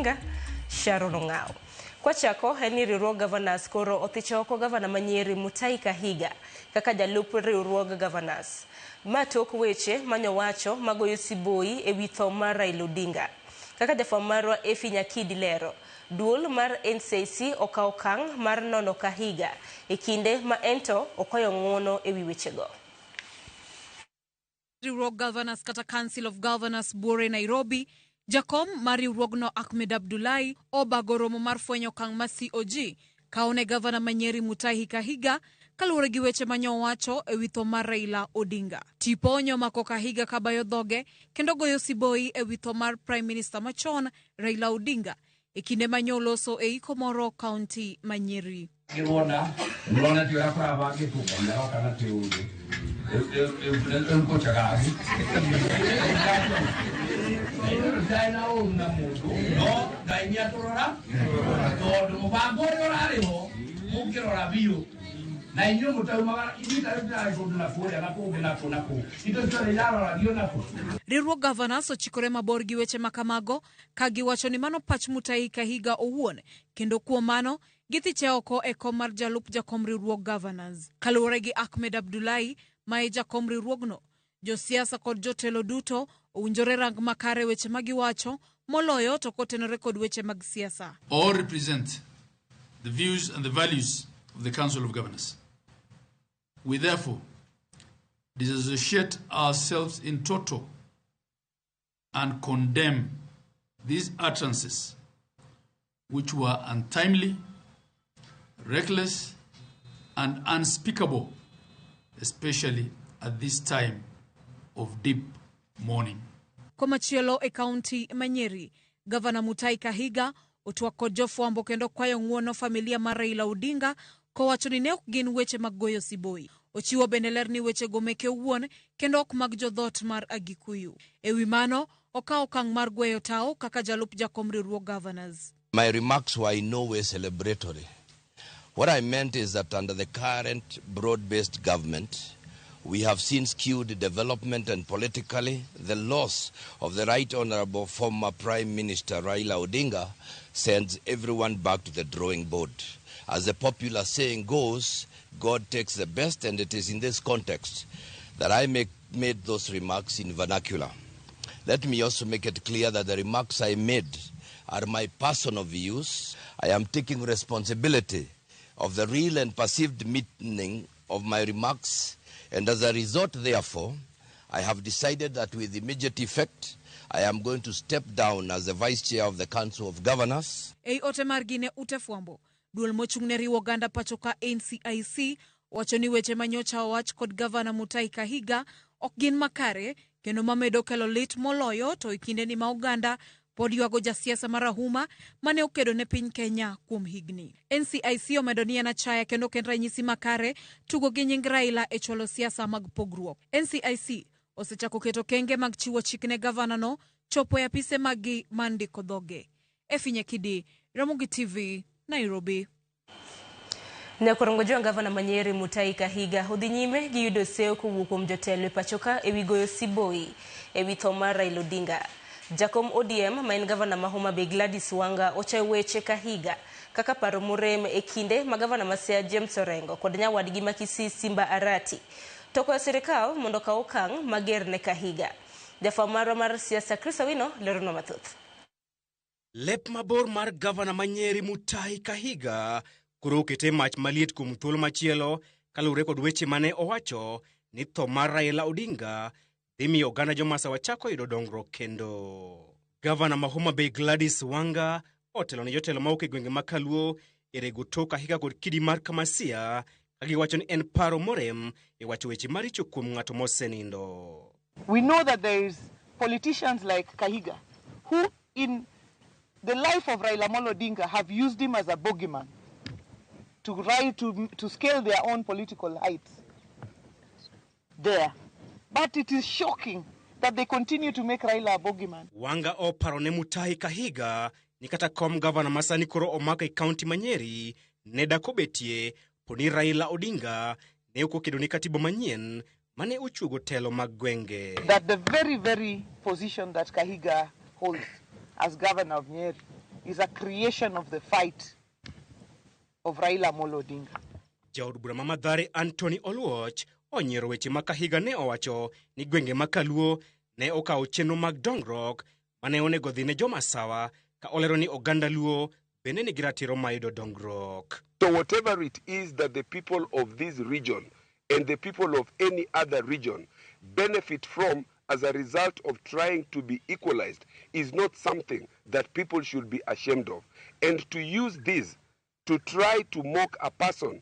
Odinga, Sharon Ong'aw. Kwachako en ni riwruog Governors koro othicho oko gavana ma Nyeri Mutahi Kahiga kaka jalup riwruog Governors. Ma tok weche manyowacho magoyo siboi ewi tho mar Raila Odinga. Kaka jafwambo marwa Effie Nyakidi lero, duol mar NCIC okawo okang' mar nono Kahiga e kinde ma ento okwayo ng'uono ewi wechego. Riwruog Governors kata Council of Governors buore Nairobi, jakom mar riwruogno Ahmed Abdullahi obago romo mar fwenyo okang' ma COG kawo ne gavana ma Nyeri Mutahi Kahiga kaluwore gi weche ma nyowacho e wi tho mar Raila Odinga. Tipo nyomako Kahiga kabayo dhoge kendo goyo siboi e wi tho mar Prime Minister machon Raila Odinga e kinde ma nyoloso e iko moro kaunti ma Nyeri. Gĩwona nĩwona ti ũrĩa kũrabangĩtwo nĩaroka na ti ũndũ rĩu kũcagagu ndarĩ na ũru na mũndũ no Ngai nĩatũrora tondũ mũbango ũrĩa ũrarĩ ho mũngĩrora biũ na inyuĩ mũtaumaga ithuĩ tarĩu tũrarĩ kũndũ na kũrĩa na kũngĩ na kũ na kũ indo ciothe iraroragio na kũ. Riwruog Governors ochikore mabor gi weche ma kamago ka giwacho ni mano pach Mutahi Kahiga owuon kendo kuom mano githiche oko e kom mar jalup jakom riwruog Governors. Kaluwore gi Ahmed Abdullahi ma e jakom riwruogno, josiasa kod jotelo duto owinjore rang makare weche ma giwacho moloyo to kotenore kod weche mag siasa. All represent the views and the values of the Council of Governors. We therefore disassociate ourselves in toto and condemn these utterances, which were untimely, reckless, and unspeakable, especially at this time of deep mourning. Komachielo e kaunti ma Nyeri, Gavana Mutahi Kahiga otwak kod jofwambo kendo kwayo ng'uono familia mar Raila Odinga kowacho ni ne ok gin weche mag goyo siboi. Ochiwo bende ler ni wechego meke owuon kendo ok mag jodhot mar Agikuyu. E wi mano, okawo okang' mar gweyo tao kaka jalup jakom riwruog Governors. My remarks were in no way celebratory. What I meant is that under the current broad-based government, we have seen skewed development and politically the loss of the Right Honorable former Prime Minister Raila Odinga sends everyone back to the drawing board. As the popular saying goes, God takes the best, and it is in this context that I made those remarks in vernacular. Let me also make it clear that the remarks I made are my personal views. I am taking responsibility of the real and perceived meaning of my remarks, and as a result, therefore, I have decided that with immediate effect, I am going to step down as the Vice Chair of the Council of Governors. Ei ote margi ne ute fwambo, duol mochung' ne riwo oganda pacho ka NCIC wacho ni weche manyocha owach kod gavana Mutahi Kahiga ok gin makare kendo mamedo kelo lit moloyo to e kindeni ma oganda pod ywago jasiasa marahuma mane okedo ne piny Kenya kuom higni. NCIC omedo ni en achaya kendo ok en ranyisi makare tugo gi nying Raila e chwalo siasa mag pogruok. NCIC osechako keto kenge mag chiwo chik ne gavana no chopo e apise maggi mar ndiko dhoge. Effie Nyakidi, Ramogi TV, Nairobi. Nyakorongo jwang' gavana ma Nyeri Mutahi Kahiga odhi nyime gi yudo seyo kowuok kuom jotelo e pacho ka ewi goyo siboi ewi tho mar Raila Odinga. Jakom ODM ma en gavana ma Homa Bay Gladys Wanga ochayo weche Kahiga kaka paro morem e kinde ma gavana ma Siaya James Orengo kod nyawadgi ma Kisii Simba Arati to okwayo sirikal mondo okaw okang' mager ne Kahiga. Jafwambo marwa mar siasa Chris Awino leronwa mathoth. Lep mabor mar gavana ma Nyeri Mutahi Kahiga koro okete mach maliet kuom thuolo machielo kaluwore kod weche mane owacho ni tho mar Raila Odinga dhi miyo oganda jo-Masawa chako yudo dongruok kendo. Gavana ma Homa Bay Gladys Wanga otelo ne jotelo mawuok e gwenge ma Kaluo e rego tok Kahiga kod kidi mar Kamasia ka giwacho ni en paro morem e wacho weche maricho kuom ng'ato mosenindo. We know that there is politicians like Kahiga who in the life of Raila Amolo Odinga have used him as a bogeyman to scale their own political heights there. But it is shocking that they continue to make Raila a bogeyman. Wanga oparo ne Mutahi Kahiga ni kata kom gavana masani koro omako e kaunti ma Nyeri ne dak obetie po ni Raila Odinga ne ok okedo ne katiba manyien mane ochuogo telo mag gwenge. That the very, very position that Kahiga holds as governor of Nyeri is a creation of the fight of Raila Amolo Odinga. Jaod bura ma Mathare Anthony Oluoch onyiero weche ma Kahiga ne owacho ni gwenge ma Kaluo ne okawo chenro mag dongruok mane onego dhi ne jomasawa ka olero ni oganda Luo bende nigi ratiro mar yudo dongruok. So whatever it is that the people of this region and the people of any other region benefit from as a result of trying to be equalized is not something that people should be ashamed of. And to use this to try to mock a person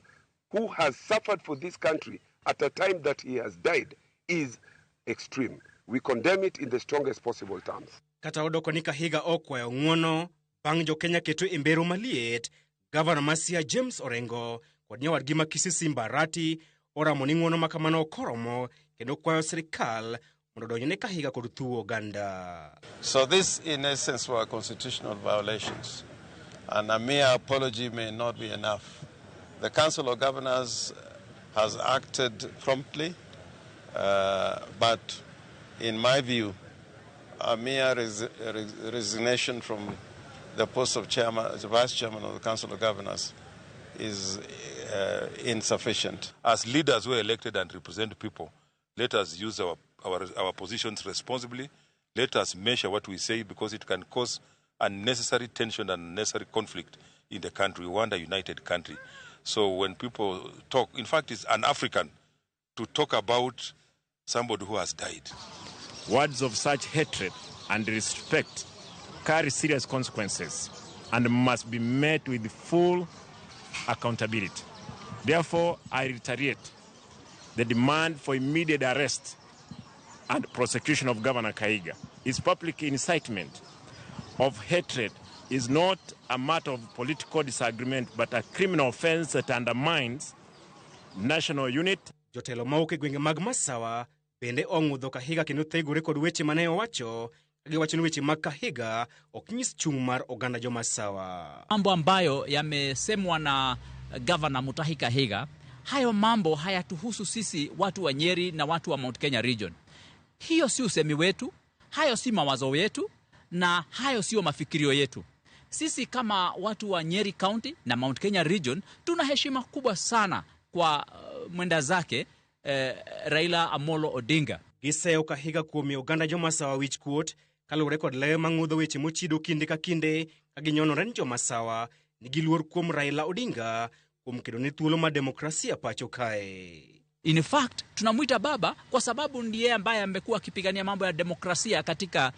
who has suffered for this country at a time that he has died is extreme. We condemn it in the strongest possible terms. Kata odoko ni Kahiga okwayo ng'uono bang' jo-Kenya keto e mbero maliet, gavana ma Siaya James Orengo kod nyawadgi ma Kisii Simba Arati oramo ni ng'uono ma kamano ok oromo kendo kwayo sirikal mondo odonjne Kahiga kod thuo oganda. So this in essence were constitutional violations, and a mere apology may not be enough. The Council of Governors has acted promptly, but in my view, a mere resignation from the post of chairman, the vice chairman of the Council of Governors is insufficient. As leaders who are elected and represent people, let us use our positions responsibly. Let us measure what we say, because it can cause unnecessary tension and unnecessary conflict in the country. We want a united country. So when people talk, in fact, it's un-African to talk about somebody who has died. Words of such hatred and respect carry serious consequences and must be met with full accountability. Therefore, I reiterate the demand for immediate arrest and prosecution of Governor Kahiga. His public incitement of hatred is not a matter of political disagreement, but a criminal offense that undermines national unity. Jotelo mawuok e gwenge mag Masawa bende ong'udho Kahiga kendo thegore kod weche mane owacho ka giwacho ni weche mag Kahiga ok nyis chung' mar oganda jo-Masawa. Mambo ambayo yamesemwa na Gavana Mutahi Kahiga, hayo mambo hayatuhusu sisi watu wa Nyeri na watu wa Mount Kenya region. Hiyo si usemi wetu, hayo si mawazo yetu, na hayo sio mafikirio yetu. Sisi kama watu wa Nyeri County na Mount Kenya region tuna heshima kubwa sana kwa mwenda zake Raila Amolo Odinga. Giseyo Kahiga kuom miyo oganda jo-Masawa wich kuot kaluwore kod lewe mang'udho weche mochido kinde ka kinde ka ginyonore ni jo-Masawa nigi luor kuom Raila Odinga kuom kedo ne thuolo mar demokrasia pacho kae. In fact, tunamuita baba kwa sababu ndiye ambaye amekuwa akipigania mambo ya demokrasia katika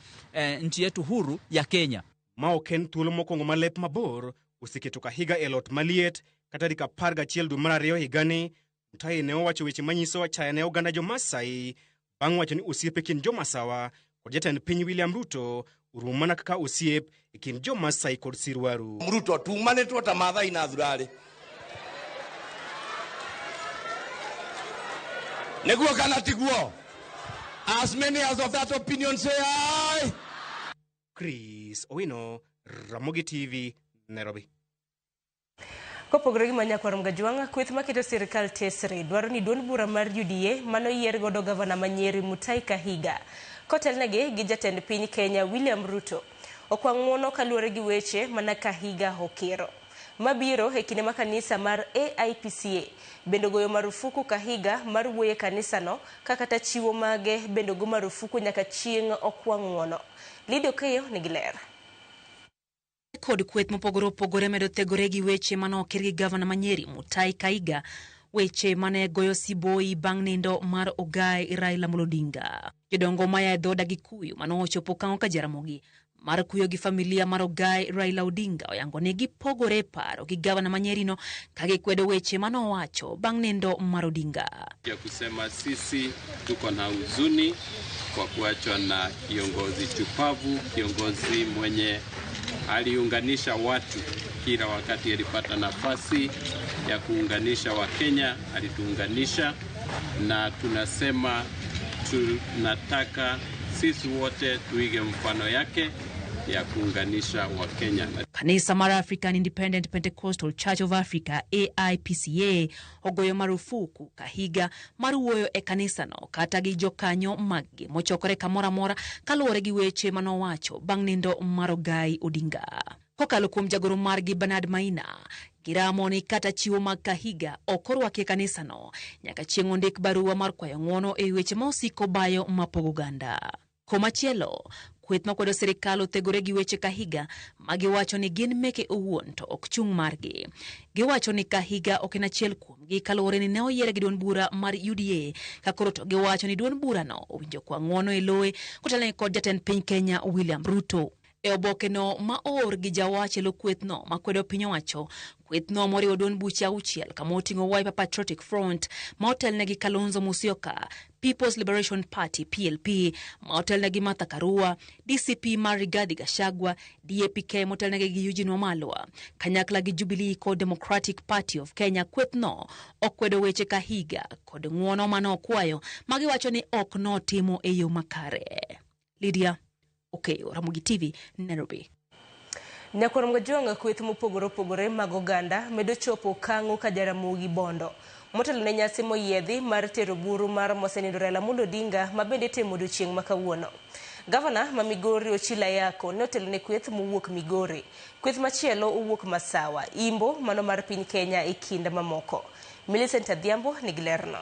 nchi yetu huru ya Kenya. Ma ok en thuolo mokwongo ma lep mabor oseketo Kahiga e lot maliet ka tarik 11 dwe mar ariyo higani, Mutahi ne owacho weche manyiso achaya ne oganda jo-Masai bang' wacho ni osiep e kind jo-Masawa kod jatend piny William Ruto orumo mana kaka osiep e kind jo-Masai kod Sirwaru. Ruto tumanĩtwo ta Maathai na Thurari. Nĩguo kana tiguo? As many as of that opinion say aye. Chris Owino, Ramogi TV, Nairobi. Kopogore gi Manyakwar Mgajwang', kweth maketo sirikal tesre dwaro ni duond bura mar UDA mano yier godo gavana ma Nyeri Mutahi Kahiga kotelnegi gi jatend piny Kenya William Ruto okwa ng'uono kaluwore gi weche mana Kahiga okiro. Mabiro e kinde ma kanisa mar AIPCA bende goyo marufuku Kahiga mar wuoyo e kanisano ka kata chiwo mage bende ogo marufuku nyaka chieng' okwa ng'uono. Lydia Okeyo nigi ler. Kod kweth mopogore opogore medo thegore gi weche mane okir gi gavana ma Nyeri Mutahi Kahiga, weche mane goyo siboi bang' nindo mar ogai Raila Amolo Odinga. Jodongo maya e dhood Agikuyu mane ochopo Kang'o ka Jaramogi mar kuyo gi familia mar ogai Raila Odinga oyango ni gipogore paro gi gavana ma Nyeri no ka gikwedo weche mane owacho bang' nindo mar Odinga. Ya kusema sisi tuko na huzuni kwa kuachwa na kiongozi chupavu, kiongozi mwenye aliunganisha watu kila wakati alipata nafasi ya kuunganisha Wakenya, alituunganisha, na tunasema tunataka sisi wote tuige mfano yake ya kuunganisha Wakenya. Kanisa mar African Independent Pentecostal Church of Africa AIPCA ogoyo marufuku Kahiga mar wuoyo e kanisano kata gi jokanyo maggi mochokore kamoro amora kaluwore gi weche manowacho bang' nindo mar ogai Odinga. Kokalo kuom jagoro margi Bernard Maina, giramo ni kata chiwo mag Kahiga ok orwaki e kanisano nyaka chieng' ondik barua mar kwayo ng'uono e weche ma osiko bayo mapogo oganda. Komachielo, kweth makwedo sirikal othegore gi weche Kahiga ma giwacho ni gin meke owuon to ok chung' margi. Giwacho ni Kahiga ok en achiel kuomgi kaluwore ni ne oyiere gi duond bura mar UDA ka koro to giwacho ni duond burano owinjo kwa ng'uono e loye kotelne kod jatend piny Kenya William Ruto. E obokeno ma oor gi jawach e lo kwethno makwedo piny owacho, kwethno moriwo duond buche auchiel kama oting'o Wiper Patriotic Front ma otelne gi Kalonzo Musyoka, People's Liberation Party PLP ma otelne gi Martha Karua, DCP mar Rigathi Gachagua, DAPK motelnegi gi Eugene Wamalwa, kanyakla gi Jubilee kod Democratic Party of Kenya. Kwethno okwedo weche Kahiga kod ng'uono mane okwayo ma giwacho ni ok notimo e yo makare. Lydia Okeyo, Ramogi TV, Nairobi. Nyakwar Mgajwang' kweth mopogore opogore mag oganda medo chopo Kang'o ka Jaramogi Bondo. Motelo ne nyasi moyiedhi mar tero buru mar mosenindo Raila Amolo Odinga ma bende itimo odiochieng' ma kawuono. Gavana ma Migori Ochilo Ayako ne otelo ne kweth mowuok Migori. Kweth machielo owuok Masawa, Imbo mano mar piny Kenya e kind mamoko. Millicent Adhiambo nigi lerno.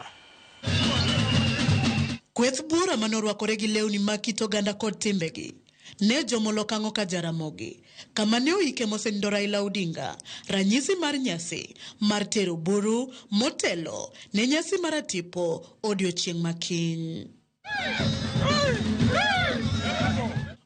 Kweth bura manorwakore gi lewni mag kit oganda kod timbegi ne jomolo Kang'o ka Jaramogi kama ne oike mosenindo Raila Odinga, ranyisi mar nyasi mar tero buru motelo ne nyasi mar atipo odiochieng' makiny.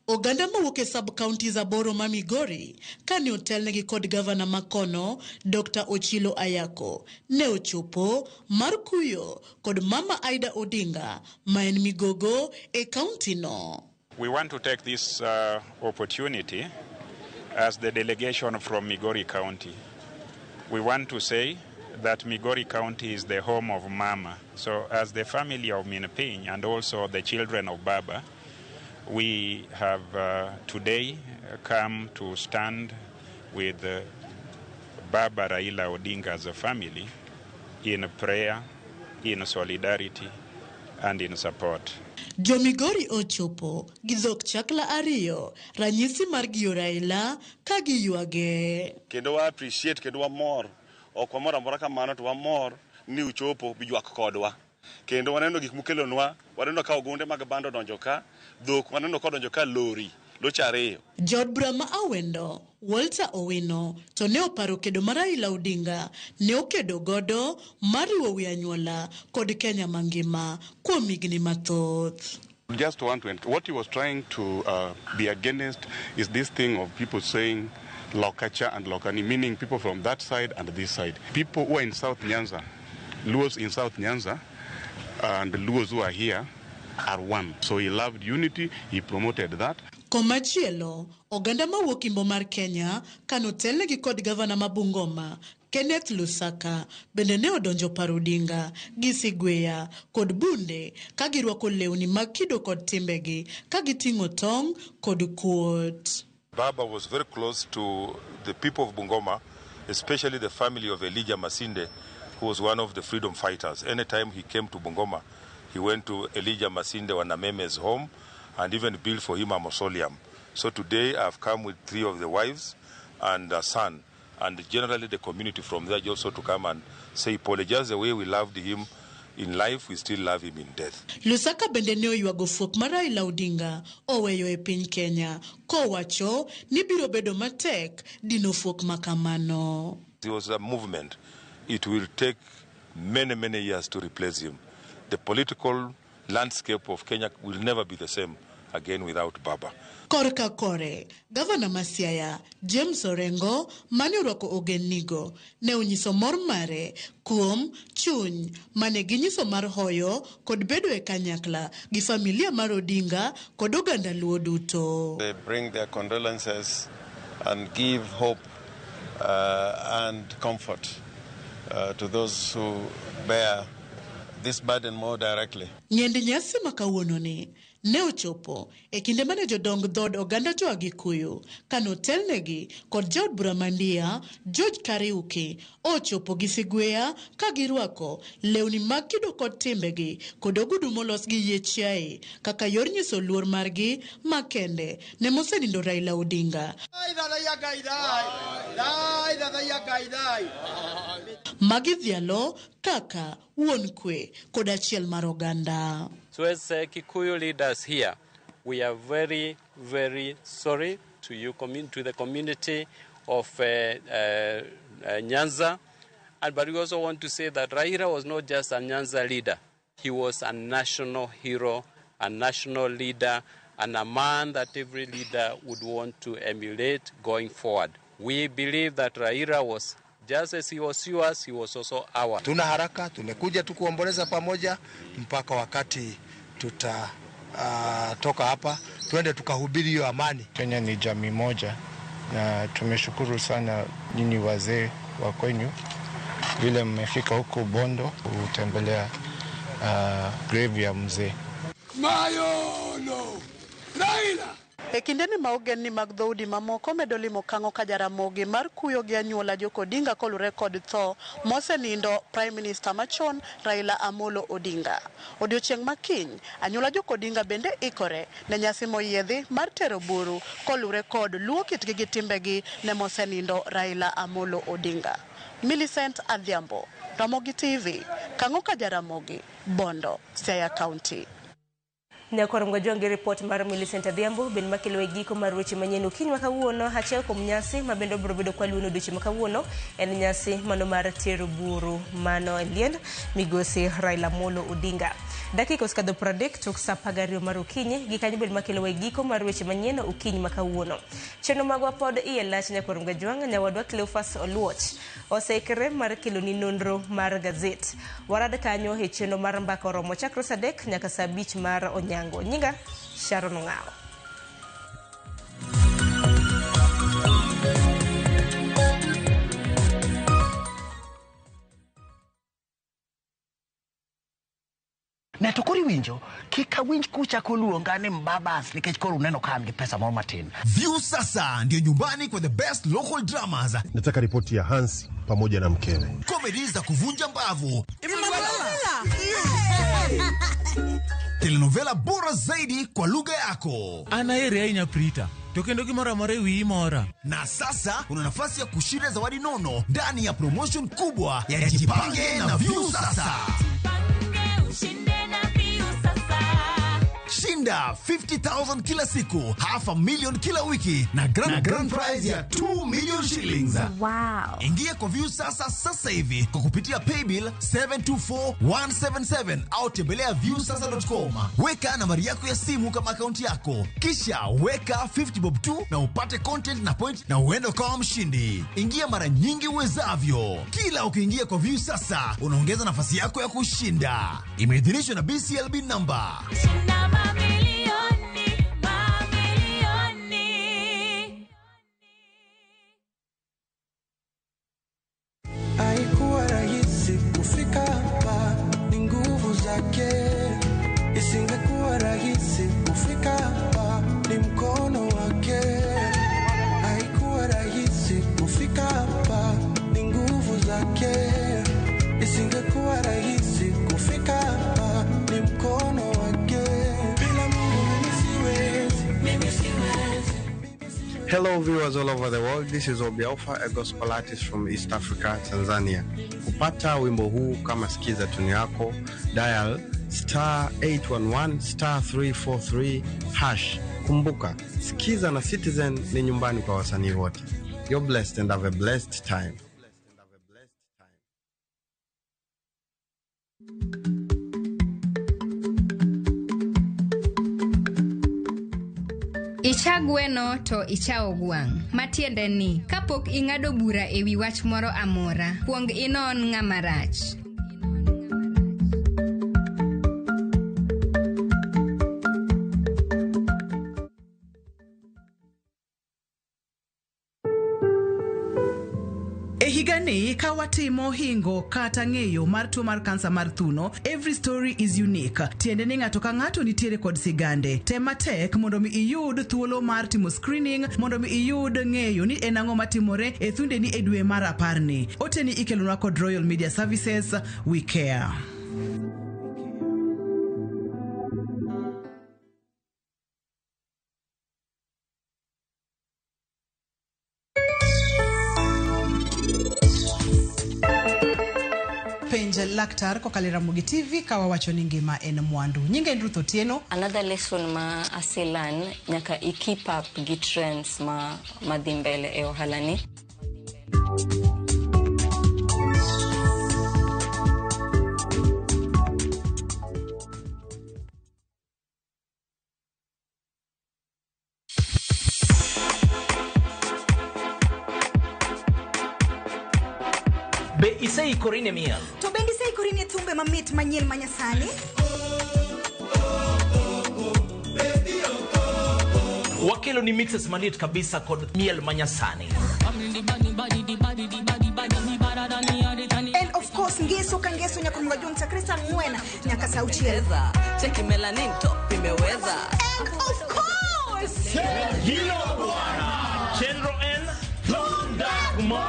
Oganda mawuok e sub-counties 8 ma Migori kane otelnegi kod gavana makono Dr. Ochilo Ayako ne ochopo mar kuyo kod Mama Aida Odinga ma en migogo e kaunti no. We want to take this opportunity as the delegation from Migori County. We want to say that Migori County is the home of Mama. So as the family of Minping and also the children of Baba, we have today come to stand with Baba Raila Odinga's family in prayer, in solidarity, and in support. Jomigori ochopo gi dhok chakla ariyo, ranyisi mar giyo Raila ka giywage. Kendo wa appreciate kendo wamor, ok wamor amora kamano to wamor ni uchopo biywak kodwa. Kendo waneno gik mukelonwa, waneno ka ogunde mag bando odonjo ka, dhok waneno ka odonjo ka lori, loche ariyo. Jaod bura ma Awendo, Walter Owino, to ne oparo kedo mar Raila Odinga ne okedo godo mar riwo wi anyuola kod Kenya mangima kuom higni mathoth. Just want to, what he was trying to be against is this thing of people saying Lokacha and Lokani, meaning people from that side and this side. People who are in South Nyanza, Luos in South Nyanza, and the Luos who are here are one. So he loved unity, he promoted that. Komachielo, oganda mawuok Imbo mar Kenya kanotelnegi kod gavana ma Bungoma Kenneth Lusaka bende ne odonjo par Odinga gi sigweya kod bunde ka girwako lewni mag kido kod timbegi ka giting'o tong' kod kuot. Baba was very close to the people of Bungoma, especially the family of Elijah Masinde, who was one of the freedom fighters. Anytime he came to Bungoma, he went to Elijah Masinde Wanameme's home and even built for him a mausoleum. So today I've come with 3 of the wives and a son, and generally the community from there also to come and say apologize. The way we loved him in life, we still love him in death. Lusaka bende ne oywago fuok mar Raila Odinga oweyo e piny Kenya kowacho ni biro bedo matek dino fuok makamano. It was a movement. It will take many, many years to replace him. The political landscape of Kenya will never be the same again without Baba. Korka kore, gavana ma Siaya James Orengo mane orwako ogendnigo ne onyiso mor mare kuom chuny mane ginyiso mar hoyo kod bedo e kanyakla gi familia mar Odinga kod oganda Luo duto. They bring their condolences and give hope and comfort to those who bear this burden more directly. Ng'end nyasi ma kawuononi Ne ochopo e kinde mane jodong dhood oganda jo Agikuyu kanotelnegi kod jaod bura ma Ndia George Kariuki ochopo gi sigweya ka girwako lewni mag kido kod timbegi kod ogudu molos gi yie chiaye kaka yor nyiso luor margi makende ne mosenindo Raila Odinga. Magi dhialo kaka wuon kwe kod achiel mar oganda. So as Kikuyu leaders here, we are very, very sorry to you, to the community of Nyanza. But we also want to say that Raila was not just a Nyanza leader. He was a national hero, a national leader, and a man that every leader would want to emulate going forward. We believe that Raila was, just as he was yours, he was also ours. Tuna haraka, tumekuja tu kuomboleza pamoja mpaka wakati tuta toka hapa tuende tukahubiri hiyo amani. Kenya ni jamii moja na tumeshukuru sana nyinyi wazee wa kwenyu vile mmefika huko Bondo kutembelea grave ya mzee. Mayono Raila. E kindeni ma ogendni mag dhoudi mamoko medo limo Kang'o ka Jaramogi mar kuyo gi anyuola Jok Odinga kolure kod tho mosenindo Prime Minister machon Raila Amolo Odinga. Odiochieng' ma kiny, anyuola Jok Odinga bende ikore ne nyasi moyiedhi mar tero buru kolure kod luwo kitgi gi timbegi ne mosenindo Raila Amolo Odinga. Millicent Adhiambo, Ramogi TV, Kang'o ka Jaramogi, Bondo, Siaya County. Nyakoro mgajwangi report mar Millicent Adhiambo ben makelo e giko mar weche manyien okinyi ma kawuono. Achiel kuom nyasi ma bende obiro bedo kwa luono odiochieng' ma kawuono en nyasi mano mar tero buru mano e liend migosi Raila Amolo Odinga. Dakika osekadho 30 tok saa 12 mar okinyi. Gikanyo bende makelo e giko mar weche manyien okinyi ma kawuono. Chenro magwa pod iye lach Nyakoro Mgajwang' nyawadwa Cleophas Oluoch oseikre mar keloni nonro mar gazet. Warad kanyo e chenro mar mbaka oromo chakre saa 3 nyaka saa 5 mar onyango. Nyinga Sharon Ong'awo. Ne to koro iwinjo kik awinj kuchako luonga ni mbabas nikech koro uneno ka an gi pesa moro matin. View sasa ndio nyumbani kwa the best local dramas. Nataka ripoti ya Hansi pamoja na mkewe. Comedy za kuvunja mbavu. Telenovela bora zaidi kwa lugha yako. Anaeri ahinya Prita. To kendo gimoro amora e wiyi mora. Na sasa una nafasi ya kushinda zawadi nono ndani ya promotion kubwa ya Jipange na View Sasa. Shinda 50,000 kila siku, 500,000 kila wiki na grand prize ya 2 million shillings. Wow. Ingia kwa View Sasa sasa hivi kwa kupitia paybill 724177 au tembelea viewsasa.com. Weka nambari yako ya simu kama akaunti yako, kisha weka 50 bob 2 na upate content na point na uende ukawa mshindi. Ingia mara nyingi uwezavyo. Kila ukiingia kwa View Sasa unaongeza nafasi yako ya kushinda. Imeidhinishwa na BCLB number. Haikuwa rahisi kufika hapa, ni nguvu zake. Isingekuwa rahisi kufika hapa, ni mkono wake. Haikuwa rahisi kufika hapa, ni nguvu zake. Isingekuwa rahisi kufika hapa, ni mkono wake. Bila Mungu mimi siwezi, mimi siwezi. Hello viewers all over the world, this is Obi Alpha, a gospel artist from East Africa, Tanzania. Kupata wimbo huu kama sikiza tuni yako, dial star 811 star 343 hash. Kumbuka, Sikiza na Citizen ni nyumbani kwa wasanii wote. You're blessed and have a blessed time. Icha gweno to ichawo gwang'. Matiende ni, kapok ing'ado bura e wi wach moro amora, kuong inon ng'ama rach. E higani ka watimo hingo kata ng'eyo mar tuo mar kansa mar thuno, every story is unique. Tiende ni ng'ato ka ng'ato nitiere kod sigande. Tem matek mondo mi iyud thuolo mar timo screening mondo mi iyud ng'eyo ni en ang'o matimore e thundeni e dwe mar aparni. Oteni ikelonwa kod Royal Media Services, we care. Penj laktar kokalo e Ramogi TV ka wawacho ni ngima en mwandu. Nyinga en Ruth Otieno. Another lesson ma ase learn, nyaka i keep up gi trends ma madhi mbele e ohala ni. Be iseikori ne miel? To bende iseikori ne thumbe mamit manyien ma nyasani? Wakelo ni mixes maliet kabisa kod miel manyasani. And of course ngeso ka ngeso nyaka mga jong chakre saa ang'wen nyaka saa auchiel. Cheki melanin top imeweza. And of course Hilo bwana. Chenro en Thundermo.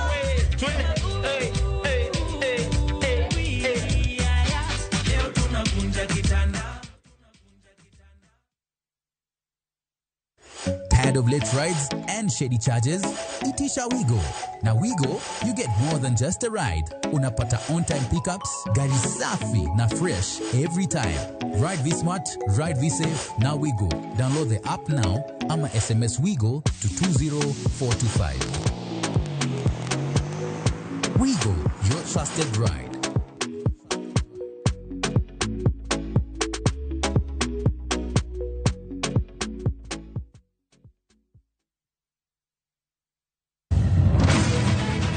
Wewe twende. Hey, hey, hey, hey, hey. Leo tunavunja kitanda. Tired of late rides and shady charges? Itisha Wigo. Na Wigo, you get more than just a ride. Unapata on-time pickups, gari safi na fresh every time. Ride V-Smart, ride V-Safe, na Wigo. Download the app now ama SMS Wigo to 20425. Wigo, your trusted ride.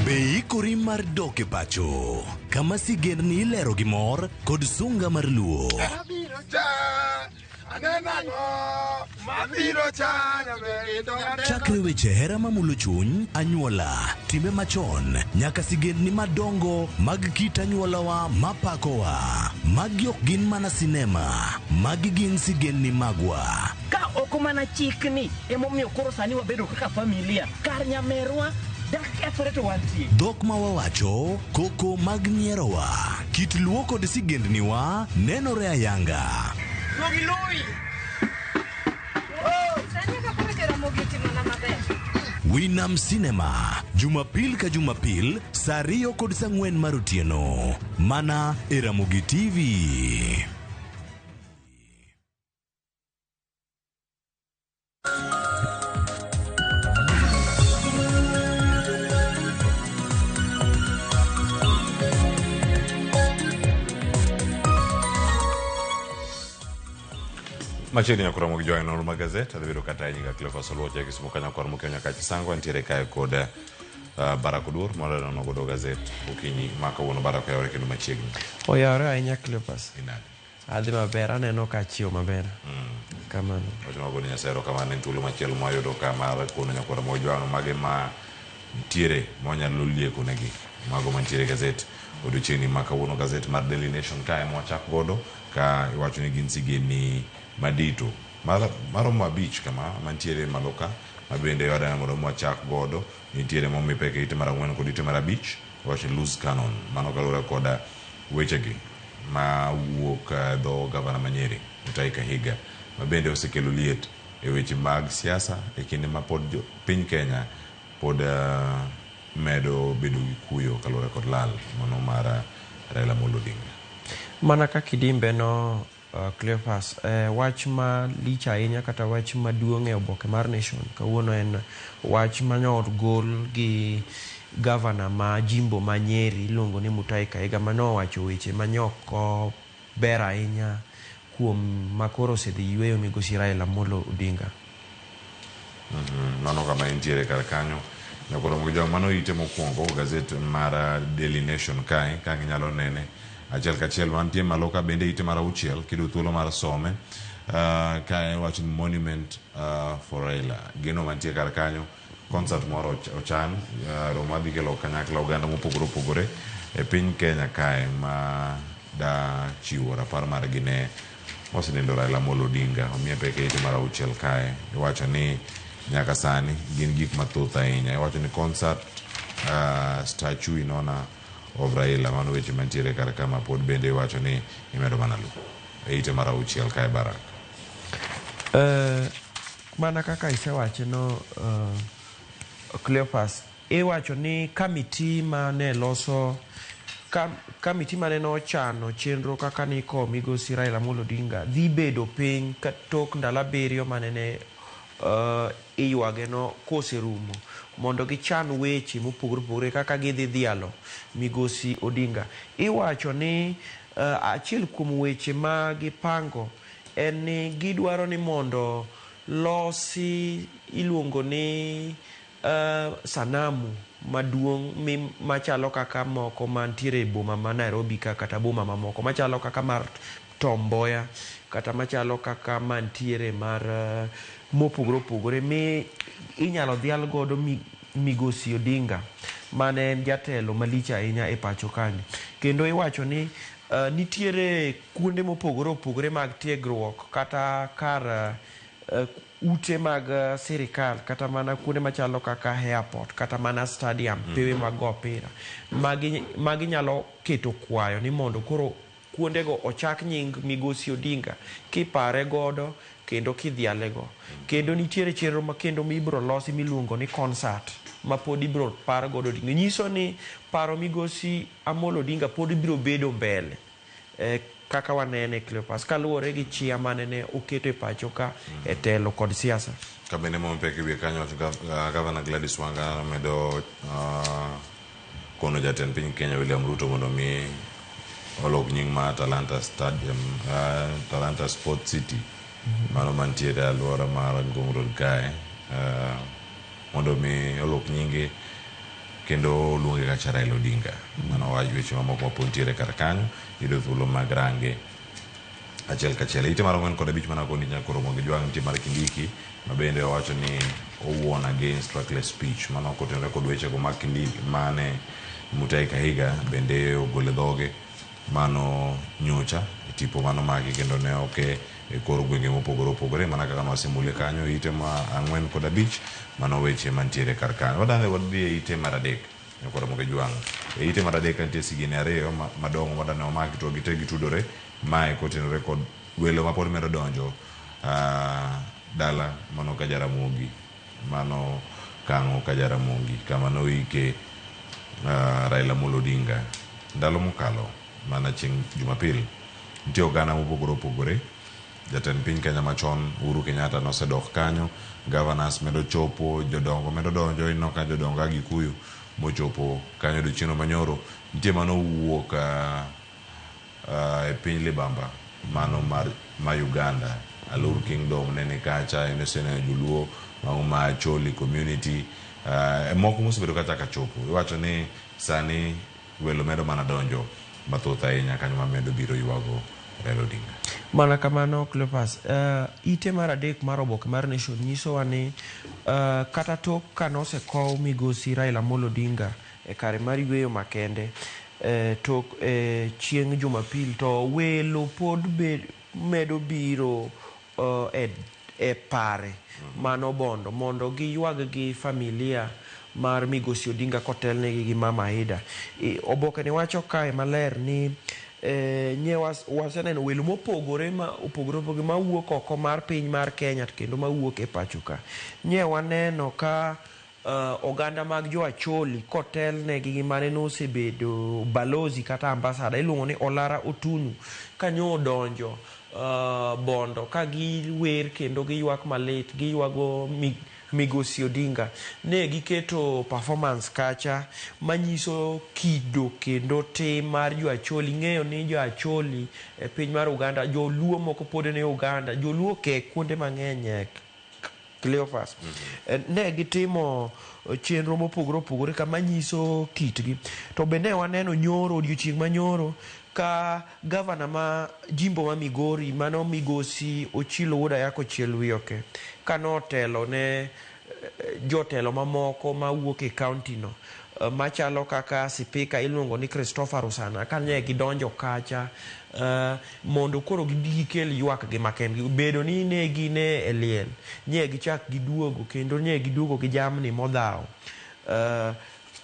Be ikori mar dok e pacho kama sigendni ilero gi mor kod sunga mar luo? Abiro cha, aneno ang'o, mabiro cha, nyaber to Chakre weche hera mamulo chuny, anyuola, timbe machon, nyaka sigendni madongo mag kit anyuolawa mapakowa. Magi ok gin mana sinema, magi gin sigendni magwa. Ka ok mana chikni emomiyo koro sani wabedo kaka familia kar nyamerwa dak kethore to wantie. Dhok ma wawacho, koko mag nyierowa, kit luo kod sigendniwa nenore ayanga. Winam Cinema, Jumapil ka Jumapil, saa ariyo kod saa ang'wen mar otieno. Mana e Ramogi TV. Machiegni nyakora mogi joe nonro mag gazet adhi bedo kata nyinga Cleophas Oluoch Kisumu ka nyakwar Mokeo nyaka Chisango antiere kae kod Barak Oduor mondo nono godo gazet okinyi ma kawuono. Barak, oyawore kendo machiegni. Oyawore ahinya, Cleophas. Inade? Adhi maber, aneno ka achiewo maber. Kamano. Wacho mago ni Nyasaye erokamano en thuolo machielo mwayudo ka mar kono nyakwar Mogi Jwang' mage ma nitiere mwanyalo lieko negi mago mantiere e gazet odiochieng'ni ma kawuono. Gazet mar Daily Nation kae mwachak godo ka iwacho ni gin sigendni madito maromo 5 kama mantiere malo ka ma bende wadwa mondo mwachak godo. Nitiere momi pek e ite mar 4 kod ite mar 5 iwacho ni loose cannon, mano kaluwore koda wechegi ma wuok dho gavana ma Nyeri Mutahi Kahiga ma bende osekelo liet e weche mag siasa e kinde ma pod piny Kenya pod medo bedo gi kuyo kaluwore kod lal mano mar Raila Amolo Odinga. Mana kaka idimbe no, Cleophas, wach ma lich ahinya kata wach maduong' e oboke mar Nation kawuono en wach mane ogol gi gavana ma jimbo ma Nyeri iluongo ni Mutahi Kahiga manowacho weche manyok ber ahinya kuom makoro osedhi yueyo migosi Raila Amolo Odinga. Mano kama entiere kar kanyo nyakoro Mogi Jwang' mano ite mokwongo gazet mar Daily Nation kae ka ginyalo nene achiel kachiel mantie malo ka bende ite mar 6 kiyudo thuolo mar some kae wacho ni monument for Raila geno mantie kar kanyo. Concert moro ochan, romo madhi kelo kanyakla oganda mopogore opogore e piny Kenya kae ma da chiwo rapar margi ne mosenindo Raila Amolo Odinga. Omiye pek e ite mar auchiel kae. Iwacho ni nyaka sani gin gik mathoth ahinya. Iwacho ni concert statue in honor of Raila. Mano weche mantiere kar ka ma pod bende iwacho ni imedo mana lu e ite mar auchiel kae Barak. Mana kaka isewache no, Cleophas, iwacho ni kamiti mane loso kamiti mane nochano chenro kaka niko migosi Raila Amolo Odinga dhi bedo piny tok ndalo 7 mane ne iywage no koserumo mondo gichan weche mopogore opogore kaka gidhi dhialo migosi Odinga. Iwacho ni achiel kuom weche ma gipango en ni gidwaro ni mondo losi iluongo ni sanamu maduong' machalo kaka moko mantiere e boma ma Nairobi ka kata boma mamoko machalo kaka mar Tom Mboya kata machalo kaka mantiere mar mopogore opogore mi inyalo dhial godo migosi Odinga mane en jatelo malich ahinya e pacho kanyo. Kendo iwacho ni nitiere kuonde mopogore opogore mag tiegruok kata kar ute mag sirikal kata mana kuonde machalo kaka airport kata mana stadium, pewe mag go opira magi nyalo keto kwayo ni mondo koro kuondego ochak nying migosi Odinga kipare godo kendo kidhialego. Kendo nitiere chenro ma kendo mibiro losi miluongo ni concert ma pod ibiro par godo Odinga. Nyiso ni paro migosi Amolo Odinga pod biro bedo mbele kaka wanene Cleophas kaluwore gi chia mane ne oketo e pacho ka e telo kod siasa. Kabende mopek e wiye kanyo wacho Gavana Gladys Wanga omedo kono jatend piny Kenya William Ruto mondo mi olok nying mar Talanta Stadium, Talanta Sports City mano mantiere e alwora mar Ngong Road kae, mondo mi olok nyinge kendo oluonge kacha Raila Odinga. Mano wach weche mamoko mapod nitiere kar kanyo, yudo thuolo mag range achiel kachiel. Ite mar 4 kod 5 mana koni nyaka romo gi jwang' nitie mar Kindiki ma bende owacho ni owuon against reckless speech. Mano kotenore kod weche go mag Kindiki mane Mutahi Kahiga bende ogolo e dhoge mano nyocha e tipo mano maki kendo ne oke e kor gwenge mopogore opogore mana kaka nwasemule kanyo ite ma 4 kod 5 mano weche mantiere kar kanyo. Wadhi wadhi e ite mar 3 nyakoro moke jwang'. E ite mar 3 nitie sigini 2 madongo madane omaki to gite gitudore. Mae kotenore kod welo mapod medo donjo dala mano ka Jaramogi, mano kang'o ka Jaramogi kama noike Raila Amolo Odinga ndalo mokalo mana chieng' Jumapil. Nitie oganda mopogore opogore. Jatend piny Kenya machon Uhuru Kenyatta nosedok kanyo, governors medo chopo, jodongo medo donjo. Ineno ka jodongo a Gikuyu mochopo kanyo odiochieng' manyoro. Nitie manowuok e piny Libamba mano ma Uganda, Alur Kingdom nene kacha, inoseneno joluo mago ma Acholi community moko mosebedo kacha kachopo. Iwacho ni sani welo medo mana donjo mathoth ahinya kanyo mamedo biro ywago Raila Odinga. Mana kamano Cleophas, ite mar 3 mar oboke mar Nation nyisowa ni kata tok kanosekow migosi Raila Amolo Odinga e kare mar yweyo makende tok chieng' Jumapil to welo pod medo biro e pare mano Bondo mondo giywag gi familia mar migosi Odinga kotelnegi gi Mama Aida. Oboke ni wacho kae maler ni nye waseneno welo mopogore ma opogore opogore mawuok oko mar piny mar Kenya kendo mawuok e pacho ka. Nye waneno ka oganda mag jo Acholi kotelnegi gi mane nosebedo balozi kata ambassador iluongo ni Olara Otunu kanyo odonjo Bondo ka giwer kendo giywak malit, giywago migosi Odinga. Ne giketo performance kacha manyiso kido kendo tim mar jo Acholi. Ing'eyo ni jo Acholi e piny mar Uganda, joluo moko pod ni Uganda, joluo ke kuonde mang'eny Cleophas. Ne gitimo chenro mopogore opogore kama nyiso kitgi. To be ne waneno nyoro, odiochieng' manyoro ka gavana ma jimbo ma Migori mano migosi Ochilo Wuod Ayako Chiel Wioke kanotelo ne jotelo mamoko mawuok e kaunti no machalo kaka sipika iluongo ni Christopher Rusana ka ne gidonjo kacha mondo koro gikel ywak gi makendgi bedo ni ne gin e liel nye gichak giduogo kendo nye giduogo gi jamni modhaw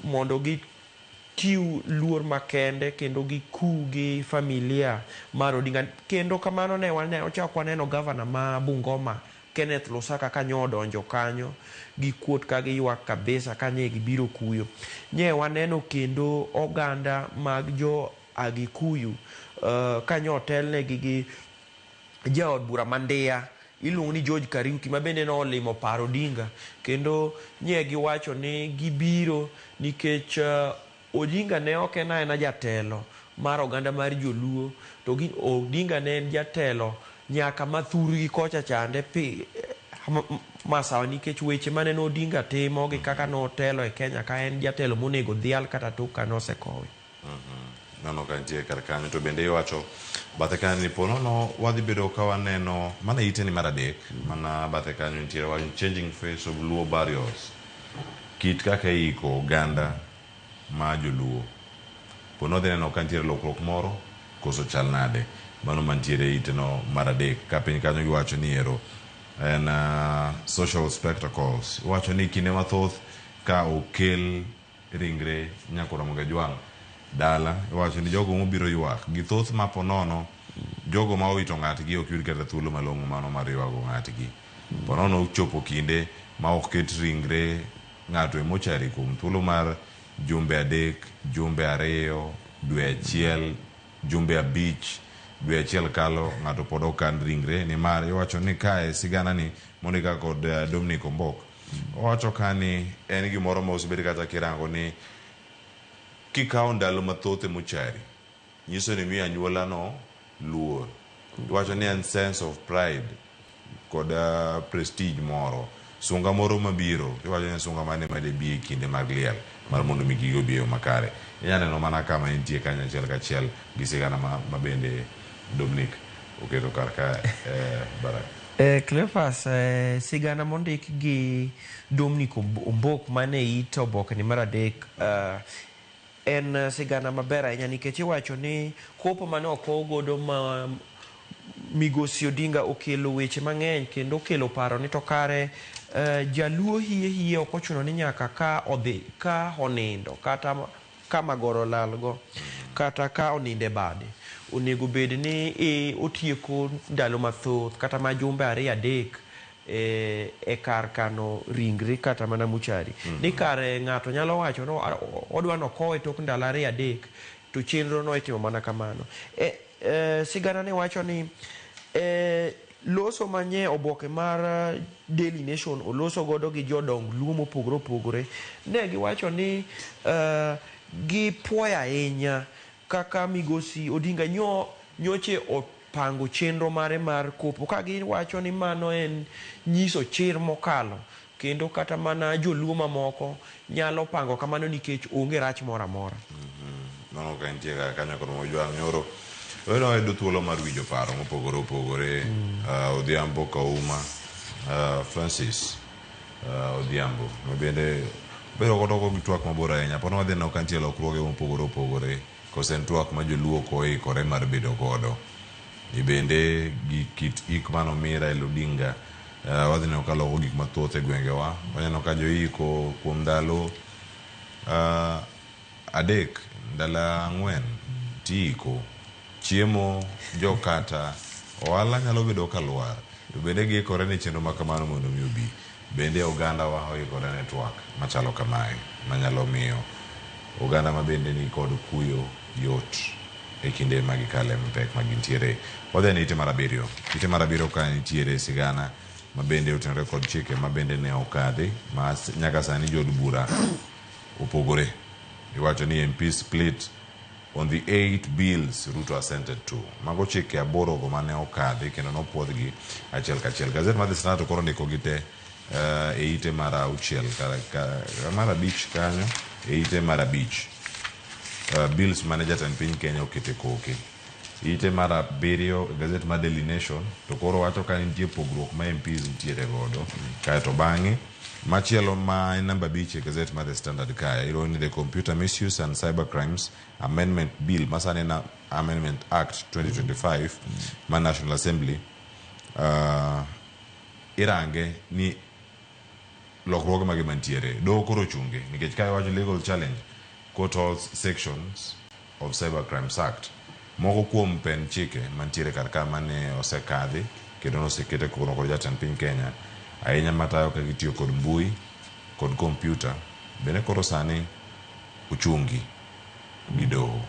mondo gichiw luor makende kendo giku gi familia mar Odinga. Kendo kamano ne ochak waneno gavana ma Bungoma Kenneth Lusaka kanyo odonjo kanyo gi kuot ka giywak kabisa ka nye gibiro kuyo. Nye waneno kendo oganda mag jo Agikuyu kanyo otelnegi gi jaod bura ma Ndia iluongo ni George Kariuki ma bende nolimo par Odinga kendo nye giwacho ni gibiro nikech Odinga ne ok en aena jatelo mar oganda mar joluo to Odinga ne en jatelo nyaka ma thurgi kocha chande masawa nikech weche mane Odinga timo gi kaka notelo e Kenya ka en jatelo monego dhial kata tok ka nosekowe. Nano ka nitie kar kanyo to bende iwacho bathe kanyo ni ponono wadhi bedo ka waneno mana ite ni mar adek mana bathe kanyo nitiere wach changing face of Luo burials, kit kaka iiko oganda ma joluo pono dhi neno ka nitiere lokruok moro koso chal nade. Mano mantiere ite no mar adek. Ka piny kanyo giwacho ni ero en social spectacles. Iwacho ni kinde mathoth ka okel ringre Nyakoro Ramogi Ajwang' dala, iwacho ni jogo mobiro ywak gi thoth ma ponono jogo ma owito ng'atgi ok yud kata thuolo malong'o mano mar ywago ng'atgi. Ponono ochopo kinde ma ok ket ringre ng'ato e mochari kuom thuolo mar jumbe 3, jumbe 2, dwe 1, jumbe 5, dwe 1 kalo ng'ato pod ok kan ringre nimar iwacho ni kae sigana ni mondika kod Dominic Ombok owacho ka ni en gimoro ma osebed kata kirango ni kikawo ndalo mathoth e mochari nyiso ni miyo anyuola no luor. Iwacho ni en sense of pride kod prestige moro, sunga moro mabiro. Iwacho ni sunga mane madebi e kinde mag liel mar mondo mi gigo obi e yo makare. Inya neno mana kama entie kanyo achiel kachiel gi sigana ma bende Dominic oketo kar ka Barak. Cleophas, sigana mondik gi Dominic Ombok mane it oboke ni mar adek en sigana maber ahinya nikech iwacho ni kopo mane okow godo ma Migosi Odinga okelo weche mang'eny kendo okelo paro ni to kare jaluo hie ok ochuno ni nyaka ka odhi ka onindo kata ka magoro lalgo kata ka onindo e bade onego bed ni otieko ndalo mathoth kata ma jumbe 2 3 e kar kano ringre kata mana mochari. Ni kare ng'ato nyalo wacho no odwa nokowe tok ndalo 2 3 to chenro no itimo mana kamano. Sigana ne wacho ni loso manye oboke mar Daily Nation oloso godo gi jodong Luo mopogore opogore ne giwacho ni gipuoyo ahinya kaka Migosi Odinga nyoche opango chenro mare mar kopo ka giwacho ni mano en nyiso chir mokalo kendo kata mana joluo mamoko nyalo pango kamano nikech onge rach moro amora. Mano ka nitie kanyo kod Mojwang' nyoro weno yudo thuolo mar winjo paro mopogore opogore. Odhiambo Kauma, Francis Odhiambo ma bende bedo godo gi twak mabor ahinya. Pod wadhi neno ka nitie lokruoge mopogore opogore kose en twak ma joluo ok oikore mar bedo godo. Bende gi kit ik manomi Raila Odinga wadhi neno ka loko gik mathoth e gwengewa. Waneno ka joiko kuom ndalo 3 ndalo 4 tiiko chiemo jokata ohala nyalo bedo ka lwar to bende giikore ne chenro ma kamano mondo mi obi. Bende oganda wa oikore ne twak machalo kamae manyalo miyo oganda ma bende ni kod kuyo yot e kinde ma gikale mapek ma gintiere. Wadhi ne ite mar 7. Ite mar 7 ka nitiere sigana ma bende otenore kod chike ma bende ne okadhi ma nyaka sani jood bura opogore. Iwacho ni MP split on the 8 bills Ruto assented to. Mago chike 8 go mane okadhi kendo nopuodhgi achiel kachiel. Gazet mar The Standard koro ondiko gi te e ite mar 6 mar 5 kanyo e ite mar 5. Bills mane jatend piny Kenya okete koke. Ite mar 7 gazet mar Daily Nation to koro wacho ka nitie pogruok ma MPs nitiere godo. Kaeto bang'e Machielo ma en namba 5 e gazet mar The Standard kae iluongo ni The Computer Misuse and Cybercrimes Amendment Bill ma sani en Amendment Act 2025 ma National Assembly irange ni lokruoge mage mantiere. Doho koro ochunge nikech ka iwacho legal challenge court holds sections of Cybercrimes Act. Moko kuom pen chike mantiere kar ka mane osekadhi kendo nosekete kono kod jatend piny Kenya ahinya matayo ka gitiyo kod mbui kod kompyuta bende koro sani ochungi gi doho.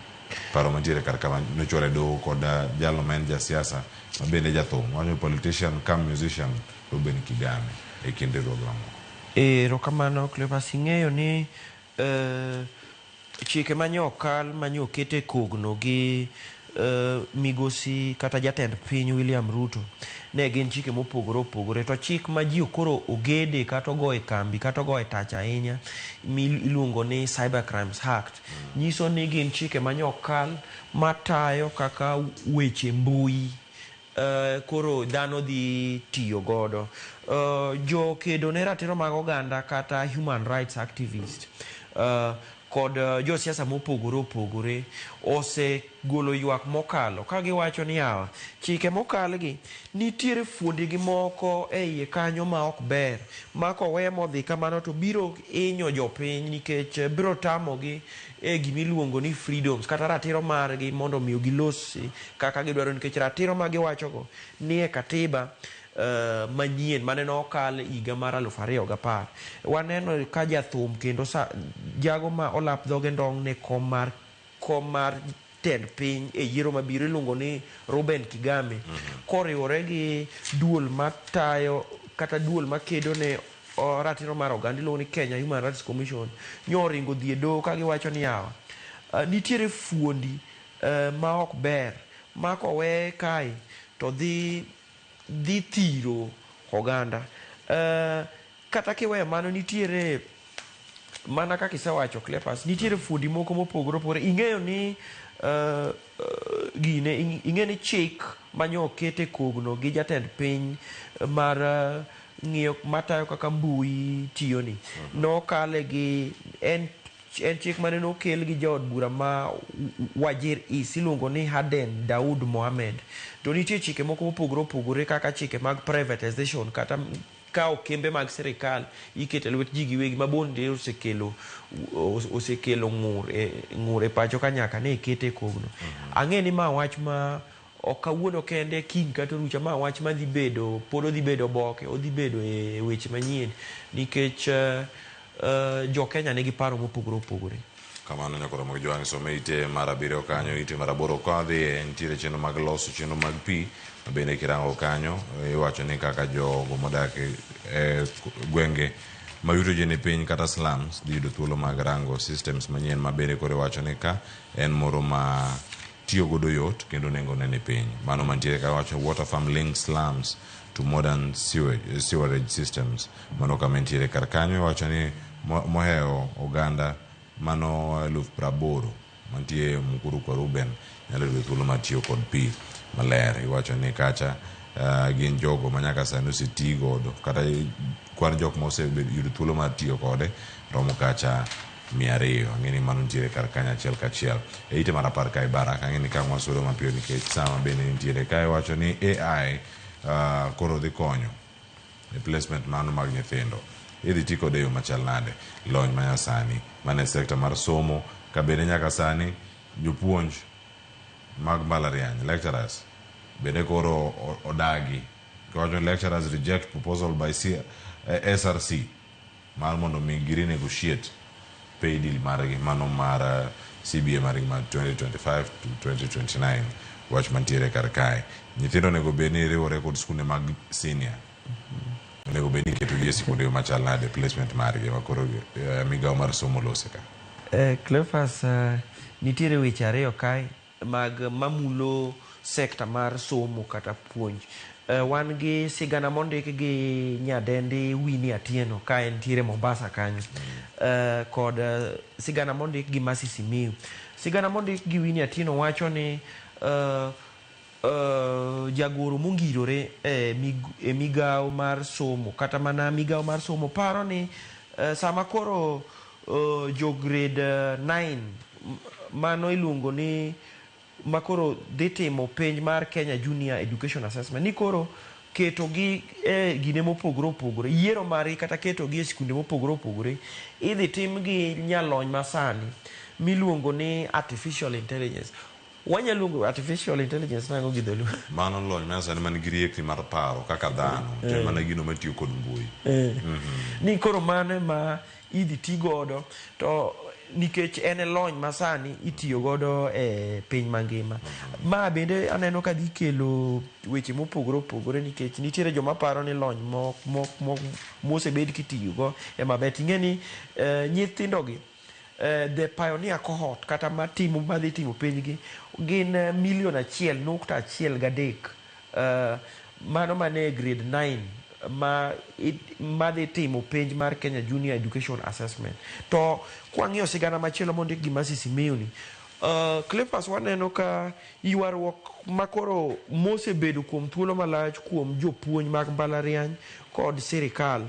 Paro mantiere kar ka nochwal e doho kod jalno ma en jasiasa ma bende jathum wacho politician cum musician Reuben Kigame e kind riwruoge mamoko. Erokamano Cleophas, ing'eyo ni chike manye okal manye oket e kogno gi migosi kata jatend piny William Ruto ne gin chike mopogore opogore to chik ma ji koro ogede kata ogo e kambi kata ogo e tach ahinya miluongo ni Cyber Crimes Act nyiso ni gin chike manye okal matayo kaka weche mbui koro dhano dhi tiyo godo. Jo kedo ne ratiro mag oganda kata human rights activist kod josiasa mopogore opogore osegolo ywak mokalo ka giwacho ni yawa chike mokal gi nitiere fuondi gi moko e iye kanyo ma ok ber ma kowe modhi kamano to biro hinyo jopiny nikech biro tamogi e gimiluongo ni freedoms kata ratiro margi mondo omi gilos kaka gidwaro nikech ratiro ma giwachogo nie katiba manyien mane nokal higa mar 2010. Waneno ka jathum kendo jago ma olap dhoge ndong' ne kom mar tend piny e yiero mabiro iluongo ni Reuben Kigame koriwore gi duol matayo kata duol makedo ne ratiro mar oganda iluongo ni Kenya Human Rights Commission nyoringo dhi e doho ka giwacho ni yawa nitiere fuondi ma ok ber ma kowe kae to dhi thiro oganda. Kata kiweyo mano nitiere mana kaka isewacho Cleophas, nitiere fuondi moko mopogore opogore. Ing'eyo ni gine ing'eyo ni chik manyo oket e kogno gi jatend piny mar ng'iyo matayo kaka mbui tiyo ni nokale gi en chik mane nokel gi jaod bura ma Wajir East iluongo ni Haden Daud Mohamed. To nitie chike moko mopogore opogore kaka chike mag privatization kata kawo kembe mag sirikal iketo e lwet ji giwegi ma bonde osekelo ng'ur e pacho ka nyaka ne kete e kogno. Ang'e ni ma wach ma ok kawuono kende kiny kata orucha, ma wach ma dhi bedo pod odhi bedo oboke, odhi bedo e weche manyien nikech jo Kenya nigi paro mopogore opogore. Kamano nyakoro mag jwang' some ite mar 7 kanyo, ite mar 8 kadhi nitiere chenro mag loso chenro mag pi bende kirango kanyo iwacho ni kaka jogo modak e gwenge ma yuto ji ni piny kata slums dhi yudo thuolo mag rango systems manyien ma bende koro iwacho ni ka en moro ma tiyo godo yot kendo nengo ne ni piny. Mano mantiere ka wacho water farm links slums to modern sewerage systems. Mano kama nitiere kar kanyo iwacho ni mohewo oganda mano 80,000 mantie Mukuru kwa Ruben nyalo yudo thuolo mar tiyo kod pi maler. Iwacho ni kacha gin jogo ma nyaka sani oseti godo kata kwan jok ma oseyudo thuolo mar tiyo kode romo kacha 200. Ang'e ni mano nitiere kar kanyo achiel kachiel. E ite mar 10 kae Barak, ang'e ni ka wasudo mapiyo nikech sama bende nitiere kae iwacho ni AI koro dhi konyo e placement mano mag nyithindo. Idhi ti kode e yo machal nade? Lony manyasani mane sekta mar somo ka bende nyaka sani jopuonj mag mbalariany lecturers bende koro odagi. Giwacho ni lecturers reject proposal by SRC mar mondo mi gi renegotiate pay deal margi mano mar CBA margi mar 2025 to 2029. Wach mantiere kar kae. Nyithindo onego bed ni riwore kod skunde mag senior. Onego bed ni iketogi e sikunde machal nade placement margi ma koro migawo mar somo lose ka. Cleophas, nitiere weche ariyo kae mag mamulo sekta mar somo kata puonj. Wan gi sigana mondik gi nyadendi Winnie Atieno ka entiere Mombasa kanyo, kod sigana mondik gi Mercy Simiyu. Sigana mondik gi Winnie Atieno wacho ni Jagoro mongirore e migawo mar somo kata mana migawo mar somo paro ni sama koro jo grade 9 mano iluongo ni makoro dhi timo penj mar Kenya Junior Education Assessment ni koro keto gi e gine mopogore opogore, yiero margi kata keto gi e skunde mopogore opogore idhi tim gi nyalony masani miluongo ni artificial intelligence. Wanyalo luongo artificial intelligence nang'o gi dholuo? Mano lony masani man gi riekni mar paro kaka dhano, to en mana gino matiyo kod mbui. Ni koro mano ema idhi ti godo to nikech en e lony masani itiyo godo e piny mangima. Ma bende aneno ka dhi kelo weche mopogore opogore nikech nitiere joma paro ni lony mosebed kitiyogo ema ber. Ting'e ni nyithindogi the pioneer cohort kata matimo madhi timo penjgi gin milion 1.13 mano mane grade 9 madhi timo penj mar Kenya Junior Education Assessment. To kwang'iyo sigana machielo mondik gi Mercy Simiyu ni, Cleophas, waneno ka ywaruok makoro mosebedo kuom thuolo malach kuom jopuonj mag mbalariany kod sirikal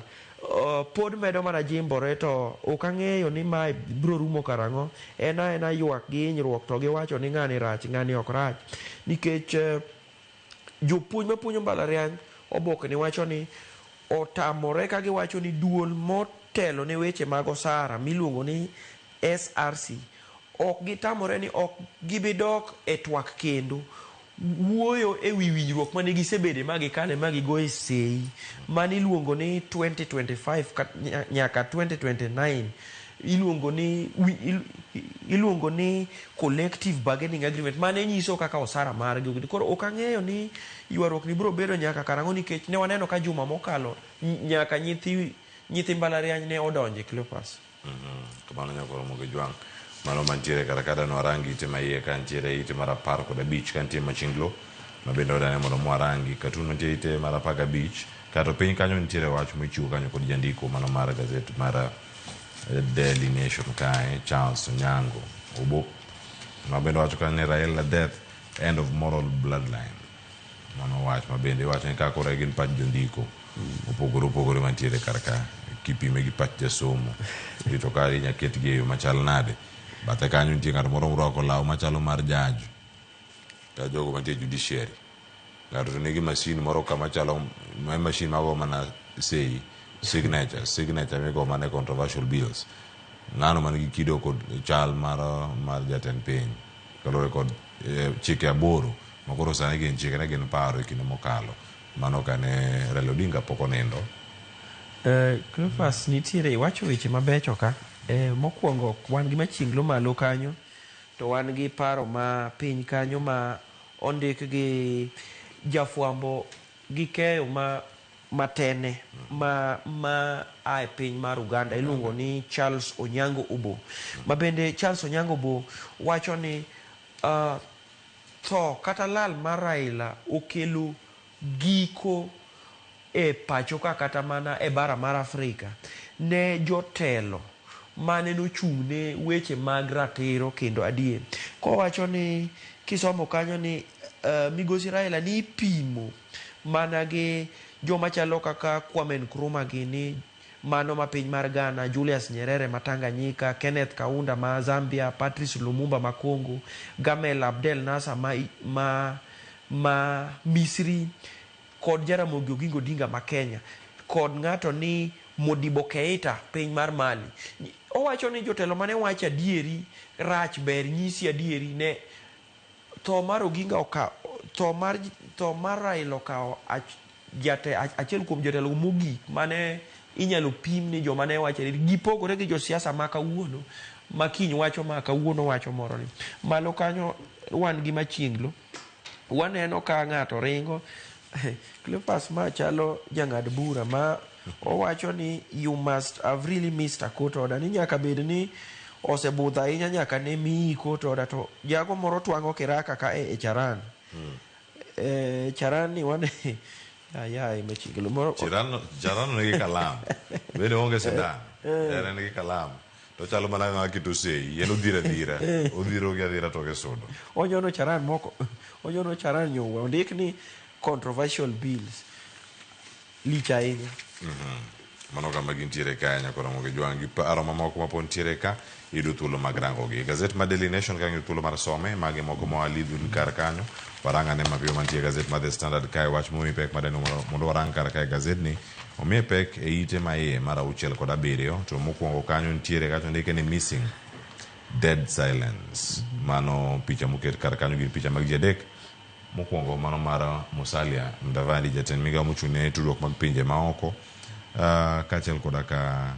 pod medo mana jimbore, to ok ang'eyo ni mae biro rumo karang'o. En aena ywak gi hinyruok to giwacho ni ng'ani rach, ng'ani ok rach, nikech jopuonj mapuonjo mbalariany oboke ni wacho ni otamore ka giwacho ni duol motelo ne weche mag osara miluongo ni SRC ok gitamore ni ok gibidok e twak kendo wuoyo e wi winjruok mane gisebede ma gikale ma gigoye sei mane iluongo ni 2025 nyaka 2029 iluongo ni collective bargaining agreement mane nyiso kaka osara margi. Koro ok ang'eyo ni ywaruok ni biro bedo nyaka karang'o, nikech ne waneno ka juma mokalo nyaka nyithi mbalariany ne odonje. Cleophas. Kamano nyakoro Ramogi Jwang'. Mano mantiere kata kata nwarangi ite maiye ka ntiere ite mar 15 ka nitie Machinglo ma bende wadane mondo mwarangi katun mantie ite mar 15 kato piny kanyo nitiere wach mochiwo kanyo kod jandiko mano mar gazet mar Daily Nation kae Charles Onyango Obo ma bende wacho kanyo ni Raila death, end of moral bloodline. Mano wach ma bende iwacho ni kakore gin pach jondiko opogore opogore mantiere kar ka kipime gi pach jasomo rito ka inya ketgi e yo machal nade. Bathe kanyo nitie ng'ato moro morwako law machalo mar judge ka jogo mantie judiciary. Ng'ato to nigi masin moro kama chalo ma masin mago mana sei signature migo mana e controversial bills. Ng'ano man gi kido kod chal mar jatend piny kaluwore kod chike 8 ma koro sani gin chike ne gin paro e kinde mokalo mano kane Raila Odinga pok onindo. Cleophas, nitiere iwacho weche mabecho ka. Mokwongo wan gi Machinglo malo kanyo to wan gi paro ma piny kanyo ma ondik gi jafwambo gi keyo ma matene ma a e piny mar Uganda iluongo ni Charles Onyango Obo. Ma bende Charles Onyango Obo wacho ni tho kata lal mar Raila okelo giko e pacho ka kata mana e bara mar Afrika ne jotelo mane nochung' ne weche mag ratiro kendo adier. Kowacho ni kisomo kanyo ni migosi Raila ni ipimo mana gi joma chalo kaka Kwame Nkrumah gini mano ma piny mar Ghana, Julius Nyerere ma Tanganyika, Kenneth Kaunda ma Zambia, Patrice Lumumba ma Congo, Gamal Abdel Nasser ma Misri kod Jaramogi Oginga Odinga ma Kenya kod ng'ato ni Modibo Keita piny mar Mali. Owacho ni jotelo mane wacho adieri rach ber nyisi adieri ne tho mar Oginga tho mar Raila okawo achiel kuom jotelo mogik mane inyalo pim ni joma ne wacho adieri gipogore gi josiasa ma kawuono ma kiny wacho ma kawuono wacho moro ni. Malo kanyo wan gi Machinglo, waneno ka ng'ato ringo. Cleophas ma chalo jang'ad bura ma owacho ni you must have really missed a court order, ni nyaka bed ni osebudho ahinya nyaka ne miyi court order, to jago moro twang'o kiraka ka e charan. Charan ni wane ayaye Machinglo moro Charan nigi kalam bende onge sindan, en nigi kalam. To chalo mana ng'ama keto sei, en odhiro adhira, odhiro gi adhira to gisudo. Onyono charan moko, onyono charan nyowa. Ondik ni controversial bills. Lich ahinya. Mano kama gintiere ka nyaka romo gi jwang' gi paro mamoko ma pod nitiere ka iyudo thuolo mag rango gi. Gazet mar Daily Nation ka ng'iyo thuolo mar some mage moko ma walidhu kar kanyo warang ane mapiyo mantie e gazet mar The Standard kae wach momi pek madeni mondo warang kar kae gazetni omiye pek e ite ma iye mar 6 kod 7 to mokwongo kanyo nitiere kacha ondike ni missing dead silence. Mano picha moket kar kanyo gin picha mag ji adek. Mokwongo mano mar Musalia Mudavadi, jatend migawo mochung' ne tudruok mag pinje maoko, kaachiel koda ka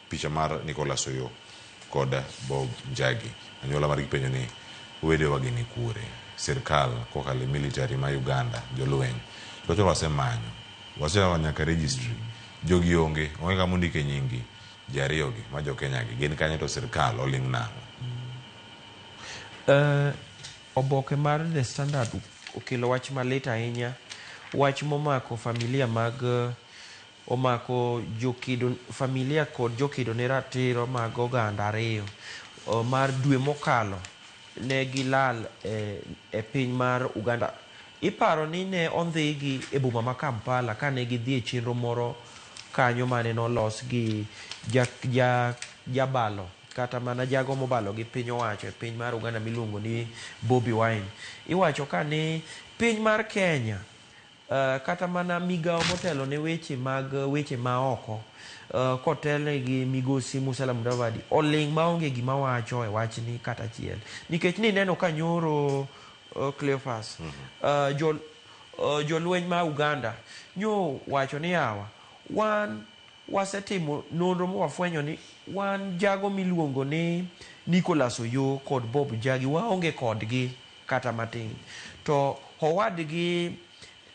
picha mar Nicholas Oyoo kod Bob Njagi. Anyuola margi penjo ni wedewa gi ni kure? Sirkal kokalo e military ma Uganda, jolweny, to wacho wasemanyo, wasewa nyaka registry, jogi onge, onge kama ondike nyinggi. Ji ariyogi ma jo Kenya gi gin kanye to sirkal oling' nang'o? Oboke mar The Standard okelo wach malit ahinya, wach momako familia mag omako jokedo familia kod jokedo ne ratiro mag oganda ariyo mar dwe mokalo ne gilal e piny mar Uganda. Iparo ni ne ondhigi e boma ma Kampala kane gidhi e chenro moro kanyo mane nolos gi jabalo kata mana jago mobalo gi piny owacho e piny mar Uganda miluongo ni Bobi Wine. Iwacho ka ni piny mar Kenya kata mana migawo motelo ne weche mag weche maoko kotelne gi migosi Musalia Mudavadi oling' maonge gima wacho e wachni kata achiel. Nikech nineno ka nyoro Cleophas jolweny ma Uganda nyo wacho ni yawa wan wasetimo nonro mawafwenyo ni wan jago miluongo ni Nicholas Oyoo kod Bob Njagi waonge kodgi kata matin. To owadgi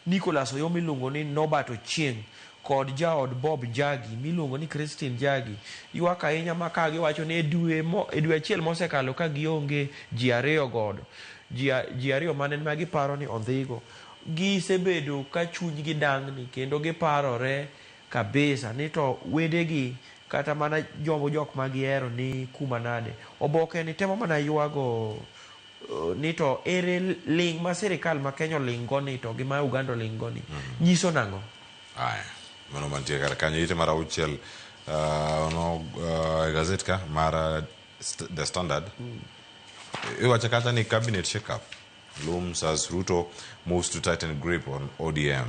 Nicholas Oyoo miluongo ni Norbert Ochieng kod jaod Bob Njagi miluongo ni Christine Njagi ywak ahinya ma ka giwacho ni e dwe achiel mosekalo ka gionge ji ariyo godo, ji ariyo mane ma giparo ni ondhigo, gisebedo ka chunygi dangni kendo giparore kabisa ni to wedegi kata mana jok ma gihero ni kuma nade. Oboke ni temo mana ywago ni to ere ling' ma sirikal ma Kenya oling' go ni to gi ma Uganda oling' go ni nyiso nang'o? Aya, mano mantie kar kanyo ite mar 6 no e gazet ka mar The Standard. Iwacho kacha ni cabinet shake-up looms as Ruto moves to tighten grip on ODM.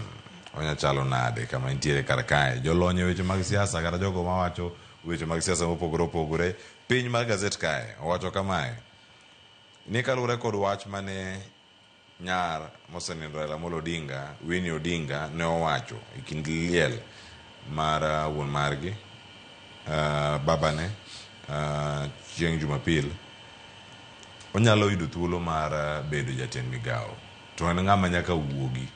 Onya chalo nade kama intiere kar kae? Jolony e weche mag siasa kata jogo mawacho weche mag siasa mopogore opogore piny mar gazet kae owacho kamae ni kaluwore kod wach mane nyar mosenindo Raila Amolo Odinga, Winnie Odinga ne owacho e kind liel mar wuon margi babane chieng' Jumapil, onyalo yudo thuolo mar bedo jatend migawo to en ng'ama nyaka wuogi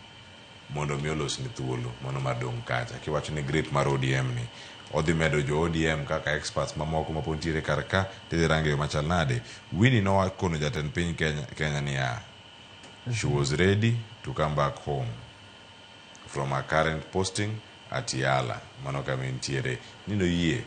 mondo mi olosni thuolo mano mar dong' kacha. Kiwacho ni grip mar ODM ni odhi medo jo ODM kaka experts mamoko mapod nitiere kar ka tidhi range yo machal nade. Winnie nowakono jatend piny Kenya niya, she was ready to come back home from her current posting at Yala. Mano kama entiere ni noyie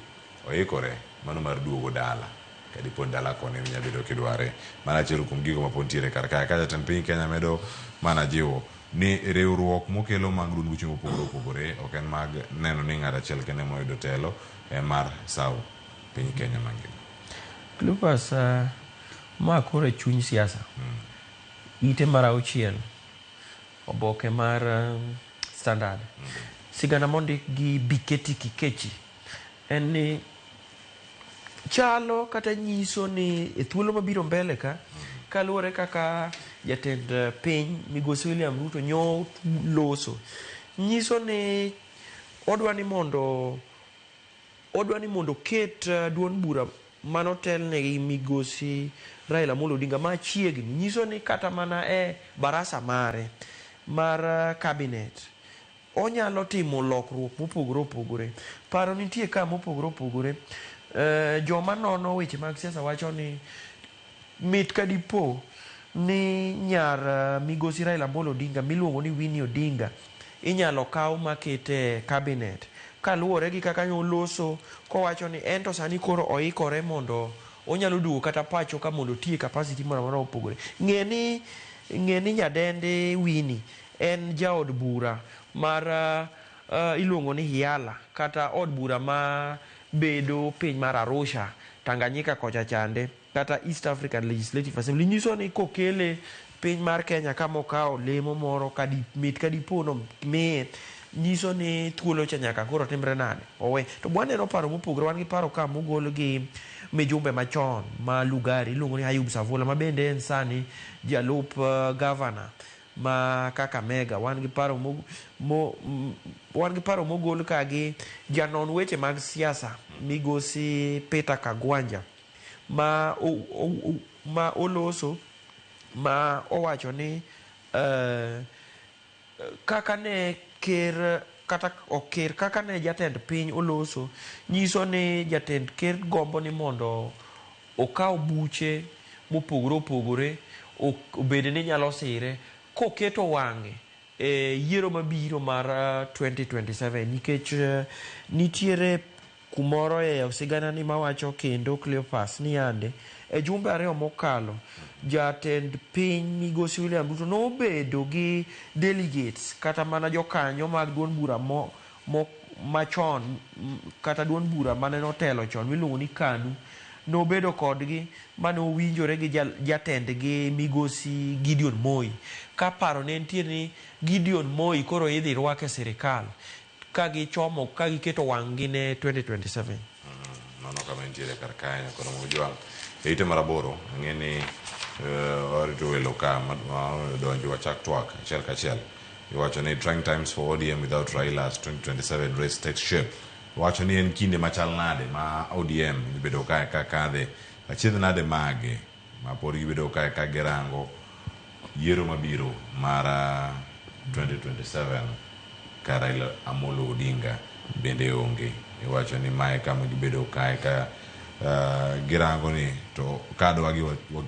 oikore mano mar duogo dala kadipo ni dala koni eminya bedo kidware. Mano achiel kuom gigo mapod nitiere kar kae. Ka jatend piny Kenya medo mana jiwo ni riwruok mokelo mag duond buche mopogore opogore ok en mag neno ni ng'ato achiel kende moyudo telo en mar sawo piny Kenya mangima. Cleophas, ma koro e chuny siasa. Ite mar 6 oboke mar Standard. Sigana mondik gi Biketi Kikechi en ni chalo kata nyiso ni e thuolo mabiro mbele ka kaluwore kaka jatend piny migosi William Ruto nyo loso nyiso ni odwa ni mondo oket duond bura manotelne gi migosi Raila Amolo Odinga machiegni. Nyiso ni kata mana e barasa mare mar cabinet onyalo timo lokruok mopogore opogore. Paro nitie ka mopogore opogore. Joma nono weche mag siasa wacho ni mit ka dipo ni nyar migosi Raila Amolo Odinga miluongo ni Winnie Odinga inyalo kaw makete e cabinet. Kaluwore gi kaka noloso kowacho ni en to sani koro oikore mondo onyalo duogo kata pacho ka mondo oti e capacity moro amora mopogore. Ng'e ni ng'e ni nyadendi Winnie en jaod bura mar iluongo ni Hiala kata od bura ma bedo piny mar Arusha, Tanganyika kocha chande kata East African Legislative Assembly. Nyiso ni kokele piny mar Kenya ka mokawo lemo moro kadi mit kadipo no miye nyiso ni thuolo cha nyaka koro timre nade owe. To waneno paro mopogore, wan gi paro ka mogol gi mijumbe machon ma Lugari iluongo ni Ayub Savula ma bende en sani jalup gavana ma Kakamega. Wan gi paro mo, mo, wan gi paro mogol ka gi janon weche mag siasa migosi Peter Kagwanja ma, o, o, o, ma oloso ma owacho ni kaka ne ker kata ok ker kaka ne jatend piny oloso nyiso ni jatend ker gombo ni mondo okaw buche mopogore opogore obed ni nyalo sire koketo wang'e e yiero mabiro mar 2027 nikech nitiere kumoro e sigana ni mawacho kendo Cleophas ni yande e jumbe ariyo mokalo jatend piny migosi William Ruto nobedo gi delegates kata mana jokanyo mag duond bura mo, mo, machon kata duond bura mane notelo chon miluongo ni KANU nobedo kodgi mane owinjore gi jatendgi migosi Gideon Moi ka paro ne nitie ni Gideon Moi koro idhi rwak e sirikal ka gichomo ka giketo wang'gi ne 2027. Mano kama entiere kar kae nyakoro Mojwang'. E ite mar aboro, ang'e ni warito welo ka ma donjo wachak twak achiel kachiel. Iwacho ni trying times for ODM without Raila as 2027 race takes shape. Iwacho ni en kinde machal nade ma ODM gibedo kae ka kadhe. Achiedh nade mage ma pod gibedo kae ka girango yiero mabiro mar 2027 ka Raila Amolo Odinga bende onge. Iwacho ni mae kama gibedo kae ka girango ni to kadwa gi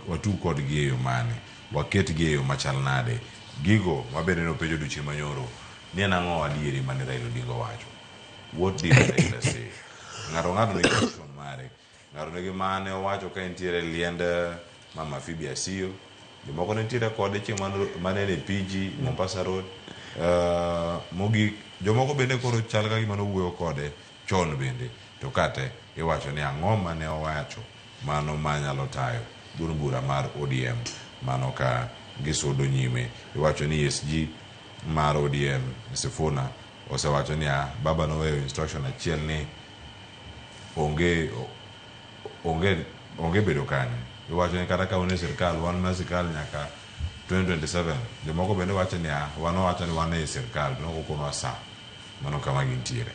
watug kodgi e yo mane, waketgi e yo machal nade. Gigo mabende nopenjo odiochieng' manyoro ni en ang'o adieri mane Raila Odinga owacho. What did Raila say? Ng'ato ng'ato nigi version mare. Ng'ato nigi mane owacho ka entiere liend Mama Phoebe Asiyo. Jomoko ne nitiere kode chieng' mane en e PG Mombasa Road. Mogik jomoko bende koro chal ka gima nowuoyo kode chon bende. To kate iwacho ni ang'o mane owacho mano manyalo tayo duond bura mar ODM mano ka gisudo nyime. Iwacho ni SG mar ODM Sifuna osewacho ni baba noweyo instruction achiel ni onge onge onge bedo kanyo. Iwacho ni kata ka un e sirkal, wan ma sirkal nyaka 2027. Jomoko bende wacho ni wan wawacho ni wan e sirkal, to nokokonwa sa. Mano kama gintiere.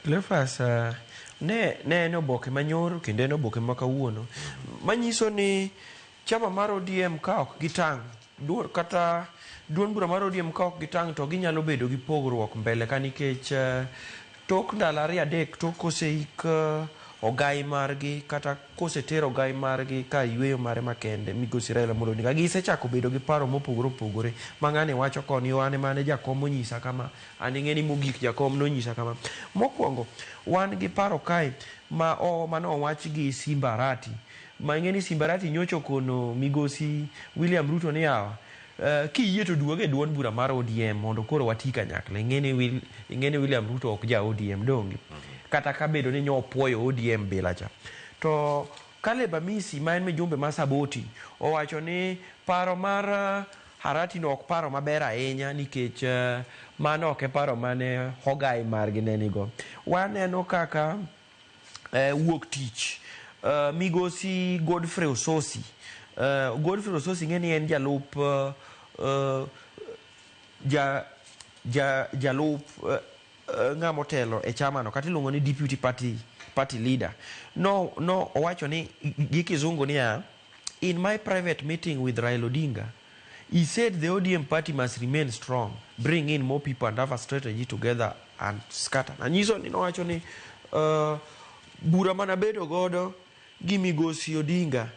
Cleophas, ne en oboke manyoro kendo en oboke ma kawuono manyiso ni chama mar ODM ka ok gitang' kata duond bura mar ODM ka ok gitang' to ginyalo bedo gi pogruok mbele ka nikech tok ndalo ariyo adek tok koseik ogai margi kata koseter ogai margi ka yweyo mare makende migosi Raila Amolo Odinga gisechako bedo gi paro mopogore opogore ma ng'ani wacho koni an mane jakom onyisa kama an ing'e ni mogik jakom nonyisa kama. Mokwongo wan gi paro kae ma mane owach gi Simba Arati ma ing'e ni Simba Arati nyocha okono migosi William Ruto ni yawa kiyie to duog e duond bura mar ODM mondo koro wati kanyakla. Ing'e ni William Ruto ok ja ODM donge? Kata ka bedo ni nyopuoyo ODM bila cha. To Caleb Amisi ma en mijumbe ma Saboti owacho ni paro mar Arati no ok paro maber ahinya nikech mano ok e paro mane ogai margi ne nigo. Waneno kaka wuok tich migosi Godfrey Ososi. Godfrey Ososi ng'e ni en jalup jalup ng'ama otelo e chama no kata iluongo ni deputy party leader. No owacho ni gi kizungu niya, in my private meeting with Raila Odinga, he said the ODM party must remain strong, bring in more people and have a strategy together and scatter. Anyiso ni nowacho ni bura manabedo godo gi migosi Odinga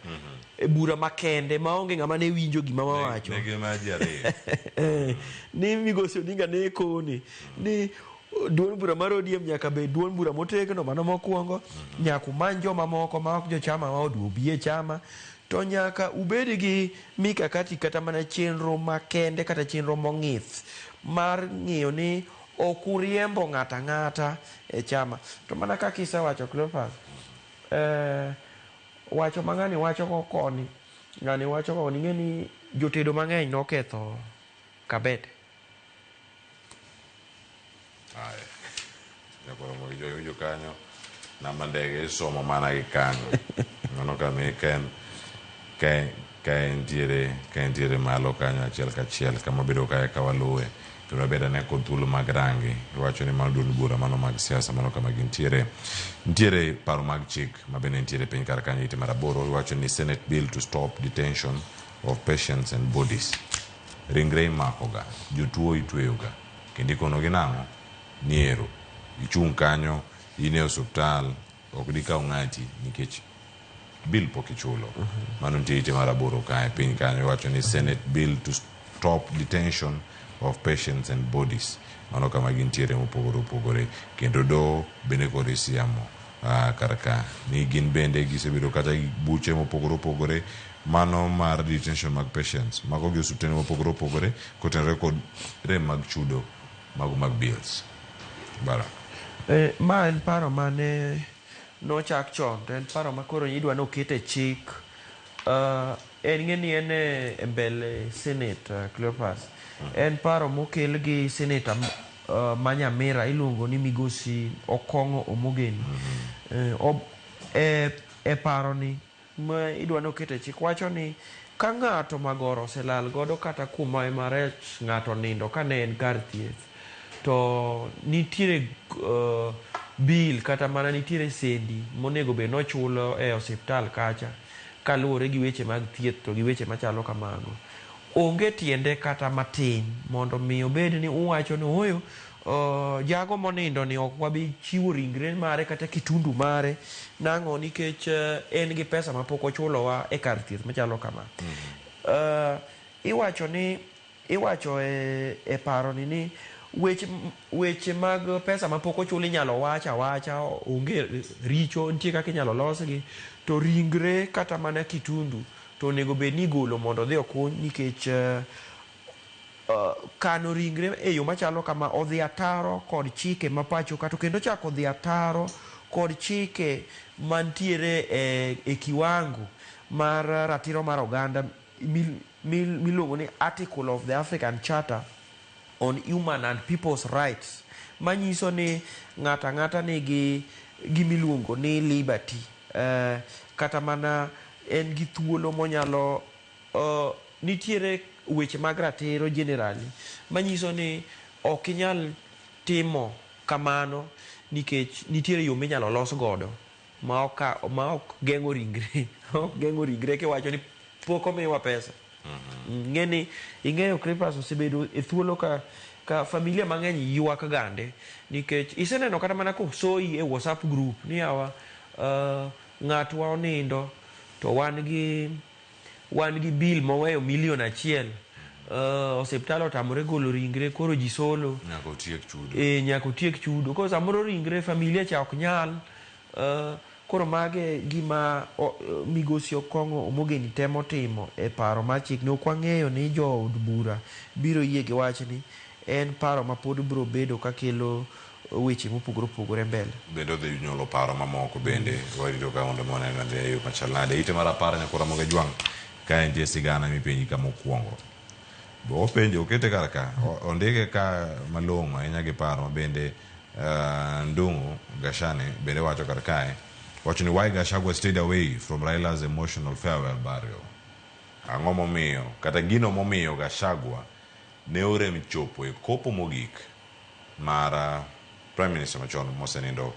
e bura makende maonge ng'ama ne winjo gima wawacho. Ne gin mana ji ariyo. Ni migosi Odinga ne kone ni Duond bura mar ODM nyaka bed duond bura motegno, mano mokwongo. Nyaka umany joma moko ma ok jochama ma obi e chama. To nyaka ubed gi mikakati kata mana chenro makende kata chenro mong'ith mar ng'iyo ni ok uriembo ng'ato ang'ata e chama. To mana kaka isewacho Cleophas, wacho ma ng'ani wacho go koni, ng'ani wacho koni, ing'e ni jotedo mang'eny noketho Kabete. Aya. Nyakoro mo jo winjo kanyo namba ndege isomo mana gi kanyo. Mano kama ken ka ka entiere ka entiere malo kanyo achiel kachiel kama bedo kae ka waluwe kendo wabed ane kod thuolo mag rangi iwacho ni mano duond bura mano mag siasa mano kama gintiere nitiere paro mag chik ma bende nitiere piny kar kanyo ite mar aboro iwacho ni senate bill to stop detention of patients and bodies ringre imakoga jotuo itweyoga kendo ikonogi nang'o ni ero ichung' kanyo in e osuptal ok dikaw ng'ati nikech bill pok ichulo mano nitie ite mar aboro kae piny kanyo iwacho ni senate bill to stop detention of patients and bodies mano kama gintiere mopogore opogore kendo doho bende koro isiemo kar ka ni gin bende gisebedo kata gi buche mopogore opogore mano mar detention mag patients mago gi osuptende mopogore opogore kotenore kod rem mag chudo mago mag bills bara Ma en paro mane nochak chon to en paro ma koro idwa ni oket e chik. En ng'e ni en e mbele Senate, Cleophas. En paro mokel gi senator ma Nyamira iluongo ni Migosi Okong'o Omogeni. E paro ni ma idwa ni oket e chik wacho ni ka ng'ato magoro oselal godo kata kuma ema rech ng'ato nindo ka ne en kar thieth to nitiere bill kata mana nitiere sendi monego bed nochulo e osiptal kacha kaluwore gi weche mag thieth to gi weche machalo kamago. Onge tiende kata matin mondo mi obed ni uwacho ni ooyo jago monindo ni ok wabi chiwo ringre mare kata kitundu mare nang'o nikech en gi pesa mapok ochulowa e kar thieth machalo kama. Iwacho ni iwacho e paro ni weche mag pesa mapok ochul inyalo wach awacha onge richo nitie kaka inyalo losgi to ringre kata mana kitundu to onego bed ni igolo mondo odhi okuny nikech kano ringre e yo machalo kama odhi ataro kod chike ma pacho ka to kendo chako odhi ataro kod chike mantiere e kiwango mar ratiro mar oganda miluongo ni Article of the African Charter on Human and People's Rights manyiso ni ng'ato ang'ata nigi gimiluongo ni liberty kata mana en gi thuolo monyalo nitiere weche mag ratiro generally manyiso ni ok inyal timo kamano nikech nitiere yo minyalo los godo ma ok geng'o ringre ok geng'o ringre kiwacho ni pok omiwa pesa. Ng'eni ing'eyo Cleophas osebedo e thuolo ka familia mang'eny ywak gande nikech iseneno kata mana kosoyi e WhatsApp group ni yawa ng'atwa onindo to wan gi bill moweyo milion 1 osiptal otamore golo ringre koro ji solo nyaka otiek chudo nyaka otiek chudo koro samoro ringre familia cha ok nyal koro mage gima Migosi Okong'o Omogeni temo timo e paro mar chik ne ok wang'eyo ni jood bura biro yie gi wachni en paro ma pod biro bedo kakelo weche mopogore opogore mbele. Bende odhi nyuolo paro mamoko bende warito ka mondo waneno dhi e yo machal nade. Ite mar 10 nyakora Ramogi Ajwang' ka entie sigana mipenji ka mokwongo. Bo openjo okete kar ka ondike ka malong'o ahinya gi paro ma bende Ndung'u Gashane bende wacho kar kae wacho ni why Gachagua stayed away from Raila's emotional farewell burial. Ang'o momiyo kata gino momiyo Gachagua ne orem chopo e kopo mogik mar Prime Minister machon mosenindo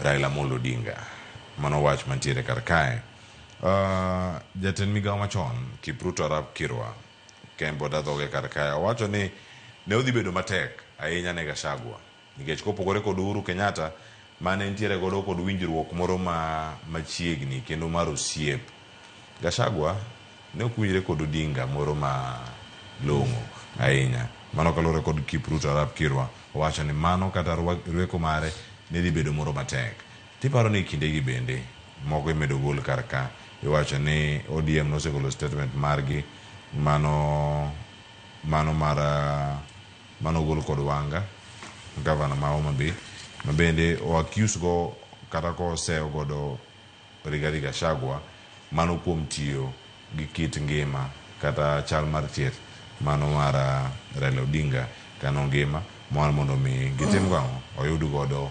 Raila Amolo Odinga. Mano wach mantiere kar kae. Jatend migawo machon Kipruto Arap Kirwa Kembo dhoge kar kae owacho ni ne odhi bedo matek ahinya ne Gachagua nikech kopogore kod Uhuru Kenyatta mane nitiere godo kod winjruok moro ma machiegni kendo mar osiep. Gachagua ne ok winjre kod Odinga moro ma long'o ahinya. Mano kaluwore kod Kipruto Arap Kirwa owacho ni mano kata rweko mare ne dhi bedo moro matek. Tiparo ni kindegi bende moko imedo gol kar ka iwacho ni ODM nosegolo statement margi mano mano mar mano ogol kod Wanga gavana ma Homa Bay ma bende o accuse go kata koseyo godo Rigathi Gachagua mano kuom tiyo gi kit ngima kata chal mar thieth mano mar Raila Odinga kano ngima mar mondo mi gitim go ang'o oyud godo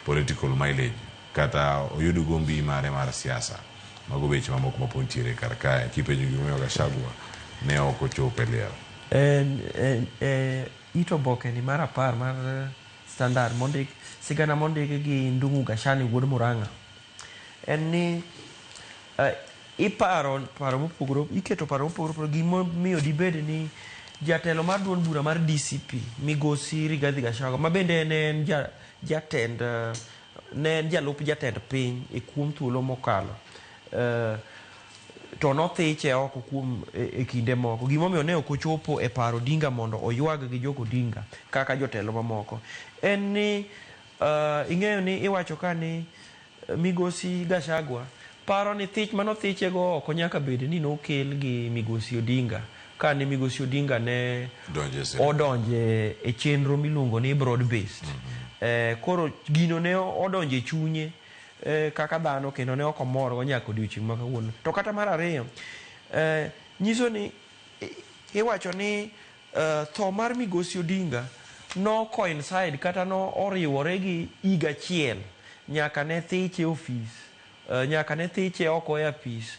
political mileage kata oyud go mbi mare mar siasa. Mago weche mamoko ma pod nitiere kar kae kipenjo gimomiyo Gachagua ne ok ochopo e liel. E it oboke ni mar 10 mar Standard mondik sigana mondik gi Ndung'u Gachani wuod Murang'a en ni iparo paro mopogore iketo paro mopogore opogore gimomiyo dibed ni jatelo mar duond bura mar DCP migosi Rigathi Gachagua ma bende ne en jatend ne en jalup jatend piny e kuom thuolo mokalo to nothiche oko kuom e kinde moko. Gimomiyo ne ok ochopo e paro Odinga mondo oywag gi jok Odinga kaka jotelo mamoko en ni ing'eyo ni iwacho ka ni migosi Gachagua paro ni thich manothiche go oko nyaka bed ni nokel gi migosi Odinga kane migosi Odinga ne odonje e chenro miluongo ni broad based. Koro gino ne odonje chunye kaka dhano kendo ne ok omorgo nyaka odiochieng' ma kawuono. To kata mar ariyo nyiso ni iwacho ni tho mar migosi Odinga no coincide kata no oriwore gi higa achiel nyaka ne thiche ofis nyaka ne thiche oko e apis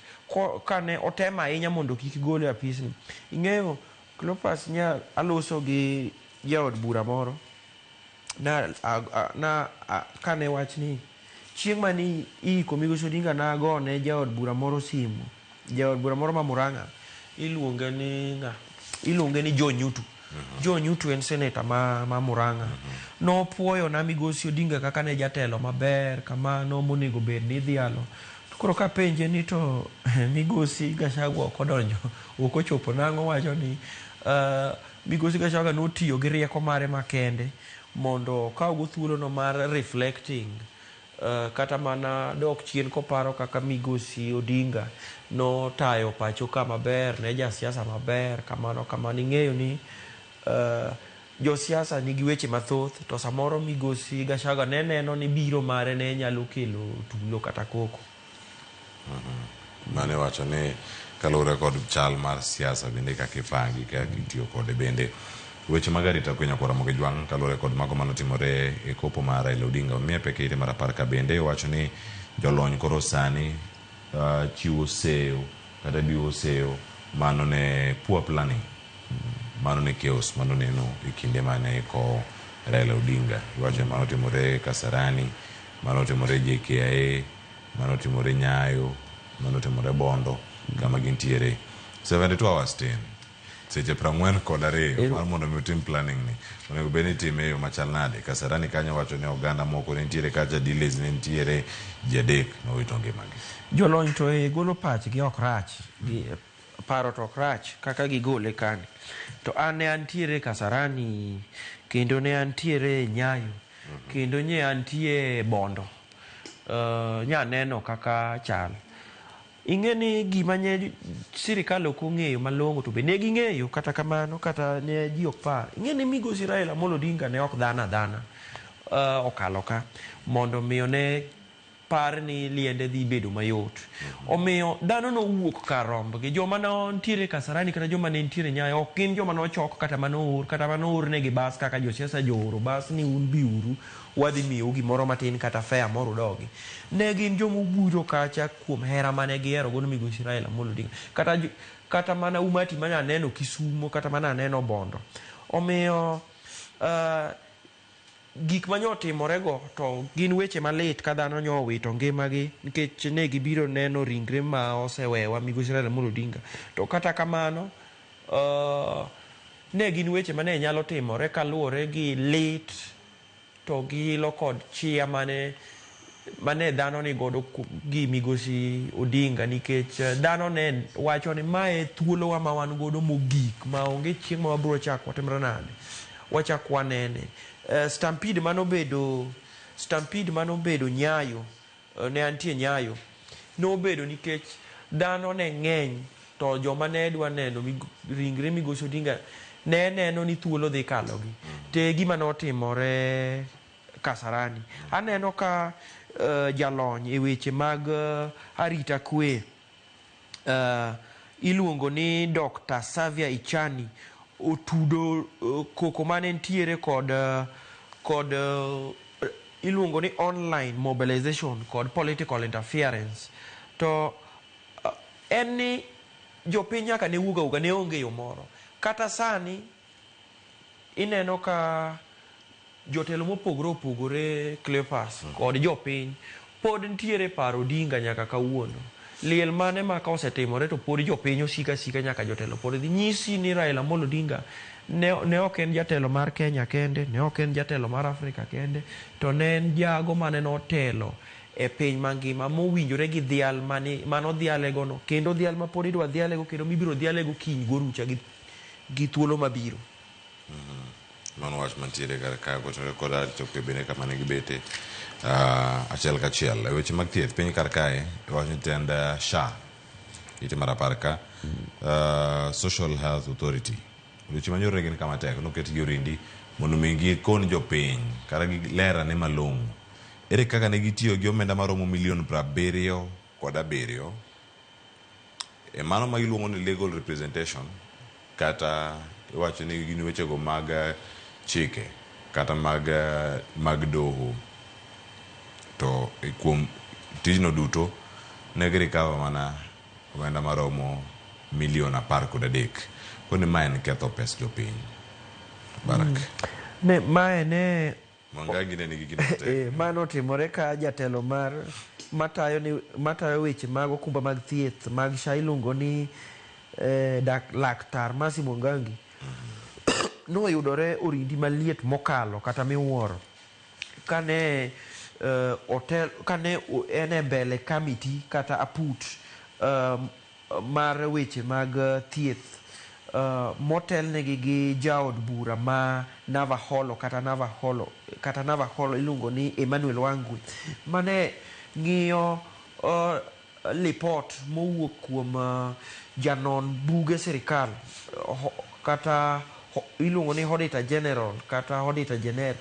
kane otemo ahinya mondo kik gole e apisni. Ing'eyo Cleopas nya aloso gi jaod bura moro na kane wach ni chieng' mane iiko migosi Odinga nagone jaod bura moro simu, jaod bura moro ma Murang'a iluonge ni ng'a? Iluonge ni John Nyutu. John Nyutu en seneta ma Murang'a. Nopuoyo na migosi Odinga kaka ne jatelo maber kamano monego bed ni idhialo. To koro kapenje ni to migosi Gachagua ok odonjo, ok ochopo nang'o wacho ni migosi Gachagua notiyo gi rieko mare makende mondo okaw go thuolo no mar reflecting kata mana dok chien koparo kaka migosi Odinga notayo pacho ka maber, ne jasiasa maber kamano kamano. Ing'eyo ni josiasa nigi weche mathoth to samoro migosi Gachagua ne neno ni biro mare ne nyalo kelo tulo kata koko. Mane wacho ni kaluwore kod chal mar siasa bende kaka ipangi kaka itiyo kode bende weche mag arita kwe nyakwara Ramogi Jwang' kaluwore kod mago manotimore e kopo mar Raila Odinga omiye pek e ite mar 10 ka bende wacho ni jolony koro sani chiwo seyo kata biwo seyo mano ne poor planning mano ne chaos mano neno e kinde mane ikowo Raila Odinga. Iwacho ni mano timore Kasarani, mano timore JKIA, mano timore Nyayo, mano timore Bondo kama gintiere. 72 hours tin seche 42 mar mondo mi utim planning ni onego bed ni itime e yo machal nade. Kasarani kanyo wacho ni oganda moko ne nitiere kacha, delays ne nitiere, ji 3 nowito ngimagi. Jolony to e golo pachgi ok rach, paro to ok rach kaka gigole kani. To an ne antiere Kasarani kendo ne antiere Nyayo kendo ne antie Bondo. Nyaneno kaka chal. Ing'e ni gima nye sirikal ok ong'eyo malong'o to be ne ging'eyo kata kamano kata ne ji ok par. Ing'e ni migosi Raila Amolo Odinga ne ok dhano adhana okalo ka mondo miyo ne par ni liende dhi bedo mayot. Omiyo dhano nowuok kar rombgi. Joma ne nitiere Kasarani kata joma ne nitiere Nyayo ok gin joma nochok kata manoor kata manoornegi bas kaka josiasa jooro bas ni un biuru wadhi miyou gimoro matin kata fare moro udogi. Ne gin joma obiro kacha kuom hera mane gihero godo migosi Raila Amolo Odinga. Kata mana umati mane aneno Kisumo kata mana aneno Bondo. Omiyo gik mane otimore go to gin weche malit ka dhano nyo owito ngimagi nikech ne gibiro neno ringre ma osewewa migosi Raila Amolo Odinga. To kata kamano ne gin weche mane nyalo timore kaluwore gi lit to gi ilo kod chia mane mane dhano ni godo gi migosi Odinga nikech dhano ne wacho ni mae thuolowa ma wan godo mogik ma onge chieng' ma wabiro chak watimre nade wachak wanene. Stampede manobedo Nyayo, ne antie Nyayo, nobedo nikech dhano ne ng'eny to joma ne dwa neno ringre migosi Odinga ne neno ni thuolo dhi kalogi. Te gima notimore Kasarani. Aneno ka jalony e weche mag arita kwe iluongo ni Dr. Savia Ichani otudo koko mane nitiere kod iluongo ni online mobilization kod political interference. To en ni jopiny nyaka ne wuog awuoga, ne onge yo moro. Kata sani ineno ka jotelo mopogore opogore Cleophas kod jopiny pod nitiere paro Odinga nyaka kawuono. Liel mane ma ka osetimore to pod jopiny osika asika nyaka jotelo pod dhi. Nyisi ni Raila Amolo Odinga ne ok en jatelo mar Kenya kende, ne ok en jatelo mar Afrika kende, to ne en jago mane notelo e piny mangima mowinjore gi dhial mano dhialego no, kendo dhial ma pod idwa dhialego kendo mibiro dhialego kiny gorucha gi thuolo mabiro. Mano wach mantiere kar ka kotenore kod arita kwe bende kama ne gibete achiel kachiel. E weche mag thieth piny kar kae iwacho ni tend SHA ite mar 10 ka Social Health Authority weche manyoro ne gin kama tek noket gi orindi mondo mi gikon jopiny kata giler ane malong'o ere kaka ne gitiyo gi omenda maromo milion 77 e mano ma iluongo ni legal representation kata iwacho ni gin wechego mag chike kata mag doho to kuom tijno duto ne girikawo mana omenda maromo milion 13. Koni ma en ketho pes jopiny. Barak. Ne mae ne Mwangangi ne nigi kinde matek. Mano otimore ka jatelo mar matayo weche mag okumba mag thieth mag SHA iluongo ni Laktar Mercy Mwangangi noyudore orindi maliet mokalo kata miwuoro kane otel kane en e mbele kamiti kata aput mar weche mag thieth motelnegi gi jaod bura ma Navaholo kata Navaholo iluongo ni Emmanuel Wangwe mane ng'iyo lipot mowuok kuom janon buge sirikal kata iluongo ni Auditor General kata Auditor General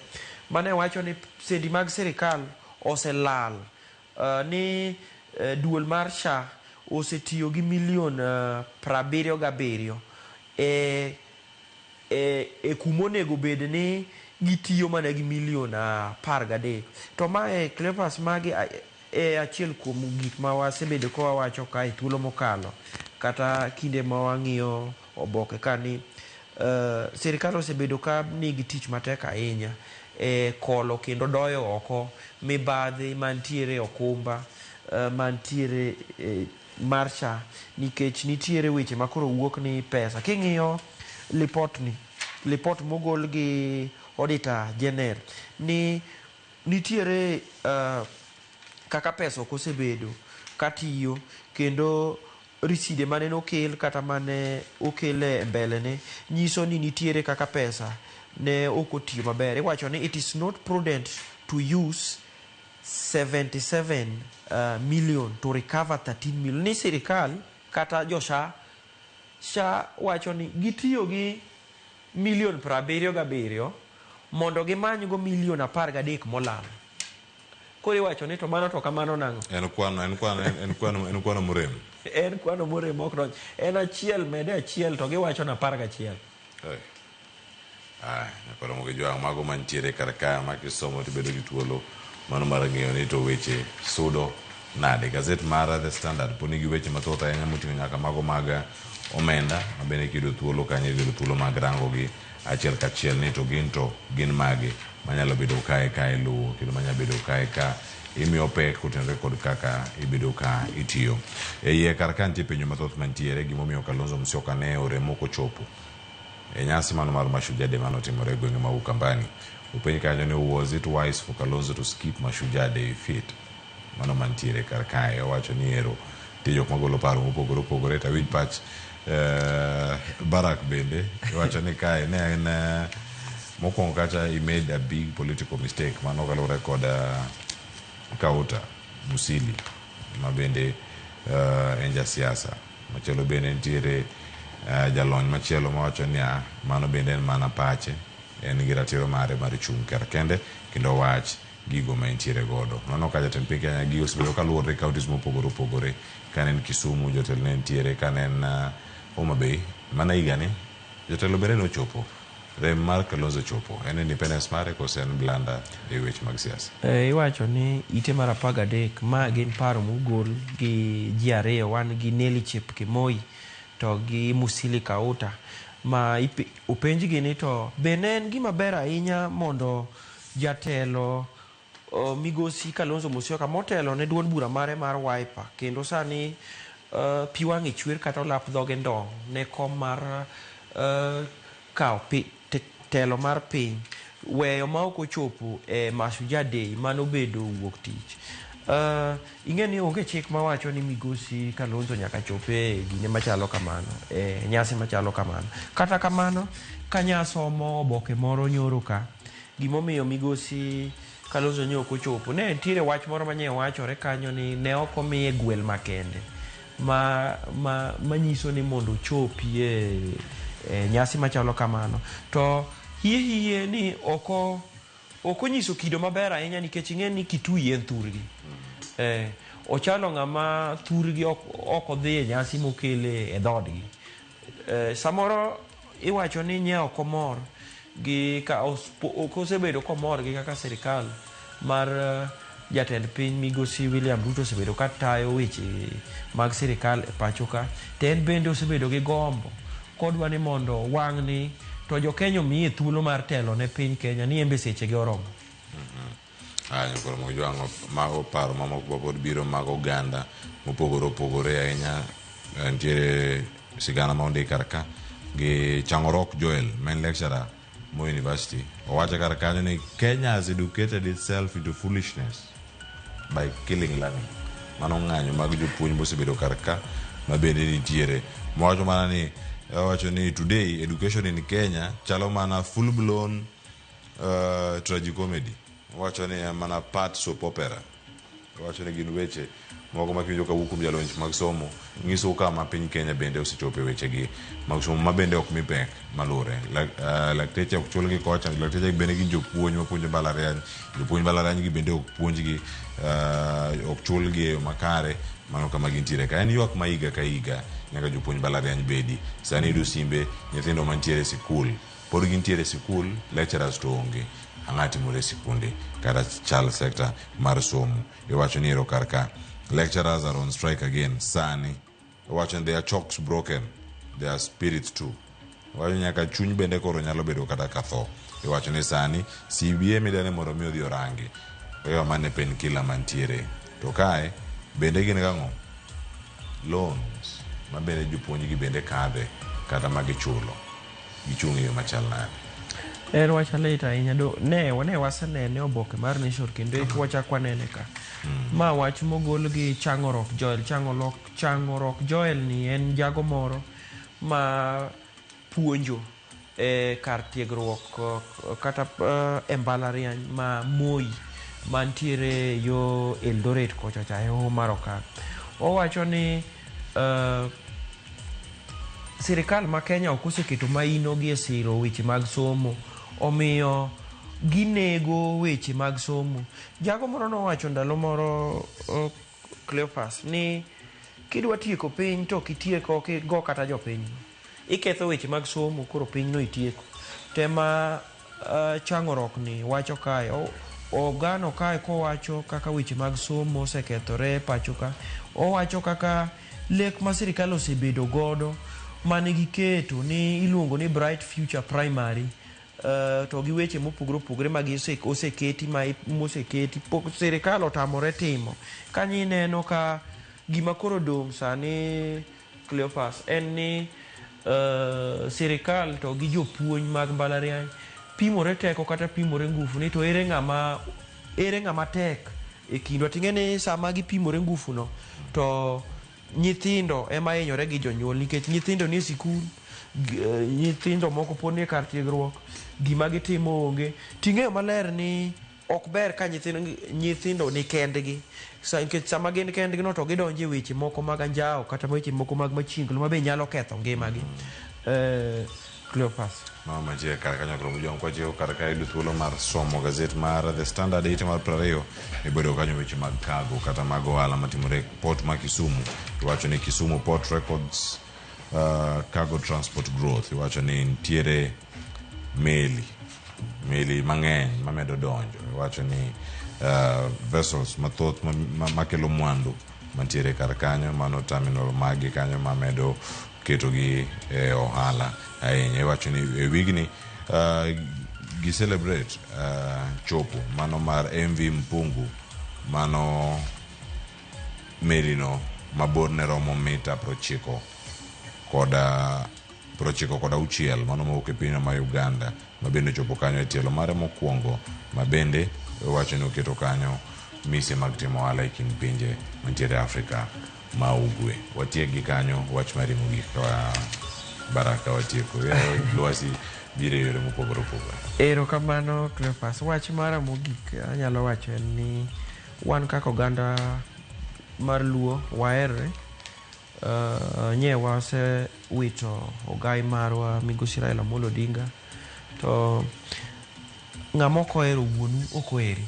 mane wacho ni sendi mag sirikal oselal ni duol mar SHA osetiyo gi milion 77 e kumonego bed ni gitiyo mana gi milion 13. To mae Cleophas magi e achiel kuom gik ma wasebedo ka wawacho ka e thuolo mokalo kata kinde ma wang'iyo oboke ka ni sirikal osebedo ka nigi tich matek ahinya e kolo kendo doyo oko mibadhi mantiere okumba mantiere mar SHA nikech nitiere weche ma koro wuok ni pesa. King'iyo lipot mogol gi Auditor General ni nitiere kaka pesa ok osebedo katiyo kendo riside mane nokel kata mane okel e mbele ne nyiso ni nitiere kaka pesa ne ok otiyo maber. Iwacho ni it is not prudent to use 77 million to recover 13 million. Ni sirikal kata jo SHA wacho ni gitiyo gi milion 77 mondo gimany go milion 13 molal. Koro iwacho ni to mano to kamano nang'o? En kwano morem. En kwano morem ok donj. En achiel mede achiel to giwacho na 11. Nyakoro mogi jwang' mago mantiere kar ka ma kisomo tibedo gi thuolo mano mar ng'eyo ni to weche sudo nade. Gazet mar The Standard pod nigi weche mathoth ahinya moting'o nyaka mago mag omenda ma bende kiyudo thuolo kanyo iyudo thuolo mag rango gi achiel kachiel ni to gin mage manyalo bedo kae ka iluwo kendo manyalo bedo kae ka imiyo pek kotenore kod kaka ibedo ka itiyo. E iye kar ka nitie penjo mathoth mantiere gimomiyo Kalonzo Musyoka ne orem ok ochopo e nyasi mano mar Mashujaa Day manotimore e gwenge ma Ukambani. Openj kanyo ni was it wise for Kalonzo to skip Mashujaa Day feat? Mano mantiere kar kae owacho ni ero nitie jok magolo paro mopogore opogore to awinj pach Barak bende iwacho ni kae ne en mokwongo kacha he made a big political mistake mano kaluwore kod Kauta Musili ma bende en jasiasa. Machielo bende nitiere jalony machielo mawacho niya mano bende en mana pache en gi ratiro mare mar chung' kar kende kendo wach gigo ma entiere godo. Waneno ka jatend piny Kenya gigo osebedo kaluwore e counties mopogore opogore. Kane en Kisumu jotelo ne nitiere, kane en Homa Bay mana higani jotelo bende nochopo. Rem mar Kalonzo ochopo. En independence mare kose en blunder e weche mag siasa? Iwacho ni ite mar 13 ma gin paro mogol gi ji ariyo wan gi Nelly Chepkemoi to gi Musili Kauta ma openjgi ni to be ne en gima ber ahinya mondo jatelo migosi Kalonzo Musyoka motelo ne duond bura mare mar Wiper kendo sani pi wang'e chwer kata olap dhoge ndong' ne kom mar kawo telo mar piny weyo ma ok ochopo e Mashujaa Day manobedo wuok tich. Ing'e ni onge chik mawacho ni migosi Kalonzo nyaka chop e gine machalo kamano, e nyasi machalo kamano. Kata kamano, kanya somo oboke moro nyoro ka, gimomiyo migosi Kalonzo ne ok ochopo, ne nitiere wach moro manye wachore kanyo ni ne ok omiye gwel makende ma manyiso ni mondo ochopi e nyasi machalo kamano. To hie hie ni ok onyiso kido maber ahinya nikech ing'e ni Kitui en thurgi. Ochalo ng'ama thurgi ok odhi e nyasi mokele e dhoodgi. Samoro iwacho ni nye ok omor gi ka ok osebedo komor gi kaka sirikal mar jatend piny migosi William Ruto osebedo ka tayo weche mag sirikal e pacho ka. To en bende osebedo gi gombo kodwa ni mondo wang'ni to jo Kenya omiye thuolo mar telo ne piny Kenya ni en be seche ge oromo. Aya koro Mojwang'o mago paro mamoko pod biro mag oganda mopogore opogore ahinya. Nitiere sigana ma ondik kar ka gi Changorok Joel ma en lecturer Moi University. Owacho kar kanyo ni Kenya has educated itself into foolishness by killing learning. Mano ng'anyo mag jopuonj mosebedo kar ka ma bende nitiere. Mowacho mana ni owacho ni today education in Kenya chalo mana full blown tragicomedy. Owacho ni en mana part soap opera. Owacho ni gin weche moko ma kiwinjo kawuok kuom jalony mag somo nyiso kama piny Kenya bende osechopo e wechegi mag somo ma bende ok mi pek malure. Lakteche ok chulgi kocha, lakteche bende gin jopuonj mapuonjo mbalariany, jopuonj mbalariany gi bende ok puonjgi, ok chulgi e yo makare. Mano kama gintiere ka. En ywak ma higa ka higa nyaka jopuonj mbalariany bedi. Sani yudo simbe nyithindo mantiere e sikul pod gintiere e sikul, lecturers to onge. Ang'o timore e sikunde kata chal sector mar somo? Iwacho ni ero kar ka lecturers are on strike again sani. Iwacho ni their chalks broken, their spirits too. Iwacho nyaka chuny bende koro nyalo bedo kata ka tho. Iwacho ni sani CBA midane mondo mi odhi orangi. Wewa mane painkiller mantiere. To kae bende gin gang'o? Loans ma bende jopuonj gi bende kadhe kata ma gichulo. Gichung' e yo machal nade? En wach malit ahinya do ne wasenene oboke mar Nation kendo eki wachak wanene ka. Ma wach mogol gi Chang'orok Joel. Chang'orok Joel ni en jago moro ma puonjo e kar tiegruok kata e mbalariany ma Moi mantiere yo Eldoret kocha cha e hoho mar Okak. Owacho ni sirikal ma Kenya ok oseketo maino gi e siro weche mag somo, omiyo ginego weche mag somo. Jago moro nowacho ndalo moro Cleophas ni kidwa tieko piny to ok itieko, ok igo kata jopiny. Iketho weche mag somo koro piny no itieko. Tema Chang'orok ni wacho kae, ogano kae kowacho kaka weche mag somo osekethore pacho ka. Owacho kaka lek ma sirikal osebedo godo mane giketo ni iluongo ni Bright Future Primary, to gi weche mopogore opogore ma oseketi ma moseketi pok sirikal otamore timo. Kanyo ineno ka gima koro dong' sani Cleophas en ni sirikal to gi jopuonj mag mbalariany pimore teko kata pimore ngufu ni to ere ng'ama tek e kindwa. Ting'e ni sama gipimore ngufu no to nyithindo ema hinyore gi jonyuol, nikech nyithindo nie sikul, nyithindo moko pod nie kar tiegruok, gima gitimo onge. Ting'eyo maler ni ok ber ka nyithindo ni kendgi. Nikech sama gin kendgi no to gidonjo e weche moko mag anjawo kata weche moko mag machinglo ma be nyalo ketho ngimagi. Cleophas. Mama mantie kar kanyo koro mujong kwachiwo kar ka yudo thuolo mar somo gazet mar The Standard ite mar 20 ibedo kanyo weche mag cargo kata mag ohala matimore e port ma Kisumu. Iwacho ni Kisumu Port Records cargo transport growth. Iwacho ni nitiere meli mang'eny mamedo donjo. Iwacho ni vessels mathoth makelo mwandu mantiere kar kanyo, mano terminal magi kanyo mamedo ketogi e ohala ahinya. Iwacho ni e wigni gi celebrate chopo mano mar MV Mpungu, mano melino maborne romo mita 96, mano mowuok e pinyno ma Uganda, ma bende ochopo kanyo e tielo mare mokwongo, ma bende iwacho ni oketo kanyo mise mag timo ohala e kind pinje mantiere Afrika ma ugwe. Watiek gi kanyo wach mari mogik ka Baraka watieko. Lwasi biro e yore mopogore opogore. Erokamano Cleophas. Wach mara mogik anyalo wacho en ni wan kaka oganda mar Luo waherre. Nye wasewito ogai marwa migosi Raila Amolo Odinga, to ng'ama ok ohero wuonu ok oheri.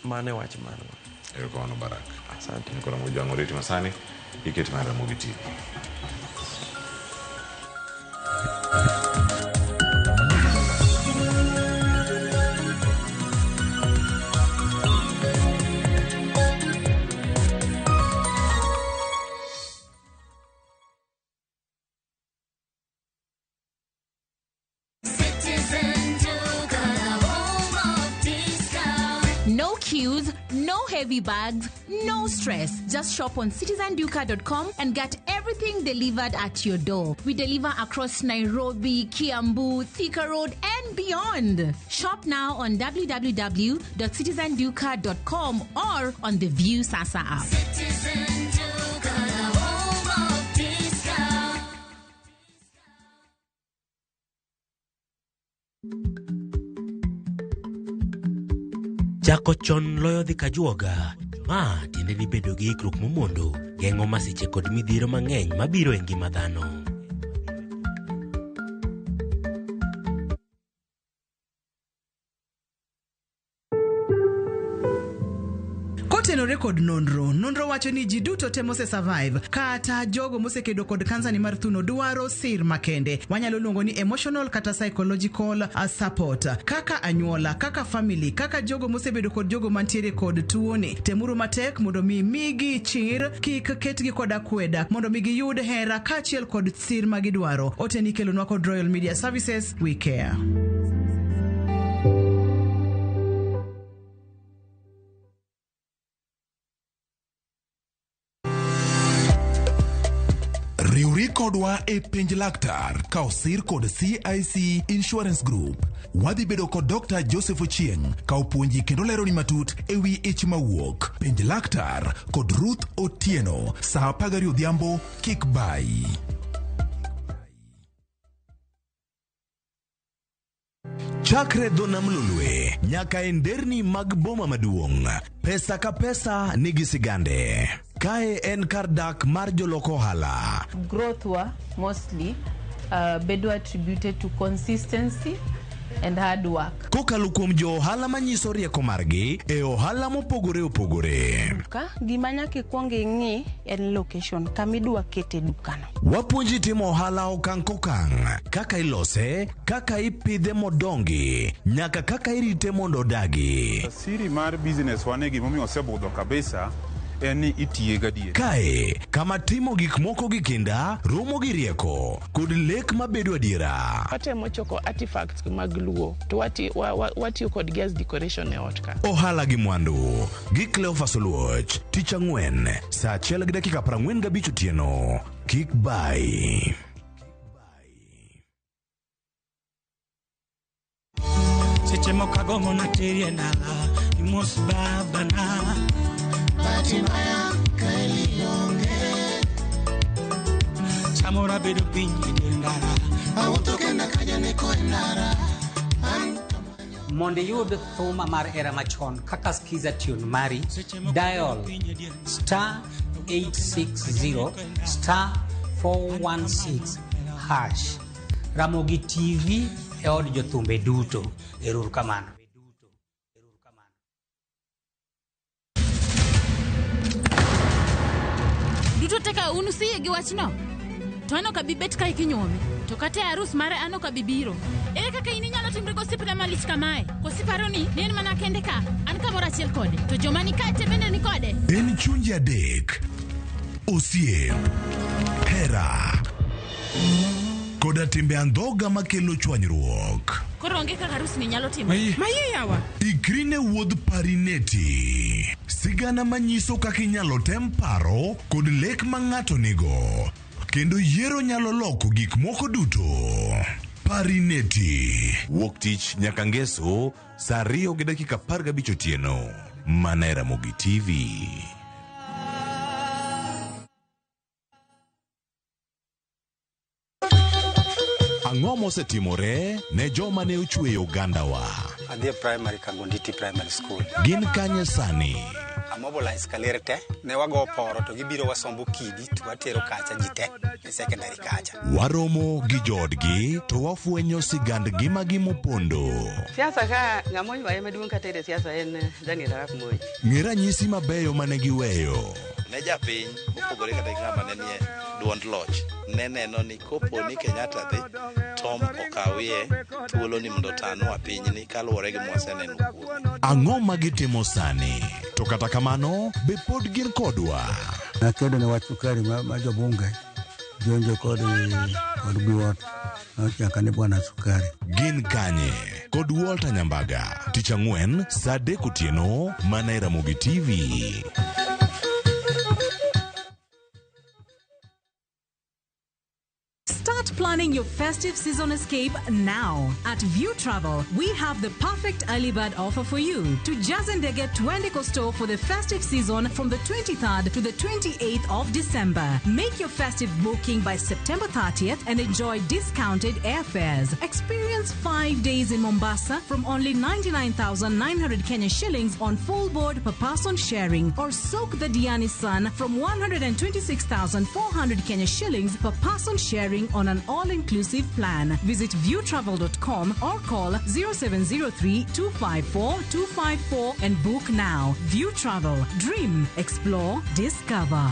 Mano e wach marwa. Erokamano Baraka. Asante. Koro Mojwang' oriti masani iket mar Ramogi TV. No queues, no heavy bags, no stress. Just shop on citizenduka.com and get everything delivered at your door. We deliver across Nairobi, Kiambu, Thika Road, and beyond. Shop now on www.citizenduka.com or on the View Sasa app. Citizen Duka, the home of discount. Chako chon loyo dhi kajuoga. Ma tiende ni bedo gi ikruok momondo geng'o masiche kod midhiero mang'eny mabiro e ngima dhano. Kotenore kod nonro wacho ni ji duto te mose survive kata jogo mosekedo kod kansa ni mar thuno dwaro sir makende. Wanyalo luongo ni emotional kata psychological support. Kaka anyuola, kaka family, kaka jogo mosebedo kod jogo mantiere kod tuoni. Temuru matek mondo mi migi chir, kik ketgi kod akweda, mondo mi giyud hera kaachiel kod sir magidwaro. Ote ni kelonwa kod Royal Media Services, we care. Riwri kodwa e penj laktar ka osir kod CIC Insurance Group. Wadhi bedo kod Dr. Joseph Ochieng ka opuonji kendo leroni matut ewi ich mawuok. Penj laktar kod Ruth Otieno saa 12 odhiambo kik bayi. Chakre dho nam Lolwe nyaka e nderni mag boma maduong', pesa ka pesa nigi sigande. Kae en kar dak mar jolok ohala. Growth wa mostly bedo attributed to consistency and hard work. Kokalo kuom jo ohala manyiso rieko margi e ohala mopogore opogore. Duka, gima nyaka ikwong ing'i en location kama idwa kete dukano. Wapuonji timo ohala okang' kokang', kaka ilose, kaka ipidhe modongi, nyaka kaka irite mondo odagi. Siri mar business wane gimomiyo osebudho kabisa en ni itiye gadier. Kae kama timo gik moko gi kinda, romo gi rieko, kod lek mabedo adiera. Watemo choko artifacts mag Luo to watiyo kodgi as decoration e ot ka. Ohala gi mwandu gi Cleophas Oluoch, tich ang'wen saa 1:45 otieno. Kik bai. Seche moko agombo naterie dala, Mos babana. Bahati mbaya kaeli onge. Samora bedo piny e dier ndara. Awuotho kenda ka janeko e ndara. Mondo iyud thuma mar era machon kaka skiza tune mari, dial star 860 star 416 hash. Ramogi TV e od jothumbe duto. Ero uru kamano. Duto te ka un usiyie gi wachno? To an ok abi bet kae kinyuome. To kata e arus mare an ok abi biro. Ere kaka in inyalo timri gosiepna malich kamae? Koso iparo ni ne en mana kende ka? An kamoro achiel kode. To joma ni kae te bende ni kode? En chunje adek, osiep, hera, koda timbe andhoga makelo chwanyruok. Koro onge kaka arus ni nyalo timore. Maye yawa. Ikri ne wuodh Parineti. Sigana manyiso kaka inyalo tem paro kod lek ma ng'ato nigo. Kendo yiero nyalo loko gik moko duto. Parineti. Wuok tich nyaka ngeso saa 2:15 otieno. Mana e Ramogi TV. Ang'o mosetimore ne joma ne ochweyo ogandawa? Adhi e primary Kagonditi Primary School. Gin kanye sani? Amobilize kaler te, ne wago poro to gibiro wasombo kidi to watero kacha ji te e secondary kacha. Waromo gi joodgi to wafwenyo sigand ngimagi mopondo. Siasa ka ng'ama oywaye maduong' kata e siasa en Daniel Arap Moi. Ng'e ranyisi mabeyo mane giweyo. Ne japiny mopogore kata gi ng'ama ne nie duond loch ne neno ni kopo ni Kenyatta dhi Tom okawie thuolo ni mondo otanwa pinyni kaluwore gi mwaseneno kuome. Ang'o ma gitimo sani? To kata kamano, be pod gin kodwa? Nakedo ne wach sukari ma jobunge jonjo kod biwot nochaka ni bwana sukari. Gin kanye? Kod Walter Nyambaga. Tich ang'wen saa 3 otieno mana e Ramogi TV. Start planning your festive season escape now. At View Travel, we have the perfect early bird offer for you. To Jazendege Twendeko store for the festive season from the 23rd to the 28th of December. Make your festive booking by September 30th and enjoy discounted airfares. Experience 5 days in Mombasa from only 99,900 Kenya shillings on full board per person sharing, or soak the Diani sun from 126,400 Kenya shillings per person sharing on an all-inclusive plan. Visit viewtravel.com or call 0703 254 254 and book now. View Travel. Dream, explore, discover.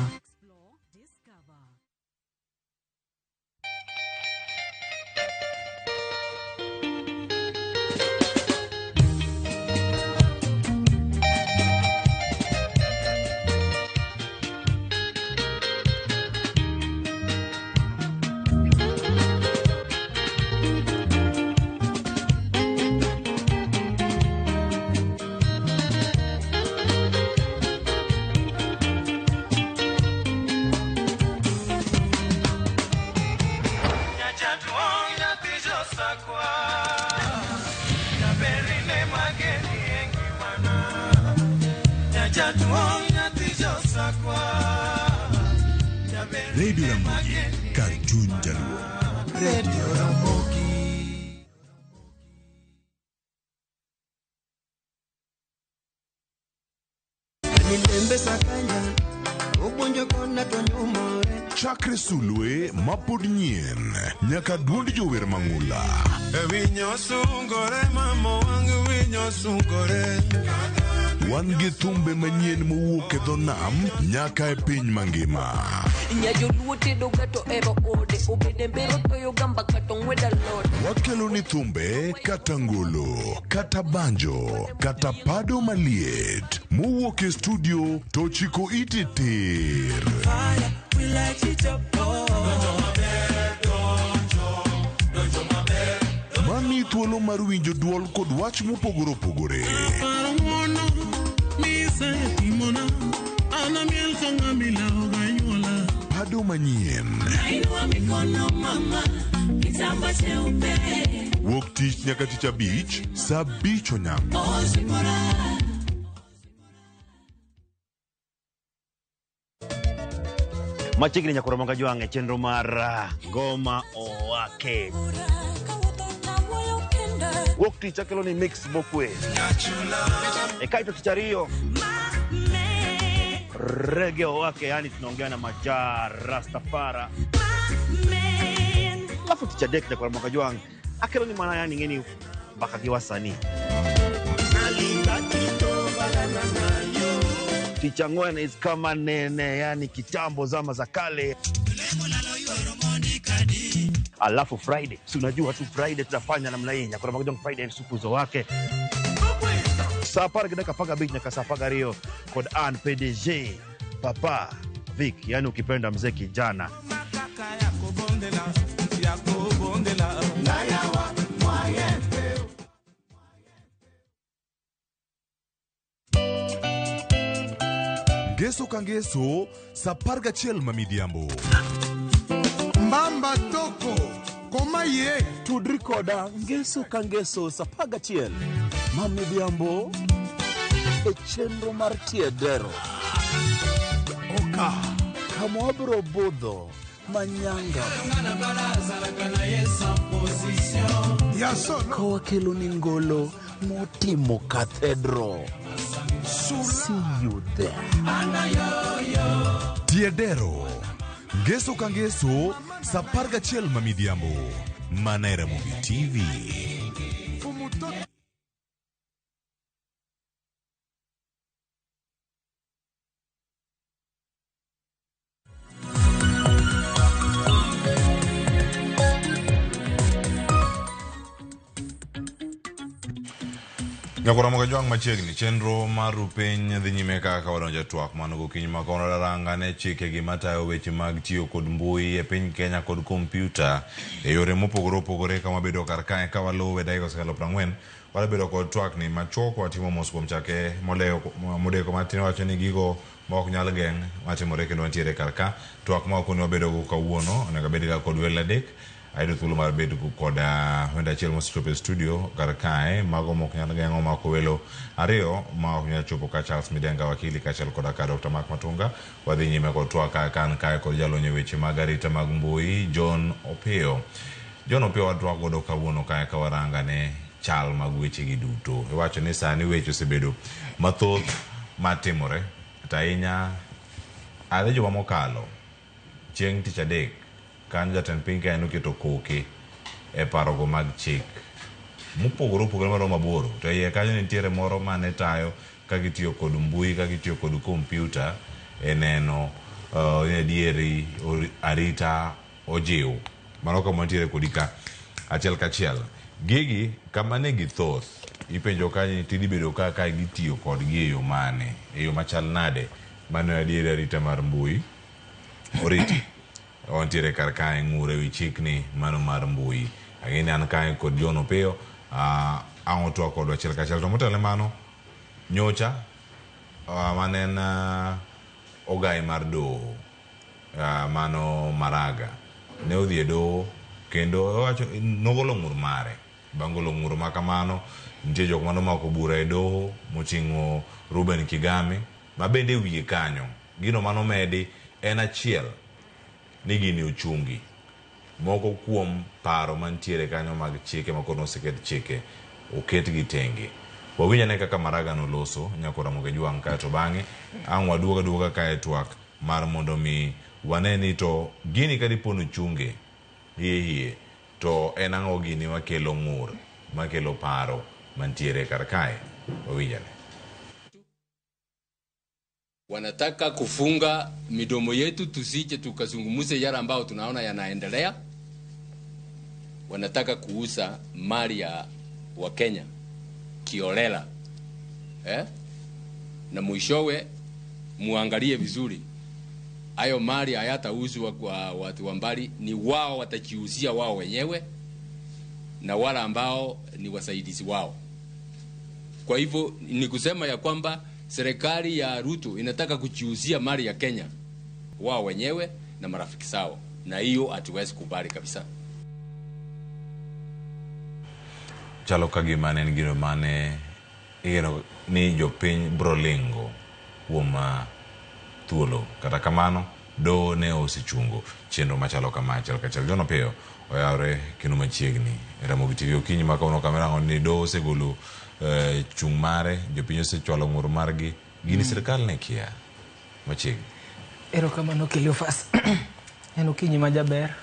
Radio Ramogi, kar chuny Jaluo. Radio Ramogi. Chakre sulwe mapod nyien nyaka duond jower mang'ula. Wan gi thumbe manyien mowuok e dho nam nyaka e piny mangima. Wakelo ni thumbe kata ngolo, kata banjo, kata pado maliet mowuok e studio to chiko ite tir. Mami thuolo mar winjo duol kod wach mopogore opogore. Pado manyien. Wuok tich nyaka tich abich, saa 5 onyango. Machiegni nyakoro moga jwang' e chenro mar Ngoma Owake. Wuok tich akelo ni mix mokwe. E kaito tich ariyo Reggae Owake, yani tunaongea na Majaa Rastafara. Alafu tich adek nyakoro moga jwang' akelo ni mana yani ng'eni mbaka gi wasanii. Tich ang'wen is kama nene, yani kitambo zama za kale. Alafu Friday, si unajua tu Friday tutafanya namna hii. Nyakoro moga jwang' Friday ni supuzo wake. Saa 10 gi dakika 15 nyaka saa 12 kod an PDG Papa Vic, yani ukipenda mzee kijana. Ngeso ka ngeso sa 11 ma midhiambo. Mbamba toko koma ye tudri koda ngeso ka ngeso sa 11 ma midhiambo e chenro mar tiedero. Oka kama wabiro budho manyanga ka wakelo ni ngolo motimo cathedral. See you there. Tiedero ngeso ka ngeso sa 11 ma midhiambo mana e Ramogi TV. Nyakoro moga jwang' machiegni chenro mar rupiny dhi nyime kaka wadonjo e twak mano gokinyi ma kawuono ranga ne chike gi matayo weche mag tiyo kod mbui e piny Kenya kod kompyuta e yore mopogore opogore kama wabedo kar kae ka waluwe dakika osekalo 40 wabedo kod twak ni machuok watimo mos kuom chake molewo modeko matin wacho ni gigo ma ok nyal geng' matimore kendo wantiere kar ka twak ma ok wabedo go kawuono onego bed ga kod welo adek. Ayudo thuolo mar bedo kod wendo achiel mosechopo e studio kar kae mago mok nyal geng'o mako welo ariyo ma ok nyal chopo ka Charles Midenga wakili kaachiel koda ka Dr. Mark Matunga. Wadhi nyime kod twak ka kan kae kod jalony e weche mag arita mag mbui John Opiyo. John Opiyo watwak godo kawuono kae ka waranga ne chal mag weche gi duto. Iwacho ni sani weche osebedo mathoth matimore to ahinya are juma mokalo chieng' tich adek kanyo jatend piny Kenya noketo koke e parogo mag chik mopogore opogore maromo aboro to iye kanyo nitiere moro mane tayo ka gitiyo kod mbui ka gitiyo kod kompyuta e neno ni adieri arita ojiw. Mano kama wantiere kodi ka achiel kachiel. Gigi kama ne githoth ipenjo kanyo tidhi bedo kaka gitiyo kodgi e yo mane e yo machal nade mano adieri arita mar mbui oriti. Wantiere kar kae ng'ur ewi chikni mano mar mbui. Ang'e ni an kae kod John Opiyo ang' otwak kodwa achiel kachiel. To motelo ne mano nyocha mane en ogai mar doho mano Maraga ne odhi e doho kendo owacho nogolo ng'ur mare. Bang' golo ng'ur ma kamano nitie jok manomako bura e doho moting'o Ruben Kigame ma bende wiye kanyo gino manomedi en achiel ni gini ochungi. Moko kuom paro mantiere kanyo mag chike ma koro oseket chike oketgi tenge. Wawinj ane kaka Maraga noloso nyakora Ramogi Jwang' kaeto bang'e ang' waduoga duoga kae twak mar mondo mi wane ni to gini kadipo ni ochunge hie hie to en ang'o gini makelo ng'ur makelo paro mantiere kar kae. Wawinj ane. Wanataka kufunga midomo yetu tusije tukazungumze yale ambayo tunaona yanaendelea. Wanataka kuuza mali ya Wakenya kiolela. Na mwishowe muangalie vizuri. Hayo mali hayatauzwa kwa watu wa mbali, ni wao watajiuzia wao wenyewe na wale ambao ni wasaidizi wao. Kwa hivyo ni kusema ya kwamba serikali ya Ruto inataka kujiuzia mali ya Kenya wao wenyewe na marafiki zao, na hiyo hatuwezi kubali kabisa. Chalo ka gima ne en gino mane igeno ni jopiny bro lingo kuom thuolo. Kata kamano Doho ne osechungo chenro machalo kama achiel kachiel. John Opiyo oyawre kendo machiegni e Ramogi TV okinyi ma kawuono kama irango ni doho osegolo chung' mare, jopiny osechwalo ng'ur margi, gini sirkal ne kia machiegni. Erokamano Cleophas. En okinyi ma jaber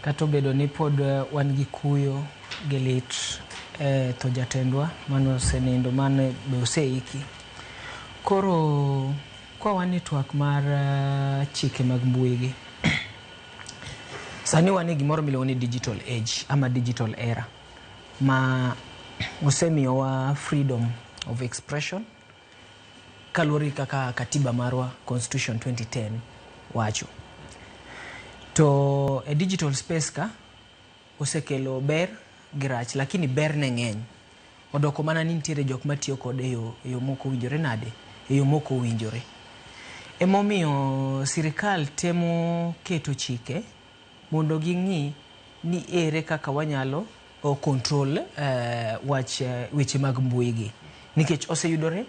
kata obedo ni pod wan gi kuyo gi lit e tho jatendwa mane osenindo mane be oseiki. Koro kwa wan e twak mar chike mag mbui gi, sani wan e gimoro miluongo ni digital age ama digital era ma osemiyowa freedom of expression kaluwore gi kaka katiba marwa Constitution 2010 wacho. To e digital space ka osekelo ber gi rach, lakini ber ne ng'eny. Odoko mana ni nitiere jok matiyo kode e yo mok owinjore nade, e yo mok owinjore. Emomiyo sirikal temo keto chike mondo ging'i ni ere kaka wanyalo control wach weche mag mbui gi. Nikech oseyudore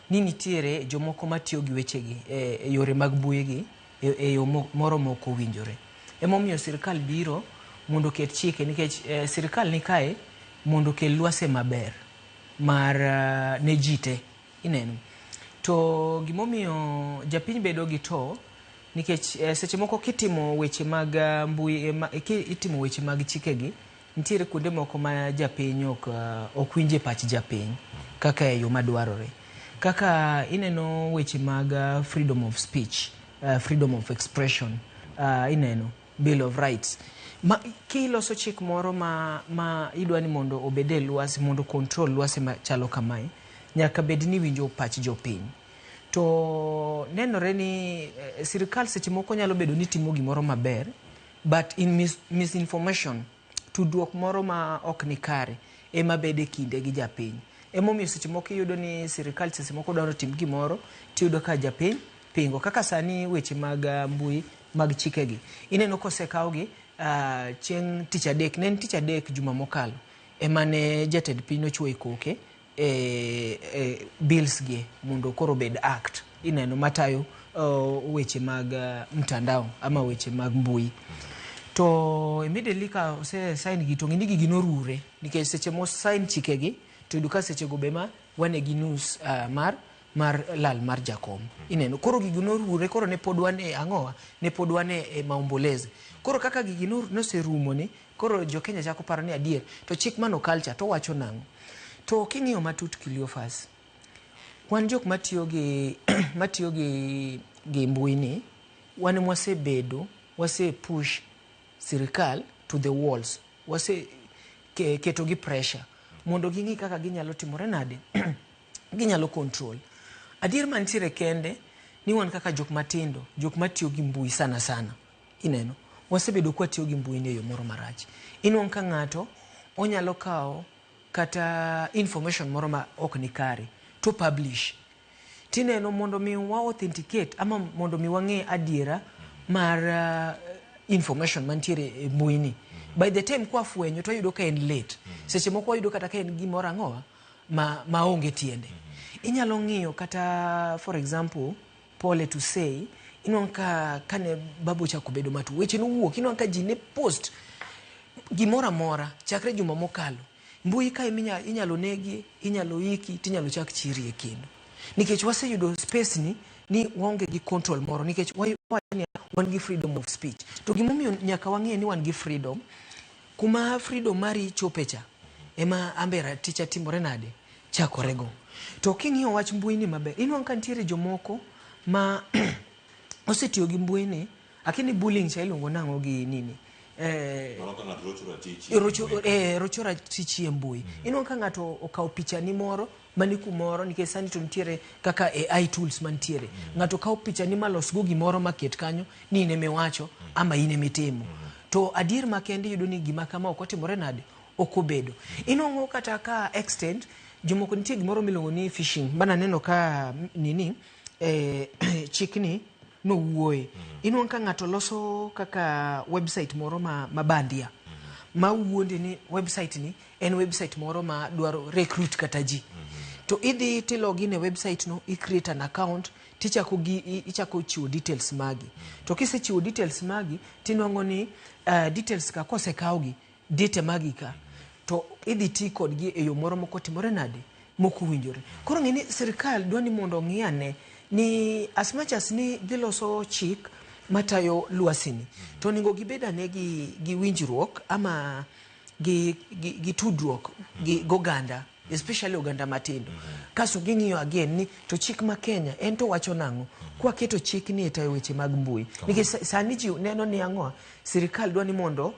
ni nitiere jomoko matiyo gi weche gi e yore mag mbui gi e yo moro mok owinjore. Emomiyo sirikal biro mondo oket chike nikech sirikal ni kae mondo okel lwase maber mar ne ji te ineno. To gimomiyo japiny bedo gi to nikech seche moko kitimo weche mag mbui itimo weche mag chike gi nitiere kuonde moko ma japiny ok winje pach japiny kaka e yo madwarore. Kaka ineno weche mag freedom of speech, freedom of expression, ineno Bill of Rights. Ma kiloso chik moro ma idwa ni mondo obed e lwasi, mondo control lwasi machalo kamae, nyaka bed ni winjo pach jopiny. To nenore ni sirikal seche moko nyalo bedo ni timo gimoro maber, but in misinformation, tudruok moro ma ok ni kare ema bede kinde gi japiny. Emomiyo seche moko iyudo ni sirikal seche moko dwaro tim gimoro, tiyudo ka japiny pingo. Kaka sani weche mag mbui mag chikegi, ineno kosekawgi chieng' tich adek, ne en tich adek juma mokalo, ema ne jatend piny nochwoyo koke bills gi mondo koro obed act, ineno matayo weche mag mtandao ama weche mag mbui. To immediately ka ose sign gi to ng'e ni gigi norure, nikech seche mo sign chikegi to yudo ka seche go be ma wane gi news mar lal mar jakom. Ineno koro gigi norure, koro ne pod wan e ang'owa, ne pod wan e maombolezi. Koro kaka gigi noserumo ni, koro jo Kenya chako paro ni adier to chik mano culture to wacho nang'o. To king'iyo matut Cleophas, wan jok matiyo gi matiyo gi mbui ni, wan mwasebedo, wase push sirikal to the walls, wase keto gi pressure mondo ging'i kaka ginyalo timore nade, ginyalo control. Adier mantiere kende ni wan kaka jok matindo, jok matiyo gi mbui sana sana, ineno, wasebedo kwatiyo gi mbui ni e yo moro marach. Inwang'o ka ng'ato onyalo kawo kata information moro ma ok ni kare to publish. Tineno mondo mi wa authenticate ama mondo mi wang'e adiera mar information mantiere e mbui ni. By the time kwa fwenyo to wayudo ka en late. Seche moko wayudo kata ka en gimoro ang'owa ma onge tiende. Inyalo ng'iyo kata for example, pole to say, inwang'o ka kane babu ochako bedo matuo, weche nowuok, inwang'o ka ji ne post gimoro amora chakre juma mokalo. Mbui ka inyalo negi, inyalo iki, tinyalo chak chirie kendo. Nikech waseyudo space ni waonge gi control moro, nikech wan gi freedom of speech. To gimomiyo nyaka wang'e ni wan gi freedom, kuma freedom mari chope cha, ema ambe raticha timore nade, chakorego. To king'iyo wach mbui ni maber, inwang'o ka nitiere jomoko ma osetiyo gi mbui ni, akini bullying cha iluongo nang'o gi nini? Rocho ratichi e mbui. Inwang'o ka ng'ato okawo picha ni moro mani kumoro, nikech sani to nitiere kaka AI tools mantiere. Ng'ato kawo picha ni malosgo gimoro maket kanyo ni in emiwacho ama in emitimo. To adier makende iyudo ni gima kama ok otimore nade, ok obedo. Inwang'o kata ka extent jomoko nitie gimoro miluongo ni phishing. Bana neno ka nini chikni nowuoye. Inwang'o ka ng'ato loso kaka website moro ma bandia. Ma wuonde ni website ni en website moro ma dwaro recruit kata ji. To idhi tilogin e website no, i create an account, Tichako gi ichako chiwo details magi. To kisechiwo details magi, tinwang'o ni details ka kosekawgi, data magi ka, to idhi ti kodgi e yo moro mokotimore nade, mokowinjore. Koro ng'e ni sirikal dwa ni mondo ong'i ane ni as much as ni giloso chik matayo lwasi ni, to onego gibed ane gi winjruok ama gi tudruok gi goganda, especially oganda matindo. Kasto ging'iyo again ni to chik ma Kenya en to wacho nang'o kwaketo chik ni e tayo weche mag mbui, nikech sani ji neno ni ang'o, sirikal dwa ni mondo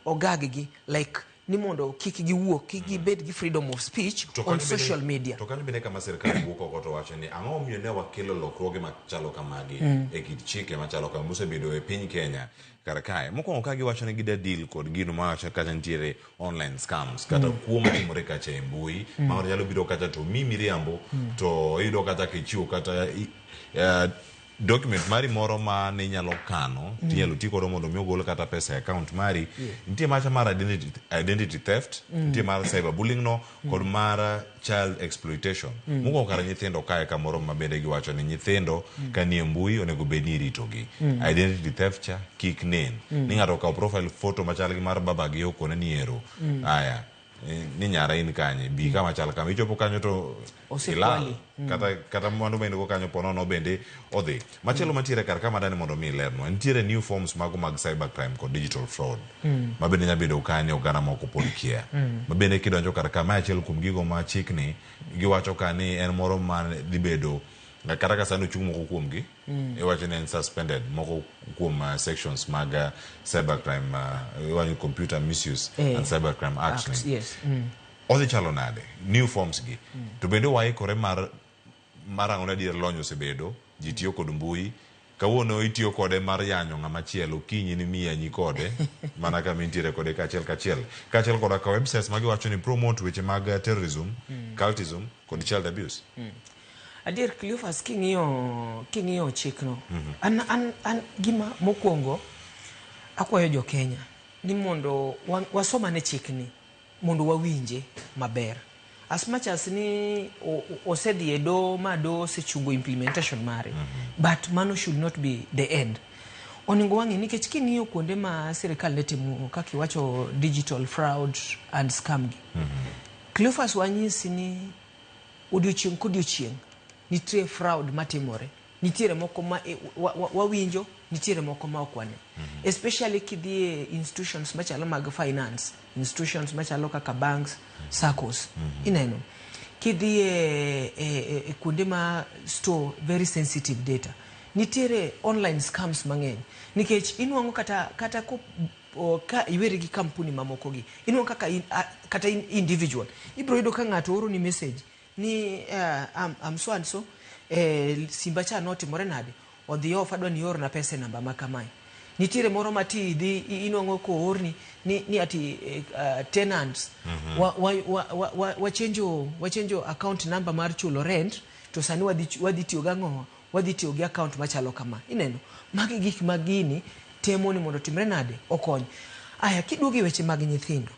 ogag gi, like ni mondo kik giwuo, kik gibed gi freedom of speech To on kanyo bende- social media. To kanyo bende kama sirkal wuok oko to wacho ni ang'o momiyo ne wakelo lokruoge machalo kamagi e kit chike machalo kama mosebedo e piny Kenya kar kae. Mokwongo ka giwacho ni gida deal kod gino mawacho kacha nitiere online scams kata kuo matimore kacha e mbui ma ng'ato nyalo biro kacha to mi miriambo to iyudo kata kichiwo kata document mari moro ma ne inyalo kano tinyalo ti godo mondo mi ogol kata pesa e account mari. Nitie macha mar identity theft, nitie mar cyberbullying no kod mar child exploitation. Mokwongo kar nyithindo kae kamoro ma bende giwacho ni nyithindo ka nie mbui onego bed ni iritogi. Identity theft cha kik nen ni ng'ato okawo profile photo machal gi mar babagi okone ni ero aya ni nyara in kanye bi kama chal kama ichopo kanyo to Osekwali. ilal kata mwandu ma in go kanyo ponono bende odhi. Machielo mantiere kar kama dani mondo mi ilernwa, nitiere new forms mago mag cybercrime kod digital fraud ma bende nyalo bedo ka ni oganda moko pod kia. Ma bende kidonjo kar ka, ma achiel kuom gigo ma chikni giwacho ka ni en moro ma dhi bedo kata ka sani ochung' moko kuomgi iwacho ni en suspended moko kuom sections mag cybercrime, iwacho Computer Misuse and Cybercrime Act Act, ni. yes. Odhi chalo nade new forms gi to bende waikore mar ang'o? Adier lony osebedo ji tiyo kod mbui kawuono itiyo kode mar yanyo ng'ama chielo, kinyi ni miyanyi kode mana kama intiere kode kaachiel kachiel koda ka websites magiwacho ni promote weche mag terrorism, cultism kod child abuse. Adier Cleophas, king'iyo chikno, an gima mokwongo akwayo jo Kenya ni mondo wasomane chikni mondo wawinje maber. As much as ni osedhi e doho ma doho osechungo implementation mare, but mano should not be the end. Onego wang'i nikech king'iyo kuonde ma sirikal ne timo kaka iwacho digital fraud and scam gi. Cleophas, wanyisi ni odiochieng' kodiochieng' nitie fraud matimore, nitiere moko ma wawinjo, nitiere moko ma ok wane, especially kidhi e institutions machalo mag finance institutions machalo kaka banks, SACCOs. Ineno kidhi e kuonde ma store very sensitive data, nitiere online scams mang'eny, nikech inwang'o kata ka iweri gi kampuni mamoko gi, inwang'o kaka in, kata in individual ibiro yudo ka ng'ato oro ni message ni am so and so, simba cha notimore nade, odhi off, adwa ni iorna pesa e namba ma kamae. Nitiere moro ma ti dhi inwang'o koorni ni ati tenants wachenjo account number mar chulo rent, to sani wadhi tiyo gang'o, wadhi tiyo gi account machalo kama. Ineno magi gik ma gini temo ni mondo timre nade, okony. Aya, kiduogo e weche mag nyithindo,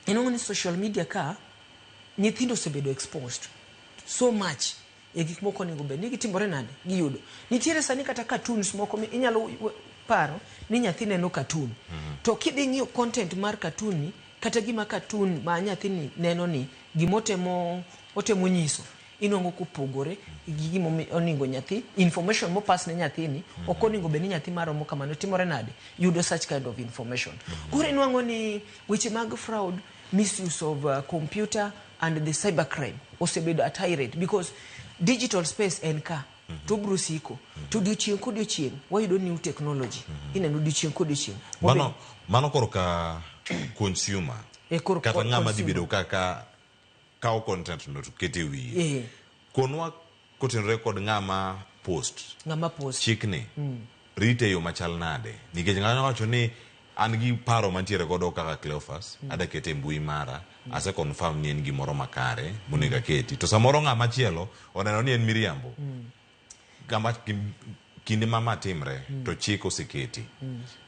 inwang'o ni social media ka nyithindo osebedo exposed so much e gik moko onego bed ni gitimore nade, giyudo. Nitiere sani kata cartoons moko mi inyalo paro ni nyathi neno cartoon, to kidhi ng'iyo content mar cartoon ni, kata gima cartoon ma nyathini neno ni gimotemo otemo nyiso, inwang'o kopogore gi gima onego nyathi, information mopas ne nyathini ok onego bed ni nyathi maromo kamano timore nade, yudo such kind of information. Koro inwang'o ni weche mag fraud, misuse of computer and the cybercrime osebedo at high rate because digital space en ka to bro siko to odiochieng' kodiochieng' wayudo new technology. Ineno odiochieng' kodiochieng' Mano koro ka consumer E, koro kata ng'ama dhi consumer. bedo kaka kawo content no to kete wiye. Konwa kotenore kod ng'ama post ng'ama post chikni rite e yo machal nade, nikech ng'ato wacho ni an gi paro mantiere godo kaka Cleophas, ada kete e mbui mara, ase confirm ni en gimoro makare monego aketi, to samoro ng'ama chielo oneno ni en miriambo. Kama kinde ma timre to chik oseketi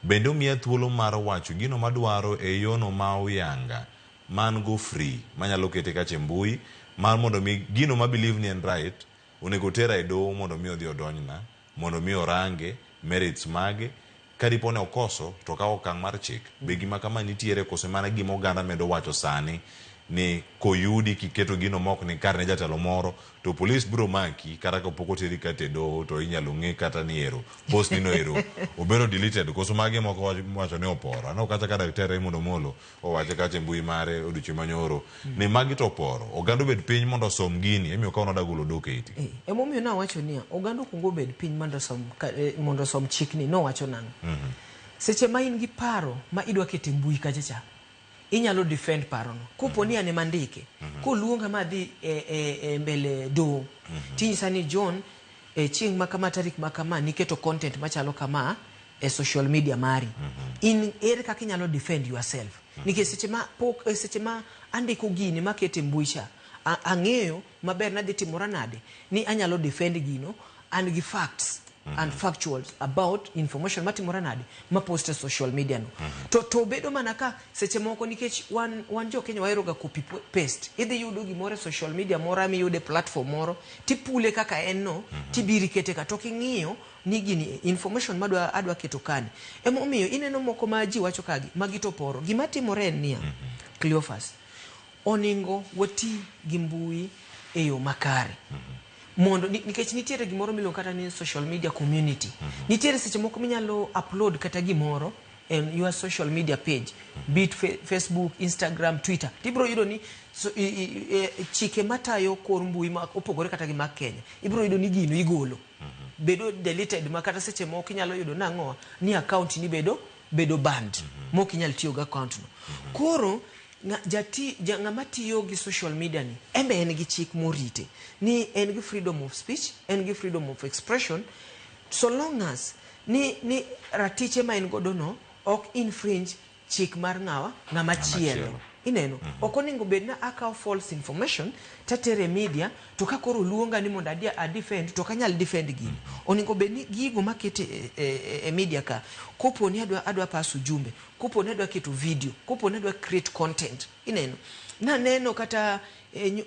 bende omiya thuolo mar wacho gino madwaro e yono ma oyanga man go free manyalo kete kacha e mbui mar mondo mi gino ma believe ni en right. Onego tera e doho mondo mi odhi odonjna, mondo mi orange merits mage. Ka dipo ne okoso to okaw okang' mar chik. Be gima kama nitiere kose mana gima oganda medo wacho sani ni koyudi kiketo gino mok ni kare ne jatelo moro to polis biro maki kata kapok oteri kata e doho to inyalo ng'e kata ni ero post ni no ero obedo deleted koso magi moko wacho ni oporo. Aneno kacha ka Daktari Raymond Omolo owache kacha e mbui mare odiochieng' manyoro ni magi to oporo. Oganda obed piny mondo osom gini emiyo ka onoda golo odok e iti. Emomiyo nawacho niya, oganda okuongo obed piny mondo osom, mondo osom chikni. Nowacho nang'o? Seche ma in gi paro ma idwa keto e mbui kacha cha, inyalo defend parono. Kopo ni an ema andike, koluonga ma adhi e mbele doho, tinyisa ni John, e chieng' ma kama tarik ma kama niketo content machalo kama e social media mari. In ere kaka inyalo defend yourself? Nikech seche ma pok seche ma andiko gini makete e mbui cha, ang'eyo maber nadhi timora nade ni anyalo defend gino, an gi facts and factuals about information matimora nade ma post e social media no. To bedo mana ka seche moko nikech wan jo Kenya wahero ga copy paste. Idhi yudo gimoro e social media moro ama iyude platform moro tipule kaka en no, tibiro ikete ka to king'iyo ni gini information madwa adwa keto kani. Emomiyo ineno moko ma ji wacho kagi magi to poro. Gima timore en niya, Cleophas, oningo wati gi mbui e yo makare. Mondo nikech nitiere gimoro miluongo kata ni social media community. Nitiere seche moko minyalo upload kata gimoro en your social media page, be it Facebook, Instagram, Twitter. Tibiro yudo ni so, chike matayo kor mbui ma opogore kata gi mag Kenya. Ibiro yudo ni gino igolo. Bedo deleted ma kata seche moko inyalo yudo nang'o ni account ni bedo banned. Mok inyal tiyo gi account no. Koro ng'ama tiyo gi social media ni en be en gi chik morite ni en gi freedom of speech, en gi freedom of expression, so long as ni ratiche ma en godo no ok infringe chik mar ng'awa ng'ama chielo. Ineno, ok onego bed na akawo false information tatere media to ka koro luonga ni mondo a defend to ok anyal defend gini. Onego bed ni gigo makete e media ka, kopo ni adwa pass ujumbe, kopo ni adwa keto video, kopo ni adwa create content. Ineno, naneno kata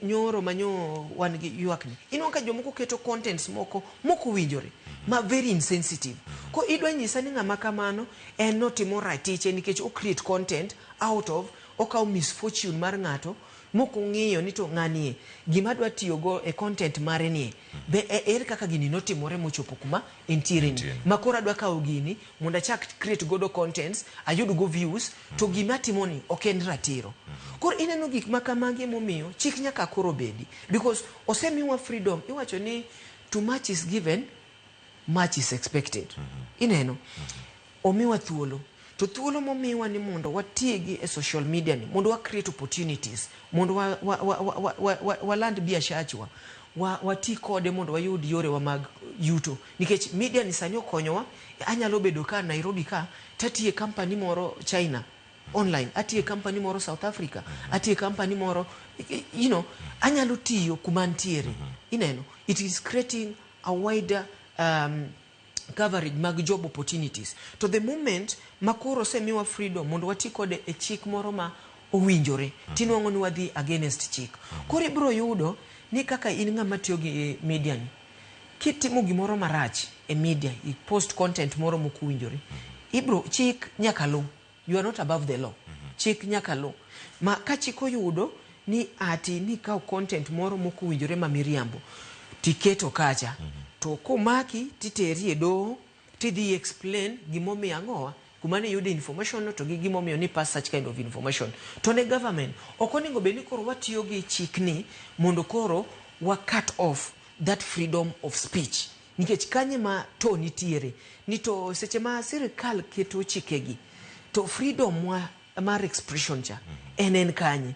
nyoro manyo wan gi ywak ni. Ineno ka jomoko keto contents moko mok owinjore, ma very insensitive. Ko idwa nyisa ni ng'ama kamano en notimo ratiche nikech o create content out of okawo misfortune mar ng'ato mok ong'iyo ni to ng'anie gima adwa tiyogo e content mare nie be ere kaka gini notimore mochopo kuma entiere ni ma koro adwa kawo gini mondo achak create godo contents ayud go views to gima atimo ni ok en ratiro. Koro ineno gik ma kamagi emomiyo chik nyaka koro bedi because osemiwa freedom. Iwacho ni too much is given, much is expected. Ineno, omiwa thuolo to thuolo momiwa ni mondo watiegi e social media ni mondo wa create opportunities mondo waland biashachwa wati kode mondo wayud yorewa mag yuto nikech media ni sani okonyowa. Anyalo bedo ka Nairobi ka tatiye company moro China online, atiye company moro South Africa, atiye company moro anyalo tiyo kuma ntiere. Ineno, it is creating a wider coverage mag job opportunities. To the moment ma koro osemiwa freedom mondo wati kode e chik moro ma owinjore, tinwang'o ni wadhi against chik. Koro ibiro yudo ni kaka in ng'ama tiyo gi media ni, kitimo gimoro marach e media, i post content moro mok owinjore, ibro chik nyaka luw. You are not above the law. Chik nyaka luw. Ma ka chik oyudo ni ati ni kawo content moro mok owinjore ma miriambo, tiketo kacha, to komaki titeri e doho, tidhi explain gimomiyo ang'owa kuma ne iyude information no to gi gimomiyo ni pass such kind of information. To ne government, ok onego bed ni koro watiyo gi chikni mondo koro wa cut off that freedom of speech. Nikech kanye ma to nitiere, ni to seche ma sirikal keto chikegi, to freedom wa mar expression cha en kanye.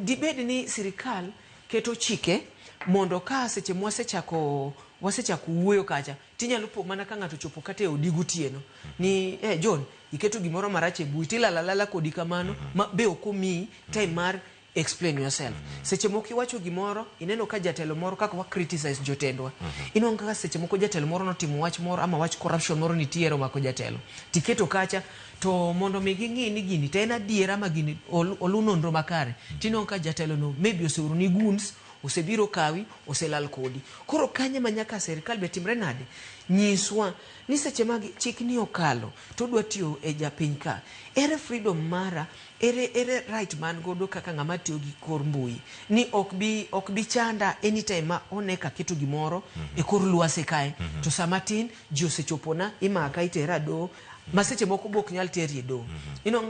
Dibed ni sirikal keto chike mondo ka seche mwasechako wasechako wuoyo kacha tinyalo po mana ka ng'ato chopo kata e odi gotieno ni John iketo gimoro marach e mbui tilala lala kodi kamano ma be ok omiyi time mar explain yourself. Seche moko iwacho gimoro ineno ka jatelo moro kaka wa criticize jotendwa, inwang'o kaka seche moko jatelo moro notimo wach moro ama wach corruption moro nitiere omako jatelo tiketo kacha to mondo mi ging'i ni gini to en adiera ma gini olu nonro makare tinwang'o ka jatelo no maybe oseoro ni goons osebiro kawi, oselal kodi. Koro kanye ma nyaka sirikal be timre nade? Nyiswa ni seche mag chik ni okalo to odwa tiyo e japiny ka, ere freedom mara, ere right man godo kaka ng'ama tiyo gi kor mbui ni ok bi chanda anytime ma one ka aketo gimoro e kor lwasi kae, to sama tin ji osechopona, imaka itera doho, ma seche moko be ok nyal teri e doho.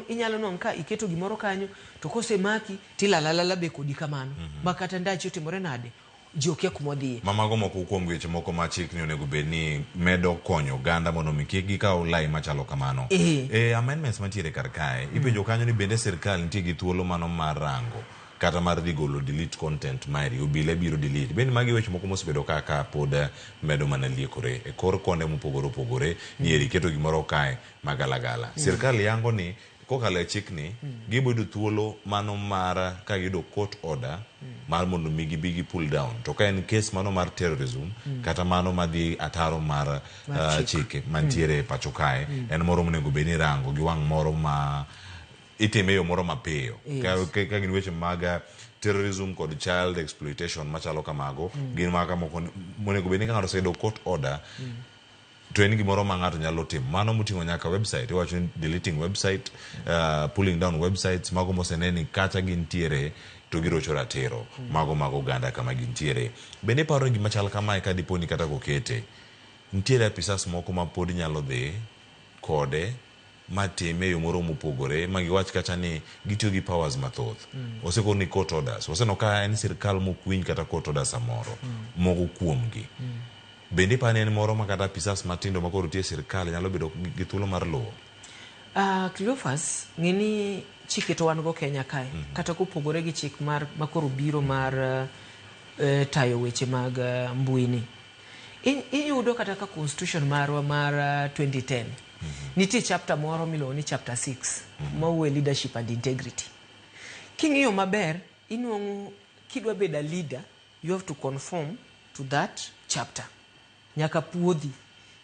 Inyalo nwang'o ka iketo gimoro kanyo to kosemaki tilalalala be kodi kamano, ma kata ndachi otimore nade, ji okia kuma odhiye. Ma mago moko kuom weche moko ma chik ni onego bed ni medo konyo oganda mondo mi kik gikaw lai machalo kamano. Amendments mantiere kar kae, ipenjo kanyo ni bende sirkal nitie gi thuolo mano mar rango kata mar dhi golo delete content mari, obila biro delete. Bende magi weche moko mosebedo kaka pod medo mana liekore e kor konde mopogore opogore, ni eri keto gimoro kae magalagala. Sirkal yango ni kokalo e chikni, gibo yudo thuolo mano mar ka giyudo court order mar mondo mi gibi gi pull down. To ka en case mano mar terrorism, kata mano madhi ataro mar chike mantiere e pacho kae, en moro monego bed ni rango gi wang' moro ma itime e yo moro mapiyo. Ka gin weche mag terrorism kod child exploitation machalo kamago, gin maka moko monego bed ni ka ng'ato oseyudo court order, to en gimoro ma ng'ato nyalo timo. Mano moting'o nyaka website, iwacho ni deleting website, pulling down websites, mago mosene ni kacha gintiere to girocho ratiro, mago mag oganda kama gintiere. Bende iparo ni gima chal kamae ka dipo ni kata kokete, nitiere apisas moko ma pod nyalo dhi kode matime e yo moro mopogore, ma giwach kacha ni gitiyo gi powers mathoth. Osekor ni court orders, waseneno ka en sirkal mok winj kata court orders samoro, moko kuomgi. Bende iparo ni en moro ma kata apisas matindo ma koro tiyo e sirkal nyalo bedo gi thuolo mar luwo? Cleophas, ng'e ni chike to wan go Kenya kae, kata kopogore gi chik mar makoro biro mar tayo weche mag mbui ni. Iyudo kata ka constitution marwa mar 2010, nitie chapter moro miluongo ni chapter 6, mawuoyo leadership and integrity. King'iyo maber, inuang'o kidwa bedo a leader, you have to conform to that chapter. Nyaka puodhi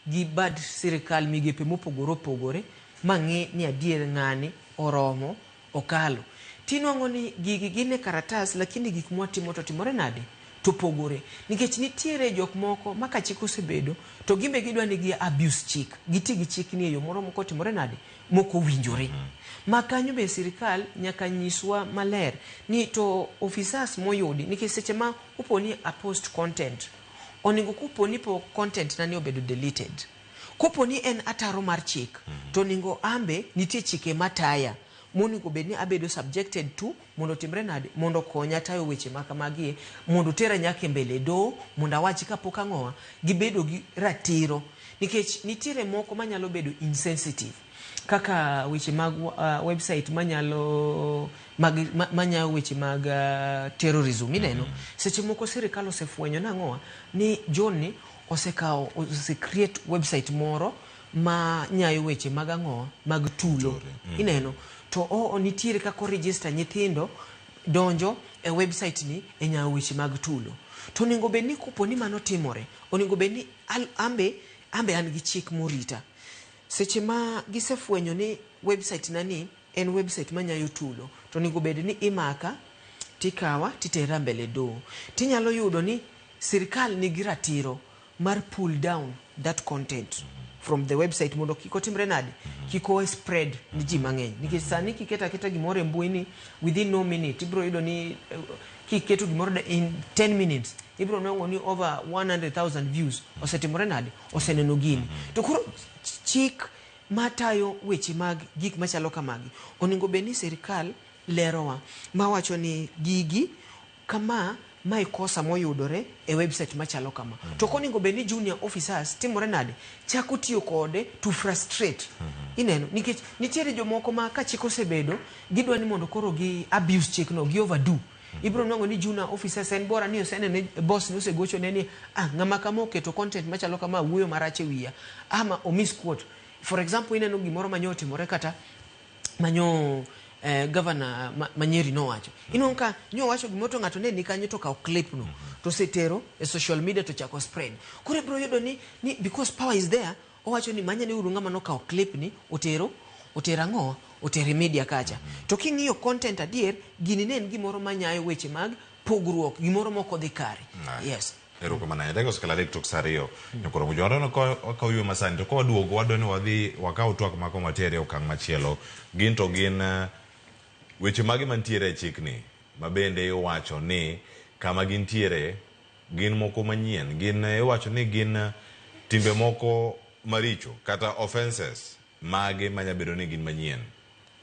gi bad sirikal migepe mopogore opogore ma ng'i ni adier ng'ani oromo okalo. Tinuang'o ni gigi gin e karatas, lakini gik mwatimo to timore nade? To pogore. Nikech nitiere jok moko ma ka chik osebedo, to gimbe gidwa ni gi abuse chik. Giti gi chik ni e yo moro moko timore nade? Mok owinjore. Ma kanyo be sirikal nyaka nyiswa maler ni to officers moyudi, nikech seche ma opo ni a post content, onego kopo ni po content na ni obedo deleted. Kopo ni en ataro mar chik, to onego ambe nitie chike mataya monego bed ni abedo subjected to mondo timre nade, mondo konya tayo weche ma kamagie, mondo tera nyaka e mbele doho, mondo awachi kapok ang'owa, gibedo gi ratiro. Nikech nitiere moko manyalo bedo insensitive, kaka weche mag website manyalo mag, manyayo weche mag terrorism, ineno. Seche moko sirikal osefwenyo nang'owa ni John ni osekawo, ose create website moro ma nyayo weche mag ang'owa, mag tulo. Ineno. To nitiere kaka o register nyithindo donjo e website ni e nyayo weche mag tulo. To onego bed ni kopo ni mano timore, onego bed ni ambe an gi chik morita. Seche ma gisefwenyo ni website na ni en website manyayo tulo, to onego bed ni imaka, tikawa, titera mbele doho. Tinyalo yudo ni sirikal nigi ratiro mar pull down that content from the website mondo kik otimre nade, kik o spread ni ji mang'eny. Nikech sani kiketo aketa gimoro e mbui ni within no minute, ibiro yudo ni kiketo gimoro in 10 minutes, ibiro nwang'o ni over 100,000 views osetimore nade, oseneno gini. To koro chik matayo weche mag gik machalo kamagi onego bed ni sirikal lerowa mawacho ni gigi kama mae kosa moyudore e website machalo kama. To ok onego bed ni junior officers timore nade, chako tiyo kode to frustrate. Ineno, nikech nitiere jomoko ma ka chik osebedo, gidwa ni mondo koro gi abuse chik no, gi overdo. Ibiro nwang'o ni junior officers en bora ni osenene boss ni osegochone ni ng'ama kama oketo content machalo kama wuoyo marach e wiya, ama o misquote. For example, ineno gimoro manyo otimore kata manyo governor ma Nyeri nowacho. Inwang'o ka nyowacho gimoro to ng'ato ne ni kanyo to okawo clip no, to osetero e social media to chako spread. Koro ibiro yudo ni because power is there, owacho ni manyane uru ng'ama nokawo clip ni otero, otero ang'o? Otero e media kacha. To king'iyo content adier, gini ne en gimoro manyayo weche mag pogruok, gimoro mok odhi kare. Yes. Erokamano ahinya. Dakika osekalo 3 tok sa 2. Nyakoro Mujo, waneno ka wakawo ywe masani to ka waduogo wadwa ni wadhi wakaw twak mako matere e okang' machielo. Gin to gin weche mage mantiere e chikni ma bende iwacho ni kama gintiere gin moko manyien, gin iwacho ni gin timbe moko maricho kata offenses mage manyabedo ni gin manyien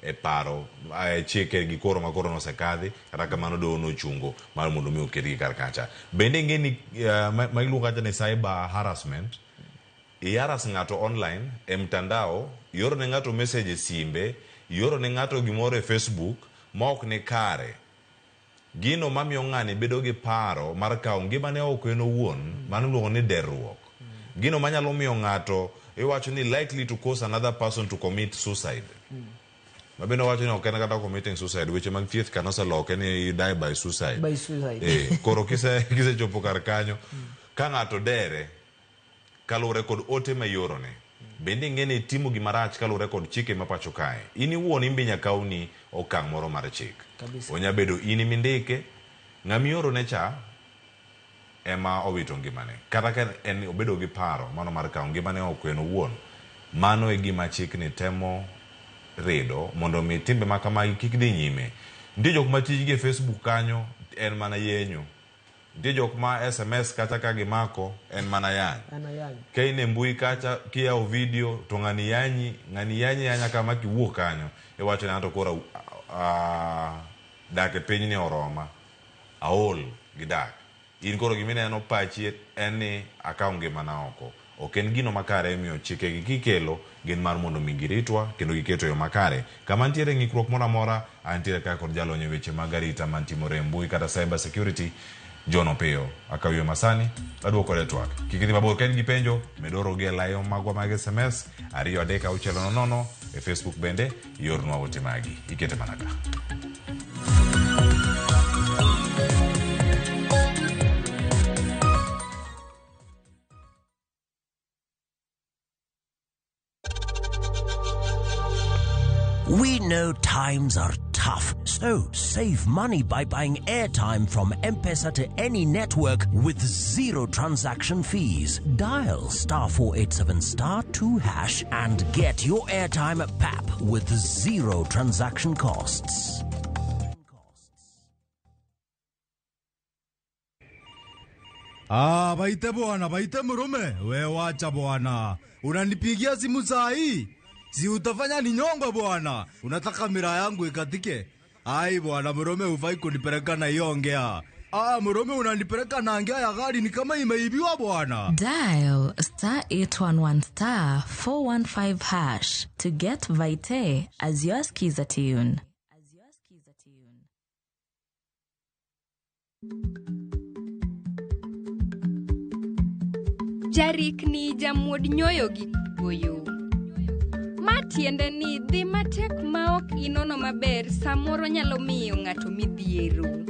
e paro e chike gi koro ma koro nosekadhi kata kamano doho nochungo mar mondo mi oketgi kar kacha. Bende ing'e ni ma iluongo kacha ni cyber harassment, i-harass ng'ato online e mtandao, ioro ne ng'ato message e simbe, ioro ne ng'ato gimoro e Facebook ma ok ni kare. Gino mamiyo ng'ani bedo gi paro mar kawo ngimane oko en owuon, mano iluongo ni derruok. Gino manyalo miyo ng'ato iwacho ni likely to cause another person to commit suicide. Mabende wacho ni ok en kata committing suicide, weche mag thieth ka noseloke ni you die by suicide. By suicide. Koro kisechopo kar kanyo, ka ng'ato dere kaluwore kod ote ma iorone, bende ing'e ni itimo gima rach kaluwore kod chike ma pacho kae. In iwuon in be nyaka kawni okang' moro mar chik. Onya bedo in imindike, ng'ama iorone cha ema owito ngimane. Kata ka en obedo gi paro mano mar kawo ngimane oko en owuon, mano e gima chikni temo rido mondo mi timbe ma kamagi kik dhi nyime. Nitie jok ma tijgi e Facebook kanyo en mana yenyo. Nitie jok ma SMS kacha ka gimako en mana yany. Ka in e mbui kacha kiyawo video to ng'ani yanyi, ng'ani yanyi yanya kama kiwuok kanyo iwacho ni anto koro dak e pinyni oroma, aol gi dak. In koro gimineno pachi en ni akaw ngimana oko. Ok en gino makare imiyo chikegi kikelo gin mar mondo mi giritwa kendo giketo e yo makare. Kama nitiere ng'ikruok moro amora, antiere ka kod jalony e weche mag arita mantimore e mbui kata cyber security, John Opiyo. Akaw yo masani, aduoko kode twak. Kik idhi mabor ka in gi penjo, med orogi e layo magwa mag SMS 2 3 6 0 0 e Facebook bende iornwa ote magi. Ikete mana ka. We know times are tough, so save money by buying airtime from M-Pesa to any network with zero transaction fees. Dial star 487 star 2 hash and get your airtime at PAP with zero transaction costs. Ah, baite bwana, baite mrume. We wacha bwana. Unanipigia simu saa hii? Si utafanya ni nyongo bwana. Unataka mira yangu ikatike? Ai bwana, mrume hufai kunipeleka na hiyo ngea. Ah, mrume unanipeleka na ngea ya gari ni kama imeibiwa bwana. Dial star 811 star 415 hash to get Vite as your skiza tune. Jarikni jamuod nyoyo gi goyo. Ma tiende ni dhi matek ma ok inono maber samoro nyalo miyo ng'ato midhiero.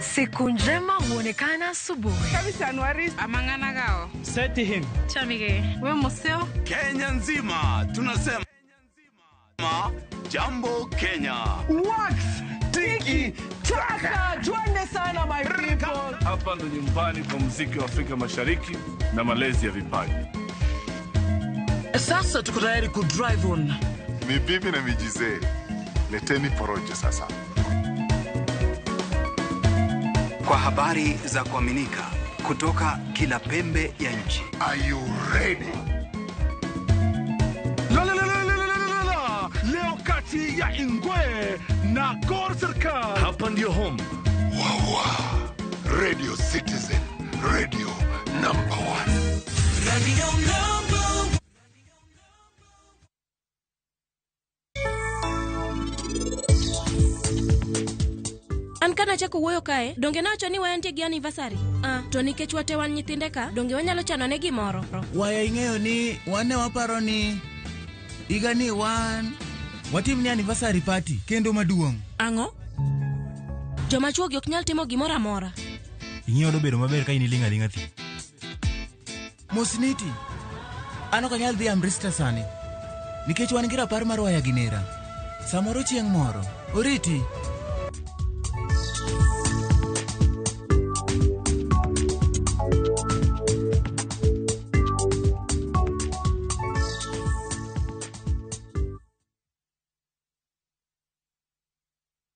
Siku njema huonekana asubuhi. Kabisa Anuari amangana gao. Seti him. Chamige. We museo. Kenya nzima tunasema Jambo Kenya. Wax tiki taka, twende sana my people. Hapa ndo nyumbani kwa muziki wa Afrika Mashariki na malezi ya vipaji. Sasa tuko tayari ku drive on. Ni bibi na mijize. Leteni porojo sasa. Kwa habari za kuaminika kutoka kila pembe ya nchi. Are you ready? La la la la la la la. Leo kati ya Ingwe na Gor Serikal. Hapa ndio home. Wawa. Radio Citizen, radio number 1. Radio number 1. An kana chako wuoyo kae, donge nawacho ni wantie gi anniversary? Ah, to nikech wate wan nyithinde ka, donge wanyalo chano ne gimoro? Waya ing'eyo ni wan ne waparo ni higa ni wan watim ni anniversary party kendo maduong'. Ang'o? Joma chuogi ok nyal timo gimoro amora. Ing'eyo dobedo maber ka in iling' aling'a thi. Mosniti, an ok anyal dhi Amritsar sani. Nikech wan gi rapar mar waya gi nera. Samoro chieng' moro. Oriti.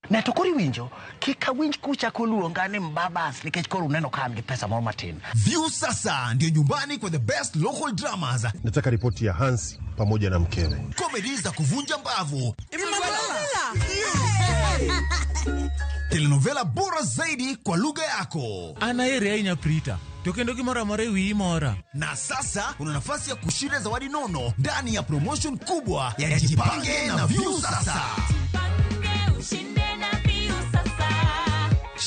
Ne to koro iwinjo, kik awinj kuchako luonga ni mbabas nikech koro uneno ka an gi pesa moro matin. Viusasa ndio nyumbani kwa the best local dramas. Nataka ripoti ya Hansi pamoja na mkewe. Komedi za kuvunja mbavu, telenovela bora zaidi kwa lugha yako. An ahere ahinya Prita. To kendo gimoro amora e wiyi mora. Na sasa una nafasi ya kushinda zawadi nono ndani ya promotion kubwa ya Jipange na Viusasa.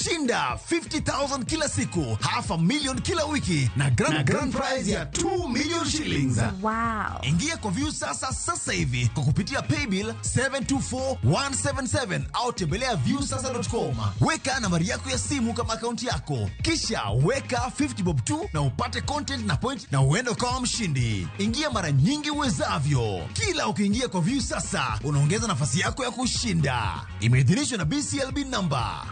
Shinda 50,000 kila siku, half a million kila wiki na grand prize ya 2 million shillings. Wow. Ingia kwa Viusasa sasa hivi kwa kupitia paybill 724177 au tembelea viusasa.com. Weka nambari yako ya simu kama akaunti yako, kisha weka 50 bob tu na upate content na point na uende ukawa mshindi. Ingia mara nyingi uwezavyo. Kila ukiingia kwa Viusasa unaongeza nafasi yako ya kushinda. Imeidhinishwa na BCLB number.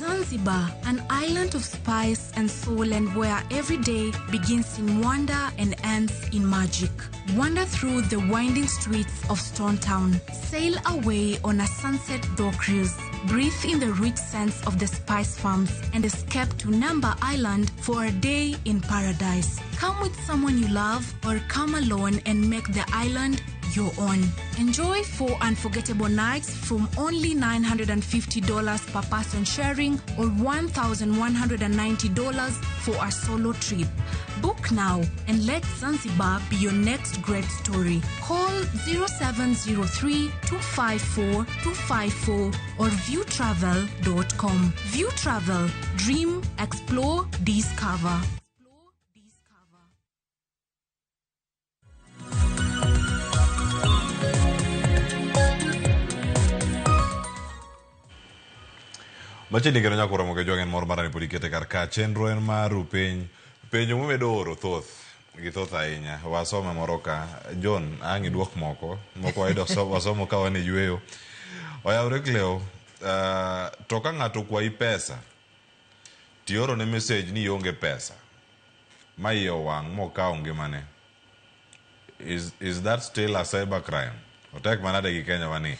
Zanzibar, an island of spice and soul, and where every day begins in wonder and ends in magic. Wander through the winding streets of Stone Town. Sail away on a sunset dhow cruise. Breathe in the rich scents of the spice farms and escape to Namba Island for a day in paradise. Come with someone you love or come alone and make the island your own. Enjoy 4 unforgettable nights from only $950 per person sharing or $1,190 for a solo trip. Book now and let Zanzibar be your next great story. Call 0703 254 254 or viewtravel.com. View Travel. Dream, explore, discover. Machiegni kendo nyaka oromo gi jwang' en mor mara ni pod ikete kar ka chenro en maru piny penjo momedo oro thoth gi thoth ahinya wasome moro ka John ang' iduok moko moko wayudo wasomo ka wan e yueyo oyawre Cleo. To ka ng'ato okwayi pesa tioro ne message ni ionge pesa ma iye owang' mokawo ngimane, is that still a cyber crime? Otek manade gi Kenya wani.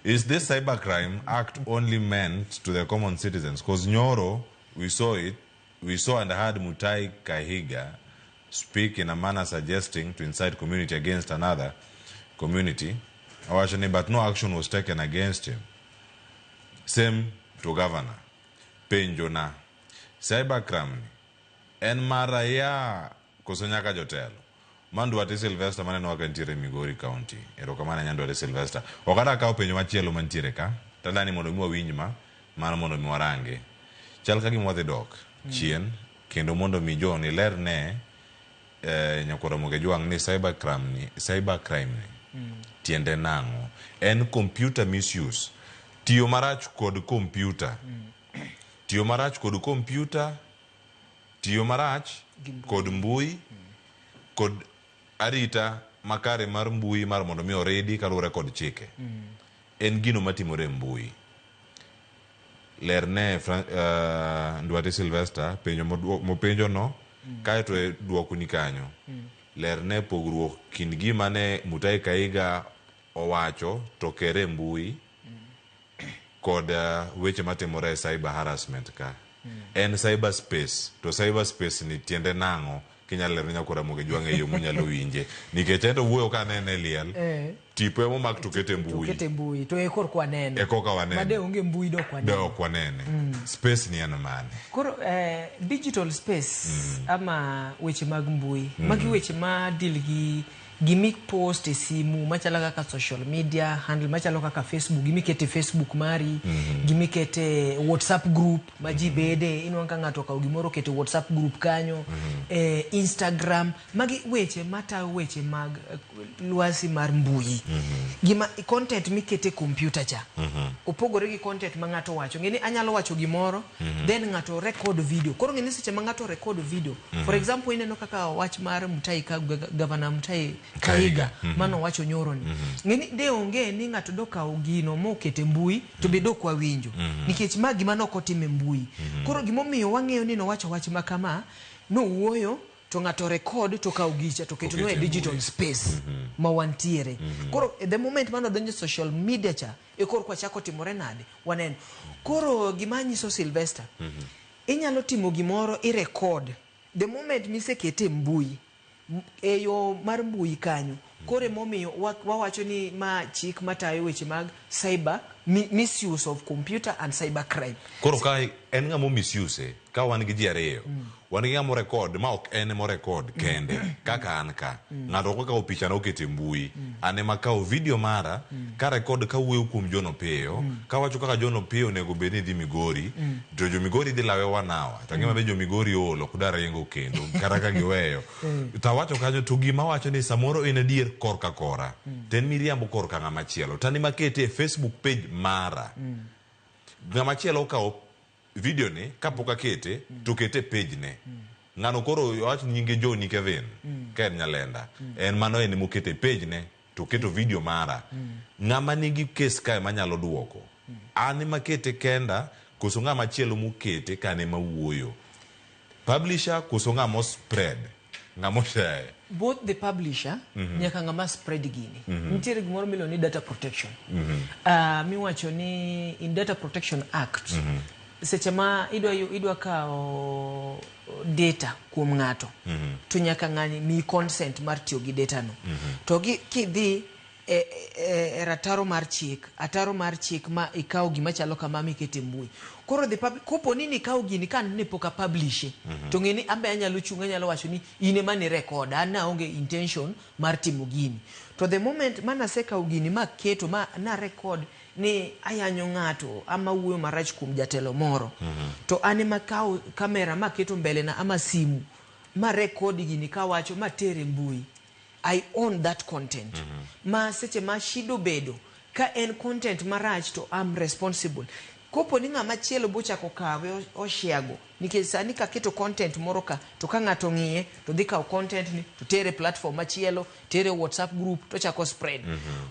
Is this cybercrime act only meant to the common citizens? Because Nyoro, we saw it, we saw and heard Mutai Kahiga speak in a manner suggesting to incite community against another community. But no action was taken against him. Same to governor. Penjo na. Cybercrime en mara ya koso nyaka jotelo. Manduate Sylvester maneno waka ntiere Migori County. Erokamano Nyandwate Sylvester. Okada kawo penjo machielo mantiere ka. Tadani mondo mi wawinj ma, mano mondo mi warange. Chal ka gima wadhi dok chien kendo mondo mi John ilerne nyakwar Ramogi Jwang' ni cybercrime ni tiende nang'o? En computer misuse. Tiyo marach kod computer. Tiyo marach kod computer, tiyo marach kod mbui, kod arita makare mar mbui mar mondo mi oredi kaluwore kod chike. En gino matimore e mbui. Lerne Ndwate Sylvester penjo mopenjo no kaeto e duoko ni kanyo. Lerne pogruok kind gima ne Mutai Kahiga owacho to kere mbui kod weche matimore e cyber harassment ka. En cyber space to cyber space ni tiende nang'o? Kinyalo lero nyakwar Ramogi Jwang' e yo monyalo winje nikech en to wuoyo ka anene e liel tipo ema omak to kete mbui, to kete mbui to e kor kwanene e koka wanene made onge mbui dok wanene dok wanene. Space ni en mane? Koro digital space ama weche mag mbui magi weche ma deal gi Gimi post e simu machalo kaka social media handle machalo kaka Facebook, gimikete Facebook mari, gimikete WhatsApp group ma ji bede, inwang'o ka ng'ato okawo gimoro oketo e WhatsApp group kanyo, Instagram, magi weche matayo weche mag lwasi mar mbui. Gima content mikete e computer cha opogore gi content ma ng'ato wacho. Ng'e ni anyalo wacho gimoro, then ng'ato record video. Koro ng'e ni seche ma ng'ato record video, for example ineno kaka wach mar Mutahi Kagwe, Governor Mutahi Kahiga mano wacho nyoro ni. Ng'e ni de onge ni ng'ato dokawo gino mokete mbui to be dok wawinjo. Nikech ma gima nok otim e mbui. Koro gimomiyo wang'eyo ni nowacho wach ma kama, nowuoyo to ng'ato record to kawo gicha to ketonwa e Okete e digital mbui. space ma wantiere. Koro the moment mane odonjo e social media cha, e koro kwachako timore nade? Waneno. Koro gima anyiso Sylvester, inyalo timo gimoro i record. The moment misekete e mbui, e yo mar mbui kanyo, koro emomiyo wawacho ni ma chik matayo weche mag cyber misuse of computer and cyber crime. Koro ka en ng'ama misuse, ka wan gi ji ariyo, wan gi ng'ama record ma ok en ema record kende, kaka an ka. Ng'ato ok okawo picha na oketo e mbui. An ema akawo video mara, ka record kawuoyo kuom John Opiyo, kawacho kaka John Opiyo onego bed ni dhi Migori, to jo Migori dhi lawe one hour. To ang'e maber jo Migori ool ok dar ringo kendo, kata ka giweyo. To awacho kanyo, to gima awacho ni samoro en adier korka kora, to en miriambo korka ng'ama chielo. To an ema akete e Facebook page mara. Ng'ama chielo okawo video ni kapok akete to okete e page ne. Ng'ano koro wach nyinge Johnny Kevin ka en Nyalenda. En mano en emokete e page ne to oketo video mara. Ng'ama nigi kes kae manyalo duoko. An ema akete kenda koso ng'ama chielo mokete ka an ema awuoyo. Publisher koso ng'ama spread, ng'ama oshare. Both the publisher nyaka ng'ama spread gini. Nitiere gimoro miluongo ni data protection. Miwacho ni in Data Protection Act, seche ma idwa kawo data kuom ng'ato, to nyaka ng'ani miyi consent mar tiyo gi data no. To gi kidhi e rataro mar chik, ataro mar chik ma ikawo gima chalo kama mikete mbui. Koro the kopo ni nikawo gini ka ne pok a publish, to ng'e ni ambe anyalo chung' anyalo wacho ni in ema ni record, an naonge intention mar timo gini. To the moment mana asekawo gini maketo ma na record ni ayanyo ng'ato ama wuoyo marach kuom jatelo moro, to an ema kawo kamera maketo mbele na ama simu ma record gini kawacho matere mbui. I own that content. Ma seche ma shida obedo, ka en content marach to I'm responsible. Kopo ni ng'ama chielo bochako kawe oshiago, nikech sani kaketo content moro ka, to ka ng'ato ng'iye, to dhi kawo content ni, to tere platform machielo, tere WhatsApp group, to chako spread.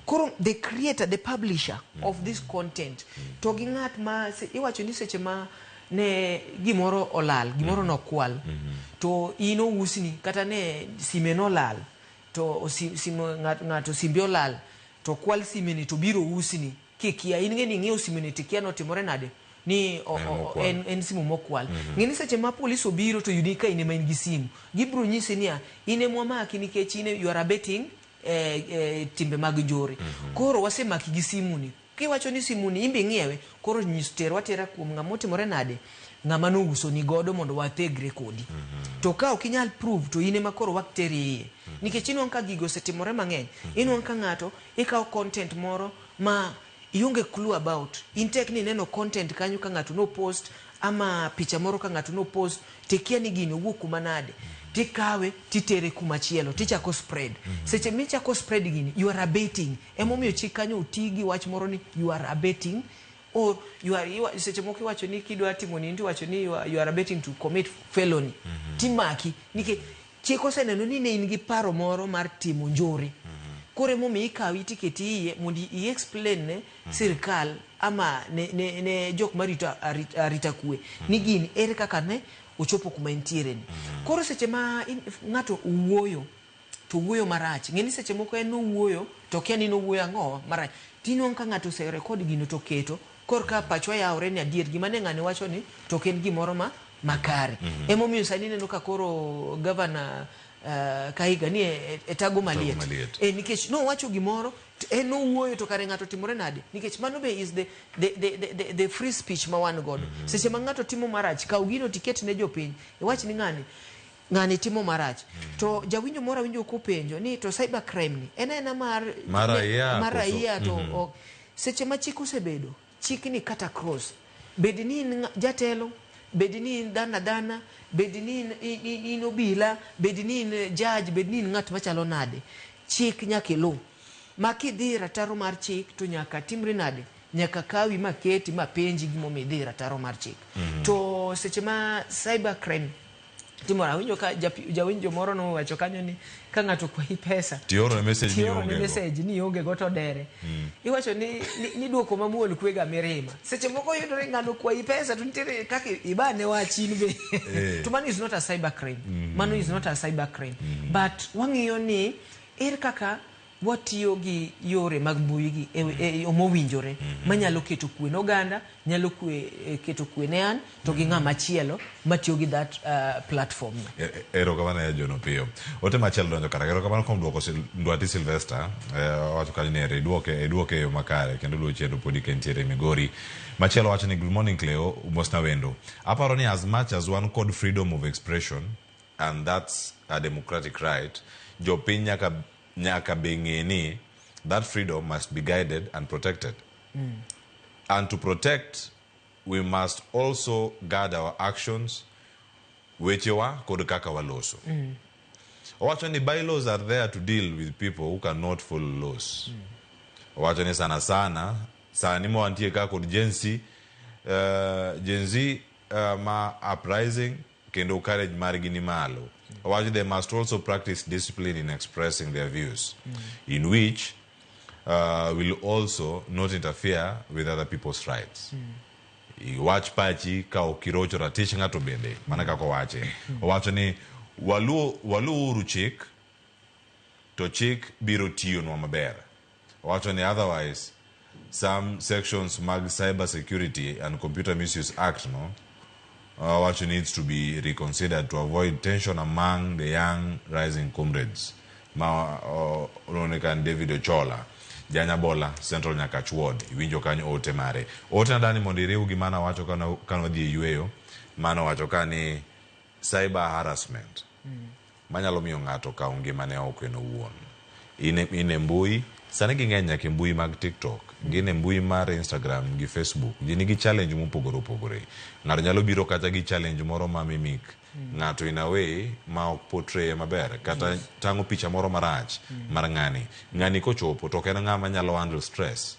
Koro the creator, the publisher of this content, to gi ng'at ma iwacho ni seche ma ne gimoro olal, gimoro nokwal, to in ousni, kata ne sime nolal, to ng'ato simbe olal, to kwal sime ni to biro usni, kikia, in ng'e ni ing'iewo sime ni tikia notimore nade, ni en simu mokwal. Ng'e ni seche ma polis obiro to yudi ka in ema in gi simu, gibiro nyisi niya, in ema wamaki nikech in you are abetting timbe mag njore. Koro wasemaki gi simu ni. Kiwacho ni simu ni imbe ing'iewe, koro nyis terwa tera kuom ng'ama otimore nade, ng'ama nouso ni godo mondo wathegre kodi. To ka ok inyal prove to in ema koro wak teri iye. Nikech inwang'o ka gigo osetimore mang'eny, inwang'o ka ng'ato ikawo content moro ma ionge clue about. In tek ni ineno content kanyo ka ng'ato no post ama picha moro ka ng'ato no post, tikia ni gini owuok kuma nade. Tikawe titere kuma chielo tichako spread. Seche michako spread gini, you are abetting. Emomiyo chik kanyo oti gi wach moro ni you are abetting, or you are, you are, seche moko iwacho ni kidwa timo nini tiwacho ni you are abetting to commit felony. Timaki nikech chik oseneno ni ne in gi paro moro mar timo njore. Koro emomiyo ikawi tiketi iye mondo i explain ne sirkal ama ne jok marito arita kwe ni gini ere kaka ne ochopo kuma entiere ni. Koro seche ma ng'ato owuoyo to wuoyo marach, ng'e ni seche moko en owuoyo to kia ni nowuoyo ang'o marach, tinwang'o ka ng'ato ose record gino to keto, kor ka pachwa yawre ni adier gima ne ng'ani wacho ni to ok en gimoro ma makare. Emomiyo sani ineno ka koro gavana Kahiga ni e tago maliet. Nikech nowacho gimoro, en nowuoyo to kare ng'ato timore nade? Nikech mano be is the free speech ma wan godo. Seche ma ng'ato timo marach, kaw gino tiket ne jopiny. Iwach ni ng'ani, Ng'ani timo marach. To jawinjo moro awinjo kopenjo ni to cyber crime ni en aena mar Mar raia mar koso? raia to ok. Seche ma chik osebedo, chik ni kata cross. Bed ni in jatelo, bed ni in dhano adhana, bed ni in obila, bed ni in judge, bed ni in ng'at machalo nade. Chik nyaka iluw. Ma kidhi e rataro mar chik to nyaka timri nade? Nyaka kawi ma keti ma penji gimomiyo idhi e rataro mar chik. To seche ma cyber crime timore, awinjo ka jawinjo moro nowacho kanyo ni ka ng'ato okwayi pesa Tioro ne message ni tioro ne ionge go. message ni ionge go to dere. Iwacho ni duoko mamuol kwega mirima. Seche moko yudore ng'ano okwayi pesa to nitiere kaka ibane wach in be. To mano is not a cyber crime. Mano is not a cyber crime. But wang'iyo ni ere kaka watiyo gi yore mag mbui gi e yo mowinjore manyalo keto kwe ne oganda, nyalo keto kwe ne an to gi ng'ama chielo matiyo gi that platform no. Erokamano ya John Opiyo. Ote machielo donjo kara. Erokamano kuom duoko Ndwati Sylvester. Owacho kanyo ni ere iduoke e yo makare kendo luwo chenro podi ka entiere Migori. Machielo wacho ni good morning Cleo, mosna wendo. Aparo ni as much as one called freedom of expression and that's a democratic right, jopiny nyaka be ng'e ni that freedom must be guided and protected. And to protect, we must also guard our actions, wechewa kod kaka waloso. Owacho ni bylaws are there to deal with people who cannot follow laws. Owacho ni sana sana, sani ma wantie ka kod Gen Z, Gen Z ma uprising kendo courage margi ni malo. Owacho they must also practice discipline in expressing their views, in which will also not interfere with other people's rights. Iwach pachi ka ok irocho ratich ng'ato bende, mana kaka owache. Owacho ni waluwuru chik, to chik biro tiyonwa maber. Owacho ni otherwise, some sections mag Cyber Security and Computer Misuse Act no, owacho needs to be reconsidered to avoid tension among the young rising comrades. Ma oonekana David Ochola, Janyabola, Central Nyakach Ward, iwinjo kanyo ote mare. Ote nadani mondo iriw gi mano wacho kana wadhi e yweyo, mano wacho ka ni cyber harassment manyalo miyo ng'ato kaw ngimane oko en owuon. In e mbui, sani ging'eny nyaka e mbui mag TikTok, gin e mbui mar Instagram gi Facebook. Ji nigi challenge mopogore opogore. Ng'ato nyalo biro kata gi challenge moro ma mimic ng'ato in a way ma ok portray maber, kata tang'o picha moro marach mar ng'ani. Ng'ani kochopo to ok en ng'ama nyalo handle stress.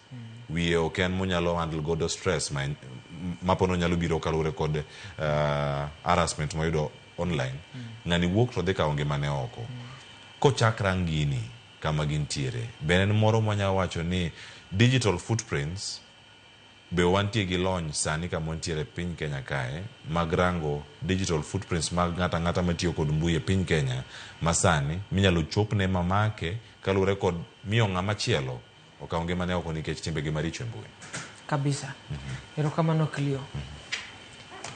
Wiye ok en monyalo handle godo stress ma mapono nyalo biro kaluwore kod harassment moyudo online. Ng'ani wuok to dhi kawo ngimane oko. Kochak rang gini kama gintiere, be en moro mwanyalo wacho ni digital footprints be wantie gi lony sani kama wantiere e piny Kenya kae mag rango digital footprints mag ng'ato ang'ata matiyo kod mbui e piny Kenya masani minyalo chopne mamake kaluwore kod miyo ng'ama chielo okawo ngimane oko nikech timbegi maricho e mbui. Kabisa. Erokamano Cleo.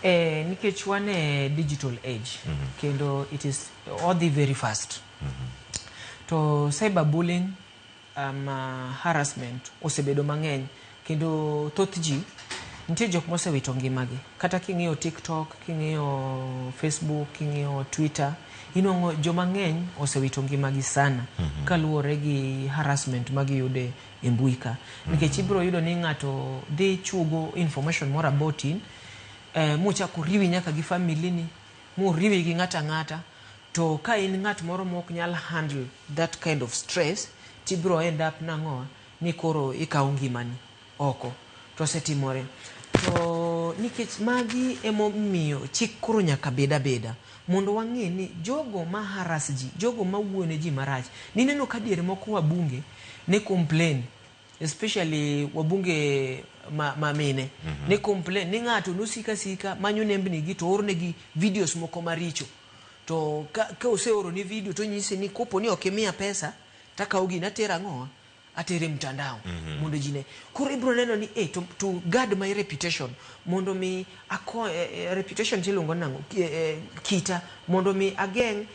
Nikech wan e digital age kendo it is odhi very fast. To cyberbullying harassment osebedo mang'eny kendo thoth ji nitie jok mosewito ngimagi. Kata king'iyo TikTok, king'iyo Facebook, king'iyo Twitter, inwang'o joma ng'eny osewito ngimagi sana kaluwore gi harassment magiyudo e mbui ka. Nikech ibiro yudo ni ng'ato dhi chuogo information moro about in, mochako riwi nyaka gi family ni, moriwi gi ng'ato ang'ata, to ka in ng'at moro mok nyal handle that kind of stress, tibiro end up nang'o ni koro ikawo ngimani oko. To osetimore. To nikech magi emomiyo chik koro nyaka bed abeda mondo wang'e ni jogo ma harass ji, jogo ma wuoyo ne ji marach. Nineno ka diere moko wabunge ne complain, especially wabunge ma mine, ne complain ni ng'ato nosika sika manyo nembni gi to ornegi videos moko maricho. To ka oseoro ni video to nyisi ni kopo ni ok imiya pesa takawo gini atero ang'o? Atere mtandao mondo ji ne. Koro ibiro neno ni to guard my reputation mondo mi ako, reputation tiluongo nang'o? Kita mondo mi ageng'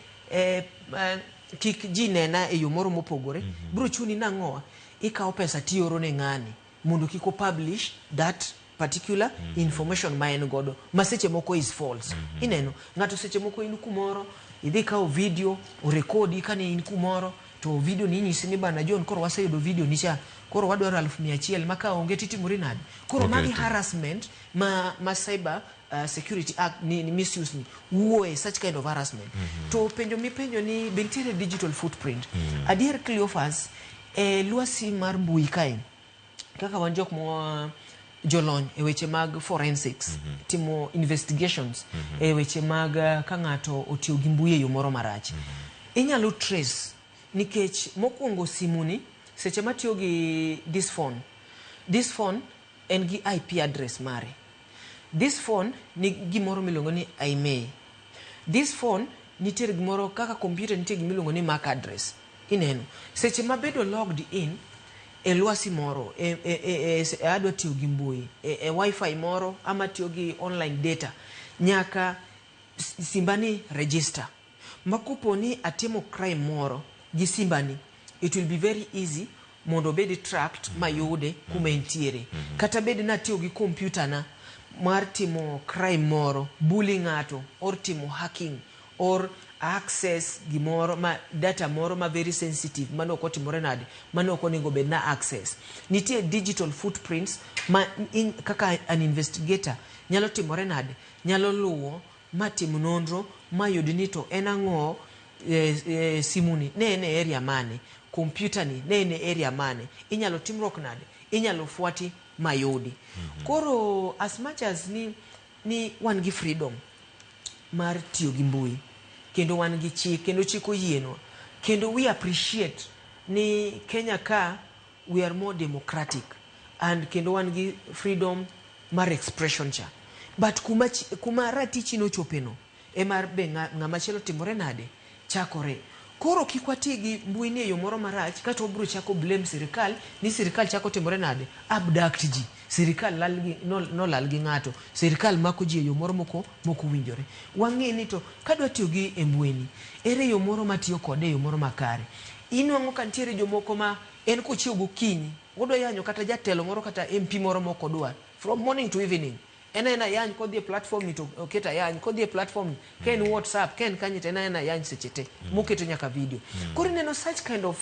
kik ji nena e yo moro mopogore. Biro chuni nang'o? Ikawo pesa tioro ne ng'ani mondo kik o publish that particular information ma en godo ma seche moko is false. Ineno ng'ato seche moko in kumoro Idhi kawo video, orekodi kane in kumoro, to video ni inyisi ni bana John koro waseyudo video ni cha, koro wadwaro 100,000 ma ka onge titimori nade? Koro magi Oketi. harassment ma cyber security act ni misuse ni wuoye such kind of harassment. To penjo mipenjo ni be nitiere digital footprint. Adier Cleophas, e lwasi mar mbui kae, kaka wan jok ma jolony e weche mag forensics, timo investigations e weche mag ka ng'ato otiyo gi mbui e yo moro marach, inyalo trace nikech mokwongo simuni seche matiyo gi this phone, this phone en gi IP address mare, this phone ni gimoro miluongo ni IMEI, this phone nitiere gimoro kaka computer nitie gimiluongo ni MAC address. Ineno seche mabedo logged in e lwasi moro e adwa tiyo gi mbui e wifi moro ama tiyo gi online data, nyaka simbani register ma kopo ni atimo crime moro gi simbani, it will be very easy mondo obed tracked mayude kuma entiere. Kata bed natiyo gi kompyuta na mar timo crime moro, bully ng'ato or timo hacking or access gimoro ma data moro ma very sensitive mane ok otimore nade, mane ok onego bed na access, nitie digital footprints ma kaka an investigator nyalo timore nade, nyalo luwo ma tim nonro ma yud ni to en ang'o, simuni ne en e area mane, kompyuta ni ne en e area mane, inyalo timruok nade, inyalo fuati mayudi. Koro as much as ni wan gi freedom mar tiyo gi mbui, kendo wan gi chik, kendo chik oyienwa, kendo we appreciate ni Kenya ka we are more democratic and kendo wan gi freedom mar expression cha, but kuma ratichi nochopeno ema be ng'ama chielo timore nade chakore. Koro kik wati gi mbui ni e yo moro marach, kata wabiro chako blame sirikal ni sirikal chako timore nade, abduct ji, sirikal lal gi, nolal gi ng'ato, sirikal mako ji e yo moro moko winjore. Wang'e ni to kadwa tiyo gi e mbui ni, ere yo moro matiyo kode e yo moro makare. Inwang'o ka nitiere jomoko ma en kochiew gokinyi odwa yanyo kata jatelo moro kata MP moro mok odwar, from morning to evening en aena yany, kodhi e platform ni to oket ayany, kodhi e platform ni, ka en WhatsApp, ka en kanye, to en aena yany seche te moketo nyaka video. Koro ineno such kind of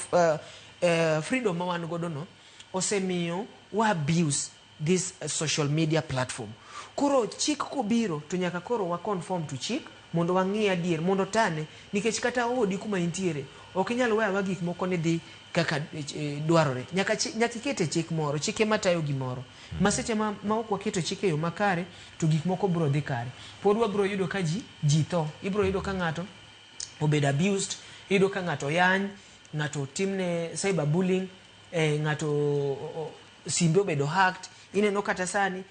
freedom ma wan godo no osemiyo wa abuse this social media platform. Koro chik kobiro to nyaka koro wa conform to chik mondo wang'i adier mondo tane, nikech kata odi kuma intiere ok inyal weyo aweya gik moko ni dhi kaka dwarore. Nyaka ikete chik moro, chike matayo gimoro ma seche ma ok waketo chik e yo makare to gik moko biro dhi kare. Pod wabiro yudo ka ji tho, ibiro yudo ka ng'ato obedo abused, iyudo ka ng'ato yany, ng'ato timne cyber bullying, ng'ato simbe obedo hacked. Ineno kata sani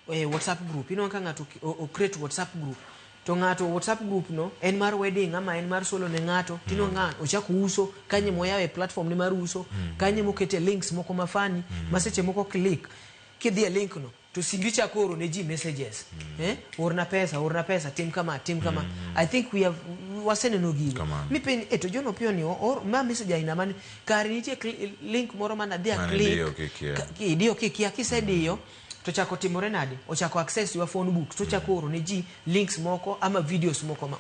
WhatsApp group, ineno ka ng'ato o create WhatsApp group, to ng'ato WhatsApp group no en mar wedding ama en mar solo ne ng'ato, tineno ng'ato ochako uso kanye moyawe platform ne mar uso, kanye mokete links moko mafani ma seche moko click kidhi e link no to simbi chako oro ne ji messages, orna pesa, orna pesa, tim kama, tim kama. I think we have waseneno gigo mipenj to John Opiyo ni or ma message aina mane, kare nitie link moro mana dhi a Mane click diyo kikia. Idiyo kikia, kisediyo to chako timore nade, ochako access your phone book to chako oro ne ji links moko ama videos moko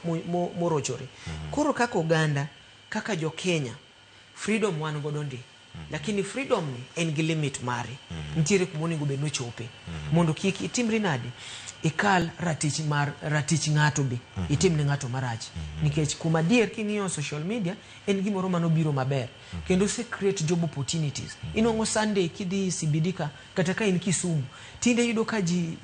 morochore. Koro kaka oganda, kaka jo Kenya, freedom wan godo ndi, lakini freedom ni en gi limit mare. Nitiere kuma onego bed nochope mondo kik itimri nade, ikal ratich mar ratich ng'ato be itim ne ng'ato marach, nikech kuom adier king'iyo social media en gimoro manobiro maber kendo ose create job opportunities. Inwang'o Sunday kidhi CBD ka kata ka in Kisumu, tinde iyudo ka ji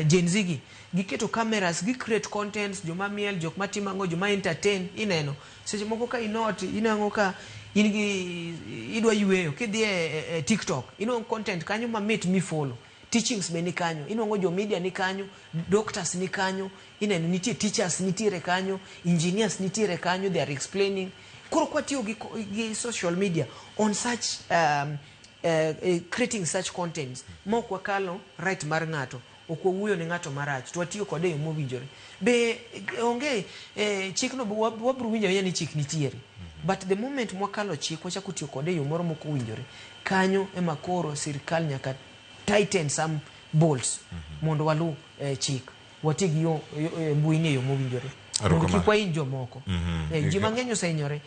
Gen Z gi giketo cameras, gi create contents, joma miel, jok matimo ang'o, joma entertain. Ineno seche moko ka inot inwang'o ka in gi idwa yweyo, kidhi e TikTok inwang'o content kanyo mamit mifollow, teachings be ni kanyo, inwang'o jo media ni kanyo, doctors ni kanyo, ineno nitie teachers nitiere kanyo, engineers nitiere kanyo, they are explaining. Koro kwatiyo gi social media on such creating such contents ma ok wakalo right mar ng'ato, ok wawuoyo ne ng'ato marach, to watiyo kode e yo mowinjore be onge chikno be wabiro winjo awinja ni chik nitiere, but the moment mwakalo chik wachako tiyo kode e yo moro mok owinjore, kanyo ema koro sirikal nyaka tighten some bolts mondo walu chik, wati gi yo mbui ni e yo mowinjore. Mondo kik wahiny jomoko. Ji mang'eny osehinyore.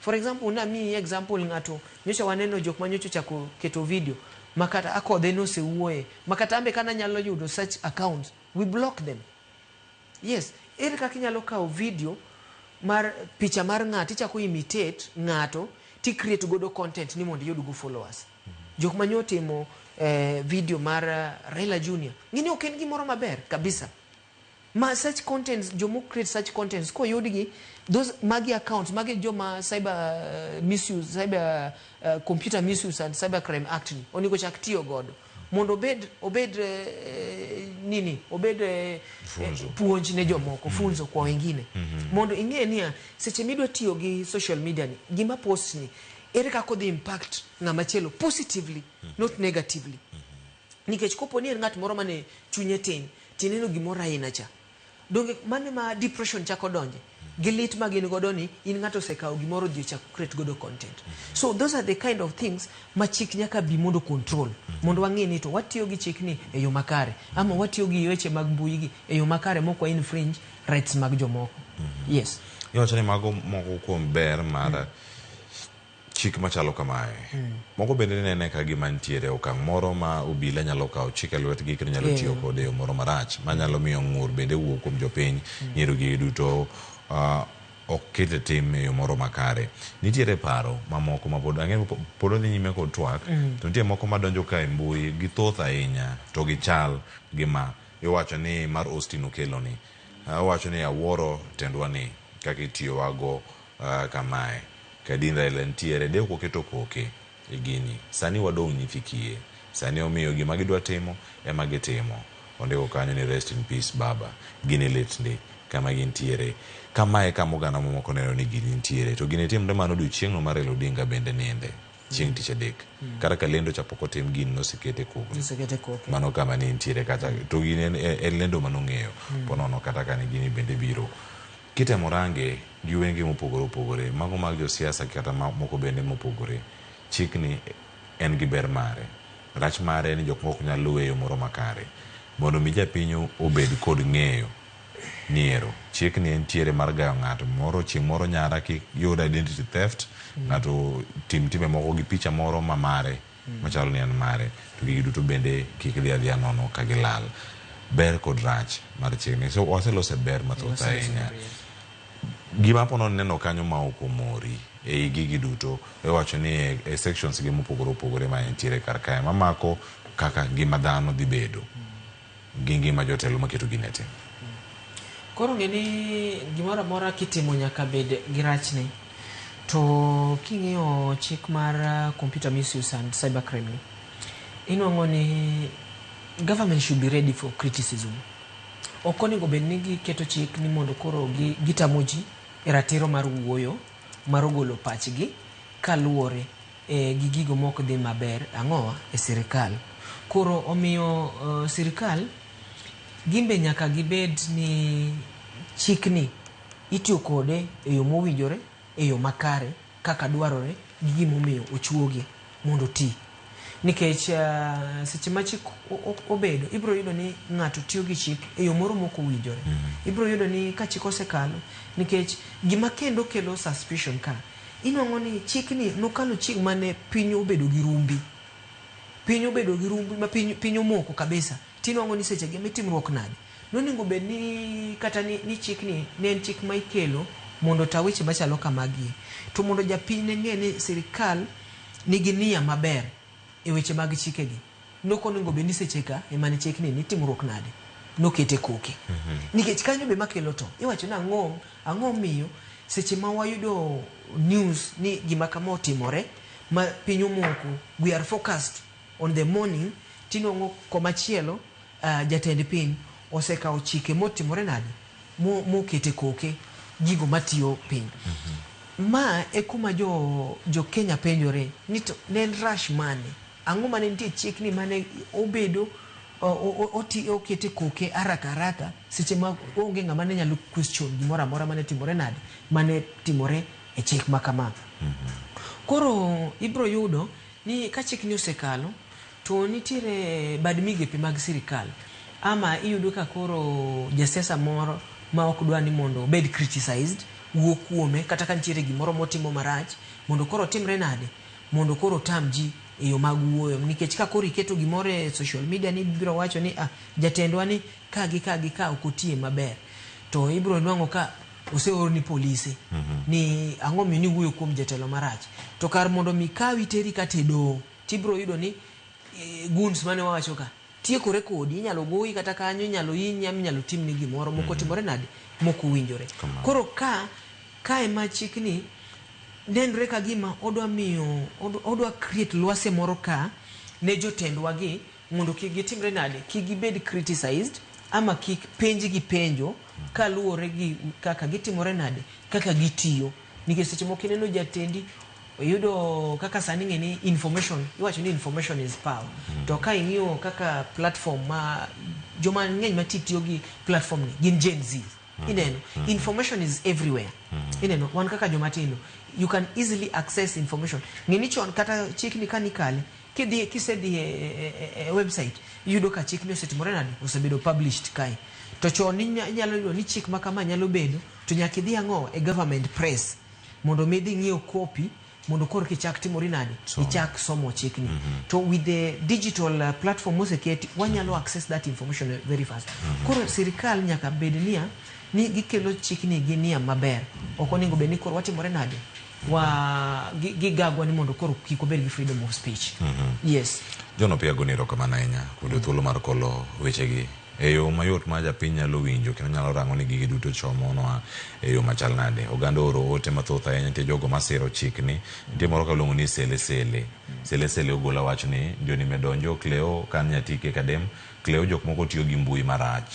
For example, namiyi example ng'ato nyocha waneno jok ma nyocha ochako keto video makata akodhe nosewuoye makata ambe kana nyalo yudo such accounts, we block them. Yes, ere kaka inyalo kawo video mar picha mar ng'ato ichako imitate ng'ato ti create godo content ni mondo iyud go followers. Jok ma nyo timo video mar Raila Junior, ng'ini ok en gimoro maber kabisa. Ma such contents, jomo create such contents koyudgi, those magi accounts, magi joma cyber misuse, cyber computer misuse and cyber crime act ni onego chak tiyo godo mondo obed nini obed puonj ne jomoko, funzo kwa wengine. Mondo ing'e niya seche midwa tiyo gi social media ni, gima post ni ere kaka odhi impact ng'ama chielo positively, not negatively. Nikech kopo ni en ng'at moro mane chunye tin, tineno gimoro aina cha, donge mane ma depression chako donje gi lit ma gin godo ni in ng'ato osekawo gimoro odhi ochako create godo content. So those are the kind of things ma chik nyaka bi mondo control, mondo wang'e ni to watiyo gi chik ni e yo makare ama watiyo gi weche mag mbui gi e yo makare mok wa infringe rights mag jomoko. Yes. Iwacho ni mago moko kuom ber mar chik machalo kamae. Moko bende nene ka gima nitiere okang' moro ma obila nyalo kawo chik e lwetgi kendo nyalo tiyo kode e yo moro marach manyalo miyo ng'ur bende wuok kuom jopiny. Nyiero gi duto ok ket e tim e yo moro makare. Nitiere paro mamoko ma pod ang'eyo pod odhi nyime kod twak, to nitie moko madonjo ka e mbui githoth ahinya to gichal gi ma iwacho ni mar Austin Okello ni. Owacho ni awuoro tendwa ni kaka itiyowago kamae. Kadin Raila nitiere de ok oketo koke e gini. Sani wadong' nyithi kiye. Sani omiyo gima gidwa timo ema gitimo. Ondiko kanyo ni rest in peace baba. Gini lit ndi kama gintiere. Kamae kama oganda mamoko neno ni gini nitiere. To gini timre mano odiochieng'no mar Raila Odinga bende ninde. Chieng' tich adek. Kata ka lendo cha pok otim gini nosekete kogno. Nosekete koke. Mano kama ne nitiere kata to gini en lendo manong'eyo. Ponono kata ka ne gini bende biro. Kitemo range gi wenge mopogore opogore, mago mag josiasa kata moko bende mopogore, chikni en gi ber mare. Rach mare ni jok moko ok nyal luwe e yo moro makare. Mondo mi japiny obed kod ng'eyo ni ero chikni entiere mar gayo ng'ato moro chieng' moro nyara kik yud identity theft, ng'ato tim timbe moko gi picha moro ma mare machalo ni en mare, to gigi duto bende kik dhi adhiya nono ka gilal. Ber kod rach mar chikni. So waselose ber mathoth ahinya. Gima apono neno kanyo ma ok omori ei gigi duto, iwacho ni e sections gi mopogore opogore ma entiere kar kae mamako kaka ngima dhano dhi bedo gi ngima jotelo maketo gini e tim. Koro ng'e ni gimoro amora kitimo nyaka bed gi rachne. To king'iyo chik mar computer misuse and cyber crime ni, inuang'o ni government should be ready for criticism. Ok onego bed ni giketo chik ni mondo koro gitamo ji e ratiro mar wuoyo, mar golo pachgi kaluwore gi gigo mok dhi maber ang'owa e sirikal. Koro omiyo sirikal gimbe nyaka gibed ni chikni itiyo kode e yo mowinjore, e yo makare kaka dwarore gi gimomiyo ochuogi mondo oti. Nikech seche ma chik obedo, ibiro yudo ni ng'ato tiyo gi chik e yo moro mok owinjore. Ibiro yudo ni ka chik osekalo, nikech gima kendo kelo suspicion ka, inuang'o ni chikni nokalo chieng' mane piny obedo gi rumbi. Piny obedo gi rumbi ma piny omoko kabisa. Tinuang'o ni seche gi mitimruok nade. Nonego bed ni kata ni chikni ne en chik ma ikelo mondo ota weche machalo kamagi. To mondo japiny ne ng'e ni sirikal nigi nia maber e weche mag chikegi. Nok onego bed ni seche ka ema ne chikni ni timruok nade. Nokete koke. Nikech kanyo be makelo to. Iwacho ni ang'o miyo seche ma wayudo news ni gima kama otimore ma piny omoko, we are focused on the morning, tinuang'o komachielo jatend piny osekawo chike motimore nade mokete koke gigo matiyo piny. Ma e kuma jo Kenya penjore ni to ne en rush mane? Ang'o mane nitie chikni mane obedo okete koke haraka haraka seche ma onge ng'ama ne nyalo question gimoro amora mane timore nade mane timore e chik ma kama. Koro ibiro yudo ni ka chikni osekalo to nitiere bad migepe mag sirikal ama iyudo ka koro jasiasa moro ma ok dwa ni mondo obed criticized, wuo kuome kata ka nitiere gimoro motimo marach mondo koro otimre nade, mondo koro otam ji e yo mag wuoyo. Nikech ka koro iketo gimoro e social media ni ibiro wacho ni ah, jatendwa ni ka gi ka gi ka ok otiye maber, to ibiro nwang'o ka oseorni polise ni ang'o miyo niwuoyo kuom jatelo marach. To kar mondo mi kawi teri kata e doho, tibiro yudo ni goons mane wawacho ka tiekore kodi, inyalo goyi kata kanyo, inyalo hinyi ama inyalo timni gimoro moko timore nade mok owinjore. Koro ka ema chikni nenre ka gima odwa miyo odwa create lwase moro ka ne jotendwa gi mondo kik gitimre nade, kik gibed criticized ama kik penjgi penjo kaluwore gi kaka gitimore nade, kaka gitiyo. Nikech seche moko ineno jatendi iyudo kaka sani ing'e ni information, iwacho ni information is power. To ka ing'iyo kaka platform ma joma ng'eny ma tiyo gi platform ni gin Gen Z. Ineno, information is everywhere. Ineno, wan kaka joma tindo, you can easily access information. Ng'e ni chon kata chikni kanikale, kidhi kisedhi e website, iyudo ka chikni osetimore nade, osebedo published kae. To chon inyalo yudo ni chik ma kama nyalo bedo, to nyaka idhi ang'o e government press mondo mi idhi ng'iew copy mondo koro kichak timori nade, ichak somo chikni. To with the digital platform moseketi, wanyalo access that information very fast. Koro sirikal nyaka bed niya ni gikelo chikni gi nia maber. Ok onego bed ni koro watimore nade, wa gigagwa ni mondo koro kik obed gi freedom of speech. Yes. John Opiyo, agoni erokamano ahinya kuom thuolo mar kolo wechegi e yo mayot ma japiny nyalo winjo kendo nyalo rango ni gigi duto chomonwa e yo machal nade. Oganda oro ote mathoth ahinya, nitie jogo masiro chikni, nitie moro kaluongo ni Sele Sele. Sele Sele ogola wach ni ndio nimedonjo Cleo kan nyatike kadem Cleo jok moko tiyo gi mbui marach,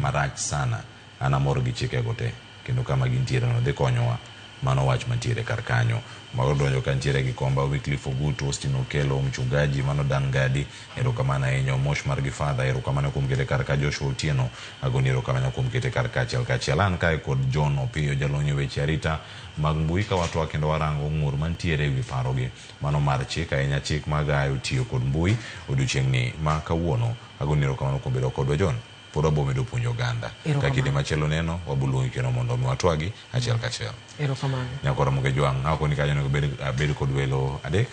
marach sana. An amor gi chikego te kendo kama gintiere no dhi konyowa. Mano wach mantiere kar kanyo. Mago donjo ka ntiere gi Komba, Wycliffe Ogutu, Austin Okelo, Mchungaji, mano Dan Gadi, erokamano ahinya. Omosh mar gi Father, erokamano kuom kete kar ka. Joshua Otieno, agoni erokamano kuom kete kar ka achiel kachiel. An kae kod John Opiyo, jalony e weche arita mag mbui, ka watwak kendo warango ng'ur mantiere ewi parogi. Mano mar chik, ahinya chik magayo tiyo kod mbui odiochieng'ni ma kawuono. Agoni erokamano kuom bedo kodwa John. Pod wabo medo puonjo oganda. Ka kinde machielo neno, waboluongi kendo mondo mi watwagi achiel kachiel. Erokamano. Nyakoro Ramogi Jwang', ako ni kanyo onego abed kod welo adek.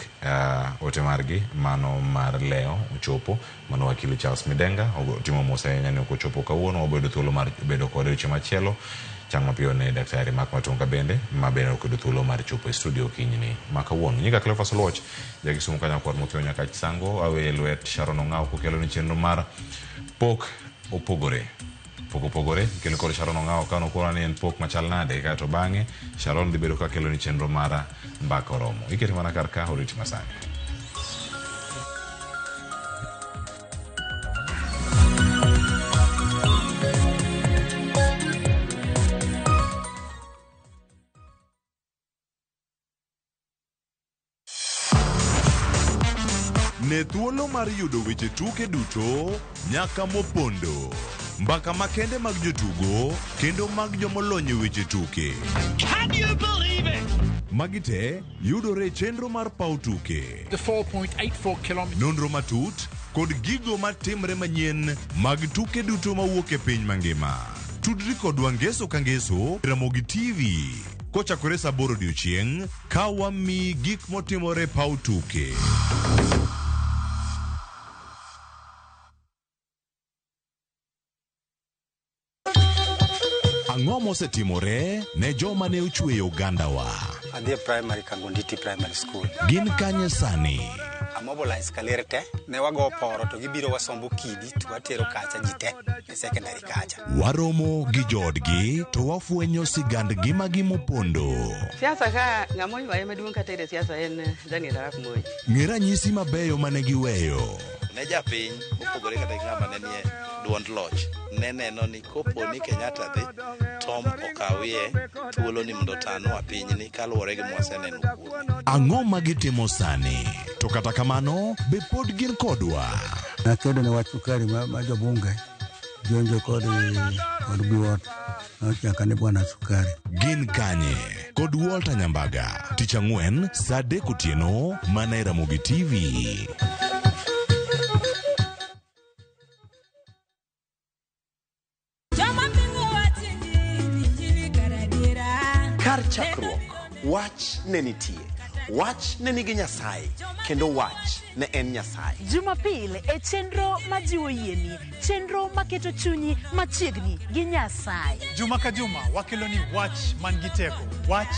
Ote margi, mano mar Leo ochopo, mano wakili Charles Midenga, otimo mos ahinya ni ok ochopo kawuono, wabedo thuolo mar bedo kode odiochieng' machielo. Chang' mapiyo ne Daktari Mark Matunga bende, ma bende ok oyudo thuolo mar chopo e studio okinyini ma kawuono. Nyinga Cleophas Oluoch, ja Kisumu ka nyakwar Mokio nyaka Chisango, awe lwet Sharon Ong'aw kokelo ni chenro mar pok opogore. Pok opogore, ikelo kod Sharon Ong'aw ka nokora ni en pok machal nade, kaeto bang'e Sharon dhi bedo ka kelo ni chenro mar mbaka oromo. Ikete mana kar ka, oriti masani. Ne thuolo mar yudo weche tuke duto nyaka mopondo. Mbaka makende mag jotugo kendo mag jomolony e weche tuke. Can you believe it? Magi te yudore e chenro mar paw tuke. The 4.84 kilometers. Nonro matut kod gigo matimre manyien mag tuke duto mawuok e piny mangima. Tudri kodwa ngeso ka ngeso Ramogi TV kochakore saa 8 odiochieng' ka wamiyi gik motimore paw tuke. Ang'o mosetimore ne joma ne ochweyo ogandawa? Adhi e primary Kangonditi Primary School. Gin kanye sani? Amobilize kaler te, ne wago poro to gibiro wasombo kidi to watero kacha ji te e secondary kacha. Waromo gi joodgi to wafwenyo sigand ngimagi mopondo. Siasa ka ng'ama oywaye maduong' kata ere siasa en Daniel Arap Moi. Ng'e ranyisi mabeyo mane giweyo. Ne japiny mopogore kata gi ng'ama ne nie duond loch ne neno ni kopo ni Kenyatta dhi Tom okawie thuolo ni mondo otanwa pinyni kaluwore gi mwaseneno kuome. Ang'o ma gitimo sani? To kata kamano, be pod gin kodwa? Nakedo ne wach sukari ma jobunge jonjo kod biwot nochaka ni bwana sukari. Gin kanye? Kod Walter Nyambaga. Tich ang'wen saa 3 otieno mana e Ramogi TV. chakruok, wach ne nitie. Wach ne nigi Nyasaye, kendo wach ne en Nyasaye. Jumapil e chenro majiwo yieni, chenro maketo chunyi machiegni gi Nyasaye. Juma ka juma wakelo ni wach man gi teko, wach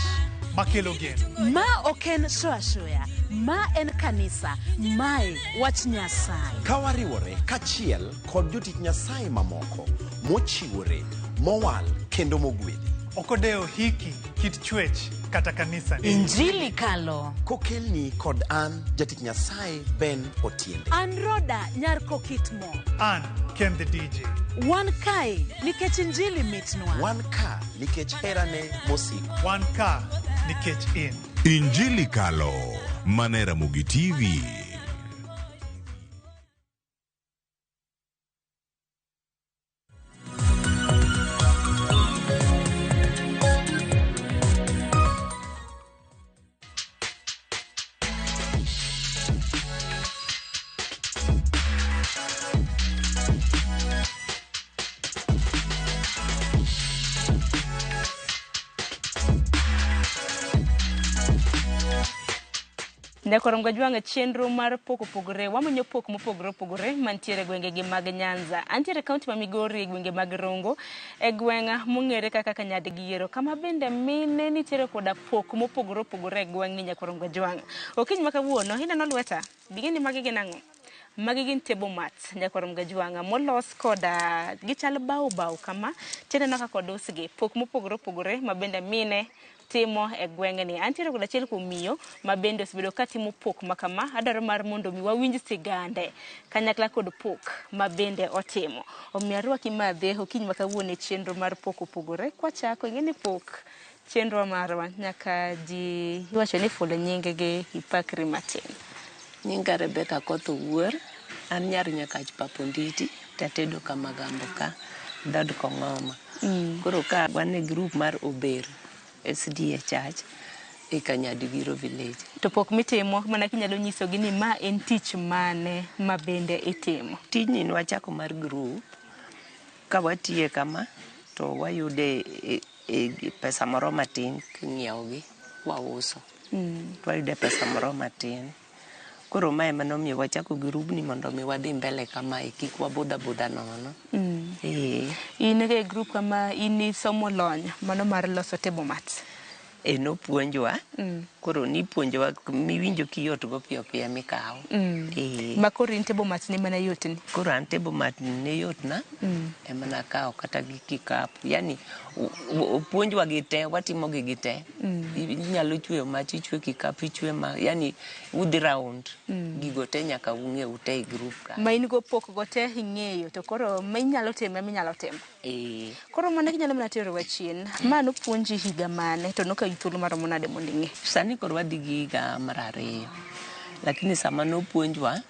makelo geno. Ma ok en show ashoya, ma en kanisa, mae wach Nyasaye. Ka wariwore kachiel kod jotich Nyasaye mamoko mochiwore, mowal kendo mogwedhi. Ok odewo hiki, kit chwech kata kanisa. Injili kalo. Kokelni kod an jatich Nyasaye Ben Otiende. An Roda nyar Kokitmo. An Ken the DJ. Wan kae nikech injili mitnwa. Wan ka nikech herane mosiko. Wan ka nikech in. Injili Kalo, mane Ramogi TV. Nyakorom Gajwang' chenro mar pok opogore wamenyo pok mopogore opogore mantiere e gwenge gi mag Nyanza. Antiere e kaunti ma Migori e gwenge mag Rongo e gweng' mong'ere kaka Kanyadgiero kama bende mine nitiere koda pok mopogore opogore e gweng'ni Nyakorom Gajwang'. Okinyi ma kawuono ineno lweta, bing'e ni magi gin ang'o? Magi gin table mats Nyakorom Gajwang' molos koda gichal bao bao kama tineno kaka odusgi pok mopogore opogore ma bende mine timo e gweng'ni. Antiere kod achiel kuom miyo ma bende osebedo ka timo pok ma kama. Adwaro mar mondo mi wawinj sigande kanyakla kod pok ma bende otimo. Omiyo arwaki madhe okinyi ma kawuono e chenro mar pok opogore. Kwachako ing'e ni pok chenro marwa nyaka ji iwacho ni fulo nying gi ipakri matin. Nyinga Rebecca Koth Owuor, an nyar Nyakach Paponditi, tatedo Kamagambo ka, dhood Kong'oma. Koro ka wan e group mar Ober SDA Church e Kanyadgiro village. To pok mitimo mana kinyalo nyisogi ni ma en tich mane ma bende itimo? Tijni nwachako mar group, ka watiye kama to wayude e pesa moro matin king'iewogi wauso. To wayude pesa moro matin. Koro mae ema nomiyo wachako grubni mondo mi wadhi mbele kamae kik wabudha budha nono. In e group kama in isomo lony mano mar loso table mats. E nopuonjwa. Koro nipuonjowa miwinjo kiyot go piyo piyo mikawo. Ma koro in table mats ni mana yotni? Koro an table mat ne yotna. Ema nakawo kata gi kikapu. Yani opuonjwa gi te, watimo gi gi te. Inyalo chweyo mach, ichwe kikapu, ichwe ma, yani udhi round. Gigo te nyaka ung'e ute e group ka. Ma in go pok go te ing'eyo to koro ma inyalo timo ema inyalo timo. Koro mano ginyalo mana terowa chien. Ma nopuonji higa mane to nokawi thuolo maromo nade mondo ing'e? Sani koro wadhi gi higa mar 2. Lakini sama nopuonjwa,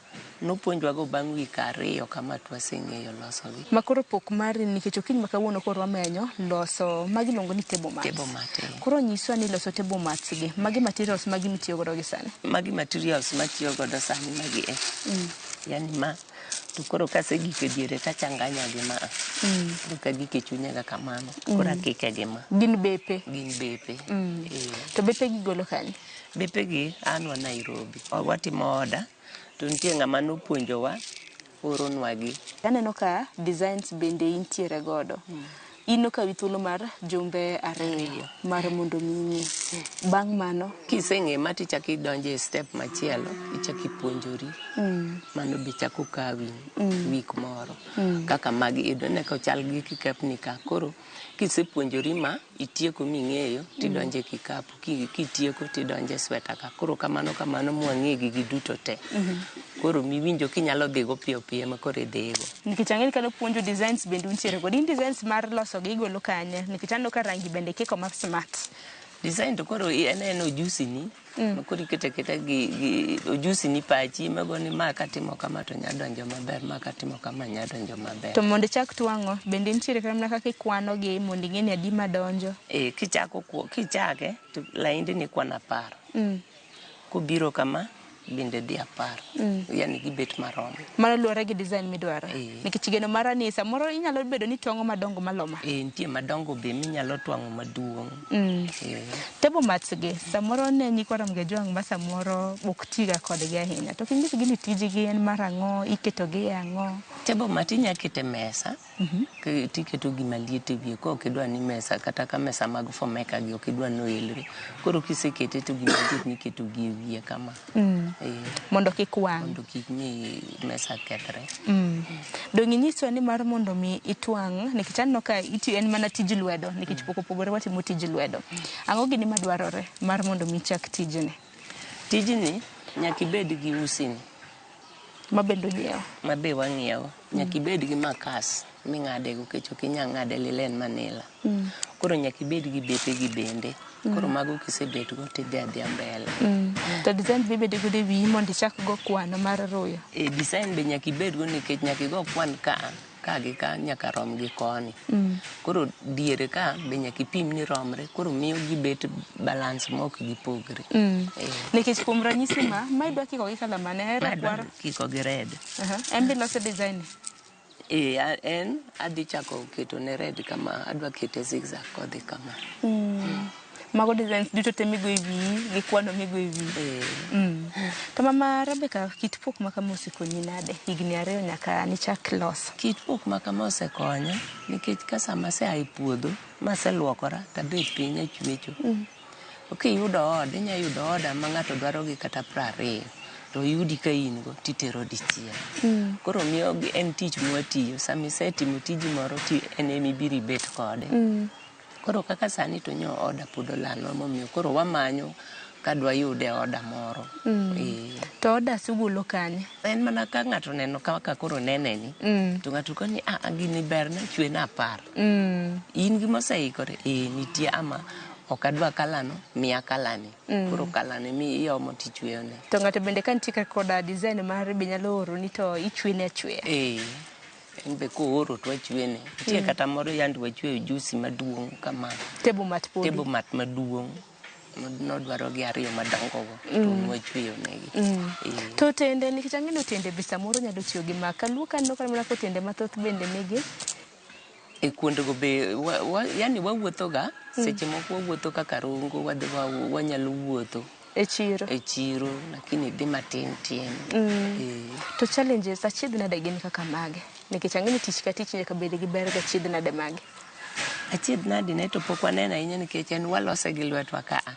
nopuonjwa go bang' wik 2 kama to waseng'eyo losogi. Ma koro pok mari nikech okinyi ma kawuono koro wamenyo loso magi iluongo ni table mats. Table mat. Koro nyiswa ni loso table mats gi, magi materials magi mitiyo godo gi sani? Magi materials matiyo godo sani magi e. Yani ma to koro kasegik e diere tachanganya gi ma. Koro kagik e chunya ga kamano. Koro akike gi ma. Gin bepe? Gin bepe. To bepe gi golo kanye? Bepe gi anwa Nairobi. Watimo order to nitie ng'ama nopuonjowa oronwa gi. Aneno ka designs bende intiere godo. In okawi thuolo mar jumbe 2 mar mondo mi ing'e. Bang' mano kiseng'e ma tichako idonjo e step machielo, ichako ipuonjori. Mano be chako kawi wik moro. Kaka magi iyudo ka ochal gi kikapni ka. Koro kisepuonjori ma itieko ming'eyo tidonjo e kikapu, kitieko tidonjo e sweta ka. Koro kamano kamano mwang'e gigi duto te. Koro miwinjo kinyalo dhigo piyo piyo ema koro idhigo. Nikech ang'e ni kane puonjo designs bende untiere godo. In designs mar loso gi igolo kanye? Nikech aneno ka rangi bende ikiko ma smart. Design to koro en en ojusi ni. Ma koro iketo aketa gi ojusi ni pachi ema go ni ma katimo kama to nya donjo maber, ma katimo kama nya donjo maber. To mondo ichak twang'o, bende nitiere kata mana kaka ikwano gi mondo ing'e ni adi madonjo? Kichako kichake to laindi ni kwano 10. Kobiro kama bende dhi 10. Yani gibet marom. Mano luwore gi design midwaro. Eh. Nikech geno mara ni samoro inyalo bedo ni twang'o madongo maloma. E, nitie madongo be minyalo twang'o maduong'. E. Table mats gi samoro ne nyikwa Ramogi Ajwang' ma samoro ok tiga kodgi ahinya. To kinyisgi ni tijgi en mar ang'o, iketogi e ang'o? Table mat inya kete mesa. Tiketo gima liet e wiye ka ok idwa ni mesa kata ka mesa mag Fomeka gi ok idwa ni oelre. Koro kisekete to gima liet niketo gi e wiye kama. E, Mondo kik wang'. Mondo kik mi mesa kethre. Dong' inyiswa ni mar mondo mi itwang' nikech aneno ka itiyo en mana tij lwedo nikech pok opogore watimo tij lwedo. Ang'o gini madwarore mar mondo mi ichak tijni? Tijni nyaka ibed gi usini. Ma bende ung'iewo? Ma be wang'iewo. Nyaka ibed gi makas ming'ade go nikech ok inyal ng'ade lilo en manila. Koro nyaka ibed gi bepe gi bende. Koro mago kisebet go tidhi adhiya mbele. To design be ibedo godo e wiyi mondo ichak go kwano mar ruyo? E, design be nyaka ibed go nikech nyaka igo kwan ka ka gi ka nyaka rom gi koni. Koro diere ka be nyaka ipim ni romre. Koro miyo gibet balance ma ok gipogre. E. Nikech kuom ranyisi ma idwa kiko gi colour mane? Ma idwa kiko gi red. En be iloso design ni? E, en adhi chako keto ne red kama, adwa kete zigzag kodhi kama. Mago designs duto te migo e wiyi gi kwano migo e wiyi. To mama Rebecca, kit pok ma kama osekonyi nade higni 2 nyaka nichak loso? Kit pok ma kama osekonya nikech ka sama asea e puodho maseluokora tabet piny achwecho. Kiyudo order, inya yudo order ma ng'ato dwaro gi kata 20 to yudi ka in go titero dichiel. Koro miyo en tich mwatiyo, sama isetimo tiji moro ti en ema ibiro ibet kode. Koro kaka sani to nyo order pod olalnwa momiyo koro wamanyo kadwa yude order moro. To orders ugolo kanye? En mana ka ng'ato oneno kaka koro nene ni, to ng'ato koni a gini berna chwena 10. In gi moseikore? Eh, nitie ama ok adwa kalano, miya kalani. Koro kalani mi iomo tichweyone. To ng'ato bende ka nitie koda design mare be nyalo oroni to ichwene achweya? Eh. En be kooro to wachwene. Nitie kata moro yande wachweyo jusi maduong' kama. Table mat podi. Table mat maduong'. Nodwaro gi 2 madongo go. To wachweyo negi. To tende nikech ang'e ni otende be samoro nyalo tiyo gi ma. Kaluo ka aneno mana ka otende mathoth bende nigi. E kuondego be yani wawuotho ga, seche moko wawuotho kaka Rongo, wadhi wanyalo wuotho. E chiro. E chiro, lakini dhi matin tin. To challenges achiedh nade gin kaka mage? Nikech ang'e ni tich ka tich nyaka bed gi ber gi achiedh nade mage. Achiedh nade ne to pok waneno ahinya nikech en walose gi lwetwa ka a.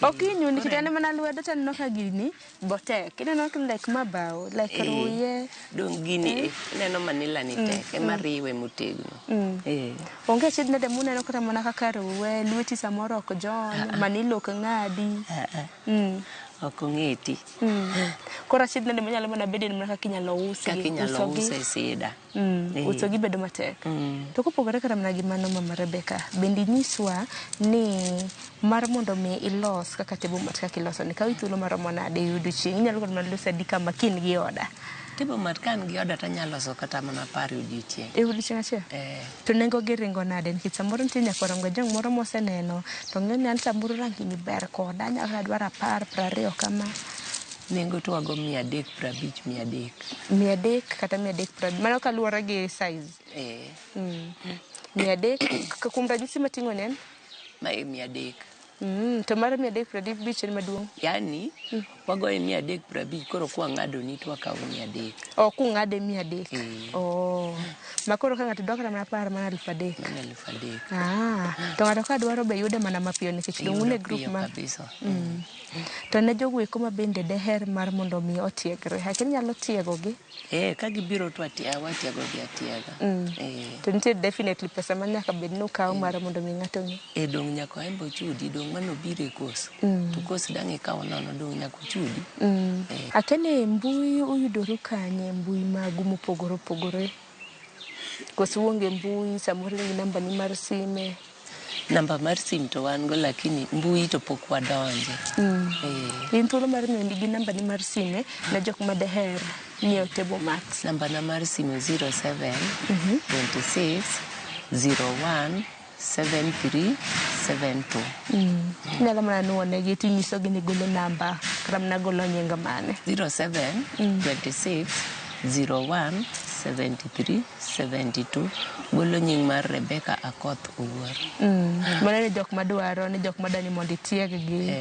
Ok inyu nikech en mana lwedo to aneno ka gini botek. Ineno ka lek mabao, lek ruye. Dong' gini ineno manila ni tek ema riwe motegno. Onge achiedh nade muneno kata mana kaka ruwe, lweti samoro ok jony, manila ok ng'adi. Ok ong'eti. Koro achiedh nade manyalo mana bedo ni mana kaka inyalo usi. Kaka inyalo use sida. Uso gi bedo matek. To kopogore kata mana gi mano mama Rebecca, bende inyiswa ni mar mondo mi ilos kaka table mat kaka iloso ni kawi thuolo maromo nade e odiochieng'? Inyalo kata mana loso adi kama ka in gi order? Table mat ka an gi order to anyalo loso kata mana 10 e odiochieng'. E odiochieng' achiel? To nengo gi ringo nade? Nikech samoro nitie nyaka Ramogi Ajwang' moro moseneno to ng'e ni an samoro rangi ni ber koda, anyalo dwaro 10, 20 kama. Nengo to wago 350, 300. 300 kata 350. Mano kaluwore gi size. 300 kuom ranyisi mating'o ni en? Ma e 300. To mar 350 en maduong'? Yani, wagoye 350, koro kwang'ado ni to wakawo 300. Oh, kung'ade 300. Oh. Ma koro ka ng'ato dwa kata mana 10 mana 3,000. Mana 3,000. To ng'ato ka dwaro be yude mana mapiyo nikech dong' un e group ma. Kabisa. To ne jogo eko ma bende deher mar mondo mi otiegre, akia inyalo tiegogi? Ka gibiro to watiegogi atiega. To nitie definitely pesa ma nyaka bed ni ukawo mar mondo mi ng'ato ng'e. Dong' nyaka en be ochudi, dong' mano obiro e course. To course dang' ikaw nono, dong' nyaka ochudi. Akia ni mbui uyudoru kanye, mbui magu mopogore opogore? Koso uonge mbui, samoro in gi namba ni mar sime? Namba mar sim to wan go lakini mbui to pok wadonje. In thuolo mar miyo gi namba ni mar sime ne jok ma deher nyiewo table mat. Namba na mar sime 07 26 01 73 72. Inyalo mana nuonegi tinyisogi ni golo namba kata mana golo nying mane. 07 26 01 73 72 golo nying mar Rebecca Akoth Owuor. Mano ne jok madwaro, ne jok madwani mondo itieg-gi.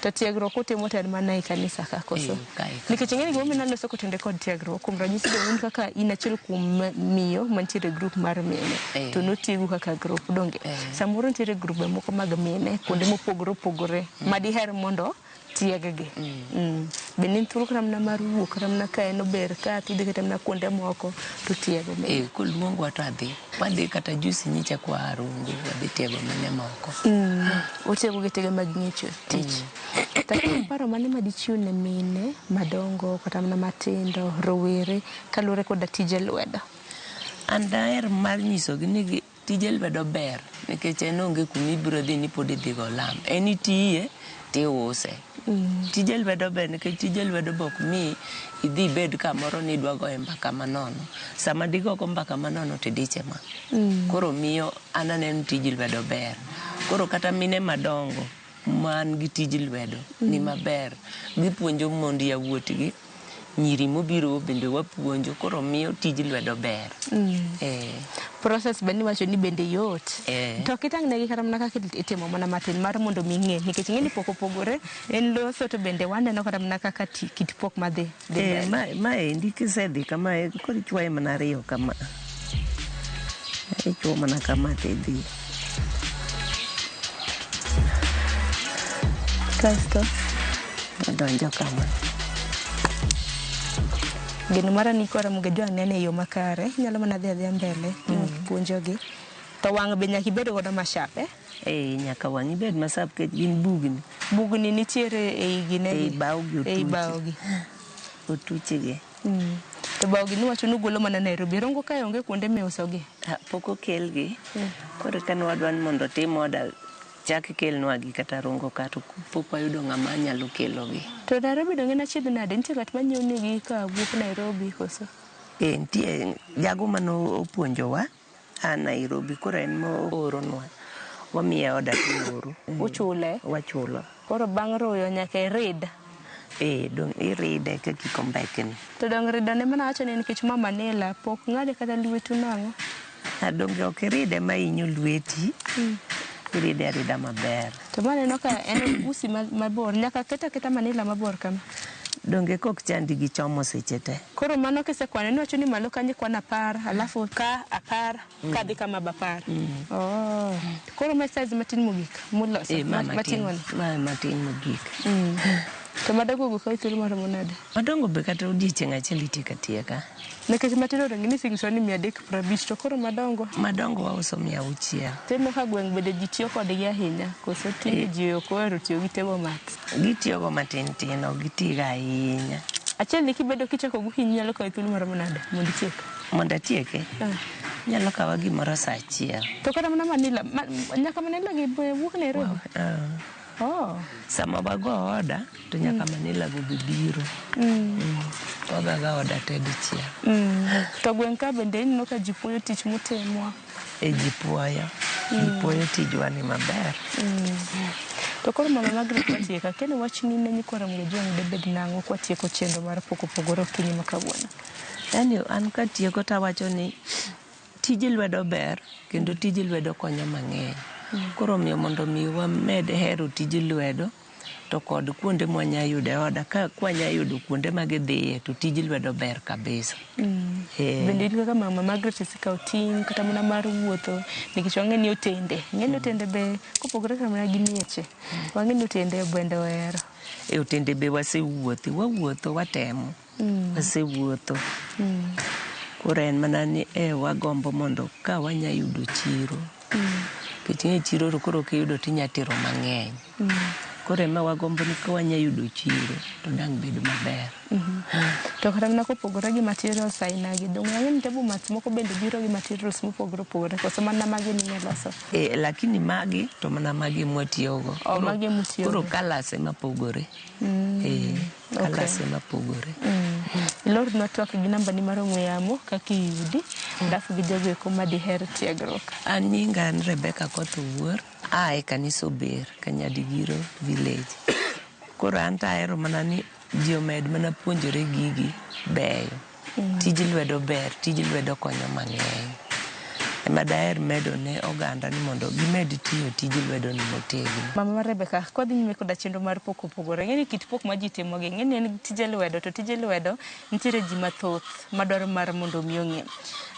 To tiegruok utimo to en mana e kanisa ka koso? Eh, kae ka. Nikech ing'e ni gimomiyo naloso kotenore kod tiegruok, kuom ranyisi be un kaka in achiel kuom miyo mantiere e grup mar mine, to notiegu kaka grup, donge? Samoro nitiere grube moko mag mine kuonde mopogore opogore ma diher mondo tieg-gi. Be ne in thuolo kata mana mar wuok kata mana ka en ober ka tidhi kata mana kuonde moko to tiego mine? Eh, koluongwa to adhi. Wadhi kata jusi nyicha kwa Rongo, wadhi tiego mine moko. Utiego gi tege mag ng'icho tich. To paro mane ma dichiw ne mine madongo kata mana matindo, rowere kaluwore koda tije lwedo? An daher mar nyisogi ni tije lwedo ber nikech en onge kuma ibiro dhi ni pod idhi go lam. En itiye tiuse. Tije lwedo ber nikech tije lwedo be ok mi idhi ibed kamoro ni idwa goye mbaka manono. Sama digogo mbaka manono tidiche ma. Koro miyo an aneno tij lwedo ber. Koro kata mine madongo man gi tij lwedo ni maber. Gipuonjo mond yawuotgi, nyiri mobiro bende wapuonjo koro miyo tij lwedo ber. Process be niwacho ni bende yot. To kitang' negi kata mana kaka itimo mana matin mar mondo mi ing'e nikech ing'e ni pok opogore en loso to bende waneno kata mana kaka kit pok madhi dhi mbele. Maendi kisedhi kamae koro ichwoye mana ariyo kama. Ichwo mana kama tidhi. Kasto odonjo kama. Geno mara ni koro Ramogi Ajwang' nene e yo makare, inyalo mana dhi adhiya mbele puonjogi. To wang' be nyaka ibed godo masharp, eh? Nyaka wang' ibed masharp nikech gin bugni. Bugni nitiere ei gine Ei bao gi Ei otuchi. bao gi. Otuchi gi. To bao gi niwacho ni ugolo mana Nairobi. Rongo kae onge kuonde miusogi? Pok okelgi. Koro eka ne wadwa ni mondo otim order chak kelnwa gi kata Rongo ka to pok wayudo ng'ama nyalo kelogi. To Nairobi donge en achiedh nade? Nitie ng'at manyiewo negi ka wuok Nairobi koso? Nitie jago mane opuonjowa a Nairobi koro en mooronwa. Wamiye order to ooro. Uchule? Wachulo. Koro bang' ruyo nyaka irid? Dong' iride kaka ikombekni. To dong' rido ne mana wacho ni nikech ma manila pok ng'ade kata lwetu nang'o? Donge ok iride ma hinyo lweti. Iride arida maber. To maneno ka en usi mabor, nyaka keta aketa manila mabor kama. Donge kok chandi gi chomo seche te. Koro mano kisekwane niwacho ni malo kanyo ikwan 10, alafu ka 10, kadhi kama ba 10. Oh. Koro ma size matin mogik muloso, Ma matin. mating'o ni. Ma matin mogik. To madongo go kawo thuolo maromo nade? Madongo be kata odiechieng' achiel itieko atieka. Nikech matindo donge ni singiso ni 350 to koro madongo? Madongo wauso 600. Tineno ka gweng' bende ji tiyo kodgi ahinya, koso tinde ji ok ohero tiyo gi table mat? Gitiyogo matin tin, ok gitiga ahinya. Achiel ni kibedo kichako gokinyi nyalo kawi thuolo maromo nade mondo itiek? Mondo atieke? Nyalo kawa gimoro saa achiel. To kata mana manila, nyaka manila gi wuok Nairobi? Oh. Sama wago order to nyaka manila go be biro. Wagoga order te dichiel. To gweng' ka bende ineno ka ji puoyo tich mutimo? Ji puoyo. Ji puoyo tijwa ni maber. To koro mama Margaret watieka, kendo wachni ne nyikwa Ramogi Ajwang' debed nang'o kwatieko chenro mar pok opogore okinyi ma kawuono? Yaani an katieko tawacho ni tij lwedo ber kendo tij lwedo konyo mang'eny. Koro omiyo mondo mi wamed hero tij lwedo to kod kuonde mwanya yude order ka kwanya yudo kuonde ma gidhiye to tij lwedo ber kabisa. Bende in kaka mama Margaret isekawo ting' kata mana mar wuotho nikech wang'e ni otende. Ing'e ni otende be kopogore kata mana gi mieche. Wang'e ni otende bende ohero. Otende be wasewuothe, wawuotho watemo. Wasewuotho. Koro en mana ni wagombo mondo ka wanya yudo chiro. Nikech ing'e chiro to koro kiyudo tinya tero mang'eny. Koro ema wagombo ni ka wanya yudo chiro to dang' bed maber. To kata mana kopogore gi materials aina gi, donge ang'e ni table mats moko bende biro gi materials mopogore opogore koso mana magi minya loso? E, lakini magi to mana magi mwatiyogo. Oh, magi ema utiyogo. Koro colours ema pogore. E, colours ema pogore. Ilornwa twak gi namba ni mar ong'we yamo kaka iyudi, alafu gi jogo eko ma diher tiegruok. An nyinga en Rebecca Koth Owuor, a e kanisa Ober, Kanyadigiro village. Koro an to ahero mana ni ji omed mana puonjore gigi beyo. Tij lwedo ber, tij lwedo konyo mang'eny. Ema daher medo ne oganda ni mondo gimed tiyo tij lwedo ni motegno. Mama ma Rebecca, kwadhi nyime koda chenro mar pok opogore, ing'e ni kit pok ma ji timo gi, ing'e ni en tije lwedo, to tije lwedo nitiere ji mathoth madwaro mar mondo mi ong'e.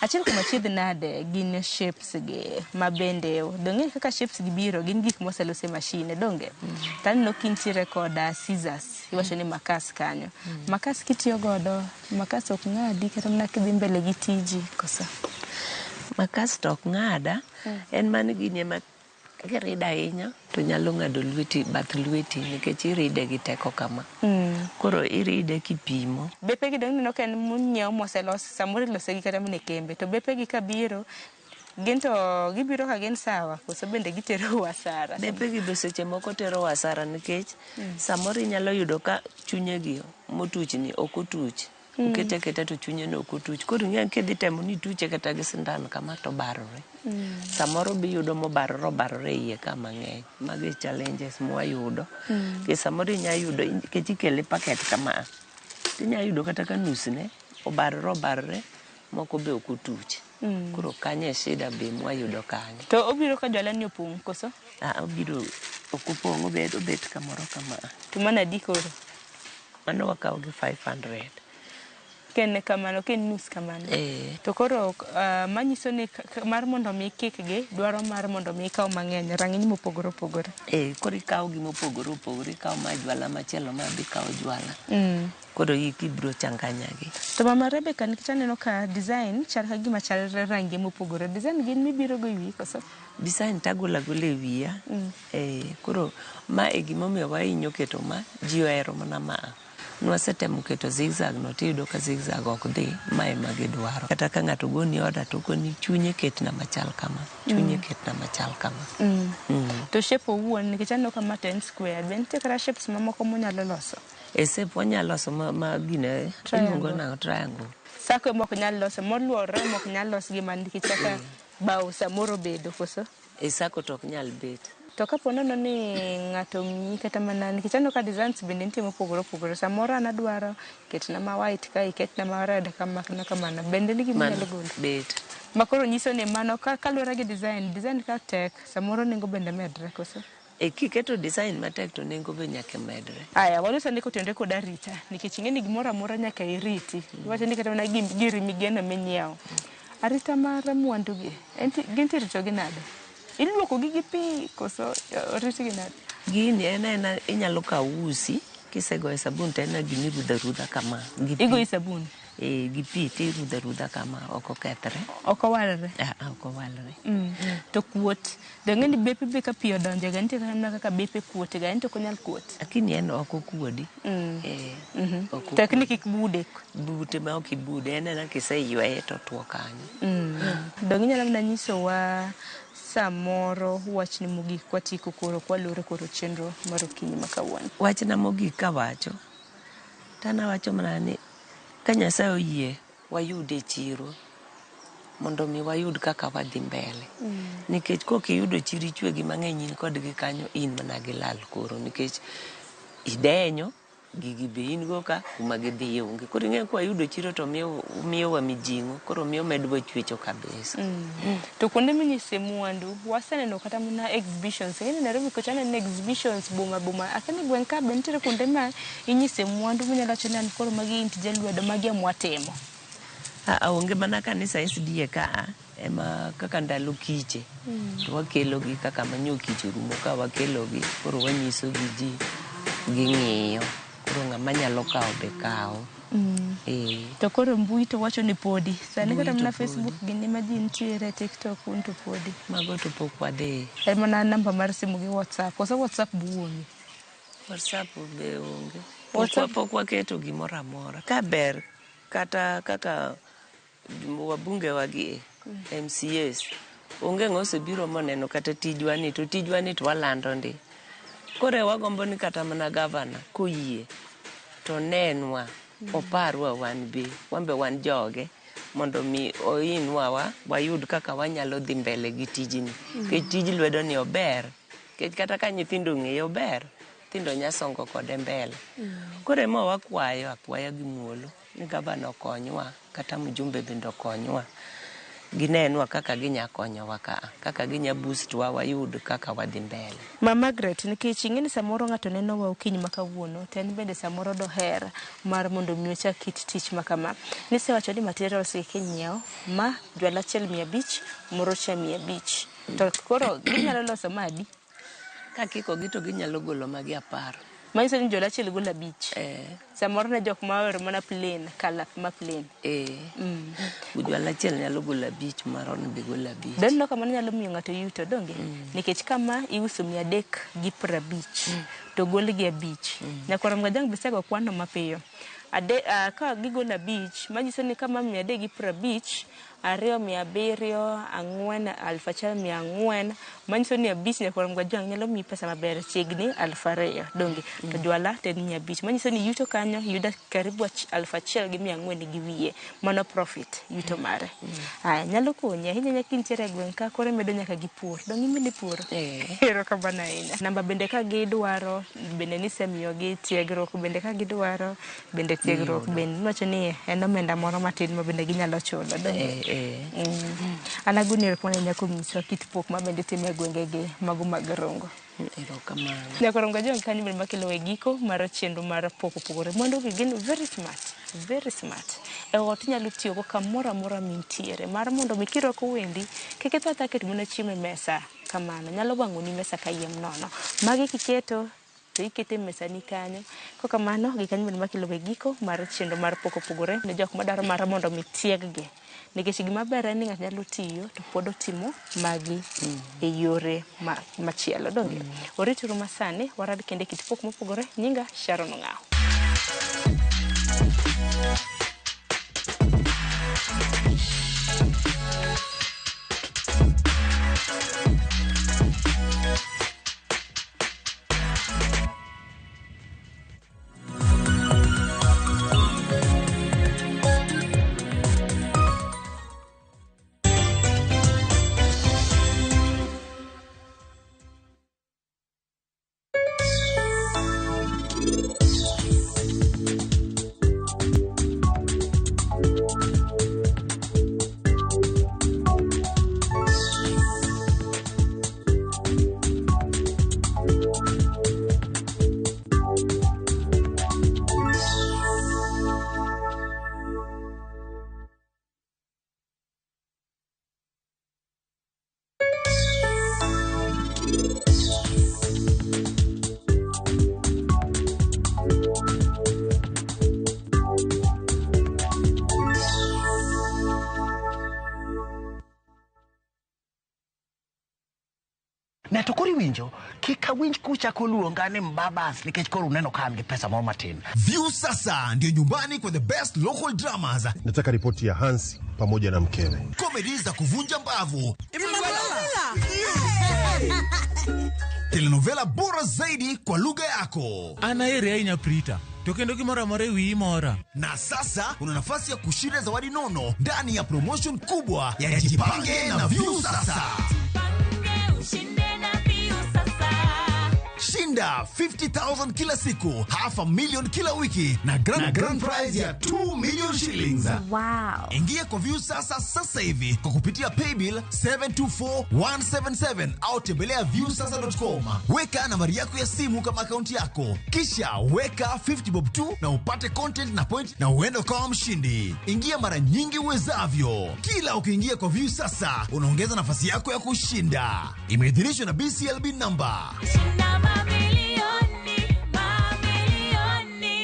Achiel kuom achiedh nade gin shapes gi ma bende, donge kaka shapes gi biro gin gik moselos e machine, donge? To aneno kintiere koda scissors, iwacho ni makas kanyo. Makas kitiyo godo, makas ok ng'adi kata mana kidhi mbele gi tiji koso? Makas to ok ng'ada, en mana gini ema kiride ahinya to nyalo ng'ado lweti, bath lweti nikech iride gi teko kama. Koro iride kipimo. Bepe gi dong ineno ka en monyiew moselos, samoro ilose gi kata mana e kembe, to bepe gi kabiro, gin to gibiro ka gin sawa koso bende gitero asara? Bepe gi be seche moko tero asara nikech samoro inyalo yudo ka chunye gi motuchni ok otuch. Okete aketa to chunye no ok otuch. Koro ing'e kidhi temo ni ituche kata gi sindan kama to obarore. Samoro be iyudo mobarore obarore e iye ka mang'eny. Mago e challenges mwayudo. Nikech samoro inya yudo nikech ikele packet kama a, tinya yudo kata ka nus ne obarore obarore moko be ok otuch. Koro kanyo e shida be mwayudo kanyo. To obiro ka jwala ni opong' koso? Ah, obiro ok opong' obet obet kamoro kama a. To mano adi koro? Mano wakawo gi 500. Ka en kamano, ka en nus kamano. To koro manyiso ni mar mondo mi ikikgi dwaro mar mondo mi ikaw mang'eny, rang'iny mopogore opogore. Koro ikawo gi mopogore opogore, ikawo ma jwala machielo ma be ikawo jwala. Koro ibiro changanya gi. To mama Rebecca, nikech aneno ka design chal ka gima chal rangi mopogore. Design gin mibiro go e wiyi koso? Design tagolo agola e wiya. Koro ma e gimomiyo wahinyo keto ma, ji ohero mana ma. Nwasetemo keto zigzag no tiyudo ka zigzag ok dhi, ma ema gidwaro. Kata ka ng'ato goni order to okoni chunye ketna machal kama, chunye ketna machal kama. To shape owuon, nikech aneno ka ma to en square, be nitie kata shapes mamoko munyalo loso? E shape wanyalo loso ma gine, Triangle. iluongo nang'o? Triangle. Circle ema ok nyal loso, moluorore ema ok nyal los gi ma nikech kaka bao samoro obedo koso? E circle to ok nyal bet. To kapo nono ni ng'ato miyi kata mana nikech aneno ka designs bende nitie mopogore opogore, samoro an adwaro ketna ma white ka iketna ma red kama na kamano, bende nigi Mano minyalo golo? bet. Ma koro nyiso ni mano kaluwore gi design, design ka tek samoro nengo bende medre koso? E kiketo design matek to nengo be nyaka medre. Aya, walos ane kotenore kod arita, nikech ing'e ni gimoro amora nyaka iriti. Iwacho ni kata mana giri migeno minyiewo. Arita mar mwandu gi, gin to irito gi nade? Iluoko gi gi pi koso oritgi nade? Gini en aena inyalo kawo usi, kisegoyo sabun to en gima irudho arudha kama. Gi pi. Igoyo sabun? Gi pi tirudho arudha kama, ok okethre. Ok owalre? Ah, ok owalre. To kuot, dong' ni bepe be ka pi odonje ga, nitie kata kaka bepe kuot ga, en to ok onyal kuot. Lakini en ok okuodi. Ok Tek ni okuodi. kik bude. Bute ma ok ibude, en ena kiseyweye to otuo kanyo. Dong' inyalo mana nyisowa samoro wachni mogik kwatieko koro kwaloro koro chenro mar okinyi ma kawuono. Wachna mogik kawacho, to an awacho mana ni ka Nyasaye oyie wayud e chiro mondo mi wayud kaka wadhi mbele. Nikech kok iyudo chiro ichwe gi mang'eny in kodgi kanyo in mana gi lal koro nikech idenyo gigi be in go ka kuma gidhiye onge. Koro ing'e ka wayudo chiro to miyowa mijing'o koro miyo medowa chwecho kabisa. To kuonde minyise mwandu, waseneno kata mana exhibitions. Ing'e ni Nairobi kocha aneno exhibitions boma boma. Akia ni gweng' ka be nitiere kuonde ma inyise mwandu minyalo wacho ni an koro magi gin tije lwedo, magi ema watimo. Onge mana kanisa SDA ka a ema kaka ndalo kiche to wakelo gi kaka manyo kich orumo ka wakelo gi koro wanyiso gi ji ging'iyo koro ng'ama nyalo kawo be kawo. To koro mbui to wacho ni podi. Sani Mbui kata to mana podi. Facebook gini ma ji nitiere, TikTok un to podi. Mago to pok wadhi. En mana namba mar simu gi WhatsApp. Koso WhatsApp bu onge? WhatsApp be onge. Pok waketo gimoro amora. Ka ber kata kaka wabunge wagi MCAs onge ng'osebiro moneno kata tijwa ni to tijwa ni to walando ndi. Koro wagombo ni kata mana gavana koyie to nenwa oparwa wan be wan be wan joge mondo mi oinwa wa wayud kaka wanyalo dhi mbele gi tijni. Nikech tij lwedo ni ober. Nikech kata ka nyithindo ong'eye ober, nyithindo nya songo kode mbele. Koro ema wakwayo akwaya gi muolo ni gavana okonywa kata mjumbe bende okonywa. Ginenwa kaka ginya konyowa ka, kaka ginya boost wa wayud kaka wadhi mbele. Ma Margaret, nikech ing'e ni samoro ng'ato neno wa okinyi ma kawuono to en bende samoro doher mar mondo mi ochak kit tich ma kama. Nisewacho ni materials gi kinyiewo ma jwala achiel 500, moro cha 500. To koro ginyalo loso ma adi? Ka kikogi to ginyalo golo magi 10. Manyiso ni jwala achiel golo 5. Samoro ne jok ma ohero mana plain, colour ma plain. Jwala achiel nyalo golo 5, moro be golo 5. Doneno kamano nyalo miyo ng'ato yuto, donge? Nikech kama iuso 350 to gol gi 5. Nyakwar Mgajang' be isego kwano mapiyo. Ka gigolo 5, manyiso ni kama 350, 2 700, 4 1400, manyiso ni 5 nyakwar Mgajang' nyalo miyi pesa maber chiegni 2000, donge? To jwala to en 500, manyiso ni yuto kanyo yudo karibu 1400 gi wiye. Mano profit yuto mare. Aya, nyalo konyi ahinya ahinya kintiere e gweng' ka koro imedo nyaka gi pur. Donge imedo puro? Erokamano ahinya. Namba bende ka gidwaro, bende nisemiyogi tiegruok bende ka gidwaro, bende tiegruok bende iwacho ni en omenda moro matin ma bende ginyalo chulo, donge? An agoni erokamano ahinya kuom nyisowa kit pok ma bende itimo e gwengegi mago mag Rongo. Erokamano. Nyakwar Mgajang' kanyo bende makelo e giko mar chenro mar pok opogore. Mwandu gi gin very smart, very smart. E ot inyalo tiyogo kamoro amora mintiere. Mar mondo mi kirwako wendi, kik itho athoya keto mana chiemo e mesa kamano. Nyalo wang'oni mesa kayiem nono. Magi kiketo to ikete e mesani kanyo. Kokamano, gi kanyo bende makelo e giko mar chenro mar pok opogore ne jok madwaro mar mondo mi tieggi. Nikech gima ber en ni ng'ato nyalo tiyo to pod otimo magi e yore machielo, donge? Orituru masani, warad kendo e kit pok mopogore. Nyinga Sharon Ong'awo. Ne to koro iwinjo, kik awinj kuchako luonga ni mbabas nikech koro uneno ka an gi pesa moro matin. View sasa ndio nyumbani kwa the best local dramas. Nataka ripoti ya Hansi pamoja na mkewe. Comedy za kuvunja mbavu. Telenovela bora zaidi kwa lugha yako. An aheri ahinya Prita. To kendo gimoro amora e wiyi mora. Na sasa una nafasi ya kushinda zawadi nono ndani ya promotion kubwa ya Jipange na View Sasa. Shinda 50,000 kila siku, 500,000 kila wiki na grand prize ya 2 million shillings. Wow. Ingia kwa View Sasa sasa hivi kwa kupitia paybill 724177 au tembelea viewsasa.com. Weka nambari yako ya simu kama akaunti yako, kisha weka 50 bob tu na upate content na point na uende ukawa mshindi. Ingia mara nyingi uwezavyo. Kila ukiingia kwa View Sasa unaongeza nafasi yako ya kushinda. Imeidhinishwa na BCLB number. Shinda mamilioni, mamilioni.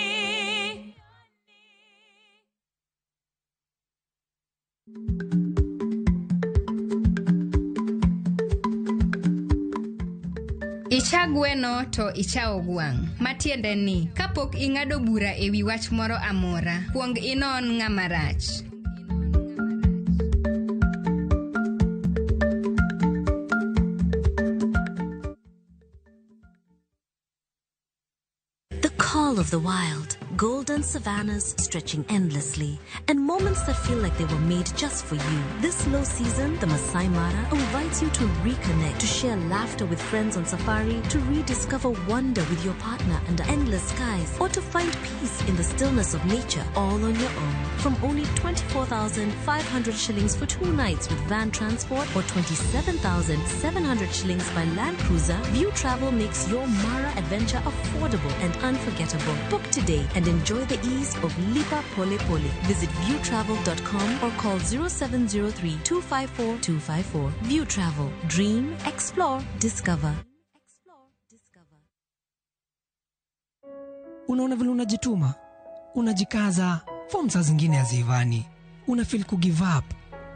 Icha gweno to icha ogwang'. Matiende ni, kapok ing'ado bura e wi wach moro amora, kuong inon ng'ama rach. The call of the wild, golden savannas stretching endlessly, and moments that feel like they were made just for you. This low season, the Masai Mara invites you to reconnect, to share laughter with friends on safari, to rediscover wonder with your partner under endless skies, or to find peace in the stillness of nature all on your own. From only 24,500 shillings for 2 nights with van transport or 27,700 shillings by Land Cruiser, View Travel makes your Mara adventure affordable and unforgettable. Book today and enjoy the ease of Lipa Pole Pole. Visit viewtravel.com or call 0703 254 254. View Travel. Dream, explore, discover. Unaona vile unajituma, unajikaza, form saa zingine haziivani, una feel ku give up,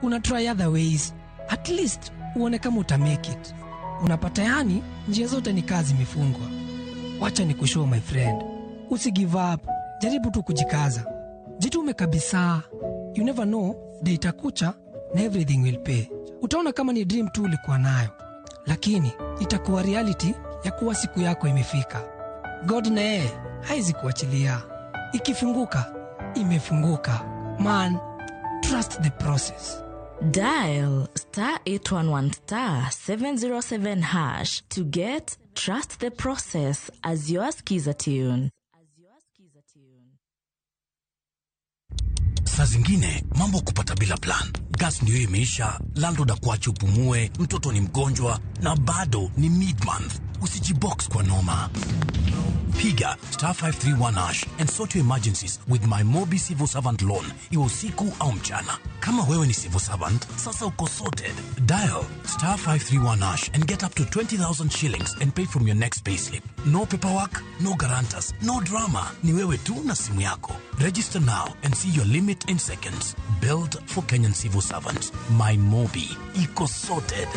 una try other ways, at least uone kama uta make it. Unapata yani njia zote ni kazi imefungwa. Wacha ni kushow my friend, usi give up, jaribu tu kujikaza, jitume kabisa. You never know, day itakucha na everything will pay. Utaona kama ni dream tu ulikuwa nayo, lakini itakuwa reality ya kuwa siku yako imefika. God na yeye haizi kuachilia. Ikifunguka, imefunguka. Man, trust the process. Dial star 811 star 707 hash to get Trust the Process as your skiza tune. Saa zingine mambo kupata bila plan. Gas ndio imeisha, landlord akuache upumue, mtoto ni mgonjwa na bado ni mid-month. Usijibox kwa noma. Piga star 531 hash and sort your emergencies with my Mobi Civil Servant Loan, iwe usiku au mchana. Kama wewe ni civil servant, sasa uko sorted. Dial star 531 hash and get up to 20,000 shillings and pay from your next payslip. No paperwork, no guarantors, no drama. Ni wewe tu na simu yako. Register now and see your limit in seconds. Build for Kenyan civil servants. My Mobi. Iko sorted.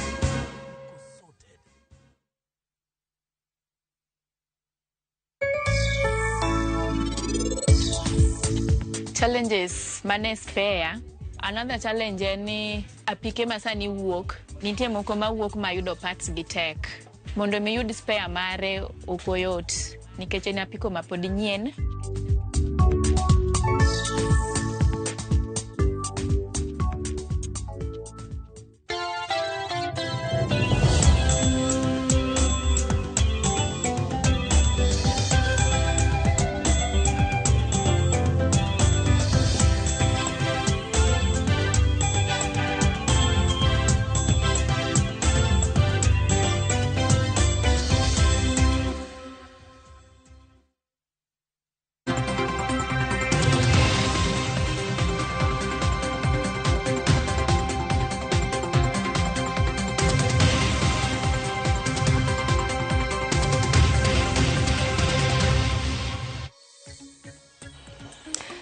Challenges mane spare. Another challenge en ni apike ma sani wuok, nitie moko mawuok mayudo parts gi tek. Mondo mi yud spare mare ok oyot nikech en apiko ma pod nyien.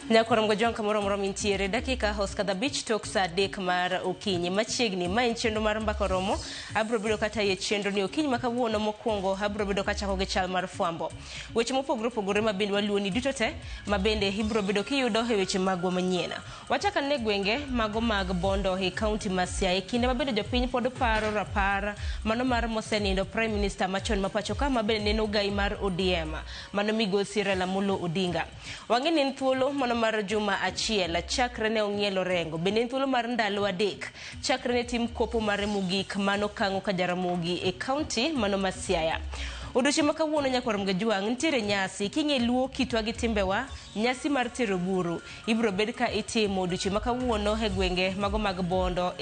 Nyakwar Mgojwang' kamoro amora mintiere dakika osekadho 5 tok saa 3 mar okinyi machiegni. Ma en chenro mar Mbaka Oromo. Abiro bedo kata e chenro ni okinyi ma kawuono. Mokwongo abiro bedo kachako gi chal mar fwambo, weche mopogore opogore ma bende waluoni duto te ma bende ibiro bedo kiyudo e weche magwa manyien. Wachako ane gwenge mago mag Bondo e kaunti ma Siaya, e kinde ma bende jopiny pod paro rapar mano mar mosenindo Prime Minister machon ma pacho ka ma bende neno gai mar ODM mano migosi Raila Amolo Odinga. Wang'e ni en thuolo mano mar juma achiel chakre ne ong'ielo rengo, bende en thuolo mar ndalo 3 chakre ne tim kopo mare mogik mano Kang'o ka Jaramogi e kaunti mano ma Siaya. Odiochieng' ma kawuono nyakwar Mgajwang' nitiere nyasi king'e luo kitwa gi timbewa. Nyasi mar tero buru ibiro bed ka itimo odiochieng' ma kawuono e gwenge mago mag Bondo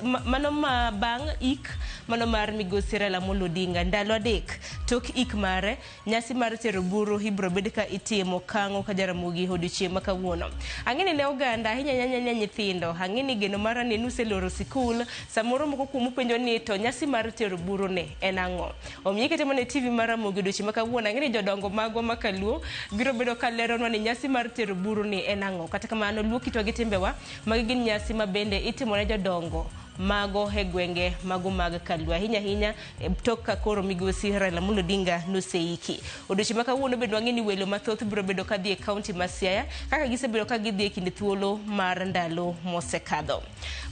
mano ma bang' ik mano mar migosi Raila Amolo Odinga. Ndalo 3 tok ik mare, nyasi mar tero buru ibiro bed ka itimo Kang'o ka Jaramogi odiochieng' ma kawuono. Ang'e ni ne oganda ahinya nyanya nyithindo, ang'e ni geno mara ni nuseloro sikul, samoro moko kuomu penjo ni to nyasi mar tero buru ni en ang'o. Omiyo ikete mana e TV mar Ramogi odiochieng' ma kawuono. Ang'e ni jodongo magwa ma kaluo biro bedo ka leronwa ni nyasi mar tero buru ni en ang'o. Kata kamano luo kitwa gi timbewa, magi gin nyasi ma bende itimo ne jodongo mago e gwenge mago mag Kalua ahinya ahinya tok ka koro migosi Raila Amolo Odinga noseiki. Odiochieng' ma kawuono bende wang'e ni welo mathoth biro bedo kadhi e kaunti ma Siaya kaka gisebedo ka gidhi e kinde thuolo mar ndalo mosekadho.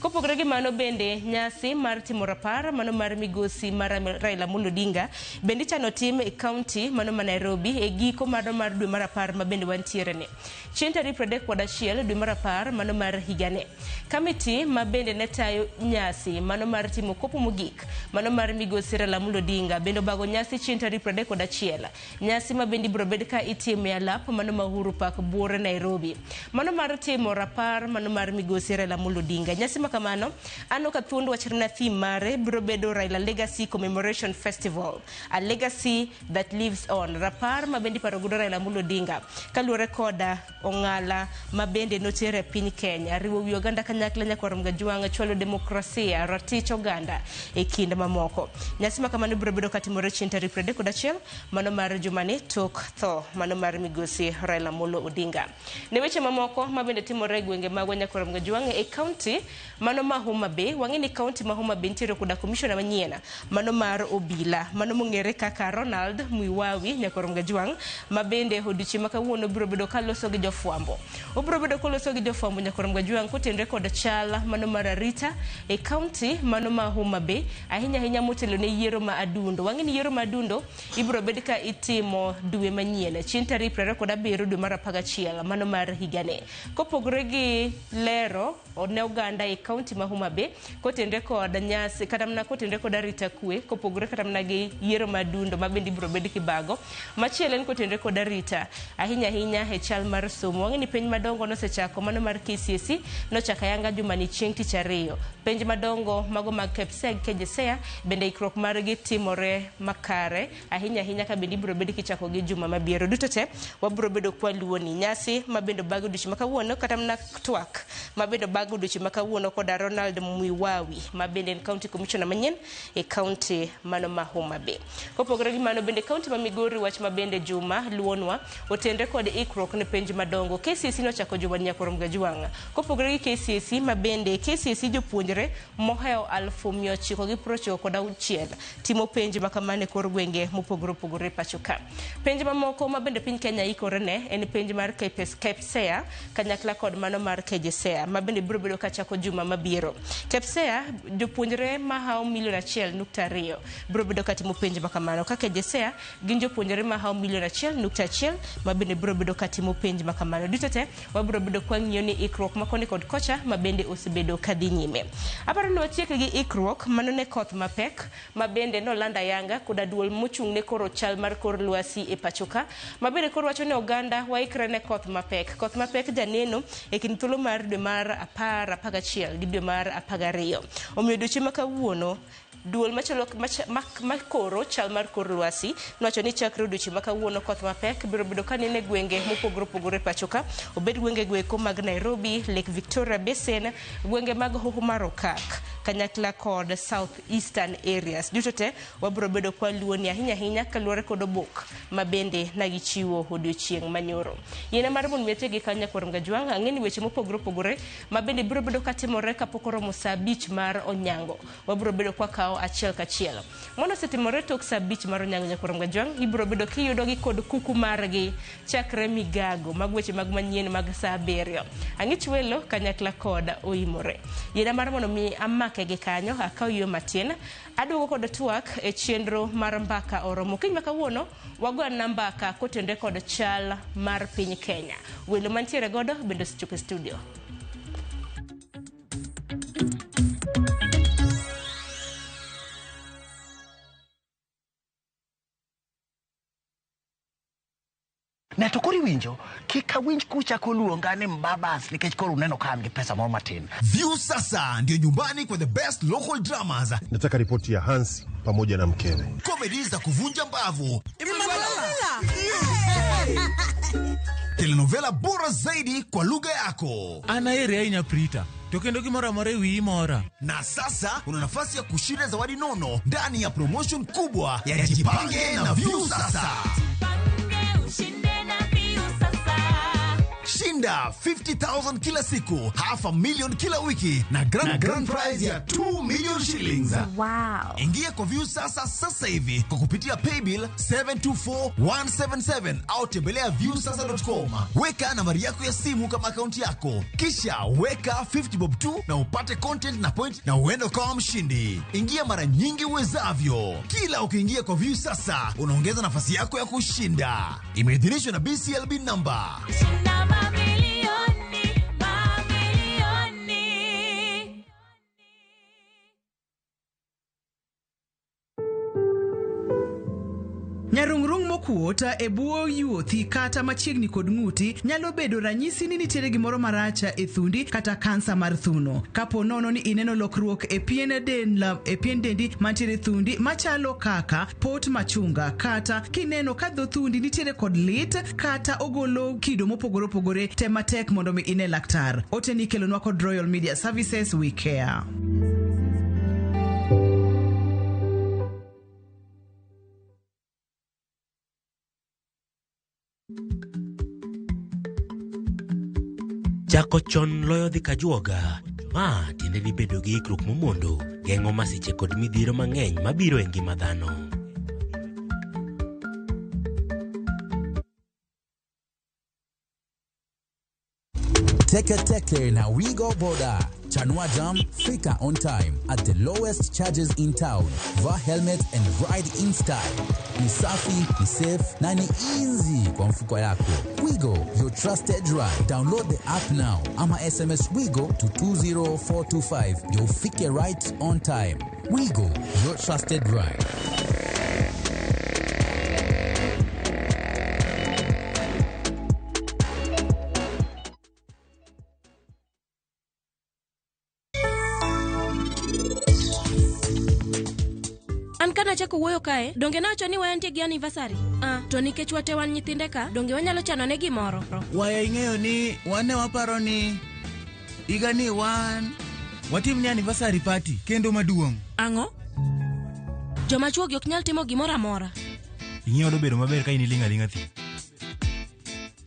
Kopogore gi mano bende nyasi mar timo rapar mano mar migosi mar Raila Amolo Odinga bende ichano tim e kaunti mano ma Nairobi e giko mano mar dwe mar 10 ma bende wantiere ni. Chieng' tarik 31 dwe mar 10 mano mar higani. Kamiti ma bende ne tayo nyasi mano mar timo kopo mogik mano mar migosi Raila Amolo Odinga bende obago nyasi chieng' tarik 31. Nyasi ma bende ibiro bed ka itimo e alap mano ma Uhuru Park buore Nairobi. Mano mar timo rapar mano mar migosi Raila Amolo Odinga. Nyasi ma kamano anno ka thuond wachre na theme mare biro bedo Raila Legacy Commemoration Festival, a legacy that lives on. Rapar ma bende iparo godo Raila Amolo Odinga kaluwore koda ong'ala ma bende notere e piny Kenya, riwo wi oganda kanyakla nyakwar Mgajwang', chwalo demokrasia, ratich oganda e kind mamoko. Nyasi ma kamano biro bedo katimore chieng' tarik 31 mano mar jumani tok tho mano mar migosi Raila Amolo Odinga. Ne weche mamoko ma bende timore e gwenge magwa nyakwar Mgajwang' e kaunti mano ma Homa Bay, wang'e ni kaunti ma Homa Bay nitiere koda komishona manyien mano mar obila mano mong'ere kaka Ronald Mwiwawi nyakwar Mgajwang' ma bende odiochieng' ma kawuono biro bedo kaloso gi jofwambo. Obiro bedo koloso gi jofwambo nyakwar Mgajwang' kotenre kod chal mano mar arita e kaunti mano ma Homa Bay ahinya ahinya motelo ne yiero ma Adundo. Wang'e ni yiero ma Adundo ibiro bed ka itimo dwe manyien chieng' tarik 27 dwe mar 11 mano mar higani. Kopogore gi lero ne oganda e kaunti ma Homa Bay kotenre kod nyasi kata mana kotenre kod arita kwe kopogore kata mana gi yiero ma Adundo ma bende ibiro bed kibago. Machielo en kotenre kod arita ahinya ahinya e chal mar somo. Wang'e ni penj madongo nosechako mano mar KCSE nochako ayanga jumani chieng' tich ariyo. Penj madongo mago mag KPSEA KJSEA bende ikruok margi timore makare ahinya ahinya ka bende ibiro bed kichako gi juma mabiro. Duto te wabiro bedo kwaluoni nyasi ma bende obag odiochieng' ma kawuono kata mana twak ma bende obag odiochieng' ma kawuono koda Ronald Mwiwawi ma bende en county commissioner manyien e county mano ma Homa Bay. Kopogore gi mano bende county ma Migori wach ma bende juma luonwa otenre kod ikruok ne penj madongo. KCSE nochako juma nyakwar Mgajwang'. Kopogore gi KCSE ma bende KCSE jopuonjre mohewo 996 timo penj ma kamano e kor gwenge mopogore opogore pacho ka. Penj mamoko ma bende piny Kenya ikore ne en penj mar KPSEA kanyakla kod mano mar KJSEA ma bende biro bedo kachako juma mabiro. KPSEA jopuonjre mahawo milion 1.2 biro bedo katimo penj ma kamano, ka KJSEA gin jopuonjre mahawo milion 1.1 ma bende biro bedo katimo penj ma kamano. Duto te wabiro bedo kwang'iyo ni ikruok ma koni kod kocha ma bende osebedo kadhi nyime. Aparo ni watiek gi ikruok mano ne koth mapek ma bende nolando ayanga koda duol mochung' ne koro chal mar kor lwasi e pacho ka ma bende koro wacho ni oganda waikre ne koth mapek. Koth mapek janeno e kind thuolo mar dwe mar 10, 11 gi dwe mar 12. Omiyo odiochieng' ma kawuono duol machalo makoro chal mar kor lwasi nowacho ni chakre odiochieng' ma kawuono koth mapek biro bedo kaneno e gwenge mopogore opogore pacho ka, obed gwenge goeko mag Nairobi, Lake Victoria Basin, gwenge mag Hoho mar Okak kanyakla kod South Eastern areas. Duto te wabiro bedo kwaluoni ahinya ahinya kaluwore kod obok ma bende nagichiwo odiochieng' manyoro. Yiena mar mondo mi ategi kanyo nyakwar Mgajwang', ang'e ni weche mopogore opogore ma bende biro bedo katimore kapok oromo saa 5 mar onyango. Wabiro bedo kwakawo achiel kachiel. Mano osetimore tok saa 5 mar onyango nyakwar Mgajwang', ibiro bedo kiyudogi kod kuku margi chakre migago mag weche mag manyien mag saa 7. Ang'ich welo kanyakla kod oimore. Yiena mar mondo mi amake gi kanyo akaw yo matin aduogo kod twak e chenro mar mbaka oromo. Kiny ma kawuono wago na mbaka kotenre kod chal mar piny Kenya. Welo mantiere godo bende osechopo e studio. Ne to koro iwinjo, kik awinj kuchako luonga ni mbabas nikech koro uneno ka an gi pesa moro matin. View sasa ndio nyumbani kwa the best local dramas. Nataka ripoti ya Hansi pamoja na mkewe. Comedy za kuvunja mbavu. Telenovela bora zaidi kwa lugha yako. Anaere ahinya Prita. To kendo gimoro amora e wiyi mora. Na sasa una nafasi ya kushinda zawadi nono ndani ya promotion kubwa ya Jipange na View Sasa. Shinda 50,000 kila siku, half a million kila wiki na grand prize ya 2 million shillings. Wow. Ingia kwa Viusasa sasa hivi kwa kupitia paybill 724177 au tembelea viusasa.com. Weka nambari yako ya simu kama akaunti yako, kisha weka 50 bob tu na upate content na point na uende ukawa mshindi. Ingia mara nyingi uwezavyo. Kila ukiingia kwa Viusasa unaongeza nafasi yako ya kushinda. Imeidhinishwa na BCLB number. Shinda mamilioni, mamilioni. Nyarung'rung' mokuot e bwo yuothi kata machiegni kod ng'uti nyalo bedo ranyisi ni nitiere gimoro marach e thundi kata kansa mar thuno. Kapo nono ni ineno lokruok e pien dendi mantiere thundi machalo kaka pot machunga, kata kineno ka dho thundi nitiere kod lit kata ogolo kido mopogore opogore, tem matek mondo mi ine laktar. Oteni ikelonwa kod Royal Media Services, we care. Chako chon loyo dhi kajuoga. Ma tiende ni bedo gi ikruok momondo geng'o masiche kod midhiero mang'eny mabiro e ngima dhano. Teke Teke na Wigo Boda. Chanua Jam, fika on time at the lowest charges in town. Vaa helmet and ride in style. Ni safi, ni safe na ni easy kwa mfuko yako. Wigo, your trusted ride. Download the app now ama SMS Wigo to 20425. You'll fike right on time. Wigo, your trusted ride. An kana achako wuoyo kae, donge nawacho ni waya nitie gi anniversary? To nikech wate wan nyithinde ka, donge wanyalo chano ne gimoro? Waya ing'eyo ni wan ne waparo ni higa ni wan watim ni anniversary party kendo maduong'. Ang'o? Joma chuogi ok nyal timo gimoro amora. Ing'eyo dobedo maber ka in iling' aling'a thi.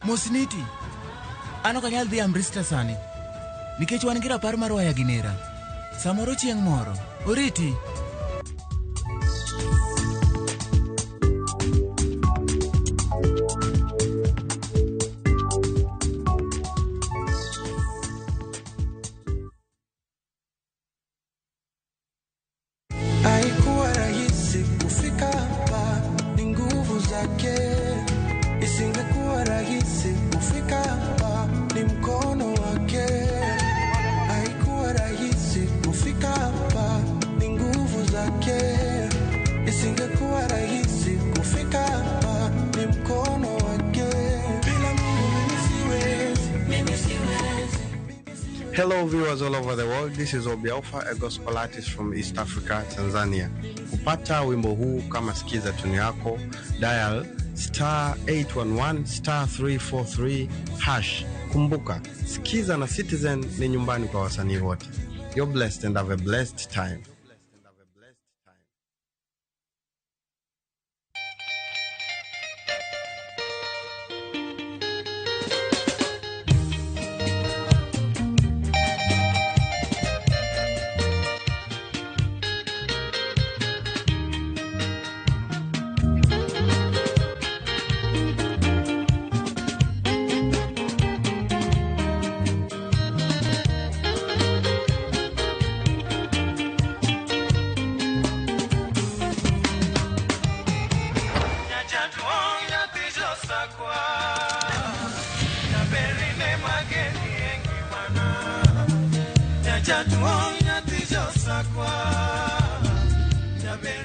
Mosniti, an ok anyal dhi Amritsar sani nikech wan gi rapar mar waya gi nera. Samoro chieng' moro. Oriti. Haikuwa rahisi kufika hapa, ni nguvu zake. Isingekuwa rahisi kufika hapa, ni mkono wake. Haikuwa rahisi kufika hapa, ni nguvu zake. Isingekuwa rahisi kufika hapa, ni mkono wake. Bila Mungu mimi siwezi, mimi siwezi. Hello viewers all over the world, this is Obi Alpha, a gospel artist from East Africa, Tanzania. Kupata wimbo huu kama sikiza tuni yako, dial star 811 star 343 hash. Kumbuka, Sikiza na Citizen ni nyumbani kwa wasanii wote. You're blessed and have a blessed time.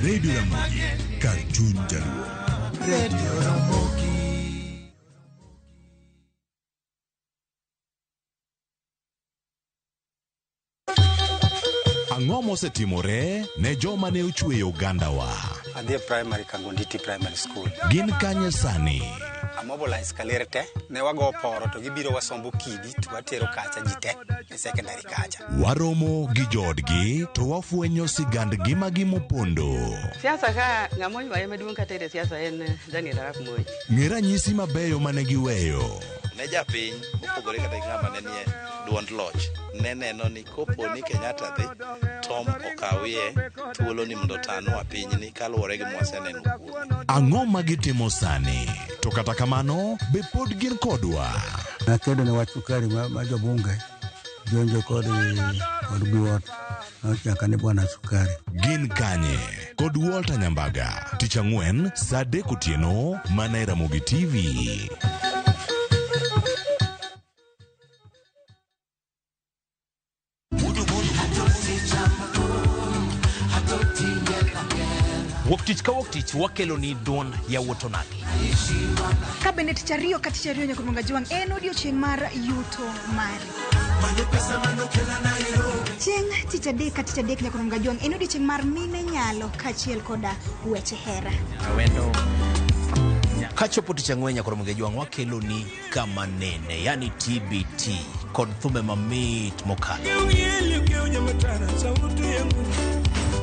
Radio Ramogi, kar chuny Jaluo. Radio Ramogi. Ang'o mosetimore ne joma ne ochweyo ogandawa? Adhi e primary Kangonditi Primary School. Gin kanye sani? Amobilize kaler te, ne wago poro to gibiro wasombo kidi to watero kacha ji te e secondary kacha. Waromo gi joodgi to wafwenyo sigand ngimagi mopondo. Siasa ka ng'ama oywaye maduong' kata e siasa en Daniel Arap Moi. Ng'e ranyisi mabeyo mane giweyo. Ne japiny mopogore kata gi ng'ama ne nie duond loch ne neno ni kopo ni Kenyatta dhi Tom okawie thuolo ni mondo otanwa pinyni kaluwore gi mwaseneno kuome. Ang'o ma gitimo sani? To kata kamano, be pod gin kodwa? Nakedo ne wach sukari ma, ma jobunge jonjo kod kod biwot nochaka ni bwana sukari. Gin kanye? Kod Walter Nyambaga, tich ang'wen saa 3 otieno mana e Ramogi TV. Wuok tich ka wuok tich wakelo ni duond yawuot onagi. Ka bende tich ariyo ka tich ariyo nyaka Mwanga Jwang' en odiochieng' mar yuto mari. Chieng' tich adek ka tich adek nyaka Mwanga Jwang' en odiochieng' mar mine nyalo kaachiel koda weche hera. Awendo. Kachopo tich ang'wen nyaka Ramogi Ajwang' wakelo ni kama nene, yani TBT kod thumbe mamit mokalo.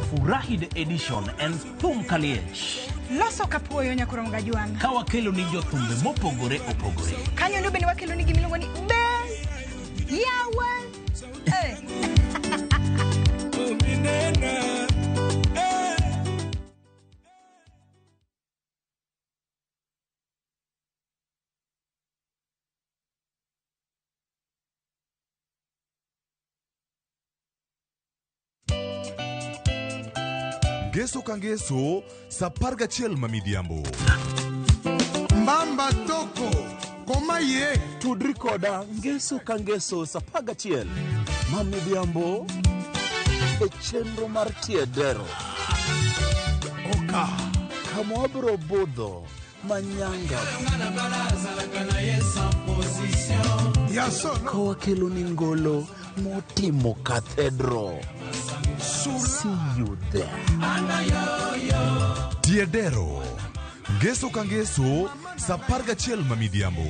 Furahi the edition en thum kaliech. Loso kapuoyo nyaka Mwanga Jwang'. Ka wakelo ni jothumbe mopogore opogore. Kanyo ndo bende wakelo ni gimiluongo ni be yawa. Eh. Ngeso ka ngeso saa 11 ma midhiambo. Mbamba toko koma ye tudri koda ngeso ka ngeso saa 11 ma midhiambo e chenro mar tiedero oka kama wabiro budho manyanga ka wakelo ni ngolo motimo cathedral. See you there. Tiedero. Ngeso ka ngeso saa 11 ma midhiambo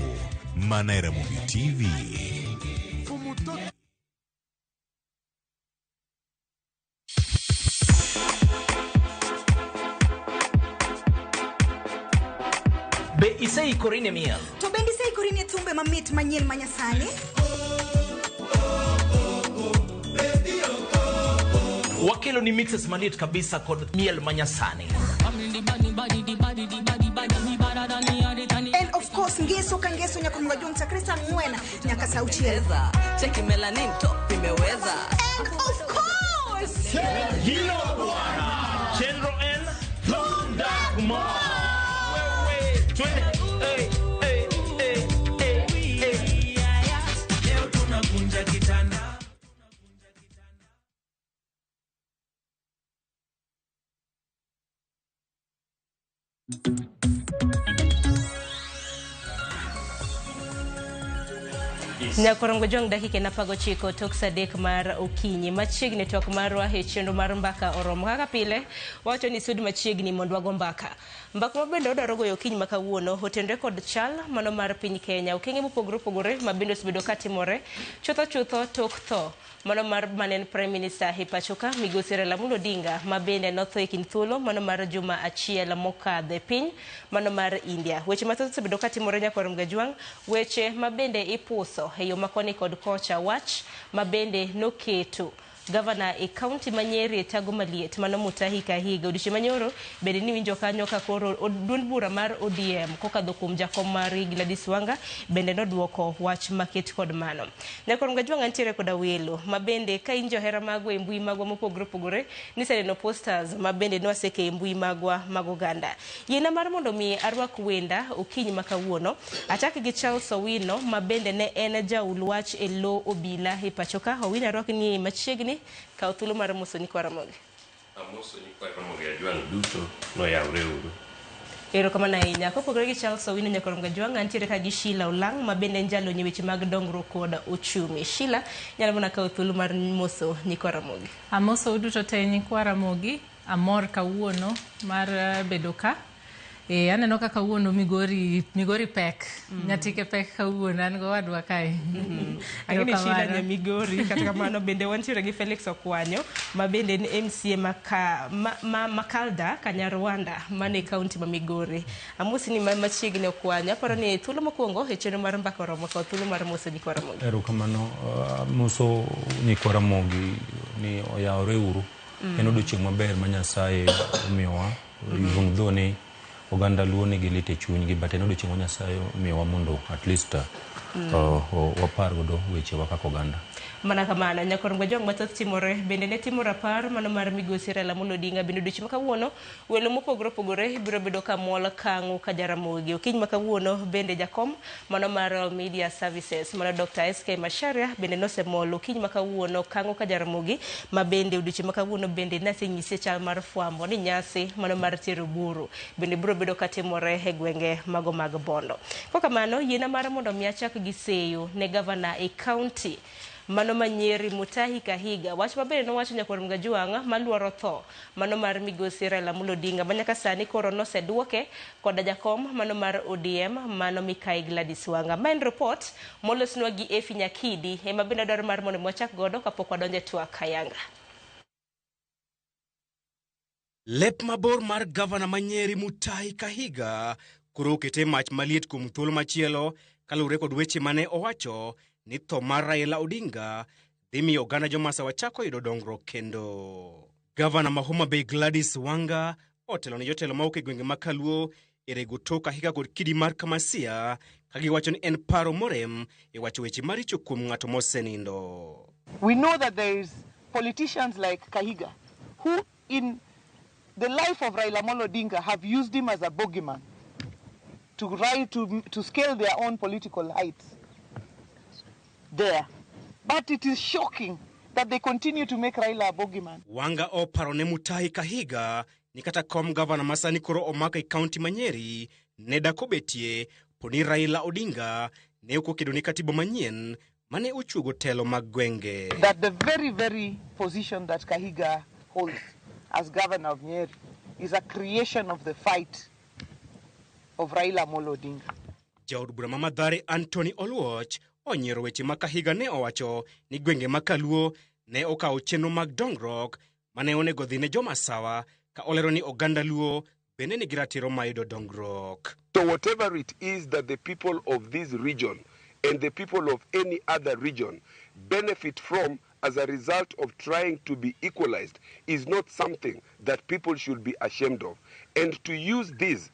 mana e Ramogi TV. Be iseikori ne miel? To bende iseikori ne thumbe mamit manyien manyasani? Wakelo ni mixes maliet kabisa kod miel manyasani. And of course ngeso ka ngeso nyaka Mwanga Jwang' chakre saa 4 nyaka saa 6. Cheki melanin top imeweza. And of course Hilo bwana. Chenro en Thundagmo. Wewe twende. Hey, hey, hey, hey, hey. Leo tunakunja kitanda. Nyakorongo Jwang' dakika en 19 tok saa 3 mar okinyi. Machiegni twak marwa e chenro mar mbaka oromo. Kaka pile, wawacho ni sud machiegni mondo wago mbaka. Mbaka ma bende wadwaro goyo okinyi ma kawuono otenore kod chal mano mar piny Kenya. Okenge mopogore opogore ma bende osebedo katimore chutho chutho tok tho mano mar manen Prime Minister e pachoka migosi Raila Amolo Odinga ma bende notho e kind thuolo mano mar juma achiel mokadho e piny mano mar India. Weche mathoth osebedo katimore Nyakorongo Jwang', weche ma bende ipuso e yo makoni kod kocha wach ma bende noketo gavana e kaunti ma Nyeri e tago maliet mano Mutahi Kahiga. Odiochieng' manyoro bende niwinjo kanyo ka koro duond bura mar ODM kokadho kuom jakom margi Gladys Wanga bende noduoko wach maket kod mano. Nyakorongo Jwang' antiere koda welo ma bende ka in johera magwa e mbui magwa mopogore opogore niseneno posters ma bende nwaseke e mbui magwa mag oganda. Yiena mar mondo mi arwak wenda okinyi ma kawuono achak gi Charles Owino ma bende ne en jaul wach e lo obila e pachoka. Owino arwak ni machiegni kaw thuolo mar moso nyikwa Ramogi. Amoso nyikwa Ramogi Ajwang' duto noyawre uru. Erokamano ahinya. Kopogore gi Charles Owino Nyakorongo Jwang' antiere ka gi Sheila Olang' ma bende en jalony e weche mag dongruok kod uchumi. Sheila, nyalo mana kawo thuolo mar moso nyikwa Ramogi. Amoso uduto te nyikwa Ramogi, amor kawuono mar bedo ka. Aneno ka kawuono Migori pek. Nyatike pek kawuono an go wadwa kae. Ang'e Sheila nya Migori kata kamano bende wantiere gi Felix Okwanyo ma bende en MCA Makalda Kanyarwanda mane kaunti ma Migori. Amosi ni machiegni Okwanyo, aparo ni thuolo mokwongo e chenro mar Mbaka Oromo kaw thuolo mar moso nyikwa Ramogi. Erokamano, moso nyikwa Ramogi ni oyawre uru. En odiochieng' maber ma Nyasaye omiyowa. Even though ni oganda Luo nigi lit e chunygi, but en odiochieng' ma Nyasaye omiyowa mondo at least wapar godo wechewa kaka oganda. Mana kamano, nyakor Ngwajwang' mathoth timore bende ne timo rapar mano mar migosi Raila Amolo Odinga bende odiochieng' ma kawuono welo mopogore opogore biro bedo ka mol kang'o ka Jaramogi. Okinyi ma kawuono bende jakom mano mar Royal Media Services mano Dr. SK Macharia bende nosemol okinyi ma kawuono kang'o ka Jaramogi ma bende odiochieng' ma kawuono bende nasenyisi chal mar fwambo ni nyasi mano mar tero buru bende biro bedo katimore e gwenge mago mag Bondo. Kokamano yiena mar mondo mi achak gi seyo ne gavana e county mano ma Nyeri Mutahi Kahiga wach maber nowacho nyakwar Mgajwang' maluoro tho mano mar migosi Raila Amolo Odinga ma nyaka sani koro noseduoke koda jakom mano mar ODM mano Mikai Gladys Wanga. Ma en report molosnwa gi Efi Nyakidi ema bende adwaro mar mondo wachak godo kapok wadonjo e twak ayanga. Lep mabor mar gavana ma Nyeri Mutahi Kahiga koro okete mach maliet kuom thuolo machielo kaluwore kod weche mane owacho ni tho mar Raila Odinga dhi miyo oganda Jomasawa chako yudo dongruok kendo. Gavana ma Homa Bay Gladys Wanga otelo ne jotelo mawuok e gwenge ma Kaluo e rego tok Kahiga kod kidi mar Kamasia ka giwacho ni en paro morem e wacho weche maricho kuom ng'ato mosenindo. We know that there is politicians like Kahiga who in the life of Raila Amolo Odinga have used him as a bogeyman to rise to scale their own political heights there. But it is shocking that they continue to make Raila a bogeyman. Wanga oparo ne Mutahi Kahiga ni kata kom gavana masani koro omako e kaunti ma Nyeri ne dakobetie poni Raila Odinga ne ok okedo ne katiba manyien mane ochuogo telo mag gwenge. That the very, very position that Kahiga holds as governor of Nyeri is a creation of the fight of Raila Amolo Odinga. Jaod bura ma Mathare Anthony Oluoch onyiero weche ma Kahiga ne owacho ni gwenge ma Kaluo ne okawo chenro mag dongruok mane onego dhi ne Jomasawa ka olero ni oganda Luo bende nigi ratiro mar yudo dongruok. So whatever it is that the people of this region and the people of any other region benefit from as a result of trying to be equalized is not something that people should be ashamed of. And to use this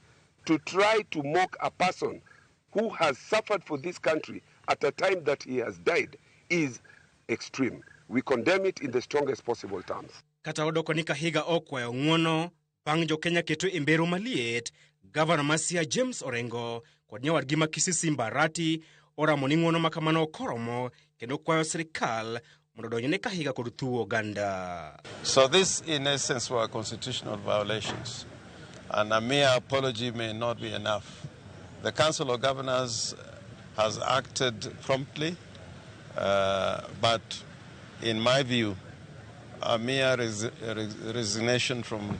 to try to mock a person who has suffered for this country at a time that he has died is extreme. We condemn it in the strongest possible terms. Kata odoko ni Kahiga okwayo ng'uono bang' jo-Kenya keto e mbero maliet, gavana ma Siaya James Orengo kod nyawadgi ma Kisii Simba Arati oramo ni ng'uono ma kamano ok oromo kendo kwayo sirikal mondo odonjne Kahiga kod thuo oganda. So this in essence were constitutional violations, and a mere apology may not be enough. The Council of Governors has acted promptly, but in my view, a mere resignation from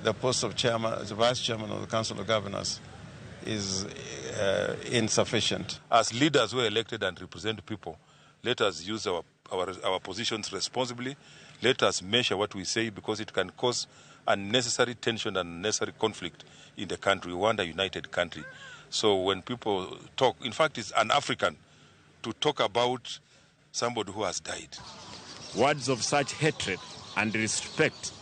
the post of chairman, as vice chairman of the Council of Governors is insufficient. As leaders who are elected and represent people, let us use our positions responsibly. Let us measure what we say, because it can cause unnecessary tension and unnecessary conflict in the country. We want a united country. So when people talk, in fact, it's un-African to talk about somebody who has died. Words of such hatred and respect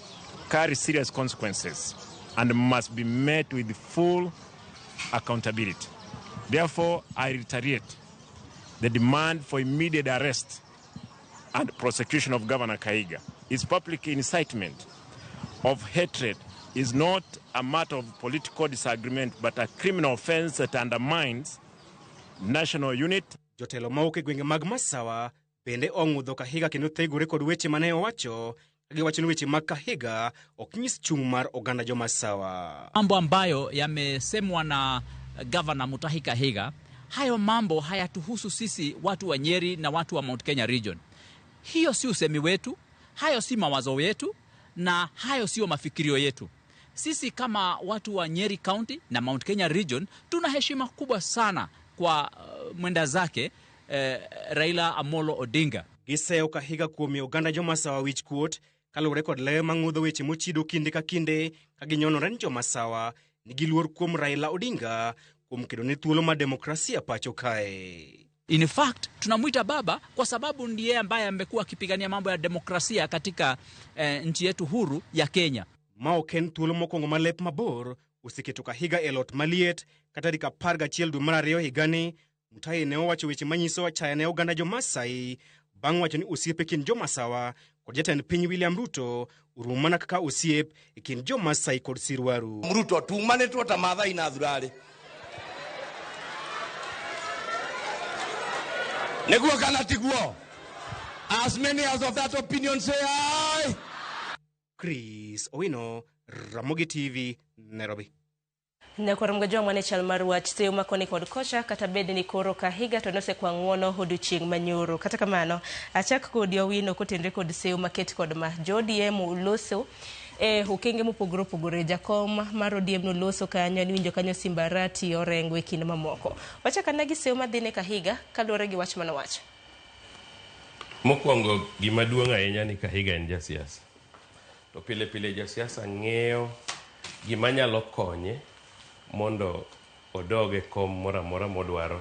carry serious consequences and must be met with full accountability. Therefore, I reiterate the demand for immediate arrest and prosecution of Governor Kahiga. His public incitement of hatred is not a matter of political disagreement, but a criminal offense that undermines national unity. Jotelo mawuok e gwenge mag Masawa bende ong'udho Kahiga kendo thegore kod weche mane owacho giwacho ni weche mag Kahiga ok nyis chung' mar oganda Jomasawa. Mambo ambayo yamesemwa na Governor Mutahi Kahiga, hayo mambo hayatuhusu sisi watu wa Nyeri na watu wa Mount Kenya region. Hiyo si usemi wetu, hayo si mawazo yetu, na hayo sio mafikirio yetu. Sisi kama watu wa Nyeri County na Mount Kenya Region tuna heshima kubwa sana kwa mwenda zake Raila Amolo Odinga. Giseyo Kahiga kuom miyo oganda jomasawa wich kuot kaluwore kod lewe mang'udho weche mochido kinde ka kinde ka ginyonore ni jomasawa nigi luor kuom Raila Odinga kuom kedo ne thuolo mar demokrasia pacho kae. In fact, tunamwita baba kwa sababu ndiye ambaye amekuwa akipigania mambo ya demokrasia katika nchi yetu huru ya Kenya. Ma ok en thuolo mokwongo ma lep mabor oseketo Kahiga e lot maliet ka tarik 11 dwe mar ariyo higani Mutahi ne owacho weche manyiso achaya ne oganda jo-Masai bang' wacho ni osiep e kind jo-Masawa kod jatend piny William Ruto orumo mana kaka osiep e kind jo-Masai kod Sirwaru. Ruto tumanĩtwo ta Maathai na thurarĩ nĩguo kana tiguo? As many as of that opinion say aye. Chris Owino, Ramogi TV, Nairobi. Nyakwar Mgajwa mane chal mar wach seyo makoni kod kocha kata bed ni koro Kahiga to nosekwa ng'uono odiochieng' manyoro. Kata kamano, achak kodi Owino kotenre kod seyo maket kod ma jo ODM oloso e okenge mopogore opogore. Jakom mar ODM noloso kanyo, niwinjo kanyo Simbarati Orengo e kind mamoko. Wachak ane gi seyo madhi ne Kahiga kaluwore gi wach manowacho. Mokwongo gima duong' ahinya ni Kahiga en jasiasa. To pile pile jasiasa ng'eyo gima nyalo konye mondo odog e kom moro amora modwaro.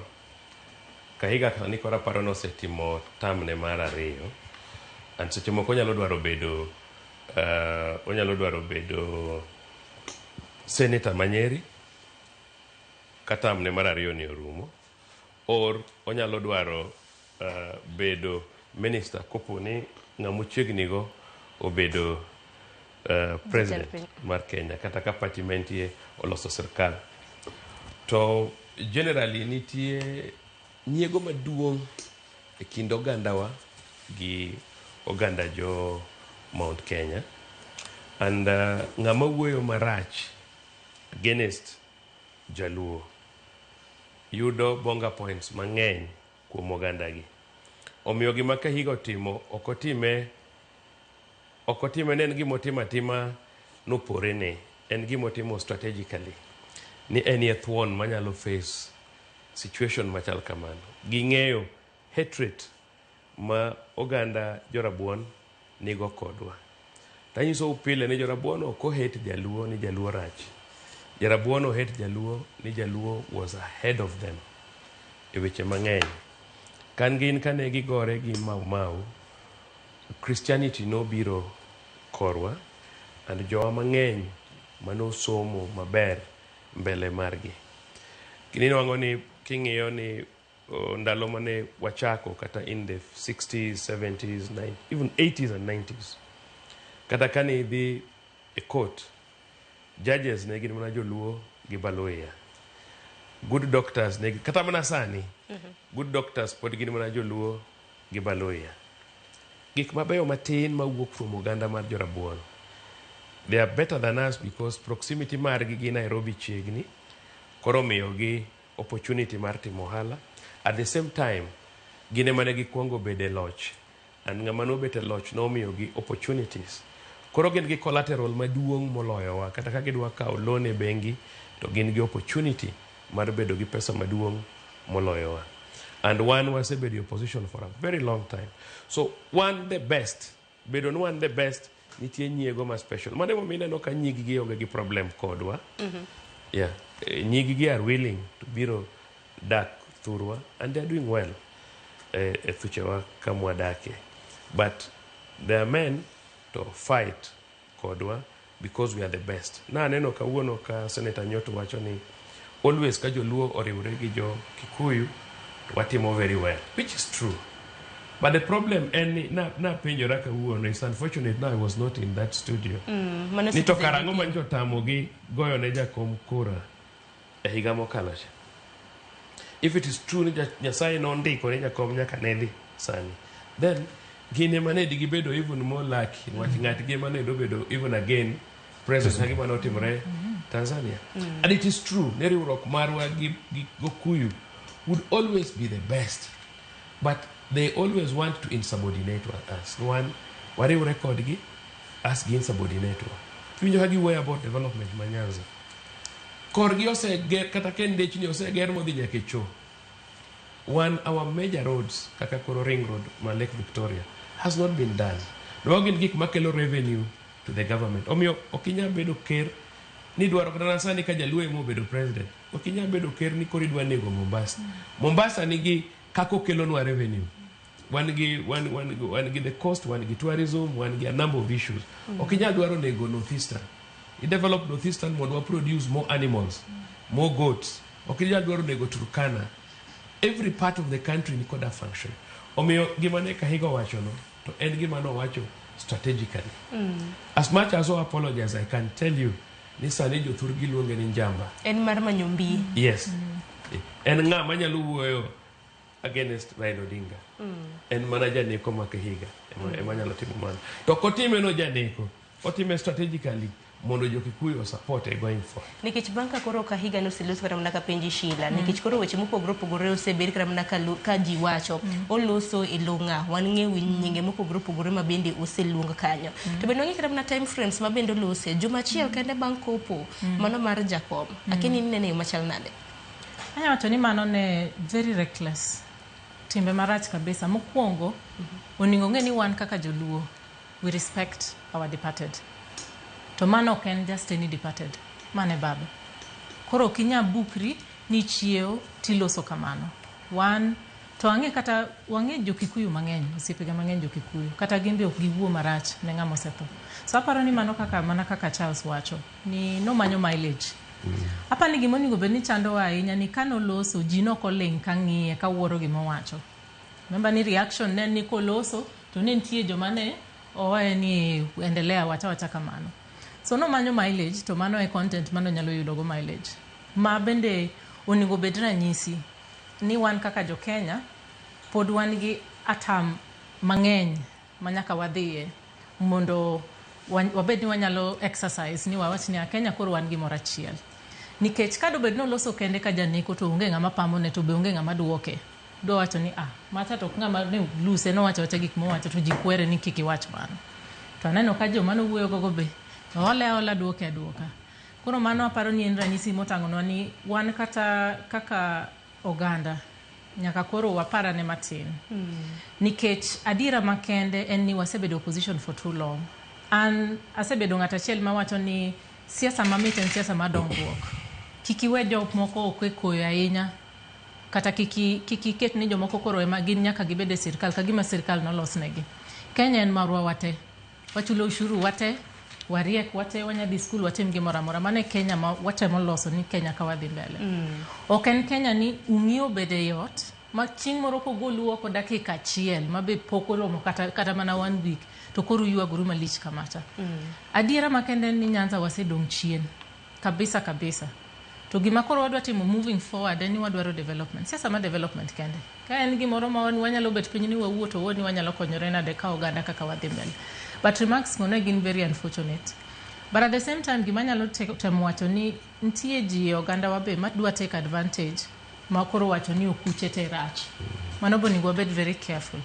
Kahiga sani koro aparo ni osetimo term ne mar ariyo. And seche moko onyalo dwaro bedo onyalo dwaro bedo senator ma Nyeri ka term ne mar ariyo ni orumo, or onyalo dwaro bedo minister kopo ni ng'ama ochiegni go obedo president mar Kenya kata ka party ma entie oloso sirkal. To generally nitie nyiego maduong' e kind ogandawa gi oganda jo Mount Kenya. And ng'ama wuoyo marach against Jaluo yudo bonga points mang'eny kuom ogandagi. Omiyo gima Kahiga otimo ok otime ne en gima otimo atima noporene, en gima otimo strategically. Ni en e thuon manyalo face situation machal kamano. Ging'eyo hatred ma oganda jorabuon nigo kodwa. Tanyisou pile ni jorabuon ok ohate Jaluo ni Jaluo rach. Jarabuon ohate Jaluo ni Jaluo was ahead of them e weche mang'eny. Kan gin kane gigore gi Mau Mau, Christianity nobiro korwa and jowa mang'eny manosomo maber mbele margi. Kinwang'o ni king'iyo ni ndalo mane wachako kata in the 60s, 70s, 90s, even 80s and 90s. Kata kane idhi e court, judges ne gin mana Joluo gi Baluhya. Good doctors ne kata mana sani, good doctors pod gin mana Joluo gi Baluhya. Gik mabeyo matin mawuok from oganda mar jorabuon. They are better than us because proximity margi gi Nairobi chiegni, koro miyogi opportunity mar timo ohala. At the same time, gin ema ne gikwongo bedo e loch, and ng'ama nobet e loch nomiyogi opportunities. Koro gin gi collateral maduong' moloyowa, kata ka gidwa kawo loan e bengi, to gin gi opportunity mar bedo gi pesa maduong' moloyowa. And one wasebedo e opposition for a very long time. So one the best, bedo ni wan the best, nitie nyiego ma special. Mano emomiyo ineno ka nyig gi onge gi problem kodwa. Yeah, nyig gi are willing to biro dak thurwa and they are doing well e thuchewa kamwadake. But they are men to fight kodwa because we are the best. Na aneno kawuono ka Senator Nyoto wacho ni always ka Joluo oriwre gi jo Kikuyu to watimo very well, which is true. But the problem en ni napenjora kawuono, it's unfortunate now I was not in that studio. Mano Ni to Citizen karang'o TV. ma nyocha otamogi goyo ne jakom kura e higa mokalo cha. If it is true ni Nyasaye nondiko ni jakom nyaka ne dhi sani, then gin ema ne gibedo even more lucky niwach ng'atgi ema ne dobedo even again president ka gima notimore Tanzania. And it is true ni riwruok marwa gi Okuyu would always be the best, but they always want to insubordinate us. Wan wariwre kodgi as gi insubordinate wa. Iwinjo ka giwuoyo about development ma Nyanza. Korgi oseger kata ka en ndechni oseger modhi nyaka e choo. One our major roads kaka koro ring road ma Lake Victoria has not been done. Mago gin gik makelo revenue to the government. Omiyo ok inyal bedo ker ni dwaro kata sani ka jaluo ema obedo president ok inyal bedo ker ni koro idwa nego Mombasa. Mombasa nigi kaka okelonwa revenue. Wan gi wan, wan, wan gi the coast, wan gi tourism, wan gi a number of issues. Ok inyal dwaro nego Northeastern. I develop Northeastern mondo wa produce more animals, more goats. Ok inyal dwaro nego Turkana. Every part of the country ni koda function. Omiyo gima ne Kahiga owachono to en gima nowacho strategically. As much as I apologize, I can tell you ni sani jothurgi luonge ni njamba. En mar manyo mbi. Yes. En ng'a manyalo wuoyo against Raila Odinga. En mana janeko ma Kahiga ema nyalo timo mano. To kotime no janeko, otime strategically mondo jo Kikuyu support going forward. Nikech bang' ka koro Kahiga noseloso kata mana ka penji Sheila, nikech koro weche mopogore opogore osebed kata mana ka, ka ji wacho oloso e lo ng'a, wan ng'e nyinge mopogore opogore ma bende oseluong kanyo. To bende wang'e kata mana time frames ma bende olose juma achiel kende bang' kopo mano mar jakom. Akia ni inene e yo machal nade? Anya wacho ni mano ne very reckless. Timbe marach kabisa. Mokwongo, onego ng'e ni wan kaka joluo, we respect our departed. To mano ok en just any departed. Mano e baba. Koro ok inyal bukri ni chiewo tiloso kamano. Wan to ang'e kata wang'e jo Kikuyu mang'eny, osiepega mang'eny jo Kikuyu, kata gin be ok giwuo marach ne ng'ama osetho. So aparo ni mano kaka mana kaka Charles wacho, ni nomanyo mileage. Aparo ni gima onego bed ni chandowa ahinya ni kanoloso ji nok oling' ka ng'iye ka wuoro gima owacho. Remember ni reaction ne ni koloso to ne nitie joma ne owaye ni endelea wacha wacha kamano. So nomanyo mileage to mano e content mano nyalo yudo go mileage. Ma bende onego bed ranyisi ni wan kaka jo Kenya pod wan gi atam mang'eny ma nyaka wadhiye mondo wabed ni wanyalo exercise ni wawach ni Kenya koro wan gimoro achiel. Nikech ka dobed noloso kende ka janeko to onge ng'ama pamone to be onge ng'ama duoke. Dwa wacho ni ah, macha to ok ng'ama ne luse nowacho awacha gik mowacho to ji kwere ni kik iwach mano. To aneno ka joma nowuoyo gogo be ole aola duoke aduoka. Koro mano aparo ni en ranyisi motang'onwa ni wan kata kaka oganda nyaka koro waparane matin. Nikech adiera makende en ni wasebedo opposition for too long. An asebedo ng'at achiel mawacho ni siasa mamit en siasa mar dongruok. Kik iwe jok moko ok e koyo ahinya kata kik iket ni jomoko koro ema gin nyaka gibed e sirkal ka gima sirkal nolosnegi. Kenya en marwa wate. Wachulo ushuru wate, wariek wate, wanyadhi skul watim gimoro amora. Mano e Kenya ma watemo loso ni Kenya ka wadhi mbele. Ok en Kenya ni ung'iyo bedo e ot ma chieng' moro kogolu oko dakika achiel ma be pok oromo kata mana one week to koro uywagoru malich kamacha. Adiera makende en ni Nyanza wasedong' chien kabisa kabisa. To gima koro wadwa timo moving forward en ni wadwaro development. Siasa ma development kende. Ka en gimoro ma wan wanyalo bet piny ni wawuo to wuo ni wanyalo konyore nade ka oganda kaka wadhi mbele. But remarks go ne gin very unfortunate. But at the same time gima anyalo temo wacho ni nitie ji e oganda wa be madwa take advantage ma koro wacho ni okuche te rach. Mano be onego wabed very careful.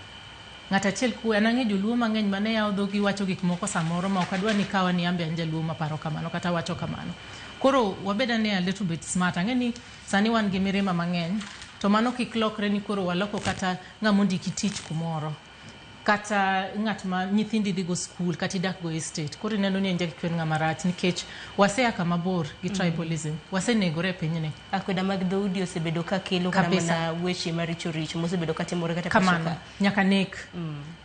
Ng'at achiel kuwe, an ang'e joluo mang'eny mane yawo dhogi wacho gik moko samoro ma ok adwa ni kawa ni an be an jaluo maparo kamano kata wacho kamano. Koro wabed ane a little bit smart. Ang'e ni sani wan gi mirima mang'eny to mano kik lokre ni koro waloko kata ng'ama ondiki tich kumoro kata ng'at ma nyithindi dhi go skul kata idak go estate. Koro ineno ni en jakikwen ng'ama rach nikech wasea kama bor gi tribalism. Wasenegore e pinyni. Akweda mag dhoudi osebedo ka kelo kata mana weche maricho richo mosebedo ka timore kata pacho Kamano. ka. Nyaka nek.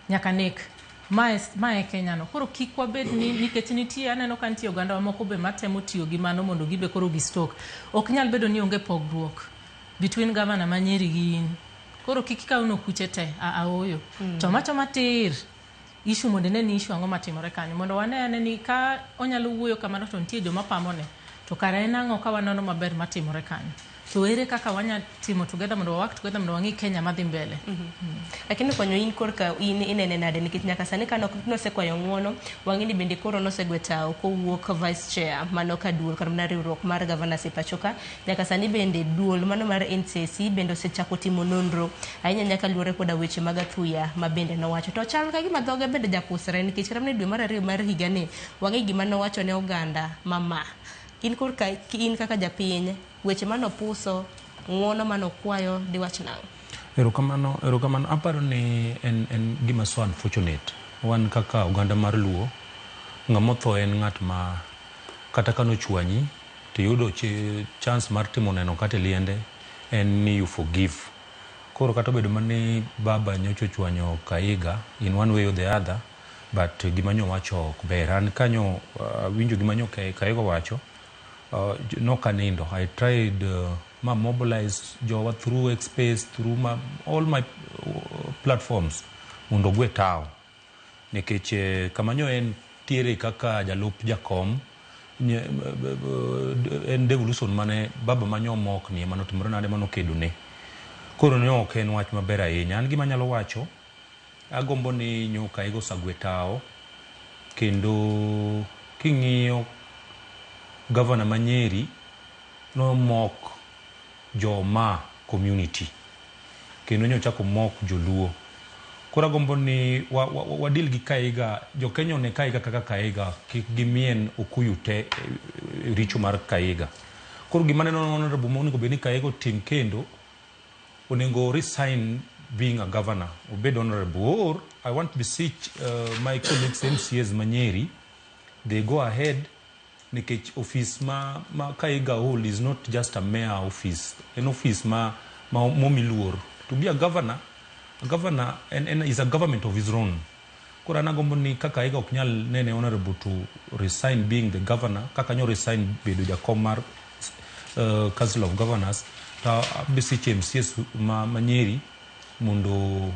Nyaka nek. Mae Kenya no. Koro kik wabed ni nikech nitie aneno ka nitie oganda moko be matemo tiyo gi mano mondo gibe koro gi stoke. Ok nyal bedo ni onge pogruok between governor ma Nyeri gi in. Koro kik ikaw nokuche te, aoyo. Choma choma tir. Issue mondo ine ni issue ang'o matimore kanyo. Mondo wane ane ni ka onyalo wuoyo kamano to nitie joma pamone. To kara en ang'o ka wanono maber matimore kanyo. To ere kaka wanya timo together mondo wa work together mondo wang'i Kenya madhi mbele. Lakini konyo in korka in inene nade nikech nyaka sani ka nosekwayo ng'uono wang'e ni bende koro nosegwe tawo kowuok vice chair mano ka duol kata mana riwruok mar governors e pacho ka nyaka sani bende duol mano mar NCC bende osechako timo nonro ahinya nyaka luore koda weche mag athuya ma bende nowacho to chal ka gima dhoge bende japusre nikech kata mana e dwe mar ariyo mar higani wang'e gima nowacho ne oganda mama in korka in kaka japiny weche manopuso ng'uono manokwayo diwach nang'o? Erokamano, erokamano. Aparo ni en gima so unfortunate. Wan kaka oganda mar Luo, ng'ama otho en ng'at ma kata ka nochwanyi to iyudo chance mar timo neno kata e liende en ni you forgive. Koro kata obedo mana ni baba nyocha ochwanyo Kahiga in one way or the other, but gima nyo owacho ok ber. An kanyo awinjo gima nyo Kahiga owacho, nok anindo. I tried ma mobilize jowa through X space, through all my platforms mondo ogwe tawo. Nikech kama nyo en tiere kaka jalup jakom, en devolution mane baba manyo mokni ema notimore nade manokedo ne. Koro ne ok en wach maber ahinya. An gima anyalo wacho, agombo ni nyo Kahiga osagwe tawo, kendo king'iyo gavana ma Nyeri nomok joma community kendo nyochako mok joluo. Koro agombo ni wadil gi Kahiga, jo Kenya one Kahiga kaka Kahiga, kik gimien okuyu te richo mar Kahiga. Koro gima neno honorable monego bed ni Kahiga otim kendo, onego resign being a governor, obed honorable. Or I want to beseech my colleagues MCAs ma Nyeri, they go ahead nikech office ma Kahiga hold is not just a mere office, en office ma momi luor. To be a governor, and is a government of his own. Koro an agombo ni kaka Kahiga ok nyal nene honorable to resign being the governor, kaka nyo resign bedo jakom mar Council of Governors, to beseech MCAs ma Nyeri mondo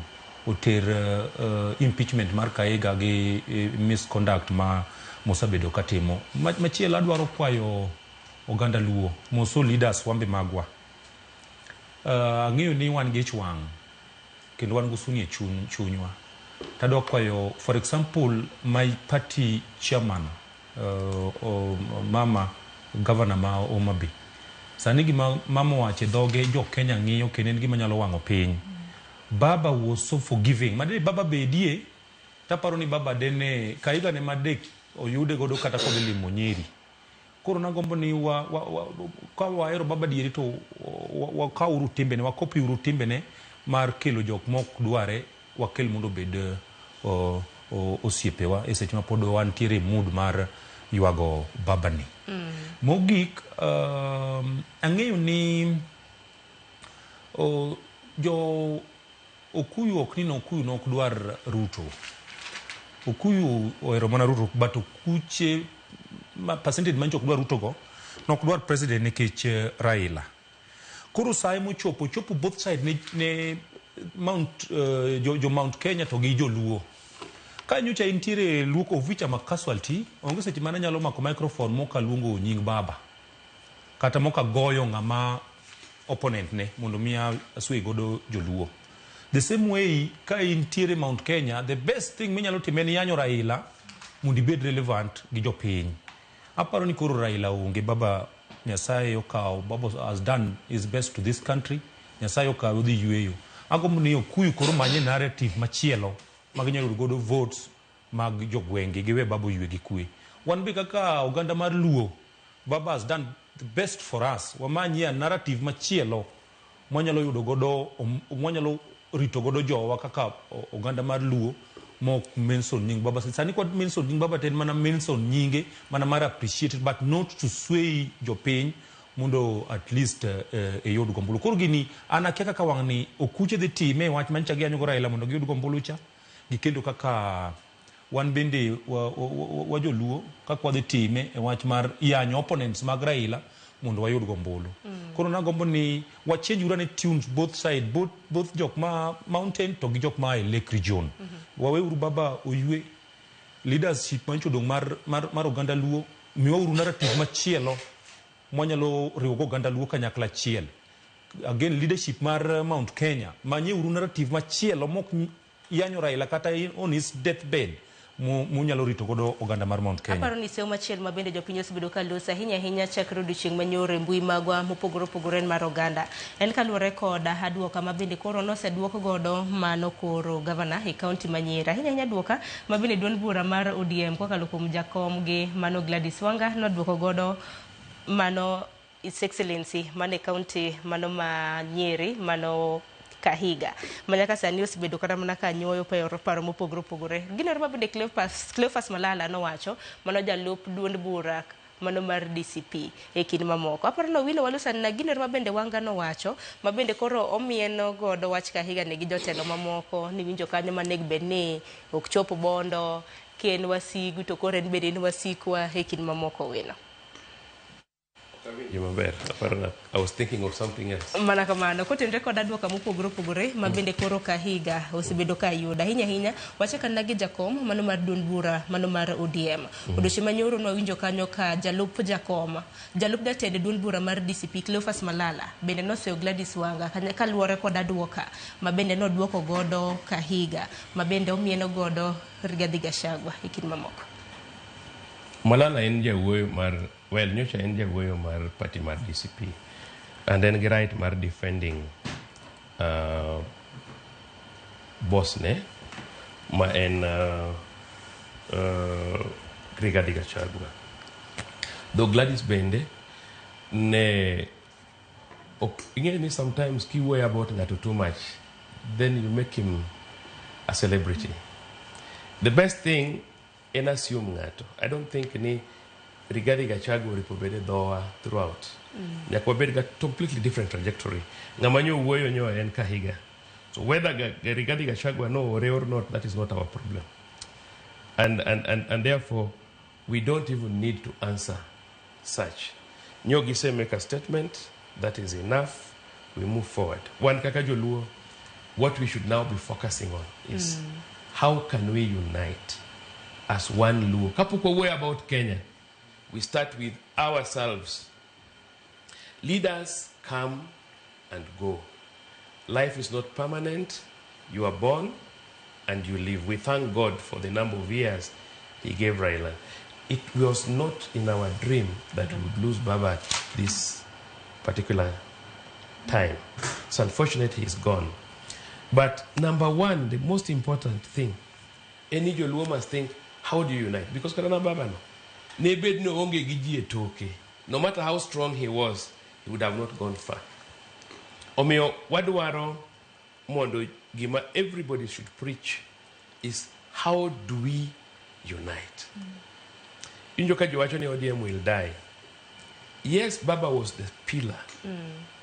oter impeachment mar Kahiga gi misconduct ma mosebedo katimo. Machielo adwaro kwayo oganda Luo, moso leaders wambe magwa. Ang'eyo ni wan gi ich wang' kendo wan gi suni e chunywa. Tadwa kwayo, for example, my party chairman, mama governor ma Homa Bay. Sani gima mama owacho e dhoge jo Kenya ng'iyo kendo en gima nyalo wang'o piny. Baba was so forgiving. Made baba bedie, taparo ni baba dene Kahiga ne madek oyude godo kata kod limo Nyeri. Koro nagombo ni ka wahero baba dieri to wakawuru timbene, wakopi uru timbene mar kelo jok mok dware, wakel mondo obed osiepewa e seche ma pod wantiere e mood mar ywago babani. Mogik, ang'eyo ni jo Okuyu ok ni Okuyu nok dwar Ruto. Okuyu ohero mana Ruto, but okuche ma percentage mancho ok dwar Ruto go, nok dwar president nikech Raila. Koro sae mochopo, chopo both side ne Mount, jo Mount Kenya to gi joluo. Ka nyocha intiere Luo of which I'm a casualty, onge seche mane anyalo mako microphone moka luongo nying baba. Kata moka goyo ng'ama opponent ne mondo mi aswe godo joluo. The same way ka intiere Mount Kenya, the best thing minyalo timo en yanyo Raila mondo ibed relevant gi jopiny. Aparo ni koro Raila onge, baba Nyasaye okawo, baba has done his best to this country. Nyasaye okawe odhi yweyo. Agombo ni Okuyu koro manye narrative machielo ma ginyalo yudo godo votes mag jogwenge giwe baba oywe gi kwe. Wan be kaka oganda mar Luo, baba has done the best for us. Wamanyie a narrative machielo mwanyalo yudo godo, mwanyalo rito godo jowa kaka oganda mar Luo mok mention nying baba. Sani kwa mention nying baba ten mana mention nyinge mana mar appreciate but not to sway jopiny mondo at least eyud gombulu. Koro gini an akia kaka wang' ni okuche dhi time wach manyicha giyanyo go Raila mondo giyud gombulu cha, gi kendo kaka wan bende wa joluo kaka wadhi time e wach mar yanyo opponents mag Raila mondo wayud gombulu. Koro nagombo ni wa change uru ane tunes both side, both jok ma mountain to gi jok ma e Lake Region. Waweuru baba oywe leadership manyicho odong' mar oganda Luo, miwauru narrative machielo mwanyalo riwogo oganda Luo kanyakla achiel. Again, leadership mar Mount Kenya, manyeuru narrative machielo mok yanyo Raila kata on his deathbed munyalo rito godo oganda mar Mount Kenya. Aparo ni sewo machielo ma bende jopiny osebedo ka loso ahinya ahinya chakre odiochieng' manyoro e mbui magwa mopogore opogore en mar oganda. En kaluwore kod aduoka ma bende koro noseduok godo mano koro gavana e kaunti ma Nyeri. Ahinya ahinya duoka ma bende duond bura mar ODM kokalo kuom jakom gi mano Gladys Wanga noduoko godo mano His Excellency mane kaunti mano ma Nyeri mano Kahiga. Ma nyaka sani osebedo kata mana ka nyuoyo paro mopogore opogore. Gino ma bende Cleophas Malala nowacho mano jalup duond bura mano mar DCP e kind mamoko. Aparo ni Owino Walusa na gino ma bende Wanga nowacho ma bende koro omieno godo wach Kahiga nigi jotelo mamoko ni winjo kanyo maneg bed ni ok chopo bondo ken wasigu to koro en bende en wasikwa e kind mamoko Owino. Maber, aparo I was thinking of something else. Mana kamano, kotenore kod aduoka mopogore opogore ma bende koro Kahiga osebedo ka yudo. Ahinya ahinya, wachak anena gi jakom mano mar duond bura mano mar ODM. Odiochieng' manyoro nwawinjo kanyo ka jalup jakom, jalup jatend duond bura mar DCP Cleophas Malala bende noseyo Gladys Wanga kaluwore kod aduoka ma bende noduoko godo Kahiga ma bende omieno godo Rigathi Gachagua e kind mamoko. Malala en jawuoyo mar, well, nyocha en jawuoyo mar party mar DCP and en gi right mar defending boss ne ma en Rigathi Gachagua. Though Gladys bende ne ok, ing'eyo ni sometimes kiwuoyo about ng'ato too much then you make him a celebrity. The best thing en assume ng'ato. I don't think ni Rigathi Gachagua oripo bede dhowa throughout. Nyaka wabed ga completely different trajectory. Ng'ama nyo wuoyo nyo en Kahiga. So whether Rigathi Gachagua no ore or not, that is not our problem. And therefore, we don't even need to answer such. Nyo gise make a statement, that is enough, we move forward. Wan kaka joluo, what we should now be focusing on is how can we unite as one Luo. Kapok wawuoyo about Kenya, we start with ourselves. Leaders come and go. Life is not permanent. You are born and you live. We thank God for the number of years he gave Raila. It was not in our dream that we would lose Baba at this particular time. It's unfortunate he's gone. But number one, the most important thing, any Joluo must think, how do you unite? Because kata Baba no, ne bed no onge gi ji e toke. No matter how strong he was, he would have not gone far. Omiyo wadwaro mondo gima everybody should preach is how do we unite? Injo ka jowacho ni ODM will die. Yes, Baba was the pillar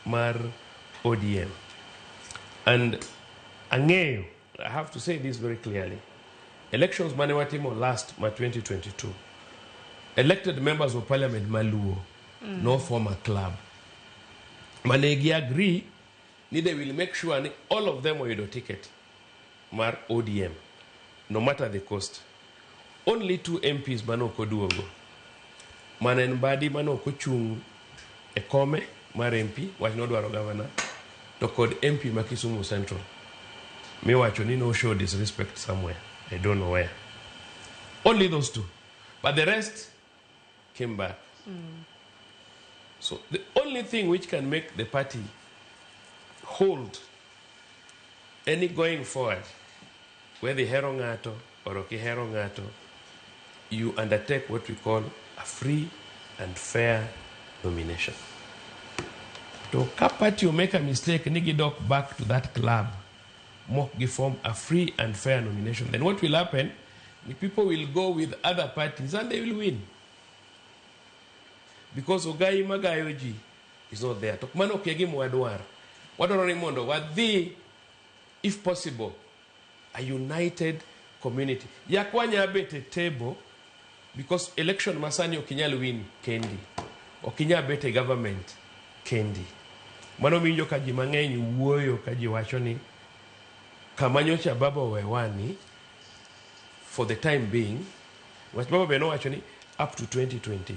mar ODM. And ang'eyo, I have to say this very clearly, elections mane watimo last ma 2022, elected members of parliament maluo no form a club. Mane gi agree ni they will make sure ni all of them oyudo ticket mar ODM, no matter the cost. Only 2 MPs mane ok oduogo. Mane en Mbadi mane ok ochung' e kome mar MP, wach nodwaro governor, to kod MP ma Kisumu Central. Miwacho ni no show disrespect somewhere. I don't know where. Only those 2. But the rest came back. So the only thing which can make the party hold any going forward, whether ihero ng'ato or ok ihero ng'ato, you undertake what we call a free and fair nomination. To ka party will make a mistake, ni gidok back to that club, mok gi form a free and fair nomination. Then what will happen, the people will go with other parties and they will win. Because ogai magayo ji is not there. To mano ok e gima wadwaro. Wadwaro ni mondo wadhi, if possible, a united community. Yak wanya bet e table, because election masani ok inyal win kendi. Ok inyal bet e government kendi. Mano winjo ka ji mang'eny wuoyo ka ji wacho ni kama nyocha Baba owewani for the time being, wach Baba be nowacho ni up to 2027.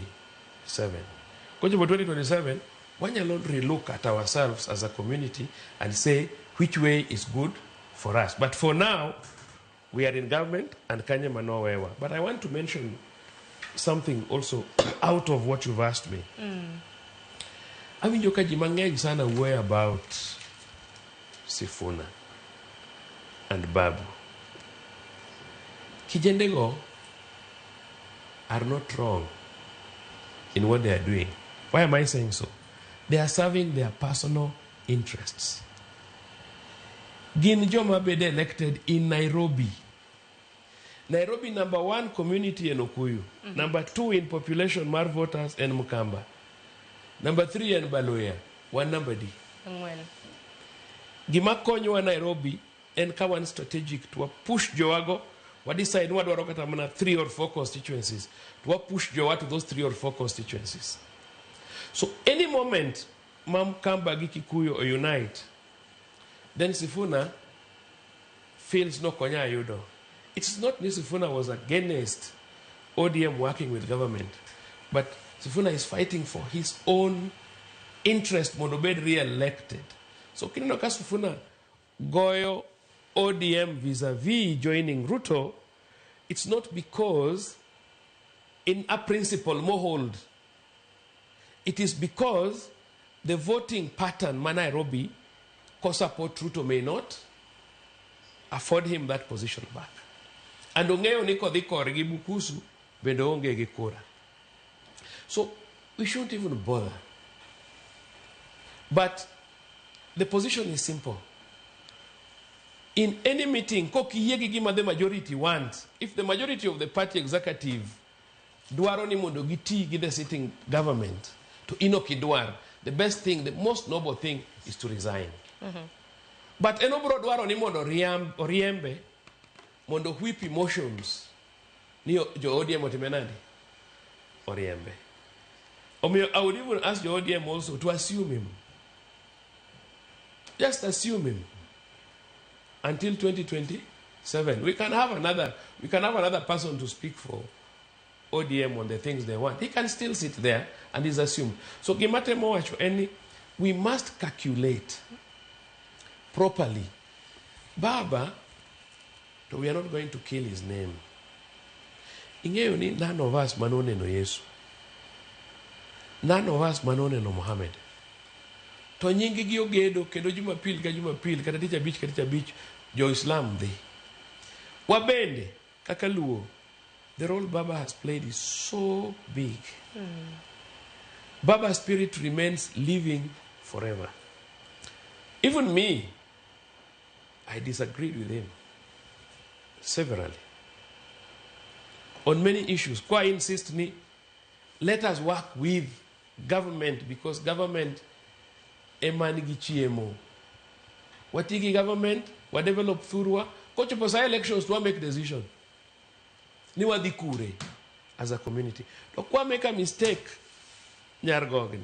Kochopo 2027, Wanyalo relook at ourselves as a community and say which way is good for us. But for now, we are in government and Kanye manowewa. But I want to mention something also out of what you've asked me. Awinjo ka ji mang'eny sana wuoyo about Sifuna and Babu. Kijendego are not wrong in what they are doing. Why am I saying so? They are serving their personal interests. Gin joma bede elected in Nairobi. Nairobi number one community in Okuyu. Number two in population mar voters en Mkamba. Number three en Baluya. One number D. Ang'wen. Gima konyowa Nairobi en ka wan strategic to push jowago wa decide ni wadwaro kata mana three or four constituencies to push jowa to those three or four constituencies. So any moment ma Mkamba gi Kikuyu o unite, then Sifuna feels no konya yudo. It's not ni Sifuna was against ODM working with government, but Sifuna is fighting for his own interest mondo obed re-elected. So kineno ka Sifuna goyo ODM vis-a-vis joining Ruto, it's not because in a principle mohold. It is because the voting pattern ma Nairobi ko support Ruto may not afford him that position back. And ong'eyo ni kodhi korgi Bukusu bende onge gi kura. So we shouldn't even bother. But the position is simple. In any meeting, kokiyie gi gima the majority want, if the majority of the party executive dwaro ni mondo giti gi the sitting government, to in ok idwar, the best thing, the most noble thing is to resign. But en obro dwaro ni mondo oriembe, mondo whip emotions ni jo ODM otime nade? Oriembe. Omiyo, I would even ask jo ODM also to assume him. Just assume him until 2027. We can have another, we can have another person to speak for ODM on the things they want. He can still sit there and is assumed. So gimatemo wacho en we must calculate properly. Baba, to we are not going to kill his name. Ing'eyo ni none of us manoneno Yesu. None of us manoneno Muhammad. To nying gi ogedo kendo Jumapil ka Jumapil kata tich abich ka tich abich jo Islam dhi. Wabende kaka Luo, the role Baba has played is so big. Baba's spirit remains living forever. Even me, I disagreed with him severally on many issues. Kwa insist ni, let us work with government because government ema nigi chiemo. Wati gi government, wa develop thurwa, kochopo sa elections to make decision. Ni wadhi kure as a community. To kwa make a mistake, nyargogni.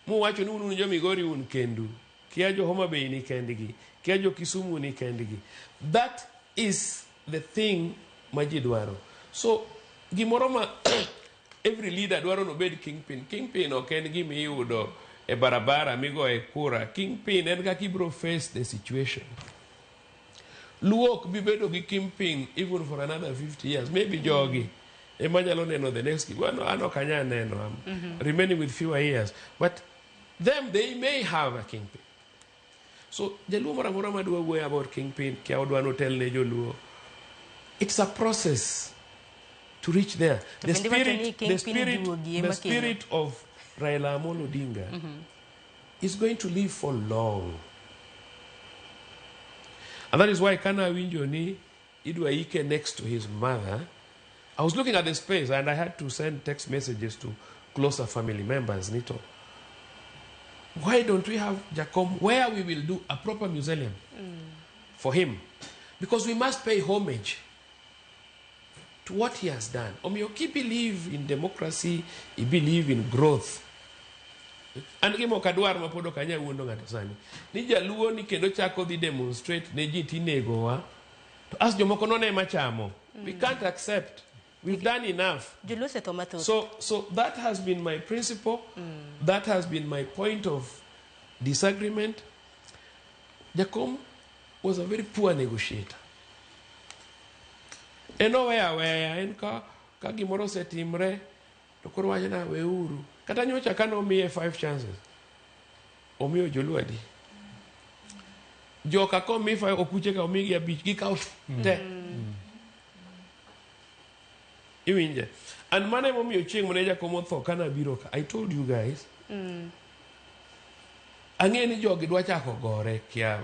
Muwacho ni un jo Migori un kendu. Kia jo Homa Bay ni kendgi. Kia jo Kisumu ni kendgi. That is the thing ma ji dwaro. So, gimoro ma every leader dwaro nobed kingpin. Kingpin ok en gima iyudo e barabara migoye kura. Kingpin en kaka ibiro face the situation. Luo ok bi bedo gi kingpin even for another 50 years. Maybe jogi ema nyalo neno the next. Bueno, an ok anyal neno. I'm remaining with fewer years. But them, they may have a kingpin. So, jaluo moro amora madwa wuoyo about kingpin, kia odwa notel ne joluo. It's a process to reach there. To The bende iwacho ni spirit, the kingpin spirit, duogi the ema kelo. spirit of Raila Amolo Odinga is going to live for long. And that is why kana winjo ni idwa ike next to his mother. I was looking at the space and I had to send text messages to closer family members. Nito, why don't we have Jakom where we will do a proper museum for him? Because we must pay homage to what he has done. Omiyo ki believe in democracy, he believe in growth. An gima ok adwar ma pod ok anyal wuondo ng'ato sani. Ni jaluo ni kendo chako dhi demonstrate ne ji tinegowa. To as jomoko none ema chamo. We can't accept. We've done enough. Joluo osetho mathoth. So that has been my principle. that has been my point of disagreement. Jakom was a very poor negotiator. En oweyo aweya, en ka gimoro osetimre to koro wacho na weuru. Kata nyocha ka nomiye 5 chances, omiyo joluo adi? Joka komi 5 okuche ka omigi 5 gikawo te. Iwinje. And mano emomiyo chieng' mane Jakom otho kana biro ka, I told you guys, ang'e ni jogi dwa chako gore kia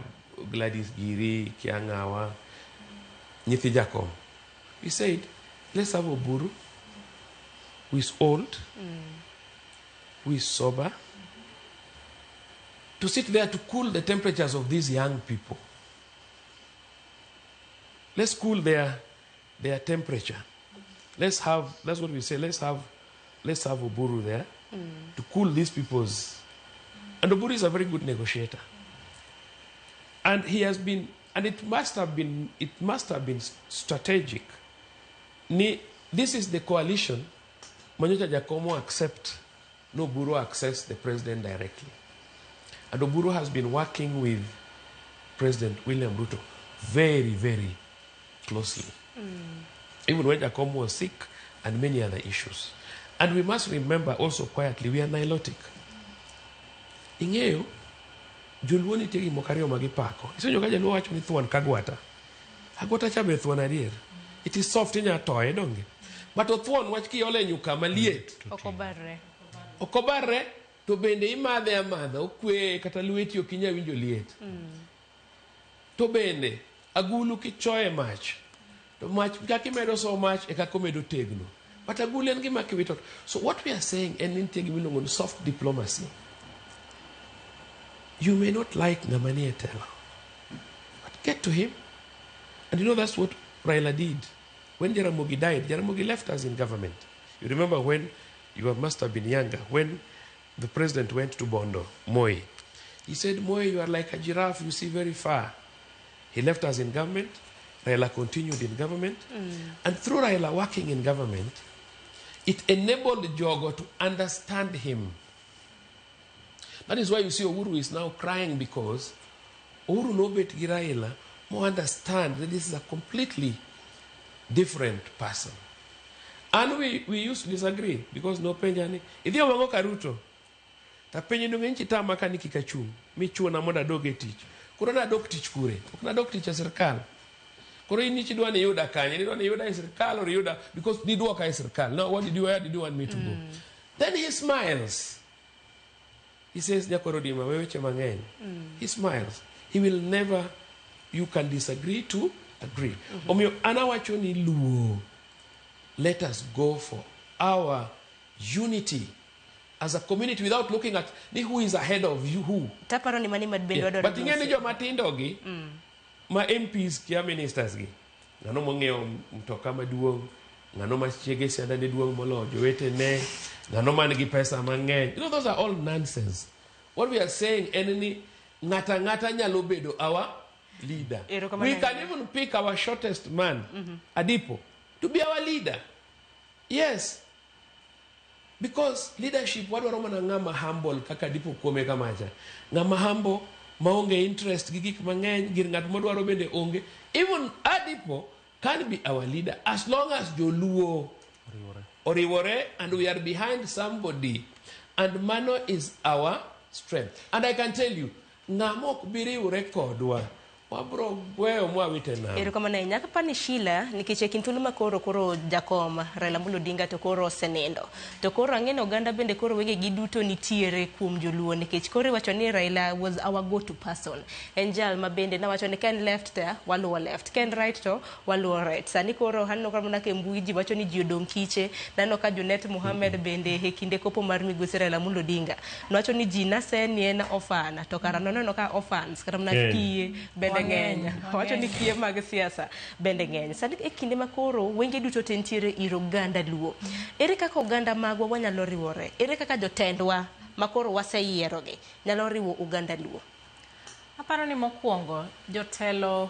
Gladys Giri, kia ng'awa, nyithi Jakom. We said, let's have Oburu, who is old, who is sober, to sit there to cool the temperatures of these young people. Let's cool their temperature. Let's have, that's what we say, let's have Oburu there to cool these people's. And Oburu is a very good negotiator. And he has been, and it must have been strategic. This is the coalition. Manyocha Jakomo accept, no Oburu access the president directly. And Oburu has been working with President William Ruto very, very closely. Even when Jakomo was sick and many other issues. And we must remember also quietly, we are Nilotic. Ing'eyo, joluo nitie gimoko ariyo ma gipako. Isenjo ka jaluo wacho ni thuon kagwata. Agwata cha be thuon adier. It is soft, inya toye donge. But othuon wach kiole nyuka maliet. Ok obarre. Ok obarre, to bende imadhe amadha, okwe kata lweti ok inyal winjo liet. To bende, agulu kichoye mach. To mach, kaka imedo so mach, e kaka omedo tegno. But agulu en gima kiwito. So what we are saying, en nitie gima iluongo ni soft diplomacy. You may not like ng'ama nie telo, but get to him. And you know that's what Raila did. When Jaramogi died, Jaramogi left us in government. You remember when, you must have been younger, when the president went to Bondo, Moi. He said, Moi, you are like a giraffe, you see very far. He left us in government. Raila continued in government. And through Raila working in government, it enabled Jogo to understand him. That is why you see Uhuru is now crying, because Uhuru nobet gi Raila more understand that this is a completely different person. And we used to disagree because no penjani. Idhi owango ka Ruto. Ta penje no ngenchi tama ka ni kikachung. Mi chuona mondo adog e tich. Koro nadok tich kure. Ok nadok tich e sirkal. Koro in idwa ni yuda kanye. Idwa ni yuda e sirkal or yuda because nidwoka e sirkal. Now what did you, where did you want me to go? Then he smiles. He says, Nyakorodima, weche mang'eny. He smiles. He will never, you can disagree to agree. Omiyo an awacho ni Luo, let us go for our unity as a community without looking at ni who is ahead of you who. Taparo ni mani madbende wadwaro. But ing'e ni joma tindo gi, ma MPs kia ministers gi, ng'ano mong'iewo mtoka maduong', ng'ano ma chiege siandane duong' moloyo jowetene, ng'ano man gi pesa mang'eny. You know, those are all nonsense. What we are saying en ni ng'ata ng'ata nyalo bedo our leader. We can even pick our shortest man, Adipo, to be our leader. Yes. Because leadership, wadwaro mana ng'ama humble kaka Adipo kuome kamacha. Ng'ama humble, maonge interest gi gik mang'eny, gir ng'at modwaro bende onge. Even Adipo can be our leader as long as Joluo oriwore and we are behind somebody. And mano is our strength. And I can tell you, ng'ama ok bi riwre kodwa, wabro gweyo mwawite nam. Erokamano ahinya. Kapani Sheila, nikech e kind thuolo ma koro koro jakom Raila Amolo Odinga to koro osenindo. To koro ang'e ni oganda bende koro wengegi duto nitiere kuom joluo nikech koro iwacho ni Raila was our go-to person. En jal ma bende nawacho ni ka en left to waluwo left, ka en right to waluwo right. Sani koro aneno ka mana ka e mbui ji wacho ni ji odong' kiche. Naneno ka Junet Mohamed bende e kinde kopo mar migosi Raila Amolo Odinga nowacho ni ji nase ni en orphan to kara noneno ka orphans kata mana kiye bende ng'eny. Wacho ni kiye mag siasa bende ng'eny. Sani e kinde ma koro wenge duto te nitiere ir oganda Luo. Ere kaka oganda magwa wanyalo riwore? Ere kaka jotendwa ma koro waseyierogi nyalo riwo oganda Luo? Aparo ni mokwongo jotelo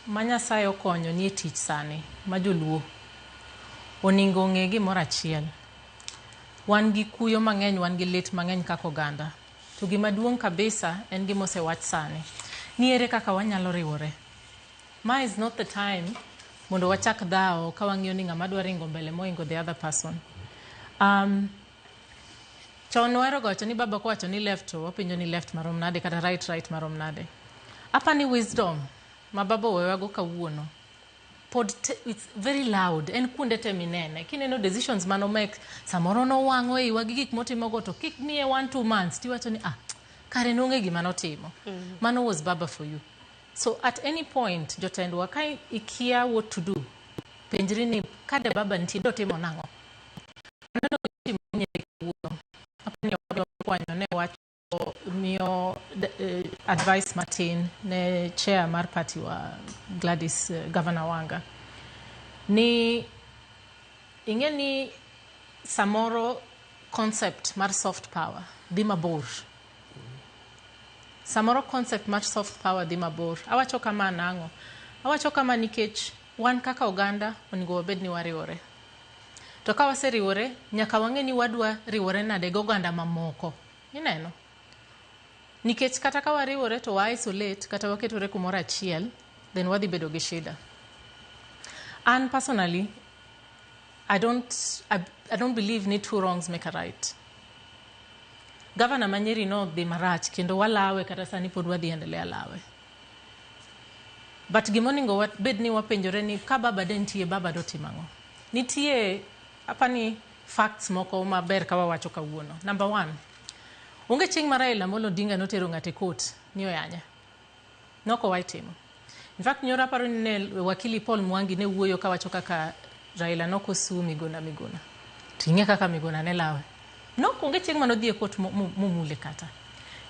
ma Nyasaye okonyo nie tich sani ma joluo oningo ong'e gimoro achiel Wan gi kuyo mang'eny, wan gi lit mang'eny kaka oganda. To gima duong' kabisa en gima osewach sani. Ni ere kaka wanyalo riwore. Ma is not the time mondo wachak dhawo ka wang'iyo ni ng'ama dwa ringo mbele mohingo the other person. Chon wahero ga wacho ni baba kowacho ni left to wapenjo ni left marom nade kata right right marom nade. Apa ni wisdom ma baba owewago kawuono pod it's very loud en kuonde te minene kineno decisions mano make samoro nowang'o iwa gi gik motimogo to kik miye 1-2 months tiwacho ni ah kare nonge gima notimo. Mano was baba for you. So at any point jotendwa ka ikia what to do, penjri ni kade baba nitie dotimo nang'o. Aneno timo Nyeri kawuono. Apani kwanyo ne wacho miyo advice matin ne chair mar party wa Gladys Governor Wanga ni ing'e ni samoro concept mar soft power dhi mabor. Samoro concept mar soft power dhi mabor. Awacho kama nang'o? Awacho kama nikech wan kaka oganda onego wabed ni wariwore. To ka waseriwore, nyaka wang'e ni wadwa riwore nade gi oganda mamoko. Ineno? Nikech kata ka wariwore to wa isolate kata waketore kumoro achiel, then wadhi bedo gi shida. An personally, I don't believe ni two wrongs make a right. Governor ma Nyeri nodhi marach kendo walawe kata sani pod wadhi endelea lawe. But gimonego wabed ni wapenjore ni ka baba de nitie baba dotimo ang'o? Nitie apani facts moko maber ka wawacho kawuono. Number one, onge chieng' ma Raila Amolo Odinga notero ng'ato e court ni oyanye. Nok timo. In fact, nyoro aparo ni ne wakili Paul Mwangi ne wuoyo kawacho kaka Raila nokosue Miguna Miguna. To ing'e kaka Miguna ne lawe. Nok onge chieng' manodhi e court momule kata.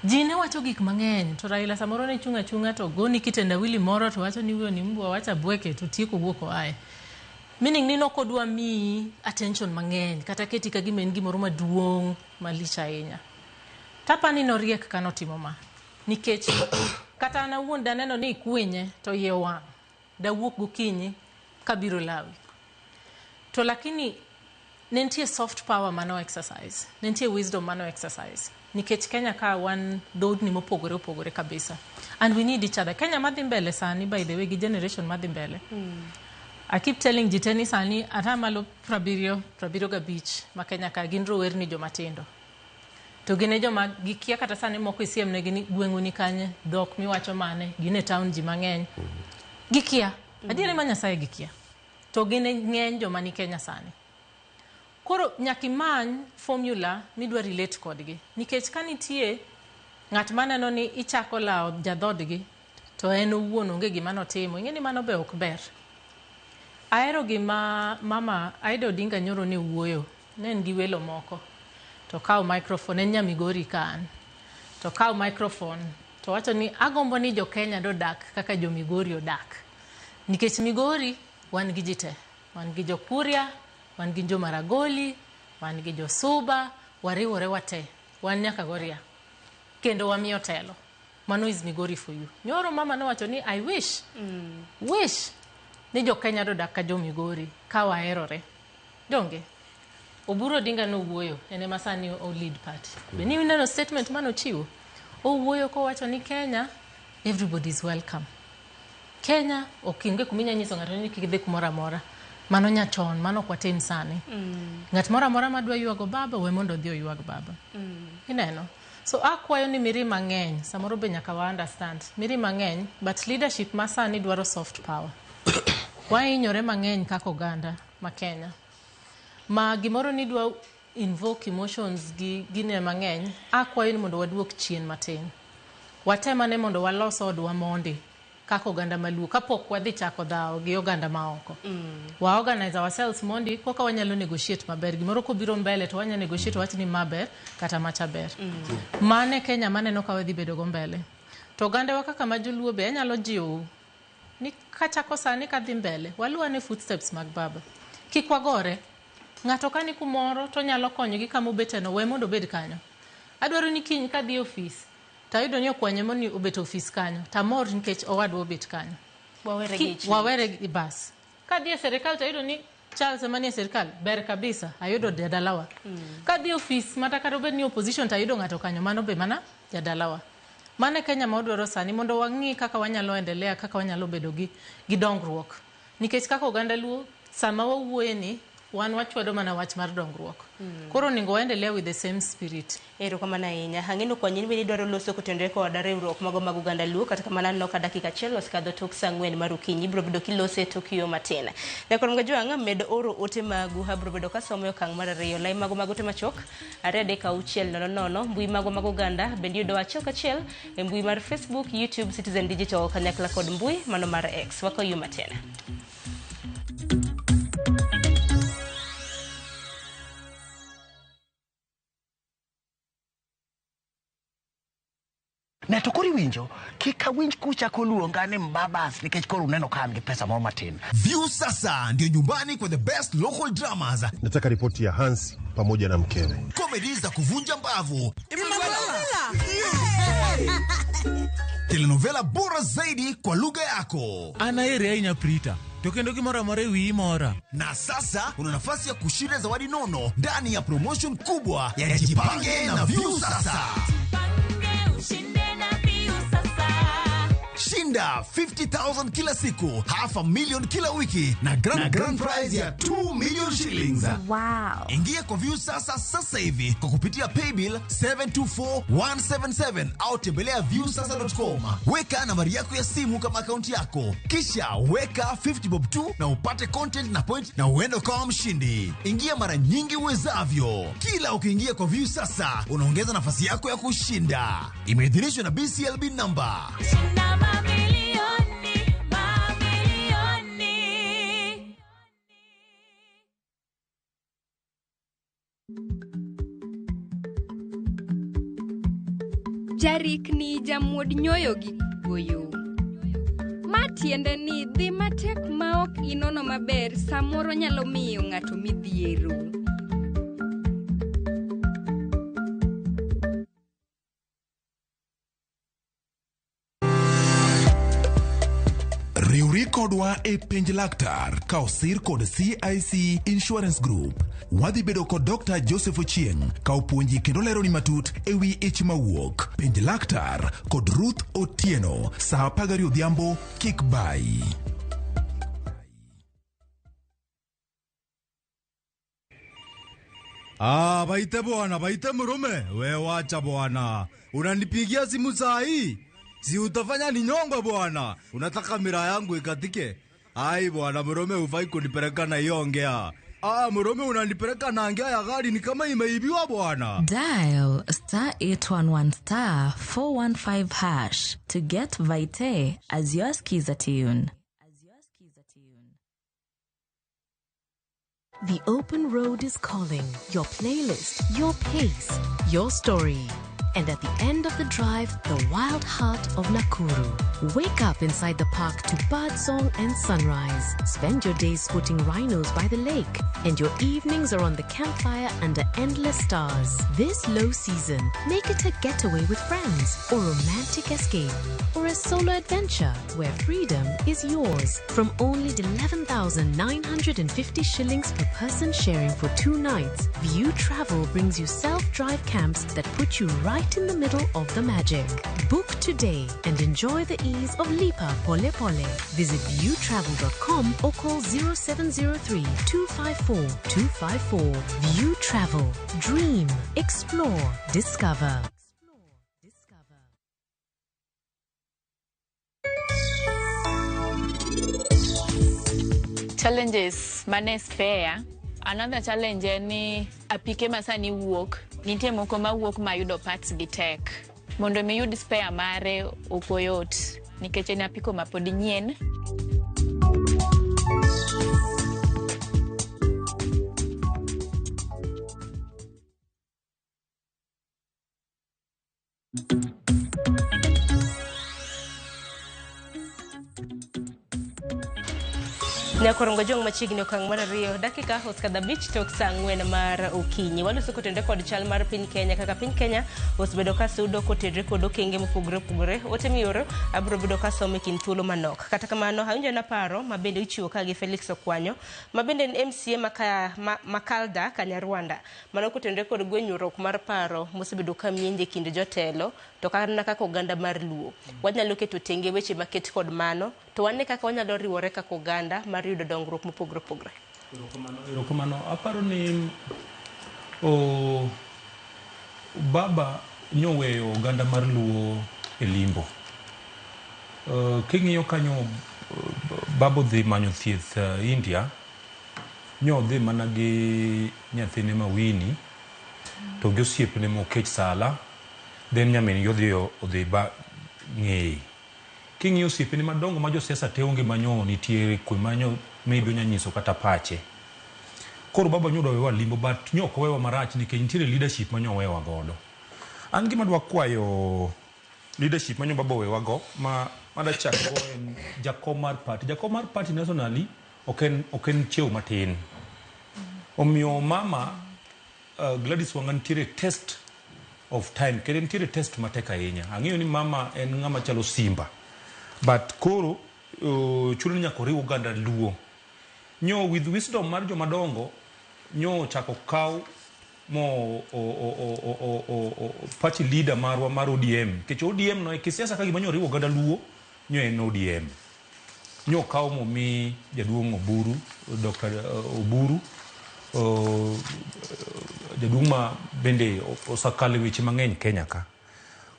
Ji ne wacho gik mang'eny to Raila samoro ne chung' achung'a to goni kitendawili moro to wacho ni huyo ni mbwa wacha bweke to tieko wuok oaye. Meaning ni nokodwa miyi attention mang'eny kata keti ka gima en gimoro maduong' malich ahinya. Tapani noriek kanotimo ma. Nikech kata an awuon daneno ni ikwinye to iye owang'. Dawuok gokinyi kabiro lawi. To lakini ne nitie soft power mano exercise. Ne nitie wisdom mano exercise. Nikech Kenya ka wan dhoutni mopogore opogore kabisa. And we need each other. Kenya madhi mbele sani by the way gi generation madhi mbele. I keep telling ji te ni sani atamalo 75 75 ma Kenya ka gin rowerni joma tindo. To gin e joma gikia kata sani moko isiem negi ni gweng'u ni kanye, dhok miwacho mane, gin e town ji mang'eny. Gikia. Adieri ma Nyasaye gikia. To gin e ng'eny joma ni Kenya sani. Koro nyaka imany formula midwa relate kodgi. Nikech ka nitie ng'at maneno ni ichako lawo jadhodgi to en owuon onge gima notimo, ing'e ni mano be ok ber. Ahero gima mama Aida Odinga nyoro ne wuoyo, ne en gi welo moko. To kawo microphone, en nya Migori ka an. To kawo microphone to wacho ni agombo ni jo Kenya dodak kaka jo Migori odak. Nikech Migori wan gi ji te. Wan gi jo Kuria, wan gi jo Maragoli, wan gi jo Suba, wariwore wate. Wan nyaka Goria. Kendo wamiyo telo. Mano is Migori for you. Nyoro mama nowacho ni I wish, wish ni jo Kenya dodak ka jo Migori ka waherore. Donge? Oburu Odinga nowuoyo, en ema sani o lead party. Be ni ineno statement manochiwo? Owuoyo kowacho ni Kenya, everybody is welcome. Kenya ok onge kuma inya nyiso ng'ato ni kik idhi kumoro amora. Mano nyachon, mano ok watim sani. Ng'at moro amora madwa ywago baba, we mondo odhi oywag baba. Ineno? So akwayo ni mirima ng'eny, samoro be nyaka wa understand. Mirima ng'eny, but leadership ma sani dwaro soft power. Wahinyore mang'eny kaka oganda ma Kenya. Ma gimoro ni dwa invoke emotions gi gine mang'eny, akwayo ni mondo waduok chien matin. Watem ane mondo walos odwa mondi kaka oganda maluo kapok wadhi chako dhawo gi oganda maoko. Wa organize ourselves mondi koka wanyalo negotiate maber. Gimoro kobiro mbele to wanya negotiate wach ni ma ber kata macha ber. Mane Kenya maneno ka wadhi bedo go mbele. To ogandawa kaka ma joluo be anyalo jiwo ni kachako sani kadhi mbele waluw ane footsteps mag baba. Kik wagore. Ng'ato ka ni kumoro to nyalo konyogi kama obeteno we mondo obed kanyo. Adwaro ni kiny kadhi e ofis tayudo ni okwanye moni obet e ofis kanyo tamor nikech owadwa obet kanyo. Wawere gi ich wawere gi bas. Kadhi e sirikal tayudo ni Charles ema nie sirkal ber kabisa ayudo jadalawa. Kadhi ofis mata kata obed ni opposition to ayudo ng'ato kanyo mano be mana jadalawa. Mano e Kenya ma wadwaro sani mondo wang'i kaka wanyalo endelea kaka wanyalo bedo gi dongruok. Nikech kaka oganda Luo sama wawuoye ni wan wachwado mana wach mar dongruok. Koro onego waendelea with the same spirit. Erokamano ahinya. Ang'eno kwa nyien bende idwaro loso kotenore kod riwruok mago mag oganda Luo kata kamano aneno ka dakika achiel osekadho tok saa 4 mar okinyi ibiro bedo kilose tok yo matin. Nyakwar Mgajwang' med oro ote magu abiro bedo kasomo e okang' mar 2 lai mago mag ote machuok 2 3 6 0 0 mbui mago mag oganda bende yudo achiel kachiel e mbui mar Facebook, YouTube, Citizen Digital kanyakla kod mbui mano mar X. Wako yo matin. Ne to koro iwinjo kik awinj kuchako luonga ni mbabas nikech koro uneno ka an gi pesa moro matin. Viusasa ndio nyumbani kwa the best local dramas. Nataka ripoti ya Hans pamoja na mkewe. Comedy za kuvunja mbavu. Telenovela bora zaidi kwa lugha yako. Anaere ahinya Prita. To kendo gimoro amora e wiyi mora. Na sasa una nafasi ya kushinda zawadi nono ndani ya promotion kubwa ya Jipange na Viusasa. Shinda 50,000 kila siku, 500,000 kila wiki na grand prize ya 2 million shillings. Wow. Ingia kwa Viusasa sasa hivi kwa kupitia paybill 724177 au tembelea viusasa.com. Weka nambari yako ya simu kama akaunti yako. Kisha weka 50 bob tu na upate content na point na uende ukawa mshindi. Ingia mara nyingi uwezavyo. Kila ukiingia kwa Viusasa unaongeza nafasi yako ya kushinda. Imeidhinishwa na BCLB number. Shinda mamilioni, mamilioni. Jarikni jamuod nyoyo gi goyo. Ma tiende ni dhi matek ma ok inono maber samoro nyalo miyo ng'ato midhiero. Riwri kodwa e Penj Laktar ka osir kod CIC Insurance Group. Wadhi bedo kod Dr. Joseph Ochieng' ka opuonji kendo leroni matut e wi ich mawuok. Penj Laktar kod Ruth Otieno saa 12 odhiambo kik bayi. Ah, baite bwana, baite murume. We wacha bwana. Unanipigia simu saa hii? Si utafanya ni nyongo bwana. Unataka mira yangu ikatike? Ai bwana, murume hufai kunipeleka na hiyo ongea. Ah, murume unanipeleka na ngea ya gari ni kama imeibiwa bwana. Dial star 811 star 415 hash to get Vite as your skiza tune. The open road is calling. Your playlist, your pace, your story. And at the end of the drive, the wild heart of Nakuru. Wake up inside the park to birdsong and sunrise. Spend your days spotting rhinos by the lake. And your evenings are on the campfire under endless stars. This low season, make it a getaway with friends, or romantic escape, or a solo adventure where freedom is yours. From only 11,950 shillings per person sharing for 2 nights, View Travel brings you self-drive camps that put you right in the middle of the magic. Book today and enjoy the ease of Lipa Pole Pole. Visit viewtravel.com or call 0703 254 254. View Travel. Dream. Explore. Discover. Challenges mane spare. Another challenge en ni apike ma sani wuok, nitie moko mawuok mayudo parts gi tek. Mondo mi yud spare mare ok oyot nikech en apiko ma pod nyien. Nyakorongo jong machiegni okang' mar ariyo dakika osekadho abich tok saa ang'wen mar okinyi. Waloso kotenore kod chal mar piny Kenya kaka piny Kenya osebedo ka sudo kotenore kod okenge mopogore opogore. Ote mioro abiro bedo ka somo e kind thuolo manok. Kata kamano awinjo na paro ma bende ichiwo ka gi Felix Okwanyo ma bende en MCA maka, ma, Makalda Kanyarwanda. Mano kotenore kod gwenyruok mar paro mosebedo ka mienje kind jotelo to kata kaka oganda mar Luo. Wanyalo keto tenge weche maket kod mano to wane kaka wanyalo riwore kaka oganda mar yudo dongruok mopogore opogore. Erokamano. Aparo ni baba nyoweyo oganda mar Luo e limbo. King'iyo kanyo baba odhi manyo thieth India, nyo odhi mana gi nyathine ma Winnie to gi osiepne mokech Sala, then nyamin gi odhi ba ng'eye. King'iyo osiepene madongo ma josiasa te onge manyo nitiere kwe manyo maybe onya nyiso kata pache. Koro baba nyo dwa wewa limbo but nyo ok owewa marach nikech nitiere leadership manyo owewa godo. An gima adwa kwayo leadership manyo baba owewa go ma madwa chako go en jakom mar party. Jakom mar party nationally ok en cheo matin. Omiyo mama Gladys Wanga nitiere test of time kendo nitiere test matek ahinya. Ang'eyo ni mama en ng'ama chalo simba. But koro chuno ni nyaka oriw oganda Luo. Nyo with wisdom mar joma dongo nyo ochako kaw mo o party leader marwa mar ODM nikech ODM no e kisiasa ka gima nyo oriwo oganda Luo nyo en ODM. Nyo okaw momi jaduong' Oburu, Dr. Oburu, jaduong' ma bende osekalo e weche mang'eny Kenya ka.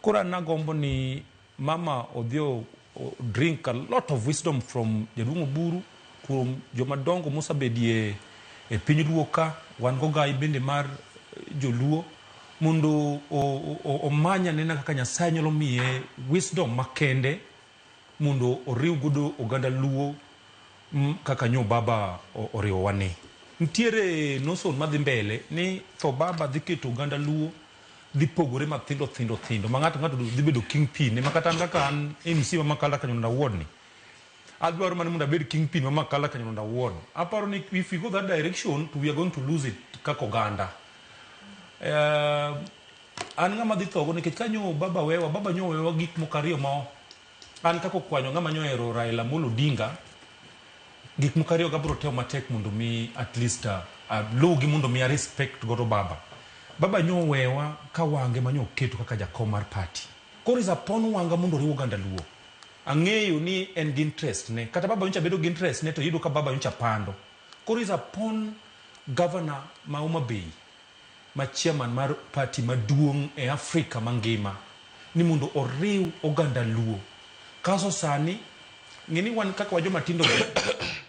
Koro an agombo ni mama odhi o drink a lot of wisdom from jaduong' Oburu kuom joma dongo mosebedie e piny Luo ka, wan gogai bende mar joluo mondo omany anena kaka Nyasaye nyalo miye wisdom makende mondo oriw godo oganda Luo kaka nyo baba oriwowa ni. Nitiere notion madhi mbele ni tho baba dhi keto oganda Luo dhi pogore mathindo thindo thindo ma ng'ato ng'ato dhi bedo kingpin ma kata an kaka an MC ma Makala Kanyonda Ward ni adwaro mana mondo abed kingpin ma Makala Kanyonda Ward. Aparo ni if we go that direction to we are going to lose it kaka oganda. An ng'ama dhi thogo nikech kanyo baba wewa, baba nyo wewa gik moko ariyo ma an kaka okwanyo ng'ama nyo ohero Raila Amolo Odinga gik moko ariyo gabiro temo matek mondo mi at least aluwgi mondo mi a respect godo baba. Baba nyo owewa ka wange manyo oketo kaka jakom mar party. Koro is upon wanga mondo oriw oganda Luo. Ang'eyo ni en gi interest ne. Kata baba nyocha bedo gi interest ne to iyudo ka baba nyocha pando. Koro is upon governor ma Homa Bay ma chairman mar party maduong' e Afrika mangima ni mondo oriw oganda Luo. Kaso sani ng'e ni wan kaka wa joma tindo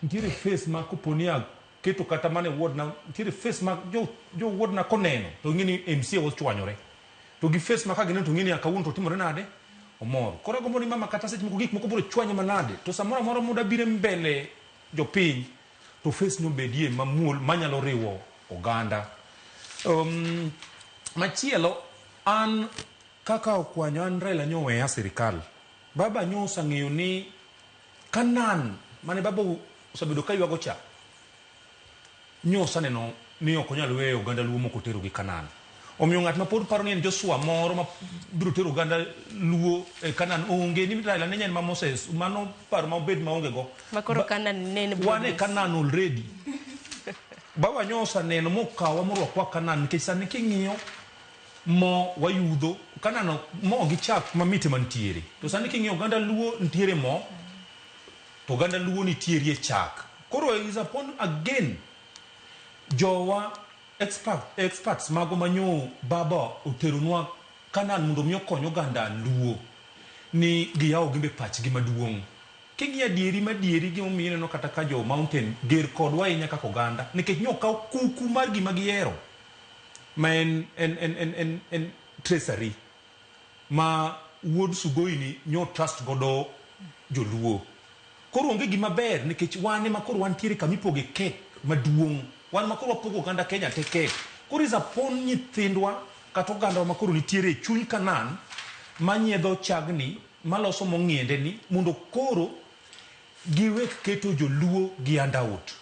nitiere face ma koponi aketo kata mana e ward na nitiere face ma jo ward na koneno to ng'e ni MCA ochwanyore. To gi face ma ka gineno to ng'e ni kawuono to timore nade? Omor. Koro agombo ni mama kata seche moko gik moko biro chwanye manade to samoro amora moda biro mbele jopiny to face no bedie mamuol manyalo riwo oganda. Machielo an kaka okwanyo an Raila nyo oweya sirikal. Baba nyo osang'eyo ni Kanan mane baba osebedo ka ywago cha nyo osaneno ni ok onyal weyo oganda Luo mok otero gi Kanan. Omiyo ng'at ma pod paro ni en Joshua moro ma biro tero oganda Luo e Kanan onge ni Raila ne en ma Moses mano paro ma obed maonge go. Makoro Kanan ne en Wan e Kanan already. Baba nyo osaneno mokawa morwakwa Kanan nikech sani king'iyo mo wayudho Kanan mo gi chak mamit ema nitiere. To sani king'iyo oganda Luo nitiere mo to oganda Luo nitiere chak. Koro is upon again jowa experts mago manyo baba oteronwa Kanan mondo mi okony oganda Luo ni giyawo gimbe pachgi maduong'. King'iyo adieri madieri gimomiyo ineno kata ka jo mountain ger kodwa ahinya kaka oganda nikech nyo okaw kuku mar gima gihero ma en treasury ma wuod Sugoi ni nyo trust godo joluo. Koro onge gima ber nikech wan ema koro wantiere kama ipoge kek maduong'. Wan ma koro wapogo oganda Kenya te kek. Koro is upon nyithindwa kata ogandawa ma koro nitiere e chuny Kanan manyiedho chagni maloso mong'iende ni mondo koro Giwek keto joluo gi handout.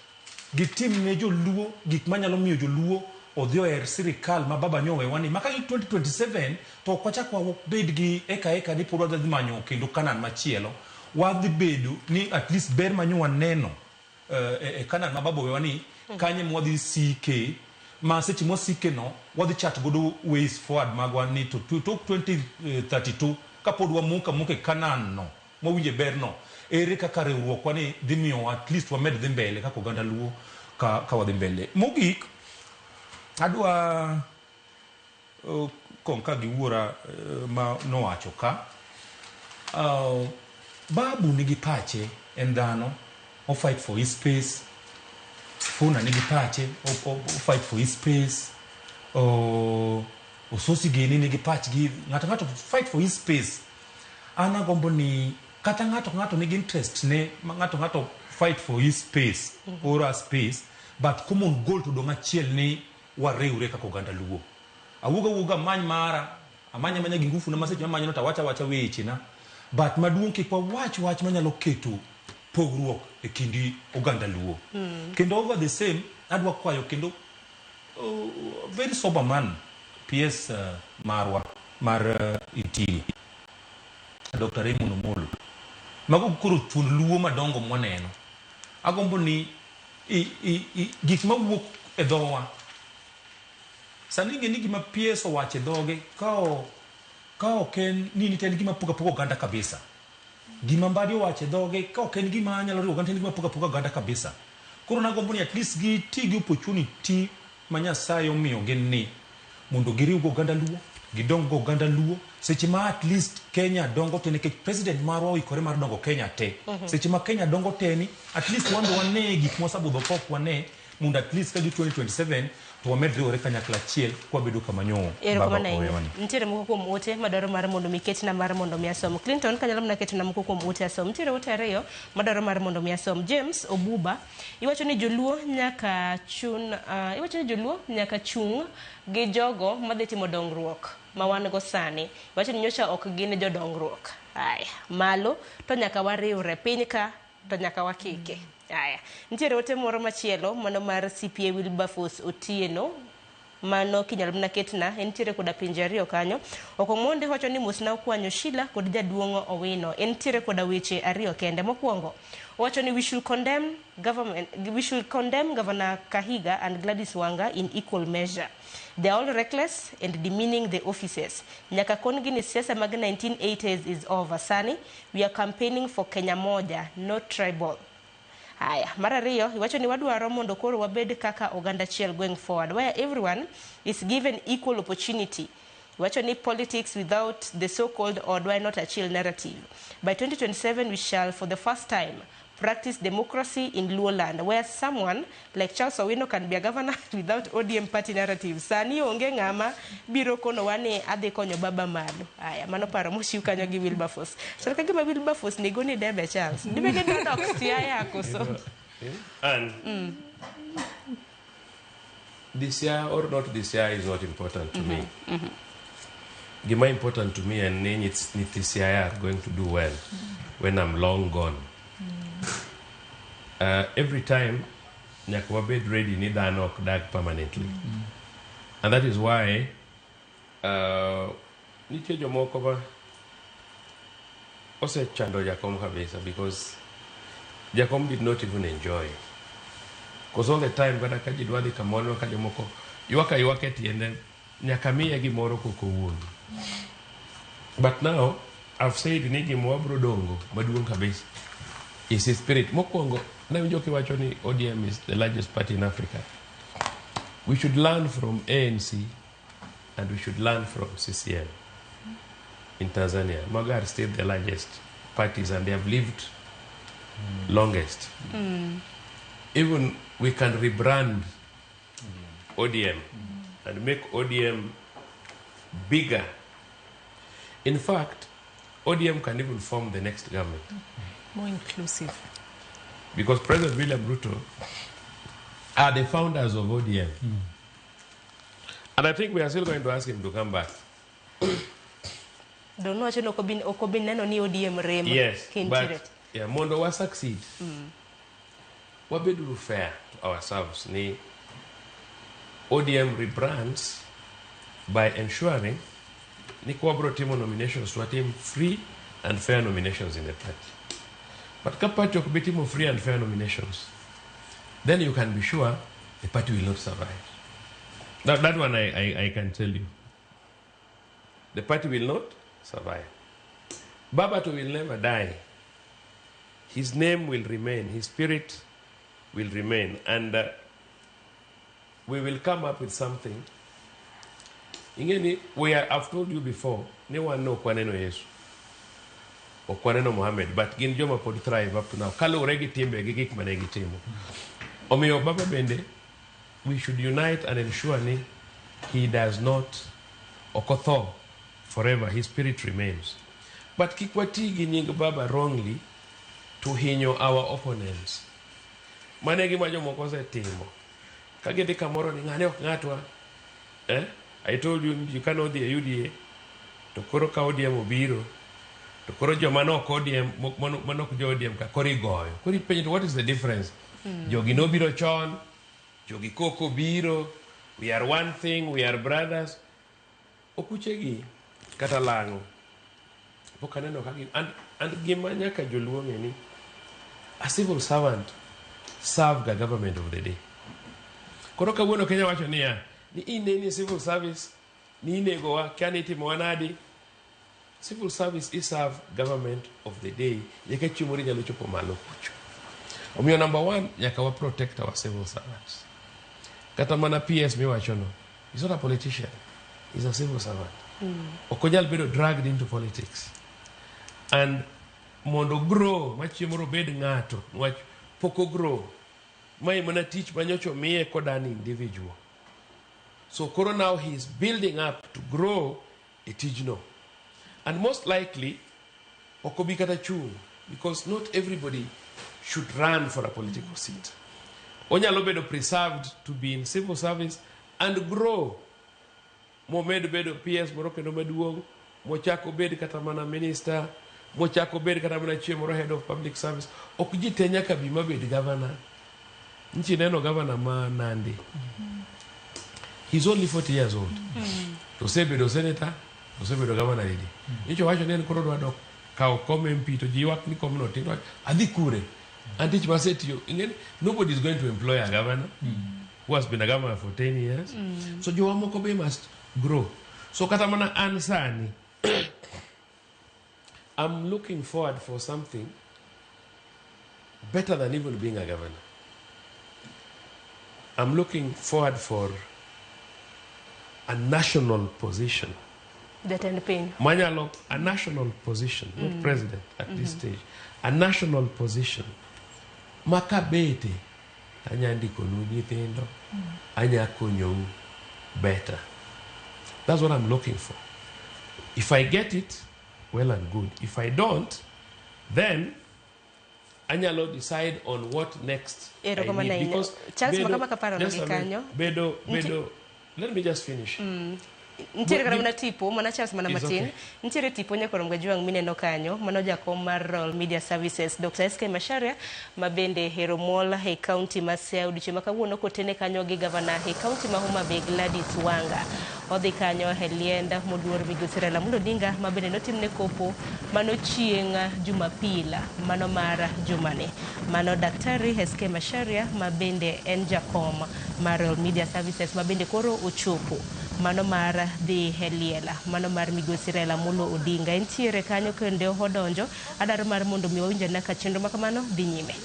Gitim ne joluo gik manyalo miyo joluo odhi oher sirikal ma baba nyowewa ni maka gi 2027 to ok wachak wabed gi eka eka ni pod wadhi manyo kendo Canaan machielo. Wadhi bedo ni at least ber manyo waneno e Canaan ma baba owewa ni kanye mwadhi sike ma seche mwasike no wadhi chat godo ways forward magwa ni to tok 2032 kapod wamuka muka e Canaan no mwawinje ber no ere kaka riwruokwa ni dhi miyowa at least wamed dhi mbele kaka oganda luo ka wadhi mbele. Mogik adwa konka gi wuora ma nowacho ka babu nigi pache en dhano o fight for his space. Funa nigi pache o fight for his space. Ososi gini nigi pachgi ng'ato fight for his space. An agombo ni kata ng'ato nigi interest ne ng'ato fight for his space or a space, but common goal to dong' achiel ni wariwre kaka oganda luo. Awuoga many mara amanya gi ngufu na maseche mamanyo to awacha weche na, but maduong' kik wawach wach manyalo keto pogruok e kind oganda luo. Kendo over the same adwa kwayo kendo very sober man PS marwa mar Itiri Dr. Raymond Omolo. Mago koro thuon luo madongo mwaneno. Agombo ni gik mawuok e dhowa. Sani ing'e ni gima PS owacho e dhoge ka ok en ni to en gima pogo apoga oganda kabisa. Gima Mbadi owacho e dhoge ka ok en gima nyalo riwo oganda, en gima pogo apoga oganda kabisa. Koro nagombo ni at least giti gi opportunity ma Nyasaye omiyogi ni mondo giriw go oganda luo, gidong go oganda luo. Seche ma at least Kenya dongo te, nikech president marwa oikore mar dongo Kenya te. Seche ma Kenya dongo te ni at least wan be wane gik mwasebudho ka ok wane, mondo at least ka gi 2027 to wamed riwore kanyakla achiel kwabedo kama nyo baba owewa ni. Nitiere moko kuom ote madwaro mar mondo mi ketna mar mondo mi asom. Clinton kanyalo mana ketna moko kuom ote asom. Nitiere ote ariyo madwaro mar mondo mi asom. James Obuba iwacho ni joluo nyaka chun iwacho ni joluo nyaka chung gi jogo madhi timo dongruok ma wan go sani. Iwacho ni nyocha ok gin jodongruok. Aya, malo to nyaka wariwre piny ka to nyaka wakike. Aya, nitiere ote moro machielo mano mar CPA Wilberforce Otieno mano kinyalo mana ketna entiere koda pinje ariyo kanyo. Okomonde wacho ni mosna okwanyo Sheila kod jaduong' Owino. Entiere koda weche ariyo kende. Mokwongo owacho ni we should condemn Governor Kahiga and Gladys Wanga in equal measure. They are all reckless and demeaning the offices. Nyaka kon gi ni siasa mag 1980s is over. Sani we are campaigning for Kenya moja, not tribal. Aya, mar ariyo iwacho ni wadwaro mondo koro wabed kaka oganda achiel going forward, where everyone is given equal opportunity. Iwacho ni politics without the so-called odwa not achiel narrative. By 2027 we shall for the first time practice democracy in Luo land, where someone like Charles Owino can be a governor without ODM party narrative. Sani onge ng'ama biro kono wane adhi konyo baba malo. Aya, mano paro moshiw kanyo gi Wilberforce. Chal ka gima Wilberforce nego ni debe Charles. Debe ni dok Siaya koso. And this year or not this year is not important to me. Gima important to me and ni nyithi Siaya are going to do well when I'm long gone. Every time nyaka wabed ready ni dhano ok dag permanently. And that is why nitie jomoko ma osechando Jakom kabisa, because Jakom did not even enjoy. Because all the time kata ka ji dwa dhi kamoro ka jomoko ywak e tiende nyaka miye gimoro koko wuon. But now I've said ni gima wabro dongo maduong' kabisa is his spirit. Mokwongo nawinjo kiwacho ni ODM is the largest party in Africa. We should learn from ANC and we should learn from CCM in Tanzania. Mago are still the largest parties and they have lived longest. Even we can rebrand ODM and make ODM bigger. In fact, ODM can even form the next government. More inclusive. Because President William Ruto are the founders of ODM. And I think we are still going to ask him to come back. Don't know ok obi neno ni ODM rem. Yes, but Yeah, mondo wa succeed wabeduru fair to ourselves ni ODM rebrands by ensuring ni ka wabro timo nominations to watim free and fair nominations in the party. But ka party ok bi timo free and fair nominations, then you can be sure the party will not survive. That one I can tell you. The party will not survive. Baba to will never die. His name will remain. His spirit will remain. And we will come up with something. Ingeni, I've told you before, ne wan ok waneno Yesu. Ok waneno Muhammad, but gin joma pod thrive up to now. Kaluwore gi timbe gi gik mane gitimo. Omiyo Baba bende, we should unite and ensure ni he does not ok otho forever. His spirit remains. But kik wati gi nying Baba wrongly to hinyo our opponents. Mano e gima jomoko osetimo. Ka gidhi kamoro ni ng'ane ok ng'atwa. Eh? I told you you cannot dhi e UDA. To koro ka ODM obiro, to koro joma nok ODM, manok jo ODM ka koro igoyo. Koro ipenjo to what is the difference? Jogi nobiro chon, jogi koko biro, we are one thing, we are brothers. Okuchegi kata lang'o. Pok aneno ka gin and gima nyaka joluo ng'e ni a civil servant serve the government of the day. Koro kawuono Kenya wacho niya, ni in ne ni civil service, ni inegowa, kia ni itimowa nadi. Civil service is serve government of the day. Nyaka chieng' moro inyalo chopo malo kucho. Omiyo number one, nyaka wa protect our civil servants. Kata mana PS miwachono, he's not a politician, he's a civil servant. Ok onyal bedo dragged into politics. And mondo grow, ma chieng' moro obed ng'ato, niwach pok o grow. Mae mana tich manyocha omiye koda an individual. So koro now he is building up to grow e tijno. And most likely, ok obi kata chung', because not everybody should run for a political seat. Onyalo bedo preserved to be in civil service and grow. Momed bedo PS moro kendo maduong', mochak obed kata mana minister, mochak obed kata mana chieng' moro head of public service. Ok ji te nyaka bi mabed governor. Nchi neno governor ma Nandi. He's only 40 years old. To osebedo senator, osebedo governor already. Nyocha wacho ni en koro odwa dok kawo kom MP to ji ywak ni komno tin. Adhi kure. An tich masetiyo, ing'eni, nobody is going to employ a governor who has been a governor for 10 years. So jowa moko be must grow. So kata mana an sani, I'm looking forward for something better than even being a governor. I'm looking forward for a national position. Jatend piny. Manyalo, a national position, not president at this stage. A national position. Makabete, anya ndikonu nyithindo, anya konyou better. That's what I'm looking for. If I get it, well and good. If I don't, then anyalo decide on what next I need. Because Charles Makama kaparo just a minute, kanyo. Bedo, let me just finish. Nitiere kata mana tipo mana Charles mana It's matin. okay. Nitiere tipo nyakoro Mgajuang mineno kanyo mano jakom mar Royal Media Services Dr. SK Macharia ma bende hero mol e county ma Siaya odiochieng' ma kawuono kotene kanyo gi gavana e county ma Homa Bay Gladys Wanga. Odhi kanyo e liend moduor migosi Raila Amolo Odinga ma bende notimne kopo mano chieng' Jumapil mano mar jumani. Mano Daktari SK Macharia ma bende en jakom mar Royal Media Services ma bende koro ochopo mano mar dhi e liel mano mar migosi Raila Amolo Odinga. Entiere kanyo kendo odonjo adwaro mar mondo mi wawinj ane ka chenro ma kamano dhi nyime.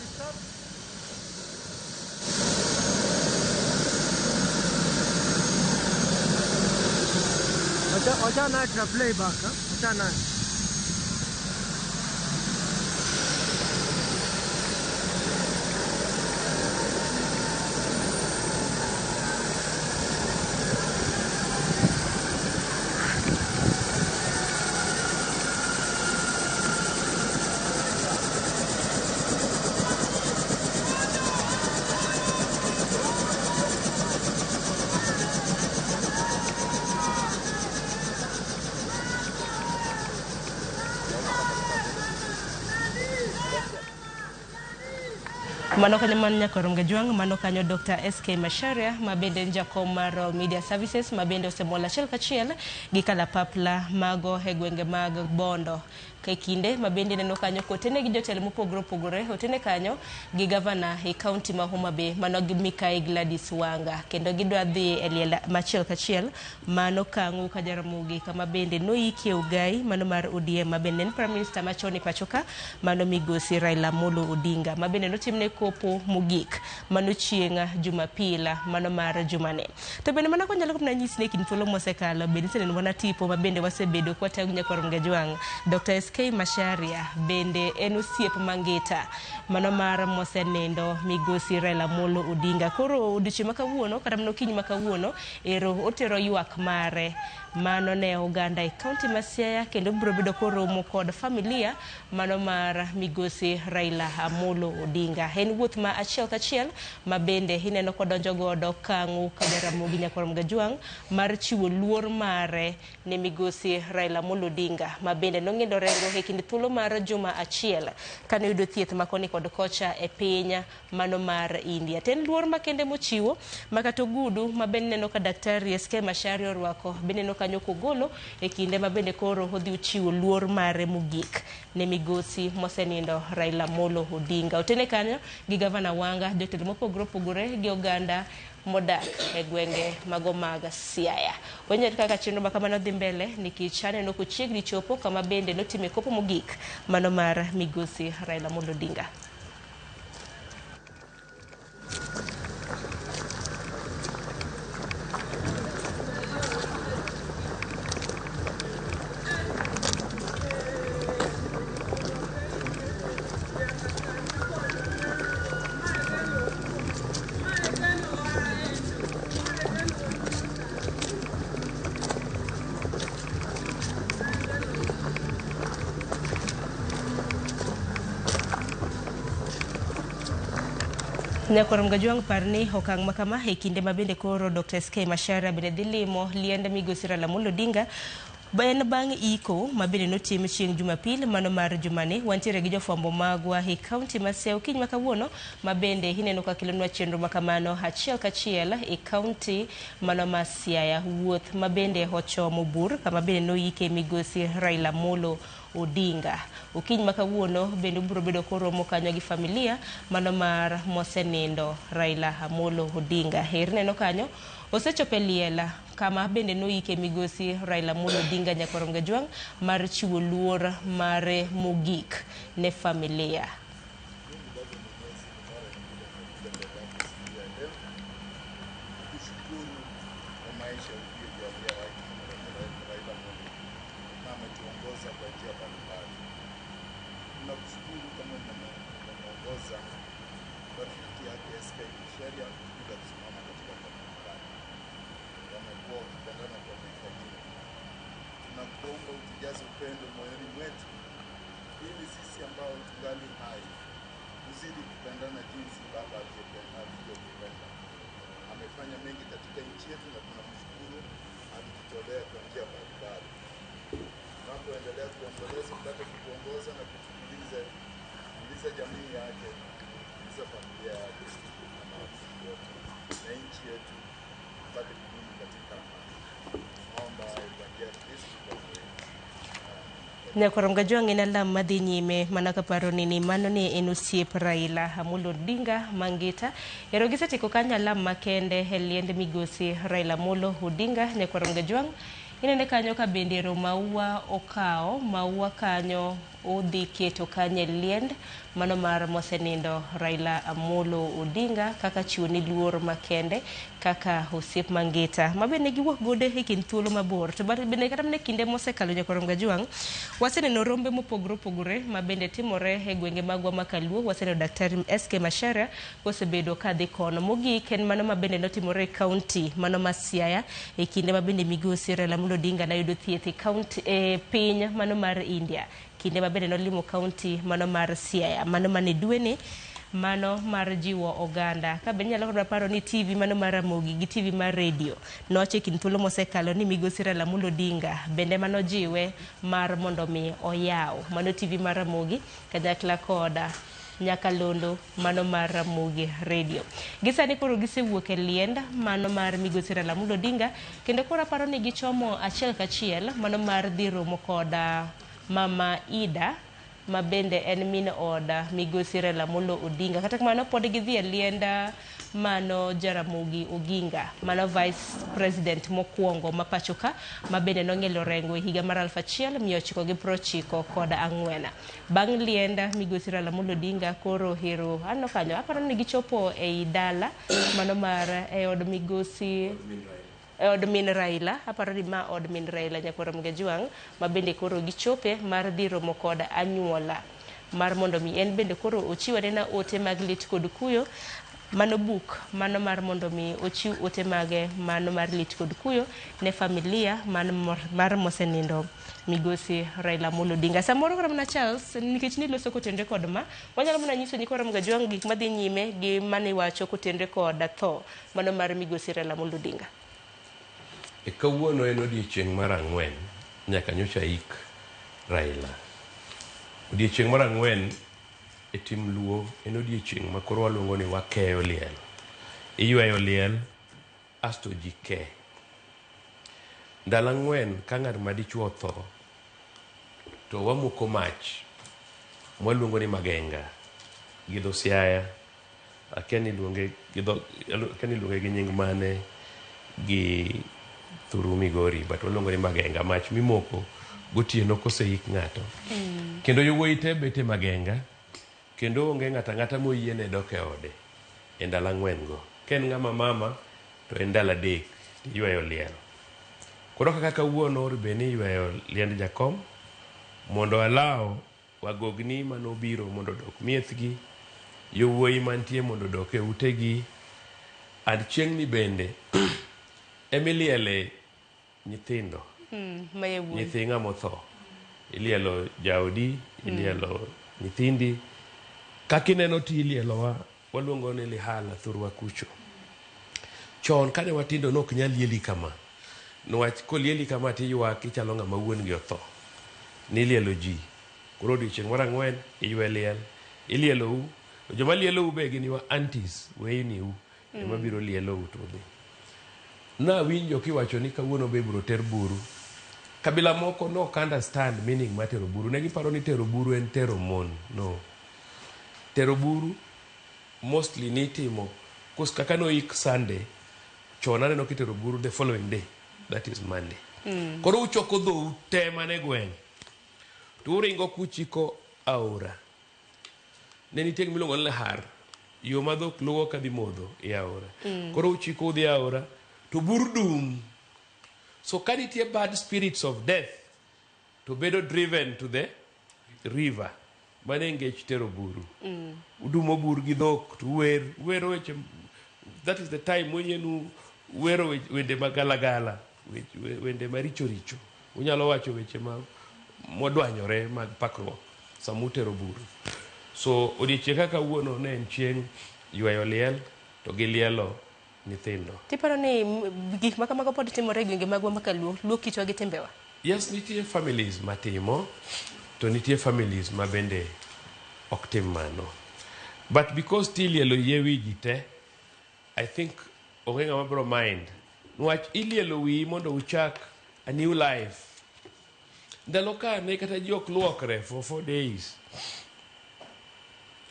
Wacha naye tuna playback, wacha naye. Mano kanyo man nyakorom Gajwang', mano kanyo Dr. SK Macharia ma bende en jakom mar Royal Media Services ma bende osemol achiel kachiel gi kalapapla mago e gwenge mag Bondo. E kinde ma bende ineno kanyo kotene gi jotelo mopogore opogore, otene kanyo gi gavana e kaunti ma Homa Bay mano gi Mikai Gladys Wanga, kendo gidwa dhi e liel machiel kachiel mano Kang'u ka Jaramogi kama bende noikie Ugai mano mar ODM ma bende en Prime Minister machon e pacho ka mano migosi Raila Amolo Odinga ma bende notimne kopo mogik mano chieng' Jumapil mano mar jumani. To bende mano konyalo mana nyisi ni kind thuolo mosekalo bende iseneno mana tipo ma bende wasebedo kwatago nyakwar Gajwang'. Dr. SK Macharia bende en osiep mangita mano mar mosenindo migosi Raila Amolo Odinga. Koro odiochieng' ma kawuono kata mana okinyi ma kawuono ero otero ywak mare mano ne oganda e kaunti ma Siaya kendo biro bedo koromo kod familia mano mar migosi Raila Amolo Odinga. En wuoth ma achiel kachiel ma bende ineno kodonjo godo Kang'u ka Jaramogi nyakwar Gajwang' mar chiwo luor mare ne migosi Raila Amolo Odinga ma bende nong'indo rengo e kind thuolo mar juma achiel kane oyudo thieth ma koni kod kocha e piny mano mar India. To en luor makende mochiwo ma kata ogudu ma bende neno ka Daktari SK Macharia orwako bende neno kanyo kogolo e kinde ma bende koro odhi ochiwo luor mare mogik ne migosi mosenindo Raila Amolo Odinga. Otene kanyo gi gavana Wanga, jotelo mopogore opogore gi oganda modak e gwenge mago mag Siaya. Wanyalo kaka chenro ma kamano dhi mbele nikech aneno kochiegni chopo kama bende notime kopo mogik mano mar migosi Raila Amolo Odinga. Nyakwar Gajwang' par ni okang' ma kama e kinde ma bende koro Dr. SK Macharia bende dhi limo liend migosi Raila Amolo Odinga en bang' iko ma bende notim chieng' Jumapil mano mar jumani. Wantiere gi jofwambo magwa e kaunti ma Siaya okinyi ma kawuono ma bende ineno ka kelonwa chenro ma kamano achiel kachiel e kaunti mano ma Siaya. Wuoth ma bende ochomo bur kama bende noike migosi Raila Amolo Odinga. Okinyi ma kawuono bende ubiro bedo koromo kanyo gi familia mano mar mosenindo Raila Amolo Odinga. Eri neno kanyo osechopo e liel kama bende noike migosi Raila Amolo Odinga nyakwar Gajwang' mar chiwo luor mare mogik ne familia. Nyakwar Gajwang' en alam madhi nyime mana kaparo ni mano ni en osiep Raila Amolo Odinga mangita. Ero gisetieko kanyo alam makende e liend migosi Raila Amolo Odinga. Nyakwar Gajwang' inene kanyo ka bende ero maua okawo maua kanyo odhi keto kanyo e liend mano mar mosenindo Raila Amolo Odinga kaka chiwo ni luor makende kaka osiep mangita ma bende giwuok godo e kind thuolo mabor. To bende kata mana kinde mosekalo nyakwar Gajwang' waseneno rombe mopogore opogore ma bende timore e gwenge magwa ma Kaluo. Waseneno Daktari SK Macharia kosebedo kadhi kono. Mogik en mano ma bende notimore e kaunti mano ma Siaya e kinde ma bende migosi Raila Amolo Odinga noyudo thieth e kaunti e piny mano mar India. Kinde ma bende nolimo kaunti mano mar Siaya mano mane dweni mano mar jiwo oganda. Ka bende nyalo paro ni TV mano mar Ramogi gi TV mar radio nowacho e kind thuolo mosekalo ni migosi Raila Amolo Odinga bende manojiwe mar mondo mi oyaw mano TV mar Ramogi kanyakla koda nyakalondo mano mar Ramogi Radio. Gisani koro gisewuok e liend mano mar migosi Raila Amolo Odinga kendo koro aparo ni gichomo achiel kachiel mano mar dhi romo koda mama Ida ma bende en min oda migosi Raila Amolo Odinga. Kata kamano pod gidhi e liend mano Jaramogi Oginga, mano vice president mokwongo ma pacho ka ma bende nong'ielo rengo e higa mar 1994. Bang' liend migosi Raila Amolo Odinga koro hero aneno kanyo aparo ni gichopo ei dala mano mar e od migosi e od min Raila, aparo ni ma od min Raila nyakwar Ramogi Ajwang' ma bende koro gichope mar dhi romo kod anyuola mar mondo mi en bende koro ochiw anena ote mag lit kod kuyo mano buk mano mar mondo mi ochiw ote mage mano mar lit kod kuyo ne familia man mar mosenindo migosi Raila Amolo Odinga. Samoro kata mana Charles, nikech niloso kotenre kod ma, wanyalo mana nyiso nyikwa Ramogi Ajwang' gik madhi nyime gi maniwacho kotenre kod tho mano mar migosi Raila Amolo Odinga. E kawuono en odiechieng' mar ang'wen nyaka nyocha ik Raila. Odiechieng' mar ang'wen e tim Luo en odiechieng' ma koro waluongo ni wakeyo liel. Iyweyo liel asto ji ke. Ndalo ang'wen ka ng'at ma dichuo otho to wamoko mach mwaluongo ni magenga gi dho Siaya. Akia ni iluonge gi dho akia ni iluonge gi nying mane gi thuru Migori but waluongo ni magenga mach mimoko gotieno koseik ng'ato. Kendo yowuoyi te bet e magenga kendo onge ng'ato ang'ata moyiene dok e ode e ndalo ang'wen go. Ka en ng'ama mama to en ndalo adek tiyweyo liel. Koro kaka kawuono bed ni iyweyo liend jakom mondo allow wagogni manobiro mondo odok miechgi, yowuoyi mantie mondo odok e utegi, and chieng'ni bende emiliele nyithindo ma yawuoyi. nyithi ng'ama otho. Ilielo jaodi, ilielo nyithindi. Kaka ineno ti ilielowa, waluongo ni lihala thurwa kucho. Chon kane watindo nok nyal lieli kama. Niwach kolieli kama tiywak ichalo ng'ama wuon gi otho. Nilielo ji. Koro odiochieng' mar ang'wen iywe liel. Ilielou. To joma lielou be gin your aunties, weyniu ema biro lielou to udhi. Nawinjo kiwacho ni kawuono be ibiro ter buru. Kabila moko no ok understand meaning mar tero buru. Ne giparo ni tero buru en tero mon. No. Tero buru mostly nitimo kos kaka noik Sunday, chon aneno kitero buru the following day, that is Monday. Koro uchoko dhou te mane gweng' to uringo kuchiko aora. Ne nitie gimiluongo ni lahar, yo ma dhok luwo kadhi modho e aora. Koro uchiko udhi aora to bur dum. So ka nitie bad spirits of death to bedo driven to the river. Mano e ngech tero buru. Udumo bur gi dhok to uwer, uwero weche that is the time moyienu wero wende magalagala, wende maricho richo. Unyalo wacho weche ma modwanyore mag pakruok sama utero buru. So odiechieng' kaka kawuono ne en chieng' yweyo liel to gi lielo nyithindo. Tiparo ni gik ma kamago pod timore e gwenge magwa ma kaluo, luo kitwa gi timbewa? Yes, nitie families matimo to nitie families ma bende ok tim mano. But because ti ilielo yie wi ji te, I think onge ng'ama biro mind. Niwach ilielo wiyi mondo uchak a new life. Ndalo ka ne kata ji ok luokre for 4 days.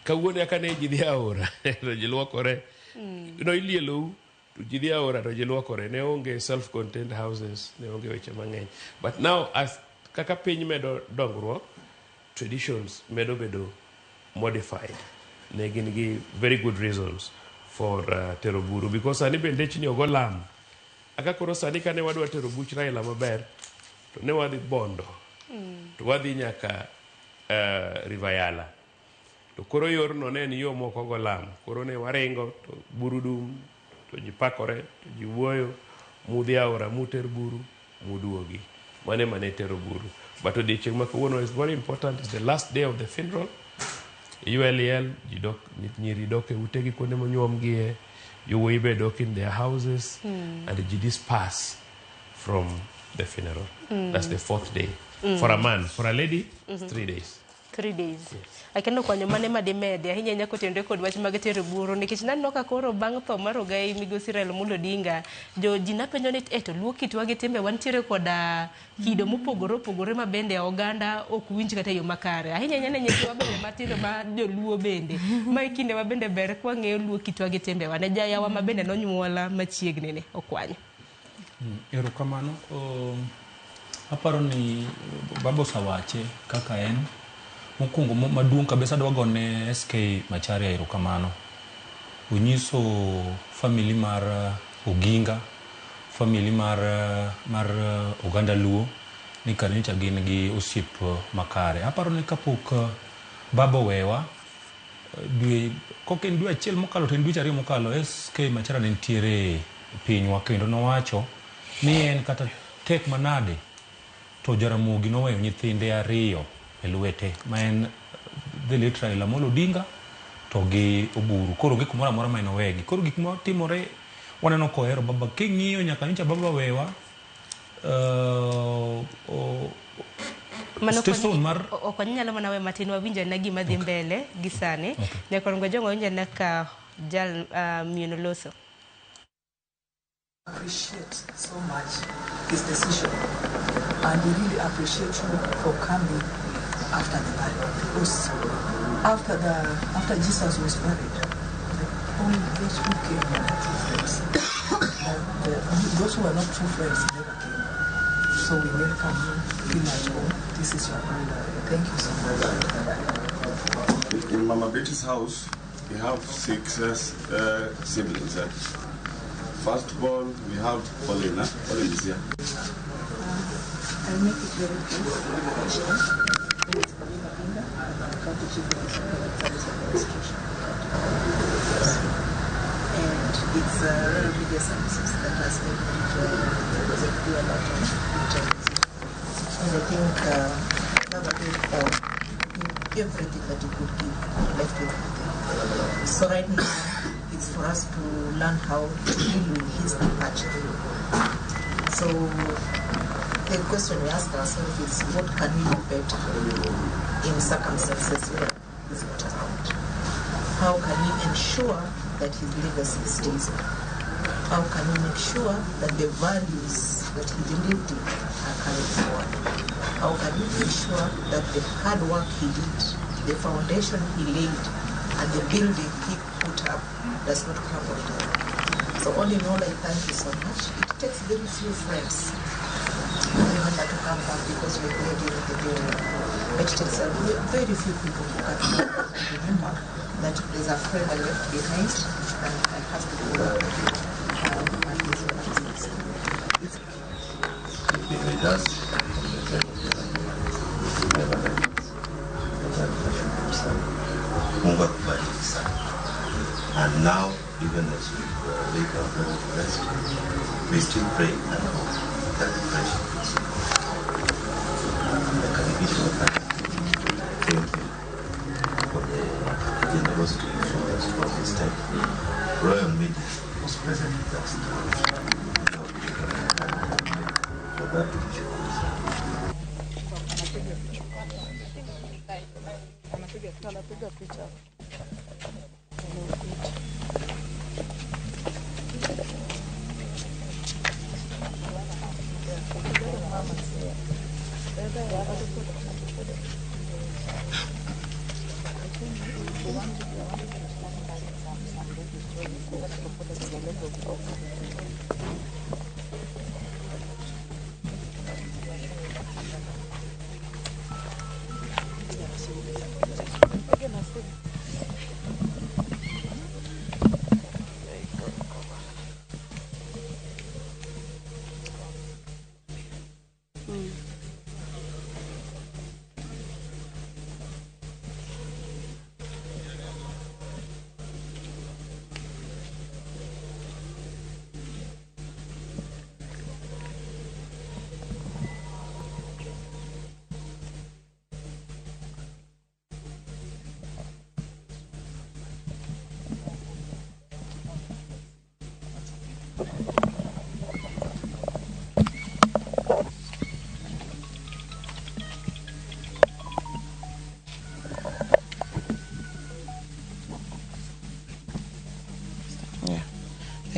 Kawuono eka ne ji dhi aora to ji luokore. No ilielou to ji dhi aora to ji luokore. Ne onge self contained houses, ne onge weche mang'eny. But now as kaka piny medo dongruok, traditions medo bedo modified. Ne gin gi very good reasons for tero buru because sani be ndechni ogo lam. Aka koro sani kane wadwa tero buch Raila maber to ne wadhi Bondo to wadhi nyaka River Yala. To koro yorno ne en yo mok ogo lam. Koro ne waringo to buru dum to ji pakore to ji wuoyo mudhi aora muter buru muduogi. Mano ema ne tero buru. But odiechieng' ma kawuono is very important. It's the last day of the funeral. Iywe liel, ji dok, nyiri dok e utegi kuonde monyuomgie, yowuoyi be dok in their houses, and ji disperse from the funeral. That's the fourth day. For a man, for a lady, it's 3 days. 3 days. Akendo kwanyo mane madimede ahinya ahinya kotenore kod wach mag tero buru nikech naneno ka koro bang' tho mar ogai migosi Raila Amolo Odinga jo ji napenjo ni to luo kitwa gi timbe wantiere koda kido mopogore opogore ma bende oganda ok winj kata e yo makare ahinya ahinya ne nyithiwa bende matindo ma joluo bende ma e kinde ma bende ber kwang'eyo luo kitwa gi timbewa ne jayawa ma bende nonyuola machiegni ni okwanyo. Erokamano. Aparo ni baba osewache kaka en. Mokwongo maduong' kabisa adwa gone SK Macharia erokamano. Onyiso family mar Oginga, family mar oganda Luo ni kanyocha gin gi osiep makare. Aparo ni kapok baba owewa dwe kok en dwe achiel mokalo to en dweche ariyo mokalo, SK Macharia ne nitiere pinywa kendo nowacho ni en kata tek manade to Jaramogi noweyo nyithinde ariyo e lwete ma en the late Raila Amolo Odinga to gi Oburu. Koro onge kumoro amora ma en owegi. Koro gik matimore waneno kohero baba. King'iyo nyaka nyocha baba wewa station mar ok wanyalo mana we matin wawinjo na gima dhi mbele gi sani. Nyakorongo jongo winjo na ka jal miyono loso. Appreciate so much his decision, and we really appreciate you for coming after the burial, because after Jesus was buried, only those who came were the true friends. Those who were not true friends never came. So we welcome you. Feel at home. This is your brother. Thank you so much. In Mama Betty's house, we have 6 siblings. First of all, we have Paulina. Paulina is here. I'll make it very brief. It's Paulina Binga. I'm the County Chief Officer for the Service Administration. And it's Royal Media Services that has helped me because I do a lot of interviews. And I think Baba gave all, everything that he could give, left with nothing. So right now, it's for us to learn how to deal with his departure. So the question we ask ourselves is, what can we do better in circumstances where he's not around? How can we ensure that his legacy stays on? How can we make sure that the values that he believed in are carried forward? How can we make sure that the hard work he did, the foundation he laid, and the building he put up does not crumble down? So all in all, I thank you so much. It takes very few friends to remember to come back because we're here during the burial. But it takes very few people who can come back and remember that there's a friend I left behind and I have to go back and this one. It does. Mungu akubariki sana. And now, even as we lay our brother to rest, we still pray and hope that the friendship will continue. Thank you for the generosity you showed us for this time. Royal Media was present with us. For that, we should sana. Anapiga picha.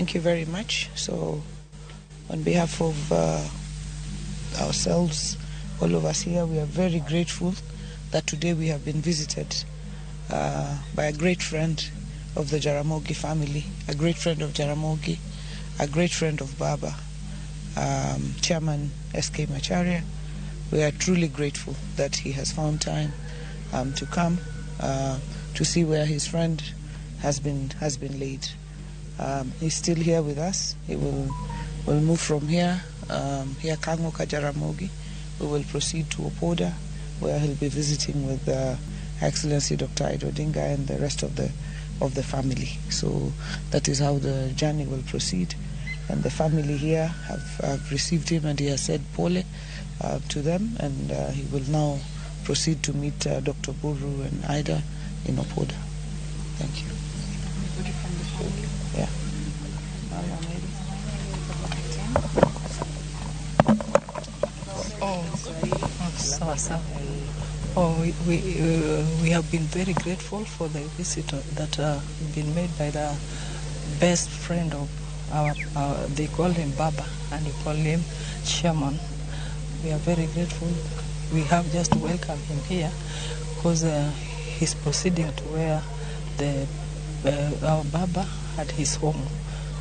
Thank you very much. So, on behalf of ourselves, all of us here, we are very grateful that today we have been visited by a great friend of the Jaramogi family, a great friend of Jaramogi, a great friend of Baba, Chairman S.K. Macharia. We are truly grateful that he has found time to come to see where his friend has been laid. He's still here with us. He will move from here, here Kang'o Kajaramogi. We will proceed to Opoda, where he'll be visiting with Excellency Dr. Ida Odinga and the rest of the family. So that is how the journey will proceed. And the family here have received him, and he has said pole to them, and he will now proceed to meet Dr. Buru and Ida in Opoda. Thank you. Yeah. Oh, sawa. Oh, we have been very grateful for the visit that been made by the best friend of our they call him Baba and they call him Chairman. We are very grateful. We have just to welcome him here because he's proceeding to where the our Baba had his home.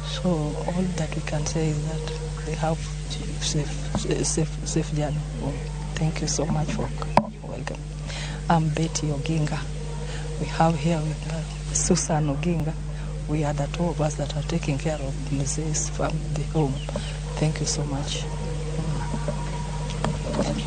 So all that we can say is that they have safe journey home. Thank you so much for welcome. I'm Betty Oginga. We have here with Susan Oginga. We are the two of us that are taking care of Mrs. family home. Thank you so much. Thank you.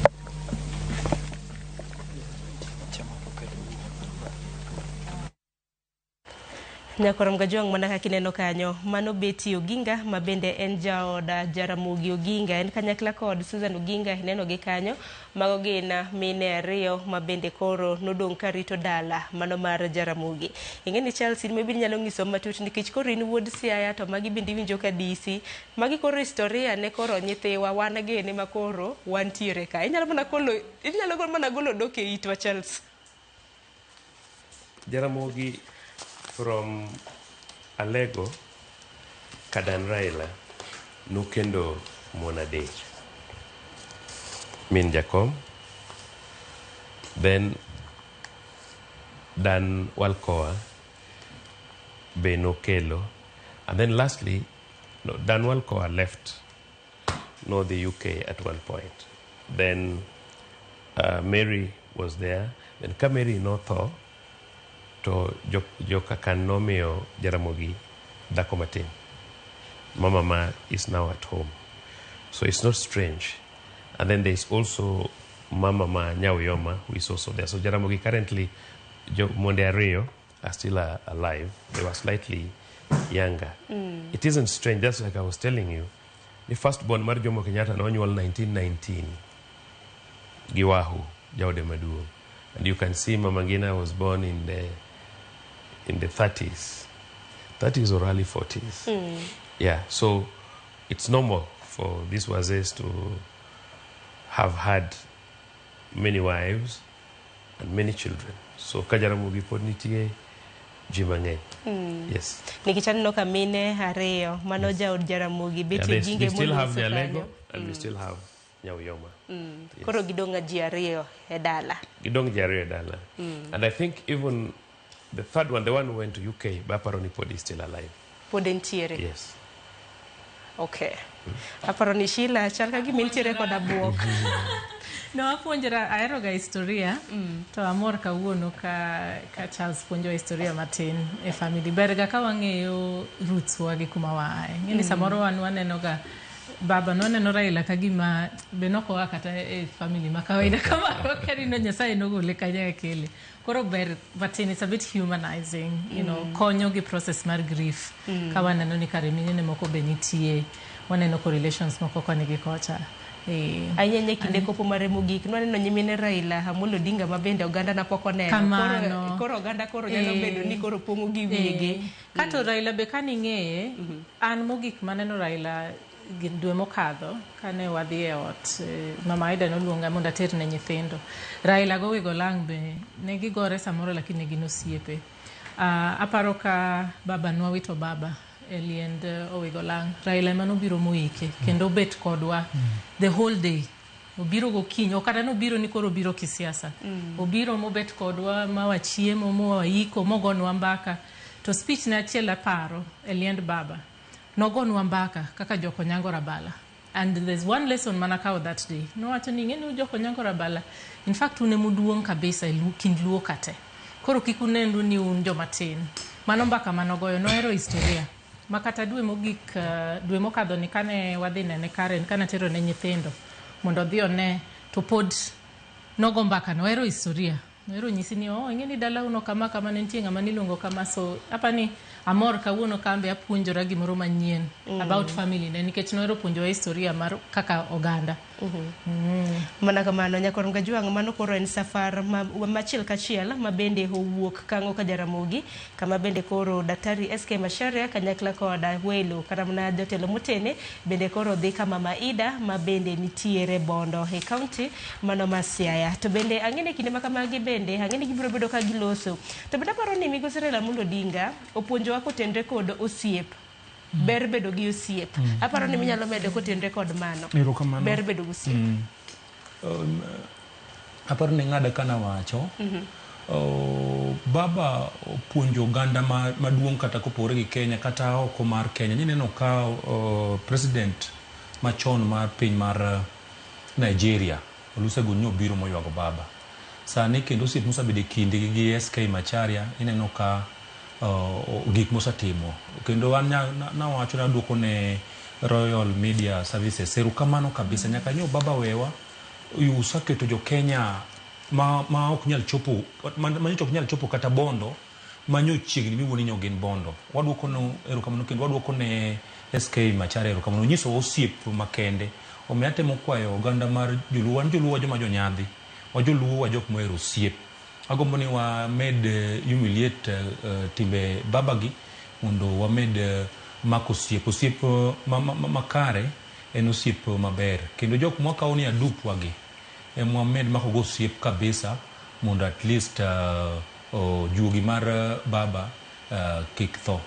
Nyakorom Gajwang' mana kaka ineno kanyo mano Betty Oginga ma bende en jaod Jaramogi Oginga, en kanyakla kod Susan Oginga ineno gi kanyo. Mago gin mine ariyo ma bende koro nodong' karito dala mano mar Jaramogi. Ing'e ni Charles in maybe inyalo nyiso matut nikech koro in wuod Siaya to magi bende iwinjo ka DC. Magi koro historia ne koro nyithiwa wan gene ma koro wantiere ka. Inyalo mana golo dok e itwa Charles. Jaramogi from Alego, Kadan Raila, nokendo mon adek. Min Jakom, then Dan Walkoa, be nokelo, and then lastly, no, Dan Walkoa left the UK at one point. Then Mary was there. Then ka Mary notho, to joka nomiyo Jaramogi dhako matin. Mama ma is now at home. So it's not strange. And then there's also Mama ma Nyauyoma, who is also there. So Jaramogi currently, monde ariyo are still alive. They were slightly younger. Mm. It isn't strange, just like I was telling you. The first born mar Jomo Kenyatta nonyuol 1919. Giwahu, jaode maduong'. And you can see Mama Ngina was born in the 30s. 30s or early 40s. Mm. Yeah, so it's normal for these wazes to have had many wives and many children. So ka Jaramogi pod nitie ji mang'eny. Mm. Yes. Nikech aneno ka mine ariyo mano jaod Jaramogi Betty Oginga. We still have Nyalego and we still have Nyauyoma. Mm. Yes. Koro gidong' ji ariyo e dala. Gidong' ji ariyo e dala. Mm. And I think even the third one, the one who went to UK, Baparoni pod is still alive. Pod entiere. Yes. Okay. Aparo ni Sheila chal ka gima intiere koda buok. No, apuonjora ahero ga historia to amor kawuono ka Charles puonjowa historia matin e family. Ber ga ka wang'eyo roots wa gi kuma waaye. Ng'eni samoro wan waneno ga baba noneno Raila ka gima be nokoa kata e family ma kawaida kamano kendo Nyasaye nogole kanya kele. Koro ber matin, it's a bit humanizing, you know, konyo gi process mar grief. Ka waneno ni kare minene moko be nitie, waneno correlations moko koni gi kocha. Ahinya kinde kopo mare mogik nwaneno nyimine Raila Amolo Odinga ma bende oganda na pok oneno. Koro oganda koro nyalo bedo ni koro pong'o gi wiyegi. Kato Raila be kaning'eye, an mogik maneno Raila dwe mokadho kane wadhi e ot, Mama Aida noluonga mondo aterne nyithindo. Raila go wigo lang' be ne gigore samoro lakini ne gin osiepe. Aparo ka baba nwawito baba e liend Owigo Lang'. Raila ema nobiro moike kendo obet kodwa the whole day. Obiro gokinyi, ok kata nobiro ni koro obiro kisiasa. Obiro mobet kodwa ma wachiemo, mawaiko, mogonwa mbaka. To speech ne achiel aparo e liend baba. Nogonwa mbaka kaka jokonyango Rabala. And there's one lesson manakawo that day. Nowacho ni ing'eni jokonyango Rabala, in fact un emuduong' kabisa e kind Luo kate. Koro kik unenru ni un joma tin. Mano mbaka manogoyo, nohero historia. Ma kata dwe mogik, dwe mokadho ni kane wadhi nene Karen, kane atero ne nyithindo mondo odhi one, to pod nogo mbaka, nohero historia. Nohero nyisi ni oh, ing'eni dalau no kama kama ne nitie ng'ama niluongo kama, so apani amor kawuono kambe apuonjora gimoro manyien about family ne nikech nohero puonjowa historia mar kaka oganda. Mana kamano nyakwar Mgajwang', mano koro en safar machiel kachiel ma bende owuok kang'o ka Jaramogi, kama bende koro Daktari SK Macharia kanyakla kod welo kata mana jotelo motene bende koro dhi kama Maida ma bende nitiere Bondo e kaunti mano ma Siaya. To bende ang'e ni kinde ma kamagi bende ang'e ni gibiro bedo ka giloso. To bende aparo ni migosi Raila Amolo Odinga opuonjowa kotenre kod osiep. Ber bedo gi osiep. Aparo ni minyalo medo kotenre kod mano. Erokamano. Ber bedo gi osiep. Aparo ni ng'ada kana wacho baba opuonjo oganda maduong' kata kopogore gi Kenya kata oko mar Kenya. Nineno ka president machon mar piny mar Nigeria Olusegun nobiro moywago baba. Sani kendo osiep mosebedo e kindgi gi SK Macharia ineno ka gik mosetimo. Kendo an nawacho naduoko ne Royal Media Services erokamano kabisa. Nyaka nyo baba wewa useketo jo Kenya ma ok nyal chopo ma nyocha ok nyal chopo kata Bondo manyo chiegni miwuo ni gin Bondo. Waduoko ne erokamano kendo waduoko ne SK Macharia erokamano. Onyiso osiep makende. Omiyo atemo kwayo oganda mar joluo, wan joluo wa joma jonyadhi, wa joluo wa jok mohero osiep. Agombo ni wamed humiliate timbe babagi mondo wamed mako osiep. Osiep makare en osiep maber. Kendo jok mwakawo ni adupwa gi ema wamed mako go osiep kabisa mondo at least juogi mar baba kik tho.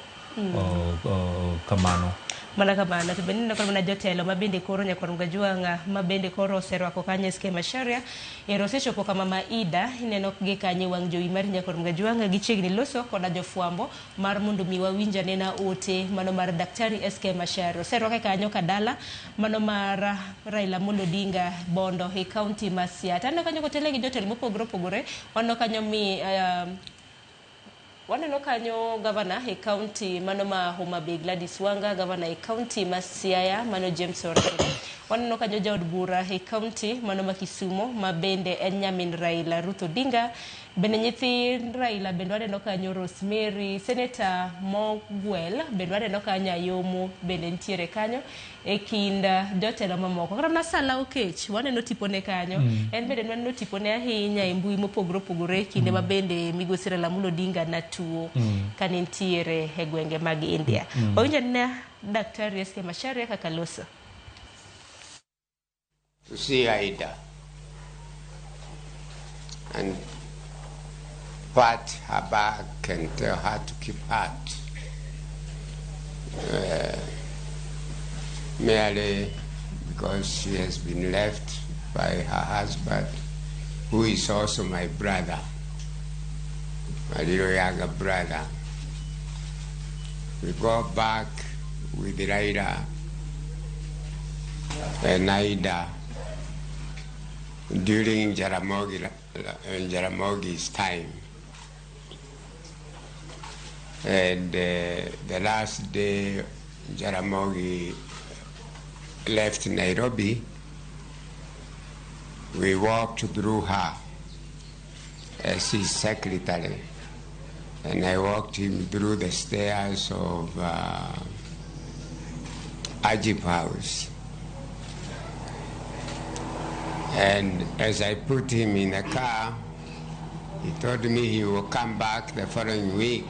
Kamano. Mana kamano to bende ineno ka mana jotelo ma bende koro nyakwar Mgajwang' ma bende koro oserwako kanyo SK Macharia ero osechopo kama Maida ineno gi kanyo wang' jowi mar nyakwar Mgajwang' gichiegni loso koda jofwambo mar mondo mi wawinj anena ote mano mar Daktari SK Macharia. Oserwake kanyo kadala mano mar Raila Amolo Odinga Bondo e kaunti ma Siaya. Taneno kanyo kotele gi jotelo mopogore opogore. Waneno kanyo mi waneno kanyo gavana e kaunti mano ma Homa Bay Gladys Wanga, gavana e kaunti ma Siaya mano James Orengo. Waneno kanyo jaod bura e kaunti mano ma Kisumo ma bende en nyamin Raila Ruth Odinga. Bende nyithi Raila bende waneno kanyo Rosemary, Senator Mogwel bende waneno kanyo Ayomo bende nitiere kanyo e kind jotelo mamoko. Kata mana Sala Okech waneno tipone kanyo. En bende waneno tipone ahinya e mbui mopogore opogore kinde ma bende migosi Raila Amolo Odinga natuo kane nitiere e gwenge mag India. Wawinjo ne Daktari SK Macharia kaka loso. To see Aida and pat her back and tell her to keep heart. Merely because she has been left by her husband, who is also my brother, my little younger brother. We go back with Raila and Aida during Jaramogi's time. And the last day Jaramogi left Nairobi, we walked through her as his secretary. And I walked him through the stairs of Ajib House. And as I put him in the car, he told me he will come back the following week.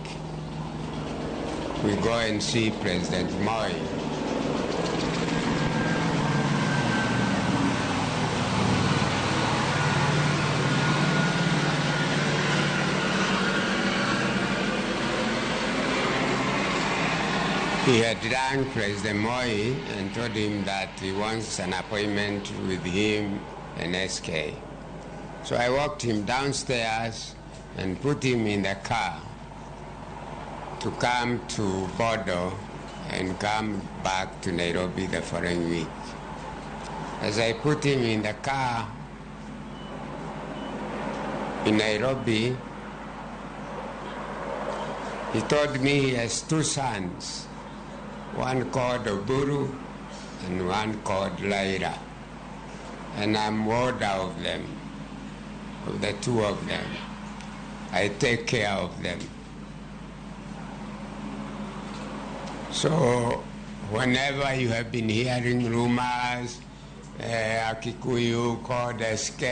We go and see President Moi. He had rang President Moi and told him that he wants an appointment with him and SK. So I walked him downstairs and put him in the car to come to Bodo and come back to Nairobi the following week. As I put him in the car in Nairobi, he told me he has two sons, one called Oburu and one called Laira. And I'm older of them, of the two of them. I take care of them. So whenever you have been hearing rumors, a Kikuyu called SK,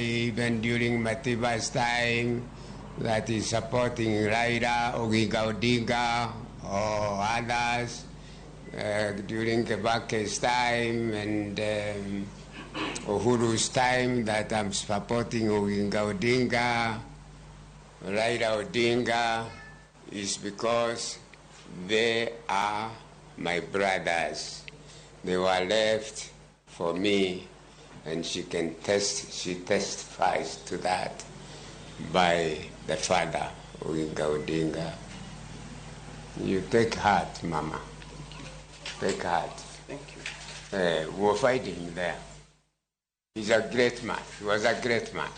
even during Matiba's time, that is supporting Raila, Oginga Odinga, or others, during Kibaki's time and Uhuru's time, that I'm supporting Oginga Odinga, Raila Odinga, is because they are my brothers. They were left for me, and she can test. She testifies to that by the father, Oginga Odinga. You take heart, Mama. Thank you. Take heart. Thank you. We'll fight him there. He's a great man. He was a great man.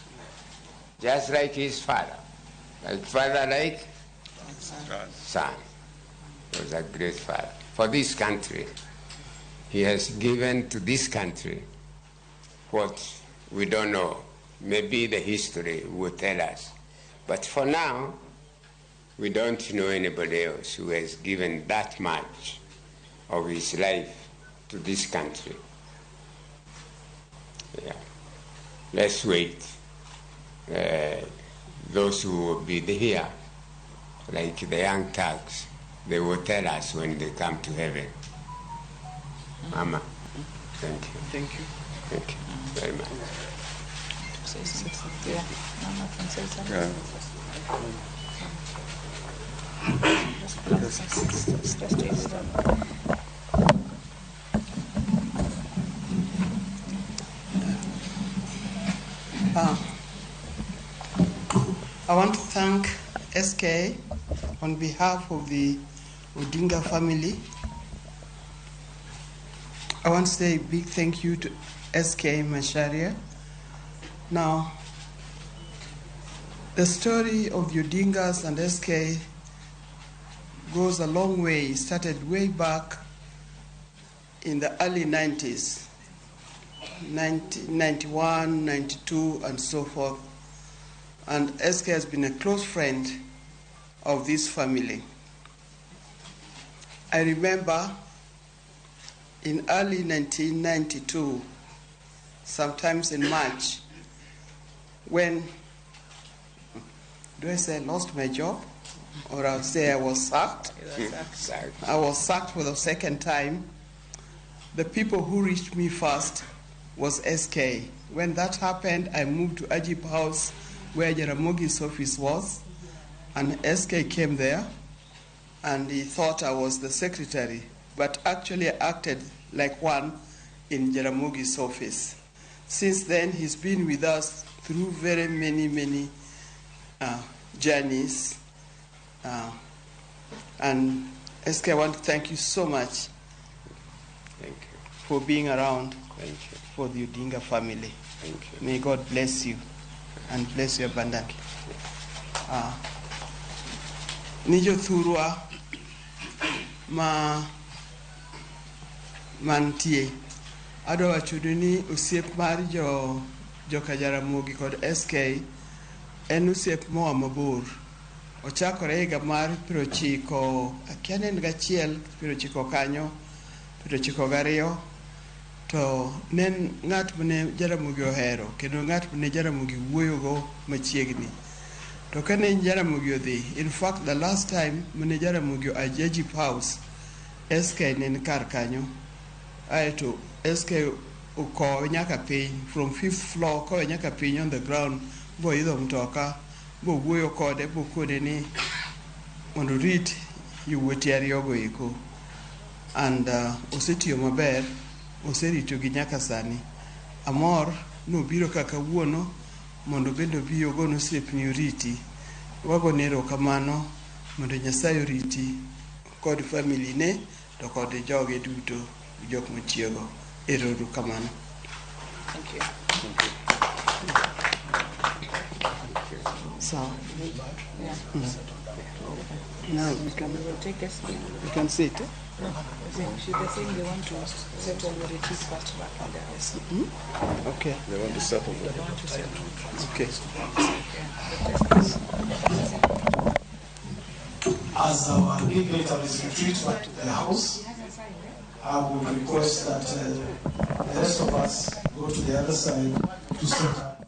Just like his father. Like father, like son. He was a great father. For this country, he has given to this country what we don't know. Maybe the history will tell us. But for now, we don't know anybody else who has given that much of his life to this country. Yeah. Let's wait. Those who will be here, like the young Turks, they will tell us when they come to heaven. Mama, thank you. Thank you. Thank you very much. Yeah. Mama can say something. Yeah. I want to thank SK on behalf of the Odinga family. I want to say a big thank you to SK Macharia. Now, the story of the Odingas and SK goes a long way. It started way back in the early 90s, 1991, 92, and so forth. And SK has been a close friend of this family. I remember in early 1992, sometimes in March, when, do I say I lost my job? Or I'll say I was sacked. I was sacked for the second time. The people who reached me first was SK. When that happened, I moved to Ajib House, where Jaramogi's office was, and SK came there, and he thought I was the secretary, but actually I acted like one in Jaramogi's office. Since then, he's been with us through very many, many journeys. And SK, I want to thank you so much. Thank you. For being around. Thank you. For the Odinga family. Thank you. May God bless you and bless you abundantly. Ni jothurwa ma mantie adwa wachonu ni osiep mar jo joka Jaramogi kod SK en osiep moa mabor. Ochakore higa mar 90, akia ne en gachiel, 90 kanyo, 92, to ne en ng'at mane Jaramogi ohero kendo ng'at mane Jaramogi wuoyogo machiegni. To kane Jaramogi odhi, in fact the last time mane Jaramogi oa Agip House, SK ne en kar kanyo. Aeto SK okowe nyaka piny, from fifth floor kowe nyaka piny on the ground, boidho mtoka, bowuoyo kode, bokone ni mondo orit yawuote ariyogo eko. And osetiyo maber, oseritogi nyaka sani. Amor nobiro ka kawuono mondo bende obi ogon osiepni oriti. Wagone erokamano mondo Nyasaye oriti kod family ne to kod joge duto jok motiyogo. Ero uru kamano. Thank you. Sawa. Yeah. Now we can, We will take us. we can sit. Eh? They're saying they want to settle the retreat first back in the house. Okay. They want to settle. They want to settle. Okay. As our dignitaries retreat back to the house, I would request that the rest of us go to the other side to set up.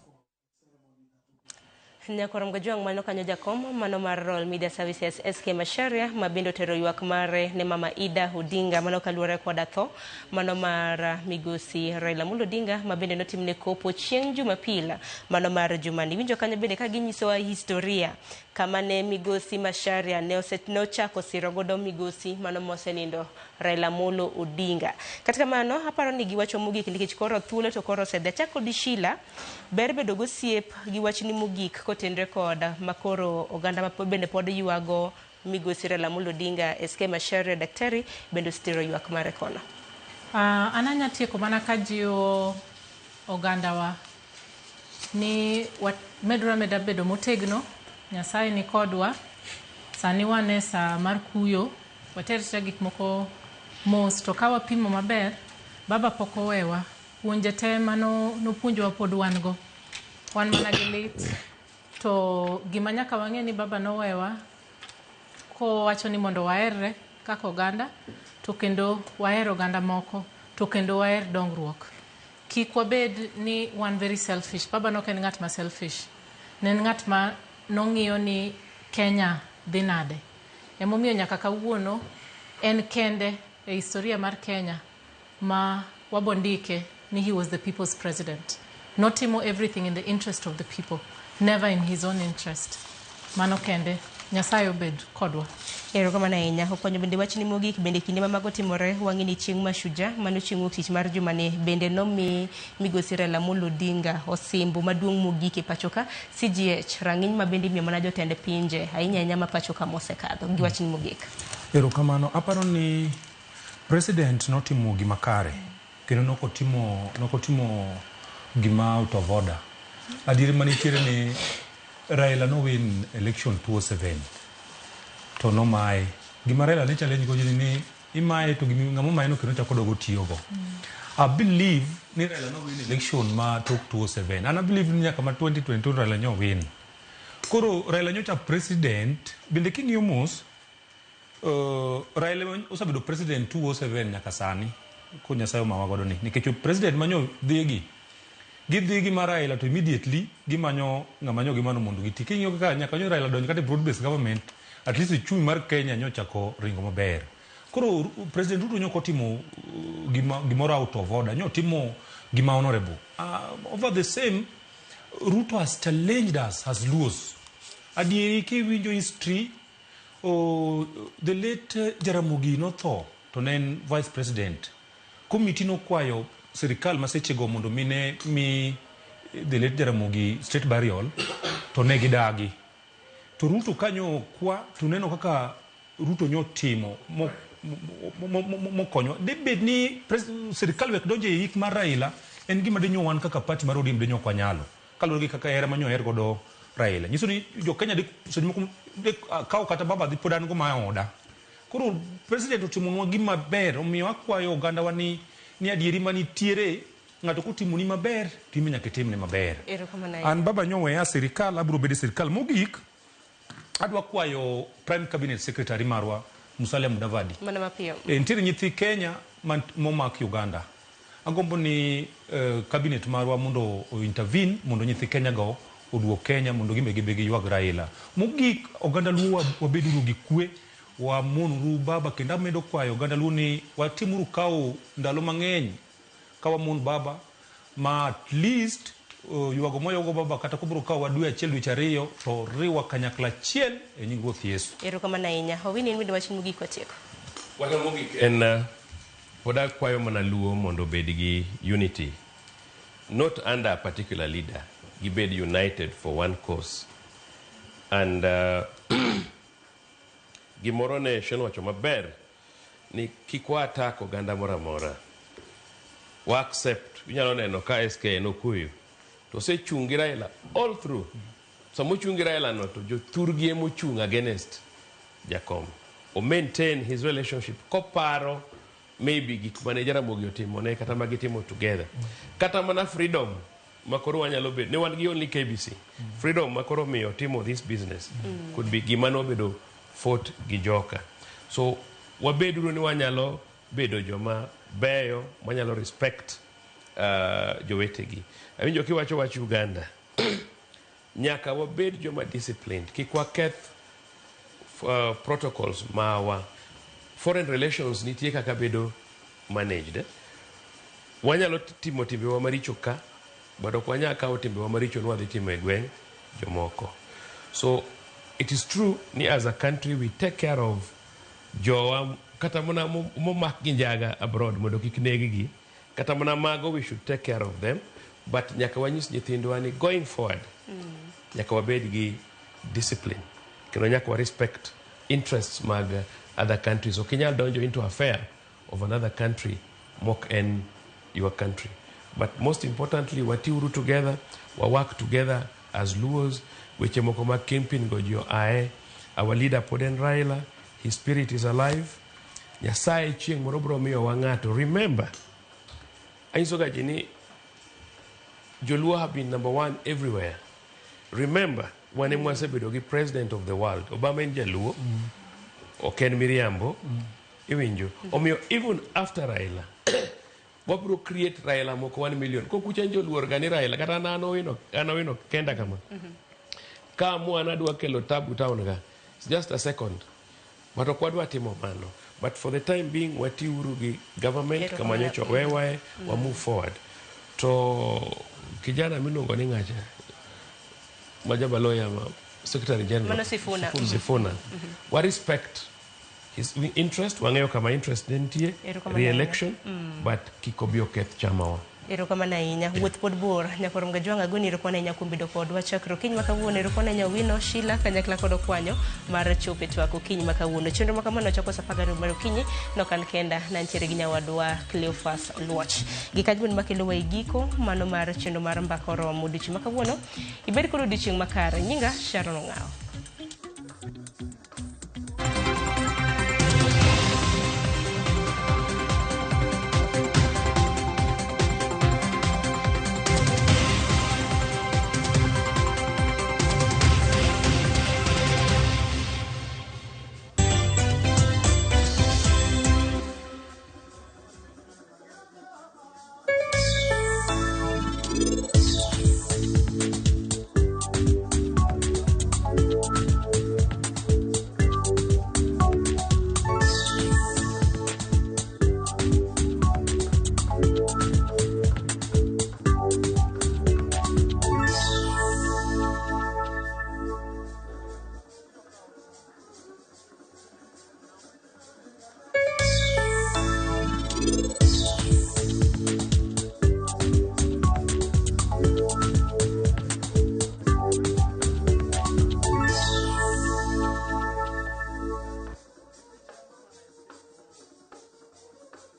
Nyakorom Gajwang' mano kanyo jakom mano mar Royal Media Services SK Macharia ma bende otero ywak mare ne mama Ida Odinga mano kaluwore koda tho mano mar migosi Raila Amolo Odinga ma bende notimne kopo chieng' Jumapil mano mar jumani. Winjo kanyo bende ka ginyisowa historia kama ne migosi Macharia ne nochako siro godo migosi mano mosenindo Raila Amolo Odinga. Kata kamano aparo ni giwacho mogik nikech koro thuolo to koro osedhi. Achako di Sheila, ber bedo gosiep gi wachni mogik kotenre kod makoro oganda ma bende pod ywago migosi Raila Amolo Odinga. SK Macharia daktari bende osetero ywak mare kono. An anya tieko mana ka jiwo ogandawa ni medro ameda bedo motegno. Nyasaye ni kodwa. Sani wan e saa mar kuyo, water gik moko mos, to ka wapimo maber, baba pok owewa. Puonje te mano nopuonjowa pod wan go. Wan mana gi lit. To gima nyaka wang'e ni baba nowewa kowacho ni mondo waherre kaka oganda, to kendo waher oganda moko, to kendo waher dongruok. Kik wabed ni wan very selfish. Baba nok en ng'at ma selfish. Ne en ng'at ma nong'iyo ni Kenya dhi nade. Emomiyo nyaka kawuono en kende e historia mar Kenya ma wabondike ni he was the people's president. Notimo everything in the interest of the people, never in his own interest. Mano kende, Nyasaye obed kodwa. Erokamano ahinya. Okonyo bende wachni mogik bende kinde ma mago timore wang'e ni chieng' Mashujaa mano chieng' wuok tich mar jumani bende nomi migosi Raila Amolo Odinga osimbo maduong' mogik e pacho ka CGH rang'iny ma bende imiyo mana jotend pinje ahinya ahinya ma pacho ka mosekadho gi wachni mogik. Erokamano. Aparo ni president notimo gima kare kendo nokotimo gima out of order. Adieri manitiere ni Raila no win election 2007 to nomaye. Gima Raila ne challenge go ni imaye to ng'ama omaye no kendo chako dogo tiyogo. I believe ni Raila no win election ma tok 2007 and I believe ni nyaka ma 2022 Raila nyo win. Koro Raila nyocha president bende king'iyo mos Raila osebedo president 2007 nyaka sani ko Nyasaye omawa godo ni nikech president manyo dhigi gidhi gi mar Raila to immediately gimanyo ng'ama nyo gimano mondo giti. King'iyo kaka nyaka nyo Raila donjo kata e broad based government, at least uchumi mar Kenya nyochako ringo maber. Koro President Ruto nyok otimo gimoro out of order, nyotimo gima honorable. Over the same, Ruto has challenged us as Luos. Adieri kiwinjo history, the late Jaramogi notho to ne en vice president. Committee nokwayo sirikal ma sechego mondo mine mi the late Jaramogi state burial to ne gidagi. To Ruto kanyo kwa to neno kaka Ruto nyotimo mokonyo. Debed ni sirikal wek donjo e yik mar Raila en gima dinyo wan kaka party mar ODM dinyo ok wanyalo. Kaluwore gi kaka hera manyo oher godo Raila. Nyiso ni jo Kenya seche moko kawo kata baba dhi pod an go ma oda. Koro president otimonwa gima ber, omiyo akwayo ogandawa ni adieri manitiere ng'ato kotimoni maber to nyaka itimne maber. An baba nyoweya sirikal, abiro bedo e sirikal. Mogik adwa kwayo Prime Cabinet Secretary marwa Musalia Mudavadi. Mana mapiyo. Nitiere nyithi Kenya momak Uganda. Agombo ni cabinet marwa mondo o intervene mondo nyithi Kenya go oduog Kenya mondo gimbe gibe giywag Raila. Mogik oganda Luo wabeduru gi kwe, wamonuru baba kendo amedo kwayo oganda Luo ni watimuru kawo ndalo mang'eny ka wamon baba ma at least ywago moywago baba kata kobiro kawo dwe achiel dweche ariyo to riwa kanyakla achiel e nying Ruoth Yesu. Erokamano ahinya. Owini in bende wachni mogik watieko. Wach mogik en pod akwayo mana Luo mondo obed gi unity, not under a particular leader, gibed united for one cause. And gimoro ne Shen wacho maber ni kik wa attack oganda moro amora, wa accept. Inyalo neno ka SK en Okuyu to osechung' gi Raila all through. Sama ochung' gi Raila no, to jothurgi emochung' against Jakom. O maintain his relationship koparo maybe gik mane Jaramogi otimone kata magitimo together. Kata mana freedom makoro wanyalo bedo ne wan gi only KBC, freedom makoro miyo timo this business could be gima nobedo fought gi joka. So wabeduru ni wanyalo bedo joma beyo manyalo respect jowetegi. Awinjo kiwacho wach Uganda, nyaka wabed joma disciplined, kik waketh protocols mawa. Foreign relations nitie kaka bedo managed, eh? Wanyalo timo timbewa maricho ka, but ok wanyal kawo timbewa maricho ni wadhi timo e gweng' jomoko. So it is true ni as a country we take care of jowa, kata mana momak gi njaga abroad mondo kik neg gi, kata mana mago we should take care of them, but nyaka wanyis nyithindwa ni going forward nyaka wabed gi discipline kendo nyaka wa respect interests mag other countries. Ok inyal donjo into affair of another country mok en your country. But most importantly, watiuru together, wa work together as Luos. Weche moko mag kingpin go ji oaye. Our leader pod en Raila, his spirit is alive. Nyasaye chieng' moro biro miyowa ng'ato. Remember, anyisoga ji ni Joluo have been number one everywhere. Remember, wan ema wasebedo gi president of the world. Obama en Jaluo, ok en miriambo. Iwinjo? Omiyo even after Raila, wabiro create Raila moko 1 million. Kokucha joluor ga ni Raila, kata an an awino kenda kama. Ka amua nadwa kelo tabu town ga, it's just a second. But ok wadwa timo mano. But for the time being, watiuru gi government kama nyocha owewae, wa move forward. To kijana miluongo ni ng'acha, ma jabaloya ma Secretary General. Mano Sifuna. Sifuna. Wa respect his interest, wang'eyo kama interest ne nitie, Erokamano re-election, ahinya. But kik obi oketh chamawa. Erokamano ahinya. Wuoth pod bor. Nyakorom Gajwang' agoni erokamano ahinya kuom bedo kodwa chakre okinyi ma kawuono. Erokamano ahinya Owino, Sheila kanyakla kod Okwanyo mar chopo e twak okinyi ma kawuono. Chenro ma kamano chako sa 12 mar okinyi. Nok an kenda, nantiere gi nyawadwa Cleophas Oluoch. Gi kanyo makelo wa e giko mano mar chenro mar mbaka oromo odiochieng' ma kawuono. Ibed kod odiochieng' makare. Nyinga Sharon Ong'awo.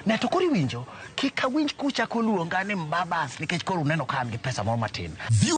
Ne to koro iwinjo kik awinj kuchako luonga ni mbabas nikech koro uneno ka an gi pesa moro matin.